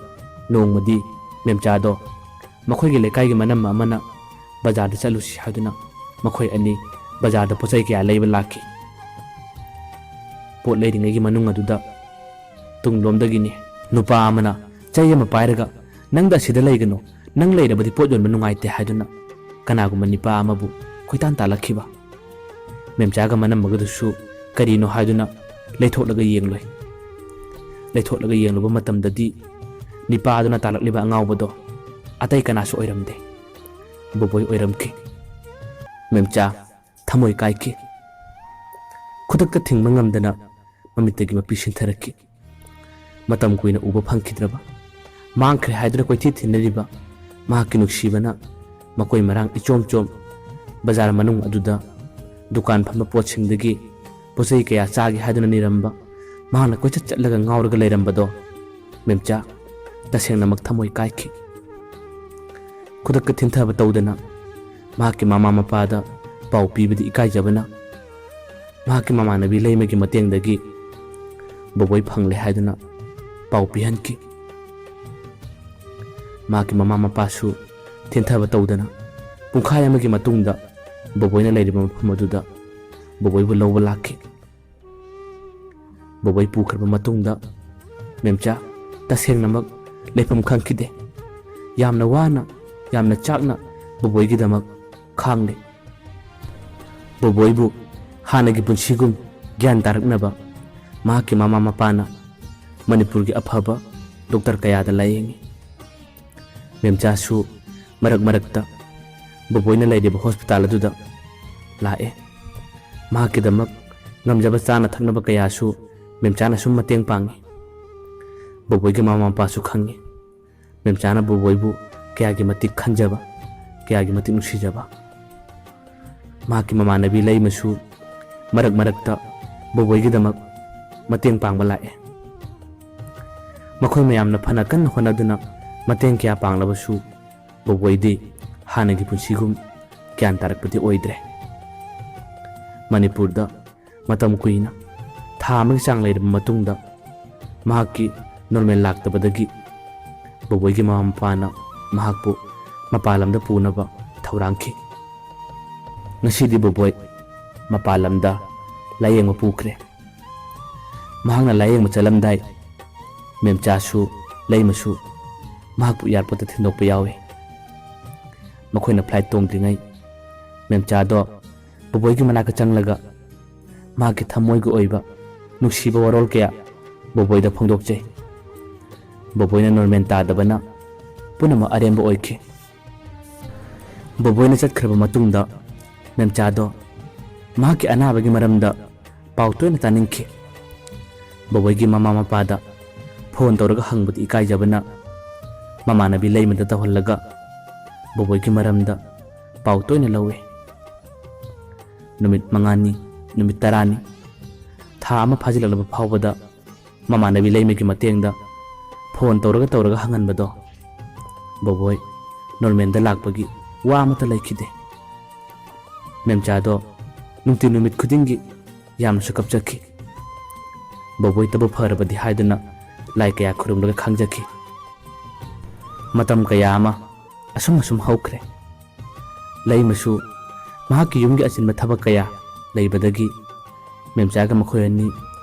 ꯅꯣꯡꯃꯗꯤ ꯃꯦꯝꯆꯥꯗꯣ ꯃꯈꯣꯏꯒꯤ ꯂꯩꯀꯥꯏꯒꯤ ꯃꯅꯝꯃ ꯑꯃꯅ ꯕꯖꯥꯔꯗ ꯆꯠꯂꯨꯁꯤ ꯍꯥꯏꯗꯨꯅ ꯃꯈꯣꯏ ꯑꯅꯤ ꯕꯖꯥꯔꯗ ꯄꯣꯠ ꯆꯩ ꯀꯌꯥ ꯂꯩꯕ ꯂꯥꯛꯈꯤ꯫ ꯄꯣꯠ ꯂꯩꯔꯤꯉꯩꯒꯤ ꯃꯅꯨꯡ ꯑꯗꯨꯗ ꯇꯨꯡꯂꯣꯝꯗꯒꯤꯅꯤ ꯅꯨꯄꯥ ꯑꯃꯅ ꯆꯩ ꯑꯃ ꯄꯥꯏꯔꯒ, "ꯅꯪꯗ ꯑꯁꯤꯗ ꯂꯩꯒꯅꯨ, ꯅꯪ ꯂꯩꯔꯕꯗꯤ ꯄꯣꯠ ꯌꯣꯟꯕ ꯅꯨꯡꯉꯥꯏꯇꯦ" ꯍꯥꯏꯗꯨꯅ ꯀꯅꯥꯒꯨꯝꯕ ꯅꯤꯄꯥ ꯑꯃꯕꯨ ꯀꯣꯏꯇꯥꯟ ꯇꯥꯜꯂꯛꯈꯤꯕ꯫ ꯃꯦꯝꯆꯥꯒ ꯃꯅꯝꯃꯒꯗꯨꯁꯨ ꯀꯔꯤꯅꯣ ꯍꯥꯏꯗꯨꯅ ꯂꯩꯊꯣꯛꯂꯒ ꯌꯦꯡꯂꯨꯏ꯫ ꯂꯩꯊꯣꯛꯂꯒ ꯌꯦꯡꯂꯨꯕ ꯃꯇꯝꯗꯗꯤ ꯅꯤꯄꯥ ꯑꯗꯨꯅ ꯇꯥꯜꯂꯛꯂꯤꯕ ꯑꯉꯥꯎꯕꯗꯣ ꯑꯇꯩ ꯀꯅꯥꯁꯨ ꯑꯣꯏꯔꯝꯗꯦ꯫ ꯕꯣꯕꯣꯏ ꯑꯣꯏꯔꯝꯈꯤ꯫ ꯃꯦꯝꯆꯥ ꯊꯃꯣꯏ ꯀꯥꯏꯈꯤ꯫ ꯈꯨꯗꯛꯇ ꯊꯤꯡꯕ ꯉꯝꯗꯅ ꯃꯃꯤꯠꯇꯒꯤ ꯃꯄꯤ ꯁꯤꯟꯊꯔꯛꯈꯤ꯫ ꯃꯇꯝ ꯀꯨꯏꯅ ꯎꯕ ꯐꯪꯈꯤꯗ꯭ꯔꯕ, ꯃꯥꯡꯈ꯭ꯔꯦ ꯍꯥꯏꯗꯨꯅ ꯀꯣꯏꯊꯤ ꯊꯤꯅꯔꯤꯕ ꯃꯍꯥꯛꯀꯤ ꯅꯨꯡꯁꯤꯕꯅ ꯃꯀꯣꯏ ꯃꯔꯥꯡ ꯏꯆꯣꯝ ꯆꯣꯝ ꯕꯖꯥꯔ ꯃꯅꯨꯡ ꯑꯗꯨꯗ ꯗꯨꯀꯥꯟ ꯐꯝꯕ ꯄꯣꯠꯁꯤꯡꯗꯒꯤ ꯄꯣꯠꯆꯩ ꯀꯌꯥ ꯆꯥꯒꯦ ꯍꯥꯏꯗꯨꯅ ꯅꯤꯔꯝꯕ ꯃꯍꯥꯛꯅ ꯀꯣꯏꯆꯠ ꯆꯠꯂꯒ ꯉꯥꯎꯔꯒ ꯂꯩꯔꯝꯕꯗꯣ ꯃꯦꯝꯆꯥ ꯇꯁꯦꯡꯅꯃꯛ ꯊꯃꯣꯏ ꯀꯥꯏꯈꯤ꯫ ꯈꯨꯗꯛꯇ ꯊꯤꯟꯊꯕ ꯇꯧꯗꯅ ꯃꯍꯥꯛꯀꯤ ꯃꯃꯥ ꯃꯄꯥꯗ ꯄꯥꯎ ꯄꯤꯕꯗꯤ ꯏꯀꯥꯏꯖꯕꯅ ꯃꯍꯥꯛꯀꯤ ꯃꯃꯥꯟꯅꯕꯤ ꯂꯩꯃꯒꯤ ꯃꯇꯦꯡꯗꯒꯤ ꯕꯣꯕꯣꯏ ꯐꯪꯂꯦ ꯍꯥꯏꯗꯨꯅ ꯄꯥꯎ ꯄꯤꯍꯟꯈꯤ꯫ ꯃꯍꯥꯛꯀꯤ ꯃꯃꯥ ꯃꯄꯥꯁꯨ ꯊꯦꯟꯊꯕ ꯇꯧꯗꯅ ꯄꯨꯡꯈꯥꯏ ꯑꯃꯒꯤ ꯃꯇꯨꯡꯗ ꯕꯣꯕꯣꯏꯅ ꯂꯩꯔꯤꯕ ꯃꯐꯝ ꯑꯗꯨꯗ ꯕꯣꯕꯣꯏꯕꯨ ꯂꯧꯕ ꯂꯥꯛꯈꯤ꯫ ꯕꯣꯕꯣꯏ ꯄꯨꯈ꯭ꯔꯕ ꯃꯇꯨꯡꯗ ꯃꯦꯝꯆꯥ ꯇꯁꯦꯡꯅꯃꯛ ꯂꯩꯐꯝ ꯈꯪꯈꯤꯗꯦ꯫ ꯌꯥꯝꯅ ꯋꯥꯅ, ꯌꯥꯝꯅ ꯆꯥꯛꯅ ꯕꯣꯕꯣꯏꯒꯤꯗꯃꯛ ꯈꯥꯡꯂꯦ꯫ ꯕꯣꯕꯣꯏꯕꯨ ꯍꯥꯟꯅꯒꯤ ꯄꯨꯟꯁꯤꯒꯨꯝ ꯒ꯭ꯌꯥꯟ ꯇꯥꯔꯛꯅꯕ ꯃꯍꯥꯛꯀꯤ ꯃꯃꯥ ꯃꯄꯥꯅ ꯃꯅꯤꯄꯨꯔꯒꯤ ꯑꯐꯕ ꯗꯣꯛꯇꯔ ꯀꯌꯥꯗ ꯂꯥꯌꯦꯡꯉꯤ꯫ ꯃꯦꯝꯆꯥꯁꯨ ꯃꯔꯛ ꯃꯔꯛꯇ ꯕꯣꯕꯣꯏꯅ ꯂꯩꯔꯤꯕ ꯍꯣꯁꯄꯤꯇꯥꯜ ꯑꯗꯨꯗ ꯂꯥꯛꯑꯦ꯫ ꯃꯍꯥꯛꯀꯤꯗꯃꯛ ꯉꯝꯖꯕ ꯆꯥꯅ ꯊꯛꯅꯕ ꯀꯌꯥꯁꯨ ꯃꯦꯝꯆꯥꯅ ꯁꯨꯝ ꯃꯇꯦꯡ ꯄꯥꯡꯉꯤ꯫ ꯕꯣꯕꯣꯏꯒꯤ ꯃꯃꯥ ꯃꯄꯥꯁꯨ ꯈꯪꯉꯤ ꯃꯦꯝꯆꯥꯅ ꯕꯣꯕꯣꯏꯕꯨ ꯀꯌꯥꯒꯤ ꯃꯇꯤꯛ ꯈꯟꯖꯕ, ꯀꯌꯥꯒꯤ ꯃꯇꯤꯛ ꯅꯨꯡꯁꯤꯖꯕ꯫ ꯃꯍꯥꯛꯀꯤ ꯃꯃꯥꯟꯅꯕꯤ ꯂꯩꯃꯁꯨ ꯃꯔꯛ ꯃꯔꯛꯇ ꯕꯣꯕꯣꯏꯒꯤꯗꯃꯛ ꯃꯇꯦꯡ ꯄꯥꯡꯕ ꯂꯥꯛꯑꯦ꯫ ꯃꯈꯣꯏ ꯃꯌꯥꯝꯅ ꯐꯅ ꯀꯟꯅ ꯍꯣꯠꯅꯗꯨꯅ ꯃꯇꯦꯡ ꯀꯌꯥ ꯄꯥꯡꯂꯕꯁꯨ ꯕꯣꯕꯣꯏꯗꯤ ꯍꯥꯟꯅꯒꯤ ꯄꯨꯟꯁꯤꯒꯨꯝ ꯒ꯭ꯌꯥꯟ ꯇꯥꯔꯛꯄꯗꯤ ꯑꯣꯏꯗ꯭ꯔꯦ꯫ ꯃꯅꯤꯄꯨꯔꯗ ꯃꯇꯝ ꯀꯨꯏꯅ, ꯊꯥ ꯑꯃꯒꯤ ꯆꯥꯡ ꯂꯩꯔꯕ ꯃꯇꯨꯡꯗ ꯃꯍꯥꯛꯀꯤ ꯅꯣꯔꯃꯦꯜ ꯂꯥꯛꯇꯕꯗꯒꯤ ꯕꯣꯕꯣꯏꯒꯤ ꯃꯃꯥ ꯃꯄꯥꯅ ꯃꯍꯥꯛꯄꯨ ꯃꯄꯥꯟ ꯂꯝꯗ ꯄꯨꯅꯕ ꯊꯧꯔꯥꯡꯈꯤ꯫ ꯉꯁꯤꯗꯤ ꯕꯣꯕꯣꯏ ꯃꯄꯥꯟ ꯂꯝꯗ ꯂꯥꯌꯦꯡꯕ ꯄꯨꯈ꯭ꯔꯦ꯫ ꯃꯍꯥꯛꯅ ꯂꯥꯌꯦꯡꯕ ꯆꯠꯂꯝꯗꯥꯏ ꯃꯦꯝꯆꯥꯁꯨ ꯂꯩꯃꯁꯨ ꯃꯍꯥꯛꯄꯨ ꯑꯦꯌꯥꯔꯄꯣꯔꯠꯇ ꯊꯤꯟꯗꯣꯛꯄ ꯌꯥꯎꯏ꯫ ꯃꯈꯣꯏꯅ ꯐ꯭ꯂꯥꯏꯠ ꯇꯣꯡꯗ꯭ꯔꯤꯉꯩ ꯃꯦꯝꯆꯥꯗꯣ ꯕꯣꯕꯣꯏꯒꯤ ꯃꯅꯥꯛꯇ ꯆꯪꯂꯒ ꯃꯍꯥꯛꯀꯤ ꯊꯃꯣꯏꯒꯤ ꯑꯣꯏꯕ ꯅꯨꯡꯁꯤꯕ ꯋꯥꯔꯣꯜ ꯀꯌꯥ ꯕꯣꯕꯣꯏꯗ ꯐꯣꯡꯗꯣꯛꯆꯩ꯫ ꯕꯣꯕꯣꯏꯅ ꯅꯣꯔꯃꯦꯜ ꯇꯥꯗꯕꯅ ꯄꯨꯝꯅꯃꯛ ꯑꯔꯦꯝꯕ ꯑꯣꯏꯈꯤ꯫ ꯕꯣꯕꯣꯏꯅ ꯆꯠꯈ꯭ꯔꯕ ꯃꯇꯨꯡꯗ ꯃꯦꯝꯆꯥꯗꯣ ꯃꯍꯥꯛꯀꯤ ꯑꯅꯥꯕꯒꯤ ꯃꯔꯝꯗ ꯄꯥꯎ ꯇꯣꯏꯅ ꯇꯥꯅꯤꯡꯈꯤ꯫ ꯕꯣꯕꯣꯏꯒꯤ ꯃꯃꯥ ꯃꯄꯥꯗ ꯐꯣꯟ ꯇꯧꯔꯒ ꯍꯪꯕꯗꯤ ꯏꯀꯥꯏꯖꯕꯅ ꯃꯃꯥꯟꯅꯕꯤ ꯂꯩꯃꯗ ꯇꯧꯍꯜꯂꯒ ꯕꯣꯕꯣꯏꯒꯤ ꯃꯔꯝꯗ ꯄꯥꯎ ꯇꯣꯏꯅ ꯂꯧꯏ꯫ ꯅꯨꯃꯤꯠ ꯃꯉꯥꯅꯤ, ꯅꯨꯃꯤꯠ ꯇꯔꯥꯅꯤ, ꯊꯥ ꯑꯃ ꯐꯥꯖꯤꯜꯂꯛꯂꯕ ꯐꯥꯎꯕꯗ ꯃꯃꯥꯟꯅꯕꯤ ꯂꯩꯃꯒꯤ ꯃꯇꯦꯡꯗ ꯐꯣꯟ ꯇꯧꯔꯒ ꯇꯧꯔꯒ ꯍꯪꯍꯟꯕꯗꯣ ꯕꯣꯕꯣꯏ ꯅꯣꯔꯃꯦꯜꯗ ꯂꯥꯛꯄꯒꯤ ꯋꯥ ꯑꯃꯠꯇ ꯂꯩꯈꯤꯗꯦ꯫ ꯃꯦꯝꯆꯥꯗꯣ ꯅꯨꯡꯇꯤ ꯅꯨꯃꯤꯠ ꯈꯨꯗꯤꯡꯒꯤ ꯌꯥꯝꯅꯁꯨ ꯀꯞꯆꯈꯤ꯫ ꯕꯣꯕꯣꯏꯇꯕꯨ ꯐꯔꯕꯗꯤ ꯍꯥꯏꯗꯨꯅ ꯂꯥꯏ ꯀꯌꯥ ꯈꯨꯔꯨꯝꯂꯒ ꯈꯥꯡꯖꯈꯤ꯫ ꯃꯇꯝ ꯀꯌꯥ ꯑꯃ ꯑꯁꯨꯝ ꯑꯁꯨꯝ ꯍꯧꯈ꯭ꯔꯦ꯫ ꯂꯩꯃꯁꯨ ꯃꯍꯥꯛꯀꯤ ꯌꯨꯝꯒꯤ ꯑꯆꯤꯟꯕ ꯊꯕꯛ ꯀꯌꯥ ꯂꯩꯕꯗꯒꯤ ꯃꯦꯝꯆꯥꯒ ꯃꯈꯣꯏ ꯑꯅꯤ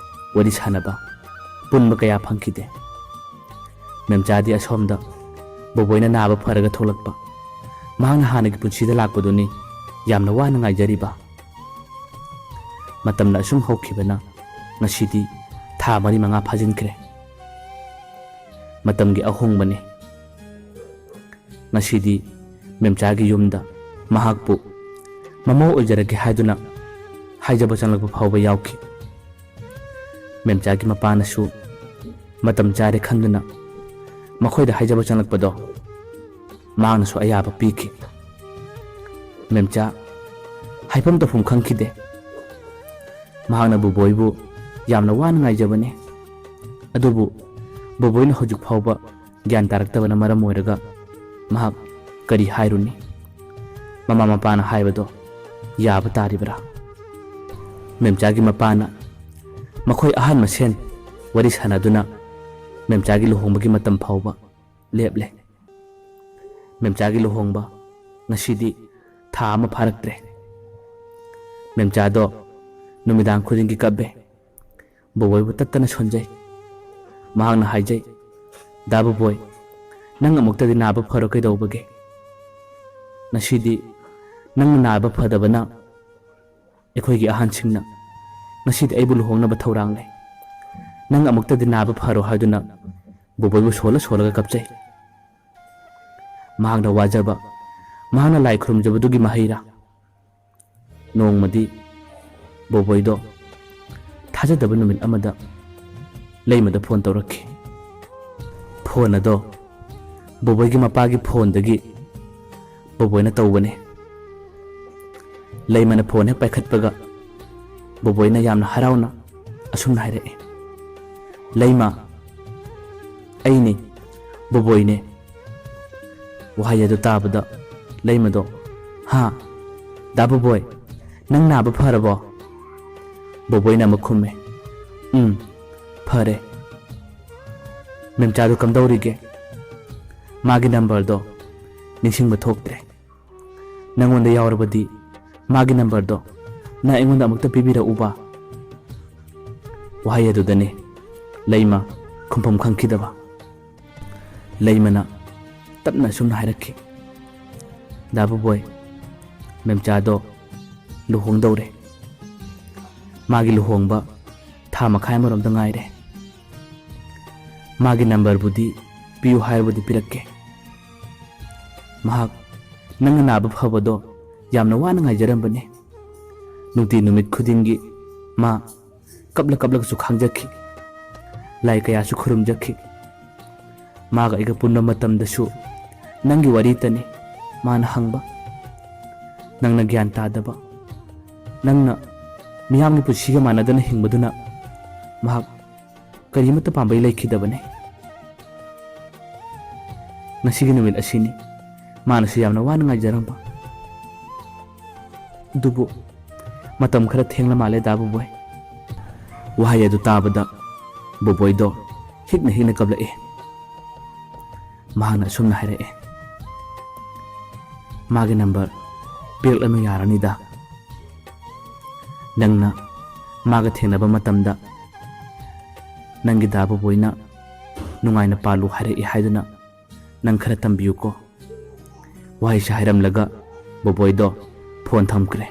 ꯋꯥꯔꯤ ꯁꯥꯟꯅꯕ, ꯄꯨꯟꯕ ꯀꯌꯥ ꯐꯪꯈꯤꯗꯦ꯫ ꯃꯦꯝꯆꯥꯗꯤ ꯑꯁꯣꯝꯗ ꯕꯣꯕꯣꯏꯅ ꯅꯥꯕ ꯐꯔꯒ ꯊꯣꯛꯂꯛꯄ, ꯃꯍꯥꯛꯅ ꯍꯥꯟꯅꯒꯤ ꯄꯨꯟꯁꯤꯗ ꯂꯥꯛꯄꯗꯨꯅꯤ ꯌꯥꯝꯅ ꯋꯥꯅ ꯉꯥꯏꯖꯔꯤꯕ꯫ ꯃꯇꯝꯅ ꯑꯁꯨꯝ ꯍꯧꯈꯤꯕꯅ ꯉꯁꯤꯗꯤ ꯊꯥ ꯃꯔꯤ ꯃꯉꯥ ꯐꯥꯖꯤꯟꯈ꯭ꯔꯦ꯫ ꯃꯇꯝꯒꯤ ꯑꯍꯣꯡꯕꯅꯤ꯫ ꯉꯁꯤꯗꯤ ꯃꯦꯝꯆꯥꯒꯤ ꯌꯨꯝꯗ ꯃꯍꯥꯛꯄꯨ ꯃꯃꯧ ꯑꯣꯏꯖꯔꯒꯦ ꯍꯥꯏꯗꯨꯅ ꯍꯥꯏꯖꯕ ꯆꯪꯂꯛꯄ ꯐꯥꯎꯕ ꯌꯥꯎꯈꯤ꯫ ꯃꯦꯝꯆꯥꯒꯤ ꯃꯄꯥꯅꯁꯨ ꯃꯇꯝ ꯆꯥꯔꯦ ꯈꯟꯗꯨꯅ ꯃꯈꯣꯏꯗ ꯍꯥꯏꯖꯕ ꯆꯪꯂꯛꯄꯗꯣ ꯃꯍꯥꯛꯅꯁꯨ ꯑꯌꯥꯕ ꯄꯤꯈꯤ꯫ ꯃꯦꯝꯆꯥ ꯍꯥꯏꯐꯝ ꯇꯧꯐꯝ ꯈꯪꯈꯤꯗꯦ꯫ ꯃꯍꯥꯛꯅ ꯕꯣꯕꯣꯏꯕꯨ ꯌꯥꯝꯅ ꯋꯥꯅ ꯉꯥꯏꯖꯕꯅꯤ꯫ ꯑꯗꯨꯕꯨ ꯕꯣꯕꯣꯏꯅ ꯍꯧꯖꯤꯛ ꯐꯥꯎꯕ ꯒ꯭ꯌꯥꯟ ꯇꯥꯔꯛꯇꯕꯅ ꯃꯔꯝ ꯑꯣꯏꯔꯒ ꯃꯍꯥꯛ ꯀꯔꯤ ꯍꯥꯏꯔꯨꯅꯤ? ꯃꯃꯥ ꯃꯄꯥꯅ ꯍꯥꯏꯕꯗꯣ ꯌꯥꯕ ꯇꯥꯔꯤꯕ꯭ꯔꯥ? ꯃꯦꯝꯆꯥꯒꯤ ꯃꯄꯥꯅ ꯃꯈꯣꯏ ꯑꯍꯜ ꯃꯁꯦꯟ ꯋꯥꯔꯤ ꯁꯥꯟꯅꯗꯨꯅ ꯃꯦꯝꯆꯥꯒꯤ ꯂꯨꯍꯣꯡꯕꯒꯤ ꯃꯇꯝ ꯐꯥꯎꯕ ꯂꯦꯞꯂꯦ꯫ ꯃꯦꯝꯆꯥꯒꯤ ꯂꯨꯍꯣꯡꯕ ꯉꯁꯤꯗꯤ ꯊꯥ ꯑꯃ ꯐꯥꯔꯛꯇ꯭ꯔꯦ꯫ ꯃꯦꯝꯆꯥꯗꯣ ꯅꯨꯃꯤꯗꯥꯡ ꯈꯨꯗꯤꯡꯒꯤ ꯀꯞꯄꯦ꯫ ꯕꯣꯕꯣꯏꯕꯨ ꯇꯠꯇꯅ ꯁꯣꯟꯖꯩ꯫ ꯃꯍꯥꯛꯅ ꯍꯥꯏꯖꯩ, "ꯗꯥ ꯕꯣꯕꯣꯏ, ꯅꯪ ꯑꯃꯨꯛꯇꯗꯤ ꯅꯥꯕ ꯐꯔꯣ, ꯀꯩꯗꯧꯕꯒꯦ? ꯉꯁꯤꯗꯤ ꯅꯪꯅ ꯅꯥꯕ ꯐꯗꯕꯅ ꯑꯩꯈꯣꯏꯒꯤ ꯑꯍꯟꯁꯤꯡꯅ ꯉꯁꯤꯗꯤ ꯑꯩꯕꯨ ꯂꯨꯍꯣꯡꯅꯕ ꯊꯧꯔꯥꯡ ꯂꯩ꯫ ꯅꯪ ꯑꯃꯨꯛꯇꯗꯤ ꯅꯥꯕ ꯐꯔꯣ" ꯍꯥꯏꯗꯨꯅ ꯕꯣꯕꯣꯏꯕꯨ ꯁꯣꯜꯂ ꯁꯣꯜꯂꯒ ꯀꯞꯆꯩ꯫ ꯃꯍꯥꯛꯅ ꯋꯥꯖꯕ, ꯃꯍꯥꯛꯅ ꯂꯥꯏ ꯈꯨꯔꯨꯝꯖꯕꯗꯨꯒꯤ ꯃꯍꯩꯔꯥ? ꯅꯣꯡꯃꯗꯤ ꯕꯣꯕꯣꯏꯗꯣ ꯊꯥꯖꯗꯕ ꯅꯨꯃꯤꯠ ꯑꯃꯗ ꯂꯩꯃꯗ ꯐꯣꯟ ꯇꯧꯔꯛꯈꯤ꯫ ꯐꯣꯟ ꯑꯗꯣ ꯕꯣꯕꯣꯏꯒꯤ ꯃꯄꯥꯒꯤ ꯐꯣꯟꯗꯒꯤ ꯕꯣꯕꯣꯏꯅ ꯇꯧꯕꯅꯤ꯫ ꯂꯩꯃꯅ ꯐꯣꯟ ꯍꯦꯛ ꯄꯥꯏꯈꯠꯄꯒ ꯕꯣꯕꯣꯏꯅ ꯌꯥꯝꯅ ꯍꯔꯥꯎꯅ ꯑꯁꯨꯝꯅ ꯍꯥꯏꯔꯛꯏ, "ꯂꯩꯃ, ꯑꯩꯅꯤ, ꯕꯣꯕꯣꯏꯅꯦ"꯫ ꯋꯥꯍꯩ ꯑꯗꯨ ꯇꯥꯕꯗ ꯂꯩꯃꯗꯣ "ꯍꯥ?" "ꯗꯥ ꯕꯣꯕꯣꯏ, ꯅꯪ ꯅꯥꯕ ꯐꯔꯕꯣ?" ꯕꯣꯕꯣꯏꯅ ꯑꯃꯨꯛ ꯈꯨꯝꯃꯦ, "ꯎꯝ, ꯐꯔꯦ꯫ ꯃꯦꯝꯆꯥꯗꯣ ꯀꯝꯗꯧꯔꯤꯒꯦ? ꯃꯥꯒꯤ ꯅꯝꯕꯔꯗꯣ ꯅꯤꯡꯁꯤꯡꯕ ꯊꯣꯛꯇ꯭ꯔꯦ꯫ ꯅꯪꯉꯣꯟꯗ ꯌꯥꯎꯔꯕꯗꯤ ꯃꯥꯒꯤ ꯅꯝꯕꯔꯗꯣ ꯅꯪ ꯑꯩꯉꯣꯟꯗ ꯑꯃꯨꯛꯇ ꯄꯤꯕꯤꯔꯛꯎꯕ꯫" ꯋꯥꯍꯩ ꯑꯗꯨꯗꯅꯤ ꯂꯩꯃ ꯈꯨꯝꯐꯝ ꯈꯪꯈꯤꯗꯕ꯫ ꯂꯩꯃꯅ ꯇꯞꯅ ꯑꯁꯨꯝꯅ ꯍꯥꯏꯔꯛꯈꯤ, "ꯗꯥ ꯕꯣꯕꯣꯏ, ꯃꯦꯝꯆꯥꯗꯣ ꯂꯨꯍꯣꯡꯗꯧꯔꯦ꯫ ꯃꯥꯒꯤ ꯂꯨꯍꯣꯡꯕ ꯊꯥ ꯃꯈꯥꯏ ꯑꯃꯔꯣꯝꯗ ꯉꯥꯏꯔꯦ꯫ ꯃꯥꯒꯤ ꯅꯝꯕꯔꯕꯨꯗꯤ ꯄꯤꯌꯨ ꯍꯥꯏꯔꯕꯗꯤ ꯄꯤꯔꯛꯀꯦ꯫ ꯃꯍꯥꯛ ꯅꯪꯅ ꯅꯥꯕ ꯐꯕꯗꯣ ꯌꯥꯝꯅ ꯋꯥꯅ ꯉꯥꯏꯖꯔꯝꯕꯅꯤ꯫ ꯅꯨꯡꯇꯤ ꯅꯨꯃꯤꯠ ꯈꯨꯗꯤꯡꯒꯤ ꯃꯥ ꯀꯞꯂ ꯀꯞꯂꯒꯁꯨ ꯈꯥꯡꯖꯈꯤ꯫ ꯂꯥꯏ ꯀꯌꯥꯁꯨ ꯈꯨꯔꯨꯝꯖꯈꯤ꯫ ꯃꯥꯒ ꯑꯩꯒ ꯄꯨꯟꯕ ꯃꯇꯝꯗꯁꯨ ꯅꯪꯒꯤ ꯋꯥꯔꯤꯇꯅꯤ ꯃꯥꯅ ꯍꯪꯕ꯫ ꯅꯪꯅ ꯒ꯭ꯌꯥꯟ ꯇꯥꯗꯕ, ꯅꯪꯅ ꯃꯤꯌꯥꯝꯒꯤ ꯄꯨꯟꯁꯤꯒ ꯃꯥꯟꯅꯗꯅ ꯍꯤꯡꯕꯗꯨꯅ ꯃꯍꯥꯛ ꯀꯔꯤꯃꯠꯇ ꯄꯥꯝꯕꯩ ꯂꯩꯈꯤꯗꯕꯅꯤ꯫ ꯉꯁꯤꯒꯤ ꯅꯨꯃꯤꯠ ꯑꯁꯤꯅꯤ ꯃꯥꯅꯁꯨ ꯌꯥꯝꯅ ꯋꯥꯅ ꯉꯥꯏꯖꯔꯝꯕ꯫ ꯑꯗꯨꯕꯨ ꯃꯇꯝ ꯈꯔ ꯊꯦꯡꯂ ꯃꯥꯜꯂꯦ, ꯗꯥ ꯕꯣꯕꯣꯏ꯫" ꯋꯥꯍꯩ ꯑꯗꯨ ꯇꯥꯕꯗ ꯕꯣꯕꯣꯏꯗꯣ ꯍꯤꯛꯅ ꯍꯤꯛꯅ ꯀꯞꯂꯛꯏ꯫ ꯃꯍꯥꯛꯅ ꯑꯁꯨꯝꯅ ꯍꯥꯏꯔꯛꯏ, "ꯃꯥꯒꯤ ꯅꯝꯕꯔ ꯄꯤꯔꯛꯂꯅꯨ ꯌꯥꯔꯅꯤꯗ꯫ ꯅꯪꯅ ꯃꯥꯒ ꯊꯦꯡꯅꯕ ꯃꯇꯝꯗ ꯅꯪꯒꯤ ꯗꯥ ꯕꯣꯕꯣꯏꯅ ꯅꯨꯡꯉꯥꯏꯅ ꯄꯥꯜꯂꯨ ꯍꯥꯏꯔꯛꯏ ꯍꯥꯏꯗꯨꯅ ꯅꯪ ꯈꯔ ꯇꯝꯕꯤꯌꯨꯀꯣ꯫" ꯋꯥꯍꯩꯁꯦ ꯍꯥꯏꯔꯝꯂꯒ ꯕꯣꯕꯣꯏꯗꯣ ꯐꯣꯟ ꯊꯝꯈ꯭ꯔꯦ꯫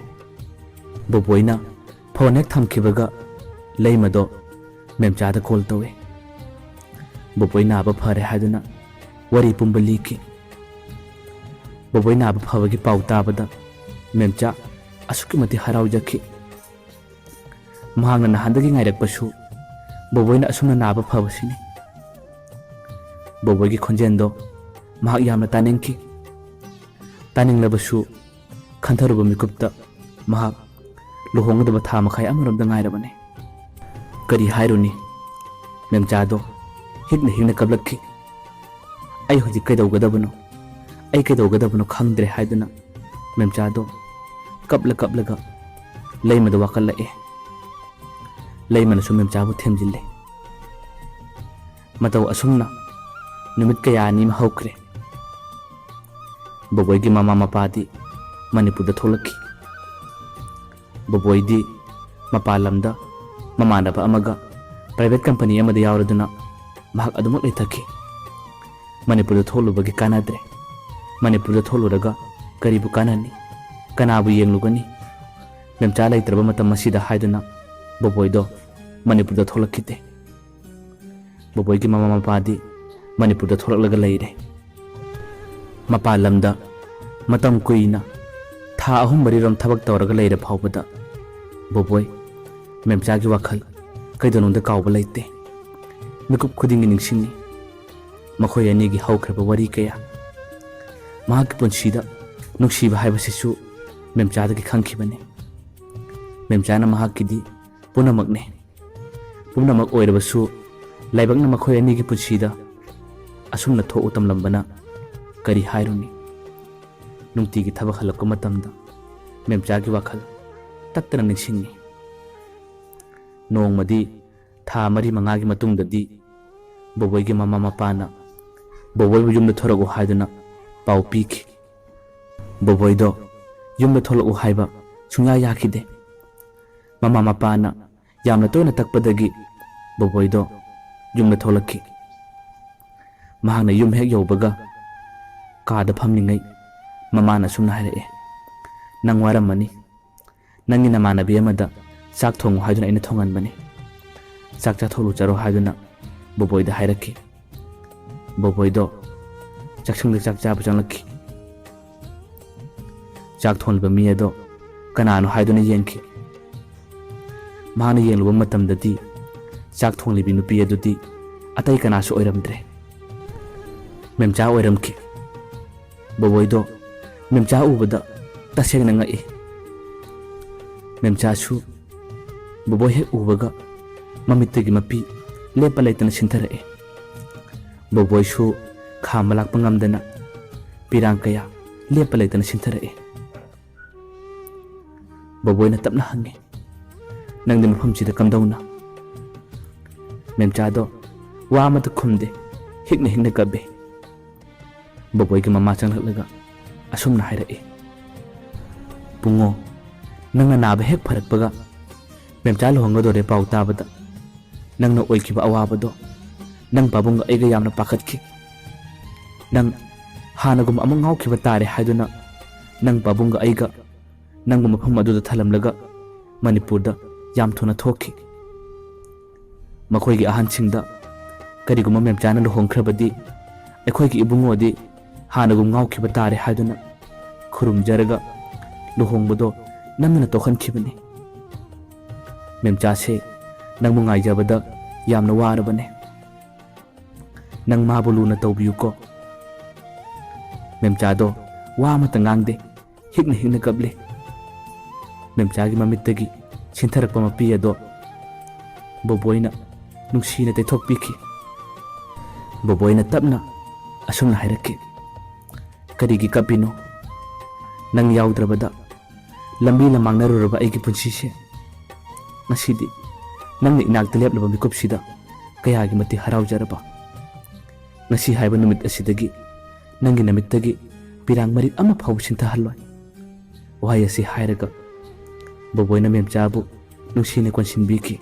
ꯕꯣꯕꯣꯏꯅ ꯐꯣꯟ ꯍꯦꯛ ꯊꯝꯈꯤꯕꯒ ꯂꯩꯃꯗꯣ ꯃꯦꯝꯆꯥꯗ ꯀꯣꯜ ꯇꯧꯏ꯫ ꯕꯣꯕꯣꯏ ꯅꯥꯕ ꯐꯔꯦ ꯍꯥꯏꯗꯨꯅ ꯋꯥꯔꯤ ꯄꯨꯝꯕ ꯂꯤꯈꯤ꯫ ꯕꯣꯕꯣꯏ ꯅꯥꯕ ꯐꯕꯒꯤ ꯄꯥꯎ ꯇꯥꯕꯗ ꯃꯦꯝꯆꯥ ꯑꯁꯨꯛꯀꯤ ꯃꯇꯤꯛ ꯍꯔꯥꯎꯖꯈꯤ꯫ ꯃꯍꯥꯛꯅ ꯅꯍꯥꯟꯗꯒꯤ ꯉꯥꯏꯔꯛꯄꯁꯨ ꯕꯣꯕꯣꯏꯅ ꯑꯁꯨꯝꯅ ꯅꯥꯕ ꯐꯕꯁꯤꯅꯤ꯫ ꯕꯣꯕꯣꯏꯒꯤ ꯈꯣꯟꯖꯦꯜꯗꯣ ꯃꯍꯥꯛ ꯌꯥꯝꯅ ꯇꯥꯅꯤꯡꯈꯤ꯫ ꯇꯥꯅꯤꯡꯂꯕꯁꯨ ꯈꯟꯊꯔꯨꯕ ꯃꯤꯀꯨꯞꯇ ꯃꯍꯥꯛ ꯂꯨꯍꯣꯡꯒꯗꯕ ꯊꯥ ꯃꯈꯥꯏ ꯑꯃꯔꯣꯝꯗ ꯉꯥꯏꯔꯕꯅꯤ꯫ ꯀꯔꯤ ꯍꯥꯏꯔꯨꯅꯤ, ꯃꯦꯝꯆꯥꯗꯣ ꯍꯤꯛꯅ ꯍꯤꯛꯅ ꯀꯞꯂꯛꯈꯤ꯫ "ꯑꯩ ꯍꯧꯖꯤꯛ ꯀꯩꯗꯧꯒꯗꯕꯅꯣ, ꯑꯩ ꯀꯩꯗꯧꯒꯗꯕꯅꯣ ꯈꯪꯗ꯭ꯔꯦ" ꯍꯥꯏꯗꯨꯅ ꯃꯦꯝꯆꯥꯗꯣ ꯀꯞꯂ ꯀꯞꯂꯒ ꯂꯩꯃꯗ ꯋꯥꯀꯠꯂꯛꯑꯦ꯫ ꯂꯩꯃꯅꯁꯨ ꯃꯦꯝꯆꯥꯕꯨ ꯊꯦꯝꯖꯤꯜꯂꯦ꯫ ꯃꯇꯧ ꯑꯁꯨꯝꯅ ꯅꯨꯃꯤꯠ ꯀꯌꯥ ꯑꯅꯤ ꯑꯃ ꯍꯧꯈ꯭ꯔꯦ꯫ ꯕꯣꯕꯣꯏꯒꯤ ꯃꯃꯥ ꯃꯄꯥꯗꯤ ꯃꯅꯤꯄꯨꯔꯗ ꯊꯣꯛꯂꯛꯈꯤ꯫ ꯕꯣꯕꯣꯏꯗꯤ ꯃꯄꯥꯟ ꯂꯝꯗ ꯃꯃꯥꯟꯅꯕ ꯑꯃꯒ private company ꯑꯃꯗ ꯌꯥꯎꯔꯗꯨꯅ ꯃꯍꯥꯛ ꯑꯗꯨꯃꯛ ꯂꯩꯊꯈꯤ꯫ ꯃꯅꯤꯄꯨꯔꯗ ꯊꯣꯛꯂꯨꯕꯒꯤ ꯀꯥꯟꯅꯗ꯭ꯔꯦ꯫ ꯃꯅꯤꯄꯨꯔꯗ ꯊꯣꯛꯂꯨꯔꯒ ꯀꯔꯤꯕꯨ ꯀꯥꯟꯅꯅꯤ? ꯀꯅꯥꯕꯨ ꯌꯦꯡꯂꯨꯒꯅꯤ? ꯃꯦꯝꯆꯥ ꯂꯩꯇ꯭ꯔꯕ ꯃꯇꯝ ꯑꯁꯤꯗ ꯍꯥꯏꯗꯨꯅ ꯕꯣꯕꯣꯏꯗꯣ ꯃꯅꯤꯄꯨꯔꯗ ꯊꯣꯛꯂꯛꯈꯤꯗꯦ꯫ ꯕꯣꯕꯣꯏꯒꯤ ꯃꯃꯥ ꯃꯄꯥꯗꯤ ꯃꯅꯤꯄꯨꯔꯗ ꯊꯣꯛꯂꯛꯂꯒ ꯂꯩꯔꯦ꯫ ꯃꯄꯥꯟ ꯂꯝꯗ ꯃꯇꯝ ꯀꯨꯏꯅ, ꯊꯥ ꯑꯍꯨꯝ ꯃꯔꯤꯔꯣꯝ ꯊꯕꯛ ꯇꯧꯔꯒ ꯂꯩꯔ ꯐꯥꯎꯕꯗ ꯕꯣꯕꯣꯏ ꯃꯦꯝꯆꯥꯒꯤ ꯋꯥꯈꯜ ꯀꯩꯗꯧꯅꯨꯡꯗ ꯀꯥꯎꯕ ꯂꯩꯇꯦ꯫ ꯃꯤꯀꯨꯞ ꯈꯨꯗꯤꯡꯒꯤ ꯅꯤꯡꯁꯤꯡꯉꯤ ꯃꯈꯣꯏ ꯑꯅꯤꯒꯤ ꯍꯧꯈ꯭ꯔꯕ ꯋꯥꯔꯤ ꯀꯌꯥ꯫ ꯃꯍꯥꯛꯀꯤ ꯄꯨꯟꯁꯤꯗ ꯅꯨꯡꯁꯤꯕ ꯍꯥꯏꯕꯁꯤꯁꯨ ꯃꯦꯝꯆꯥꯗꯒꯤ ꯈꯪꯈꯤꯕꯅꯤ꯫ ꯃꯦꯝꯆꯥꯅ ꯃꯍꯥꯛꯀꯤꯗꯤ ꯄꯨꯝꯅꯃꯛꯅꯤ꯫ ꯄꯨꯝꯅꯃꯛ ꯑꯣꯏꯔꯕꯁꯨ ꯂꯥꯏꯕꯛꯅ ꯃꯈꯣꯏ ꯑꯅꯤꯒꯤ ꯄꯨꯟꯁꯤꯗ ꯑꯁꯨꯝꯅ ꯊꯣꯛꯎ ꯇꯝꯂꯝꯕꯅ ꯀꯔꯤ ꯍꯥꯏꯔꯨꯅꯤ? ꯅꯨꯡꯇꯤꯒꯤ ꯊꯕꯛ ꯍꯜꯂꯛꯄ ꯃꯇꯝꯗ ꯃꯦꯝꯆꯥꯒꯤ ꯋꯥꯈꯜ ꯇꯠꯇꯅ ꯅꯤꯡꯁꯤꯡꯉꯤ꯫ ꯅꯣꯡꯃꯗꯤ ꯊꯥ ꯃꯔꯤ ꯃꯉꯥꯒꯤ ꯃꯇꯨꯡꯗꯗꯤ ꯕꯣꯕꯣꯏꯒꯤ ꯃꯃꯥ ꯃꯄꯥꯅ ꯕꯣꯕꯣꯏꯕꯨ ꯌꯨꯝꯗ ꯊꯣꯔꯛꯎ ꯍꯥꯏꯗꯨꯅ ꯄꯥꯎ ꯄꯤꯈꯤ꯫ ꯕꯣꯕꯣꯏꯗꯣ ꯌꯨꯝꯗ ꯊꯣꯛꯂꯛꯎ ꯍꯥꯏꯕ ꯁꯨꯡꯌꯥ ꯌꯥꯈꯤꯗꯦ꯫ ꯃꯃꯥ ꯃꯄꯥꯅ ꯌꯥꯝꯅ ꯇꯣꯏꯅ ꯇꯛꯄꯗꯒꯤ ꯕꯣꯕꯣꯏꯗꯣ ꯌꯨꯝꯗ ꯊꯣꯛꯂꯛꯈꯤ꯫ ꯃꯍꯥꯛꯅ ꯌꯨꯝ ꯍꯦꯛ ꯌꯧꯕꯒ ꯀꯥꯗ ꯐꯝꯂꯤꯉꯩ ꯃꯃꯥꯅ ꯑꯁꯨꯝꯅ ꯍꯥꯏꯔꯛꯑꯦ, "ꯅꯪ ꯋꯥꯔꯝꯃꯅꯤ꯫ ꯅꯪꯒꯤ ꯅꯃꯥꯟꯅꯕꯤ ꯑꯃꯗ ꯆꯥꯛ ꯊꯣꯡꯉꯨ ꯍꯥꯏꯗꯨꯅ ꯑꯩꯅ ꯊꯣꯡꯍꯟꯕꯅꯤ꯫ ꯆꯥꯛ ꯆꯥꯊꯣꯛꯂꯨꯆꯔꯣ" ꯍꯥꯏꯗꯨꯅ ꯕꯣꯕꯣꯏꯗ ꯍꯥꯏꯔꯛꯈꯤ꯫ ꯕꯣꯕꯣꯏꯗꯣ ꯆꯥꯛꯁꯪꯗ ꯆꯥꯛ ꯆꯥꯕ ꯆꯪꯂꯛꯈꯤ꯫ ꯆꯥꯛ ꯊꯣꯡꯂꯤꯕ ꯃꯤ ꯑꯗꯣ ꯀꯅꯥꯅꯣ ꯍꯥꯏꯗꯨꯅ ꯌꯦꯡꯈꯤ꯫ ꯃꯍꯥꯛꯅ ꯌꯦꯡꯂꯨꯕ ꯃꯇꯝꯗꯗꯤ ꯆꯥꯛ ꯊꯣꯡꯂꯤꯕꯤ ꯅꯨꯄꯤ ꯑꯗꯨꯗꯤ ꯑꯇꯩ ꯀꯅꯥꯁꯨ ꯑꯣꯏꯔꯝꯗ꯭ꯔꯦ꯫ ꯃꯦꯝꯆꯥ ꯑꯣꯏꯔꯝꯈꯤ꯫ ꯕꯣꯕꯣꯏꯗꯣ ꯃꯦꯝꯆꯥ ꯎꯕꯗ ꯇꯁꯦꯡꯅ ꯉꯛꯏ꯫ ꯃꯦꯝꯆꯥꯁꯨ ꯕꯣꯕꯣꯏ ꯍꯦꯛ ꯎꯕꯒ ꯃꯃꯤꯠꯇꯒꯤ ꯃꯄꯤ ꯂꯦꯞꯄ ꯂꯩꯇꯅ ꯁꯤꯟꯊꯔꯛꯏ꯫ ꯕꯣꯕꯣꯏꯁꯨ ꯈꯥꯝꯕ ꯂꯥꯛꯄ ꯉꯝꯗꯅ ꯄꯤꯔꯥꯡ ꯀꯌꯥ ꯂꯦꯞꯄ ꯂꯩꯇꯅ ꯁꯤꯟꯊꯔꯛꯏ꯫ ꯕꯣꯕꯣꯏꯅ ꯇꯞꯅ ꯍꯪꯉꯤ, "ꯅꯪꯗꯤ ꯃꯐꯝꯁꯤꯗ ꯀꯝꯗꯧꯅ?" ꯃꯦꯝꯆꯥꯗꯣ ꯋꯥ ꯑꯃꯠꯇ ꯈꯨꯝꯗꯦ, ꯍꯤꯛꯅ ꯍꯤꯛꯅ ꯀꯞꯄꯤ꯫ ꯕꯣꯕꯣꯏꯒꯤ ꯃꯃꯥ ꯆꯪꯂꯛꯂꯒ ꯑꯁꯨꯝꯅ ꯍꯥꯏꯔꯛꯏ, "ꯕꯨꯡꯉꯣ, ꯅꯪꯅ ꯅꯥꯕ ꯍꯦꯛ ꯐꯔꯛꯄꯒ ꯃꯦꯝꯆꯥ ꯂꯨꯍꯣꯡꯒꯗꯧꯔꯦ ꯄꯥꯎ ꯇꯥꯕꯗ ꯅꯪꯅ ꯑꯣꯏꯈꯤꯕ ꯑꯋꯥꯕꯗꯣ ꯅꯪ ꯄꯥꯕꯨꯡꯒ ꯑꯩꯒ ꯌꯥꯝꯅ ꯄꯥꯈꯠꯈꯤ꯫ ꯅꯪ ꯍꯥꯟꯅꯒꯨꯝ ꯑꯃꯨꯛ ꯉꯥꯎꯈꯤꯕ ꯇꯥꯔꯦ ꯍꯥꯏꯗꯨꯅ ꯅꯪ ꯄꯥꯕꯨꯡꯒ ꯑꯩꯒ ꯅꯪꯕꯨ ꯃꯐꯝ ꯑꯗꯨꯗ ꯊꯜꯂꯝꯂꯒ ꯃꯅꯤꯄꯨꯔꯗ ꯌꯥꯝ ꯊꯨꯅ ꯊꯣꯛꯈꯤ꯫ ꯃꯈꯣꯏꯒꯤ ꯑꯍꯟꯁꯤꯡꯗ ꯀꯔꯤꯒꯨꯝꯕ ꯃꯦꯝꯆꯥꯅ ꯂꯨꯍꯣꯡꯈ꯭ꯔꯕꯗꯤ ꯑꯩꯈꯣꯏꯒꯤ ꯏꯕꯨꯡꯉꯣꯗꯤ ꯍꯥꯟꯅꯒꯨꯝ ꯉꯥꯎꯈꯤꯕ ꯇꯥꯔꯦ ꯍꯥꯏꯗꯨꯅ ꯈꯨꯔꯨꯝꯖꯔꯒ ꯂꯨꯍꯣꯡꯕꯗꯣ ꯅꯝꯗꯅ ꯇꯣꯛꯍꯟꯈꯤꯕꯅꯤ꯫ ꯃꯦꯝꯆꯥꯁꯦ ꯅꯪꯕꯨ ꯉꯥꯏꯖꯕꯗ ꯌꯥꯝꯅ ꯋꯥꯔꯕꯅꯦ꯫ ꯅꯪ ꯃꯥꯕꯨ ꯂꯨꯅ ꯇꯧꯕꯤꯌꯨꯀꯣ꯫" ꯃꯦꯝꯆꯥꯗꯣ ꯋꯥ ꯑꯃꯠꯇ ꯉꯥꯡꯗꯦ, ꯍꯤꯛꯅ ꯍꯤꯛꯅ ꯀꯞꯂꯤ꯫ ꯃꯦꯝꯆꯥꯒꯤ ꯃꯃꯤꯠꯇꯒꯤ ꯁꯤꯟꯊꯔꯛꯄ ꯃꯄꯤ ꯑꯗꯣ ꯕꯣꯕꯣꯏꯅ ꯅꯨꯡꯁꯤꯅ ꯇꯩꯊꯣꯛꯄꯤꯈꯤ꯫ ꯕꯣꯕꯣꯏꯅ ꯇꯞꯅ ꯑꯁꯨꯝꯅ ꯍꯥꯏꯔꯛꯈꯤ, "ꯀꯔꯤꯒꯤ ꯀꯞꯄꯤꯅꯣ? ꯅꯪ ꯌꯥꯎꯗ꯭ꯔꯕꯗ ꯂꯝꯕꯤ ꯂꯃꯥꯡꯅꯔꯨꯔꯕ ꯑꯩꯒꯤ ꯄꯨꯟꯁꯤꯁꯦ ꯉꯁꯤꯗꯤ ꯅꯪꯅ ꯏꯅꯥꯛꯇ ꯂꯦꯞꯂꯕ ꯃꯤꯀꯨꯞꯁꯤꯗ ꯀꯌꯥꯒꯤ ꯃꯇꯤꯛ ꯍꯔꯥꯎꯖꯔꯕ꯫ ꯉꯁꯤ ꯍꯥꯏꯕ ꯅꯨꯃꯤꯠ ꯑꯁꯤꯗꯒꯤ ꯅꯪꯒꯤ ꯅꯃꯤꯠꯇꯒꯤ ꯄꯤꯔꯥꯡ ꯃꯔꯤꯛ ꯑꯃ ꯐꯥꯎꯕ ꯁꯤꯟꯊꯍꯜꯂꯣꯏ꯫" ꯋꯥꯍꯩ ꯑꯁꯤ ꯍꯥꯏꯔꯒ ꯕꯣꯕꯣꯏꯅ ꯃꯦꯝꯆꯥꯕꯨ ꯅꯨꯡꯁꯤꯅ ꯀꯣꯟꯁꯤꯟꯕꯤꯈꯤ꯫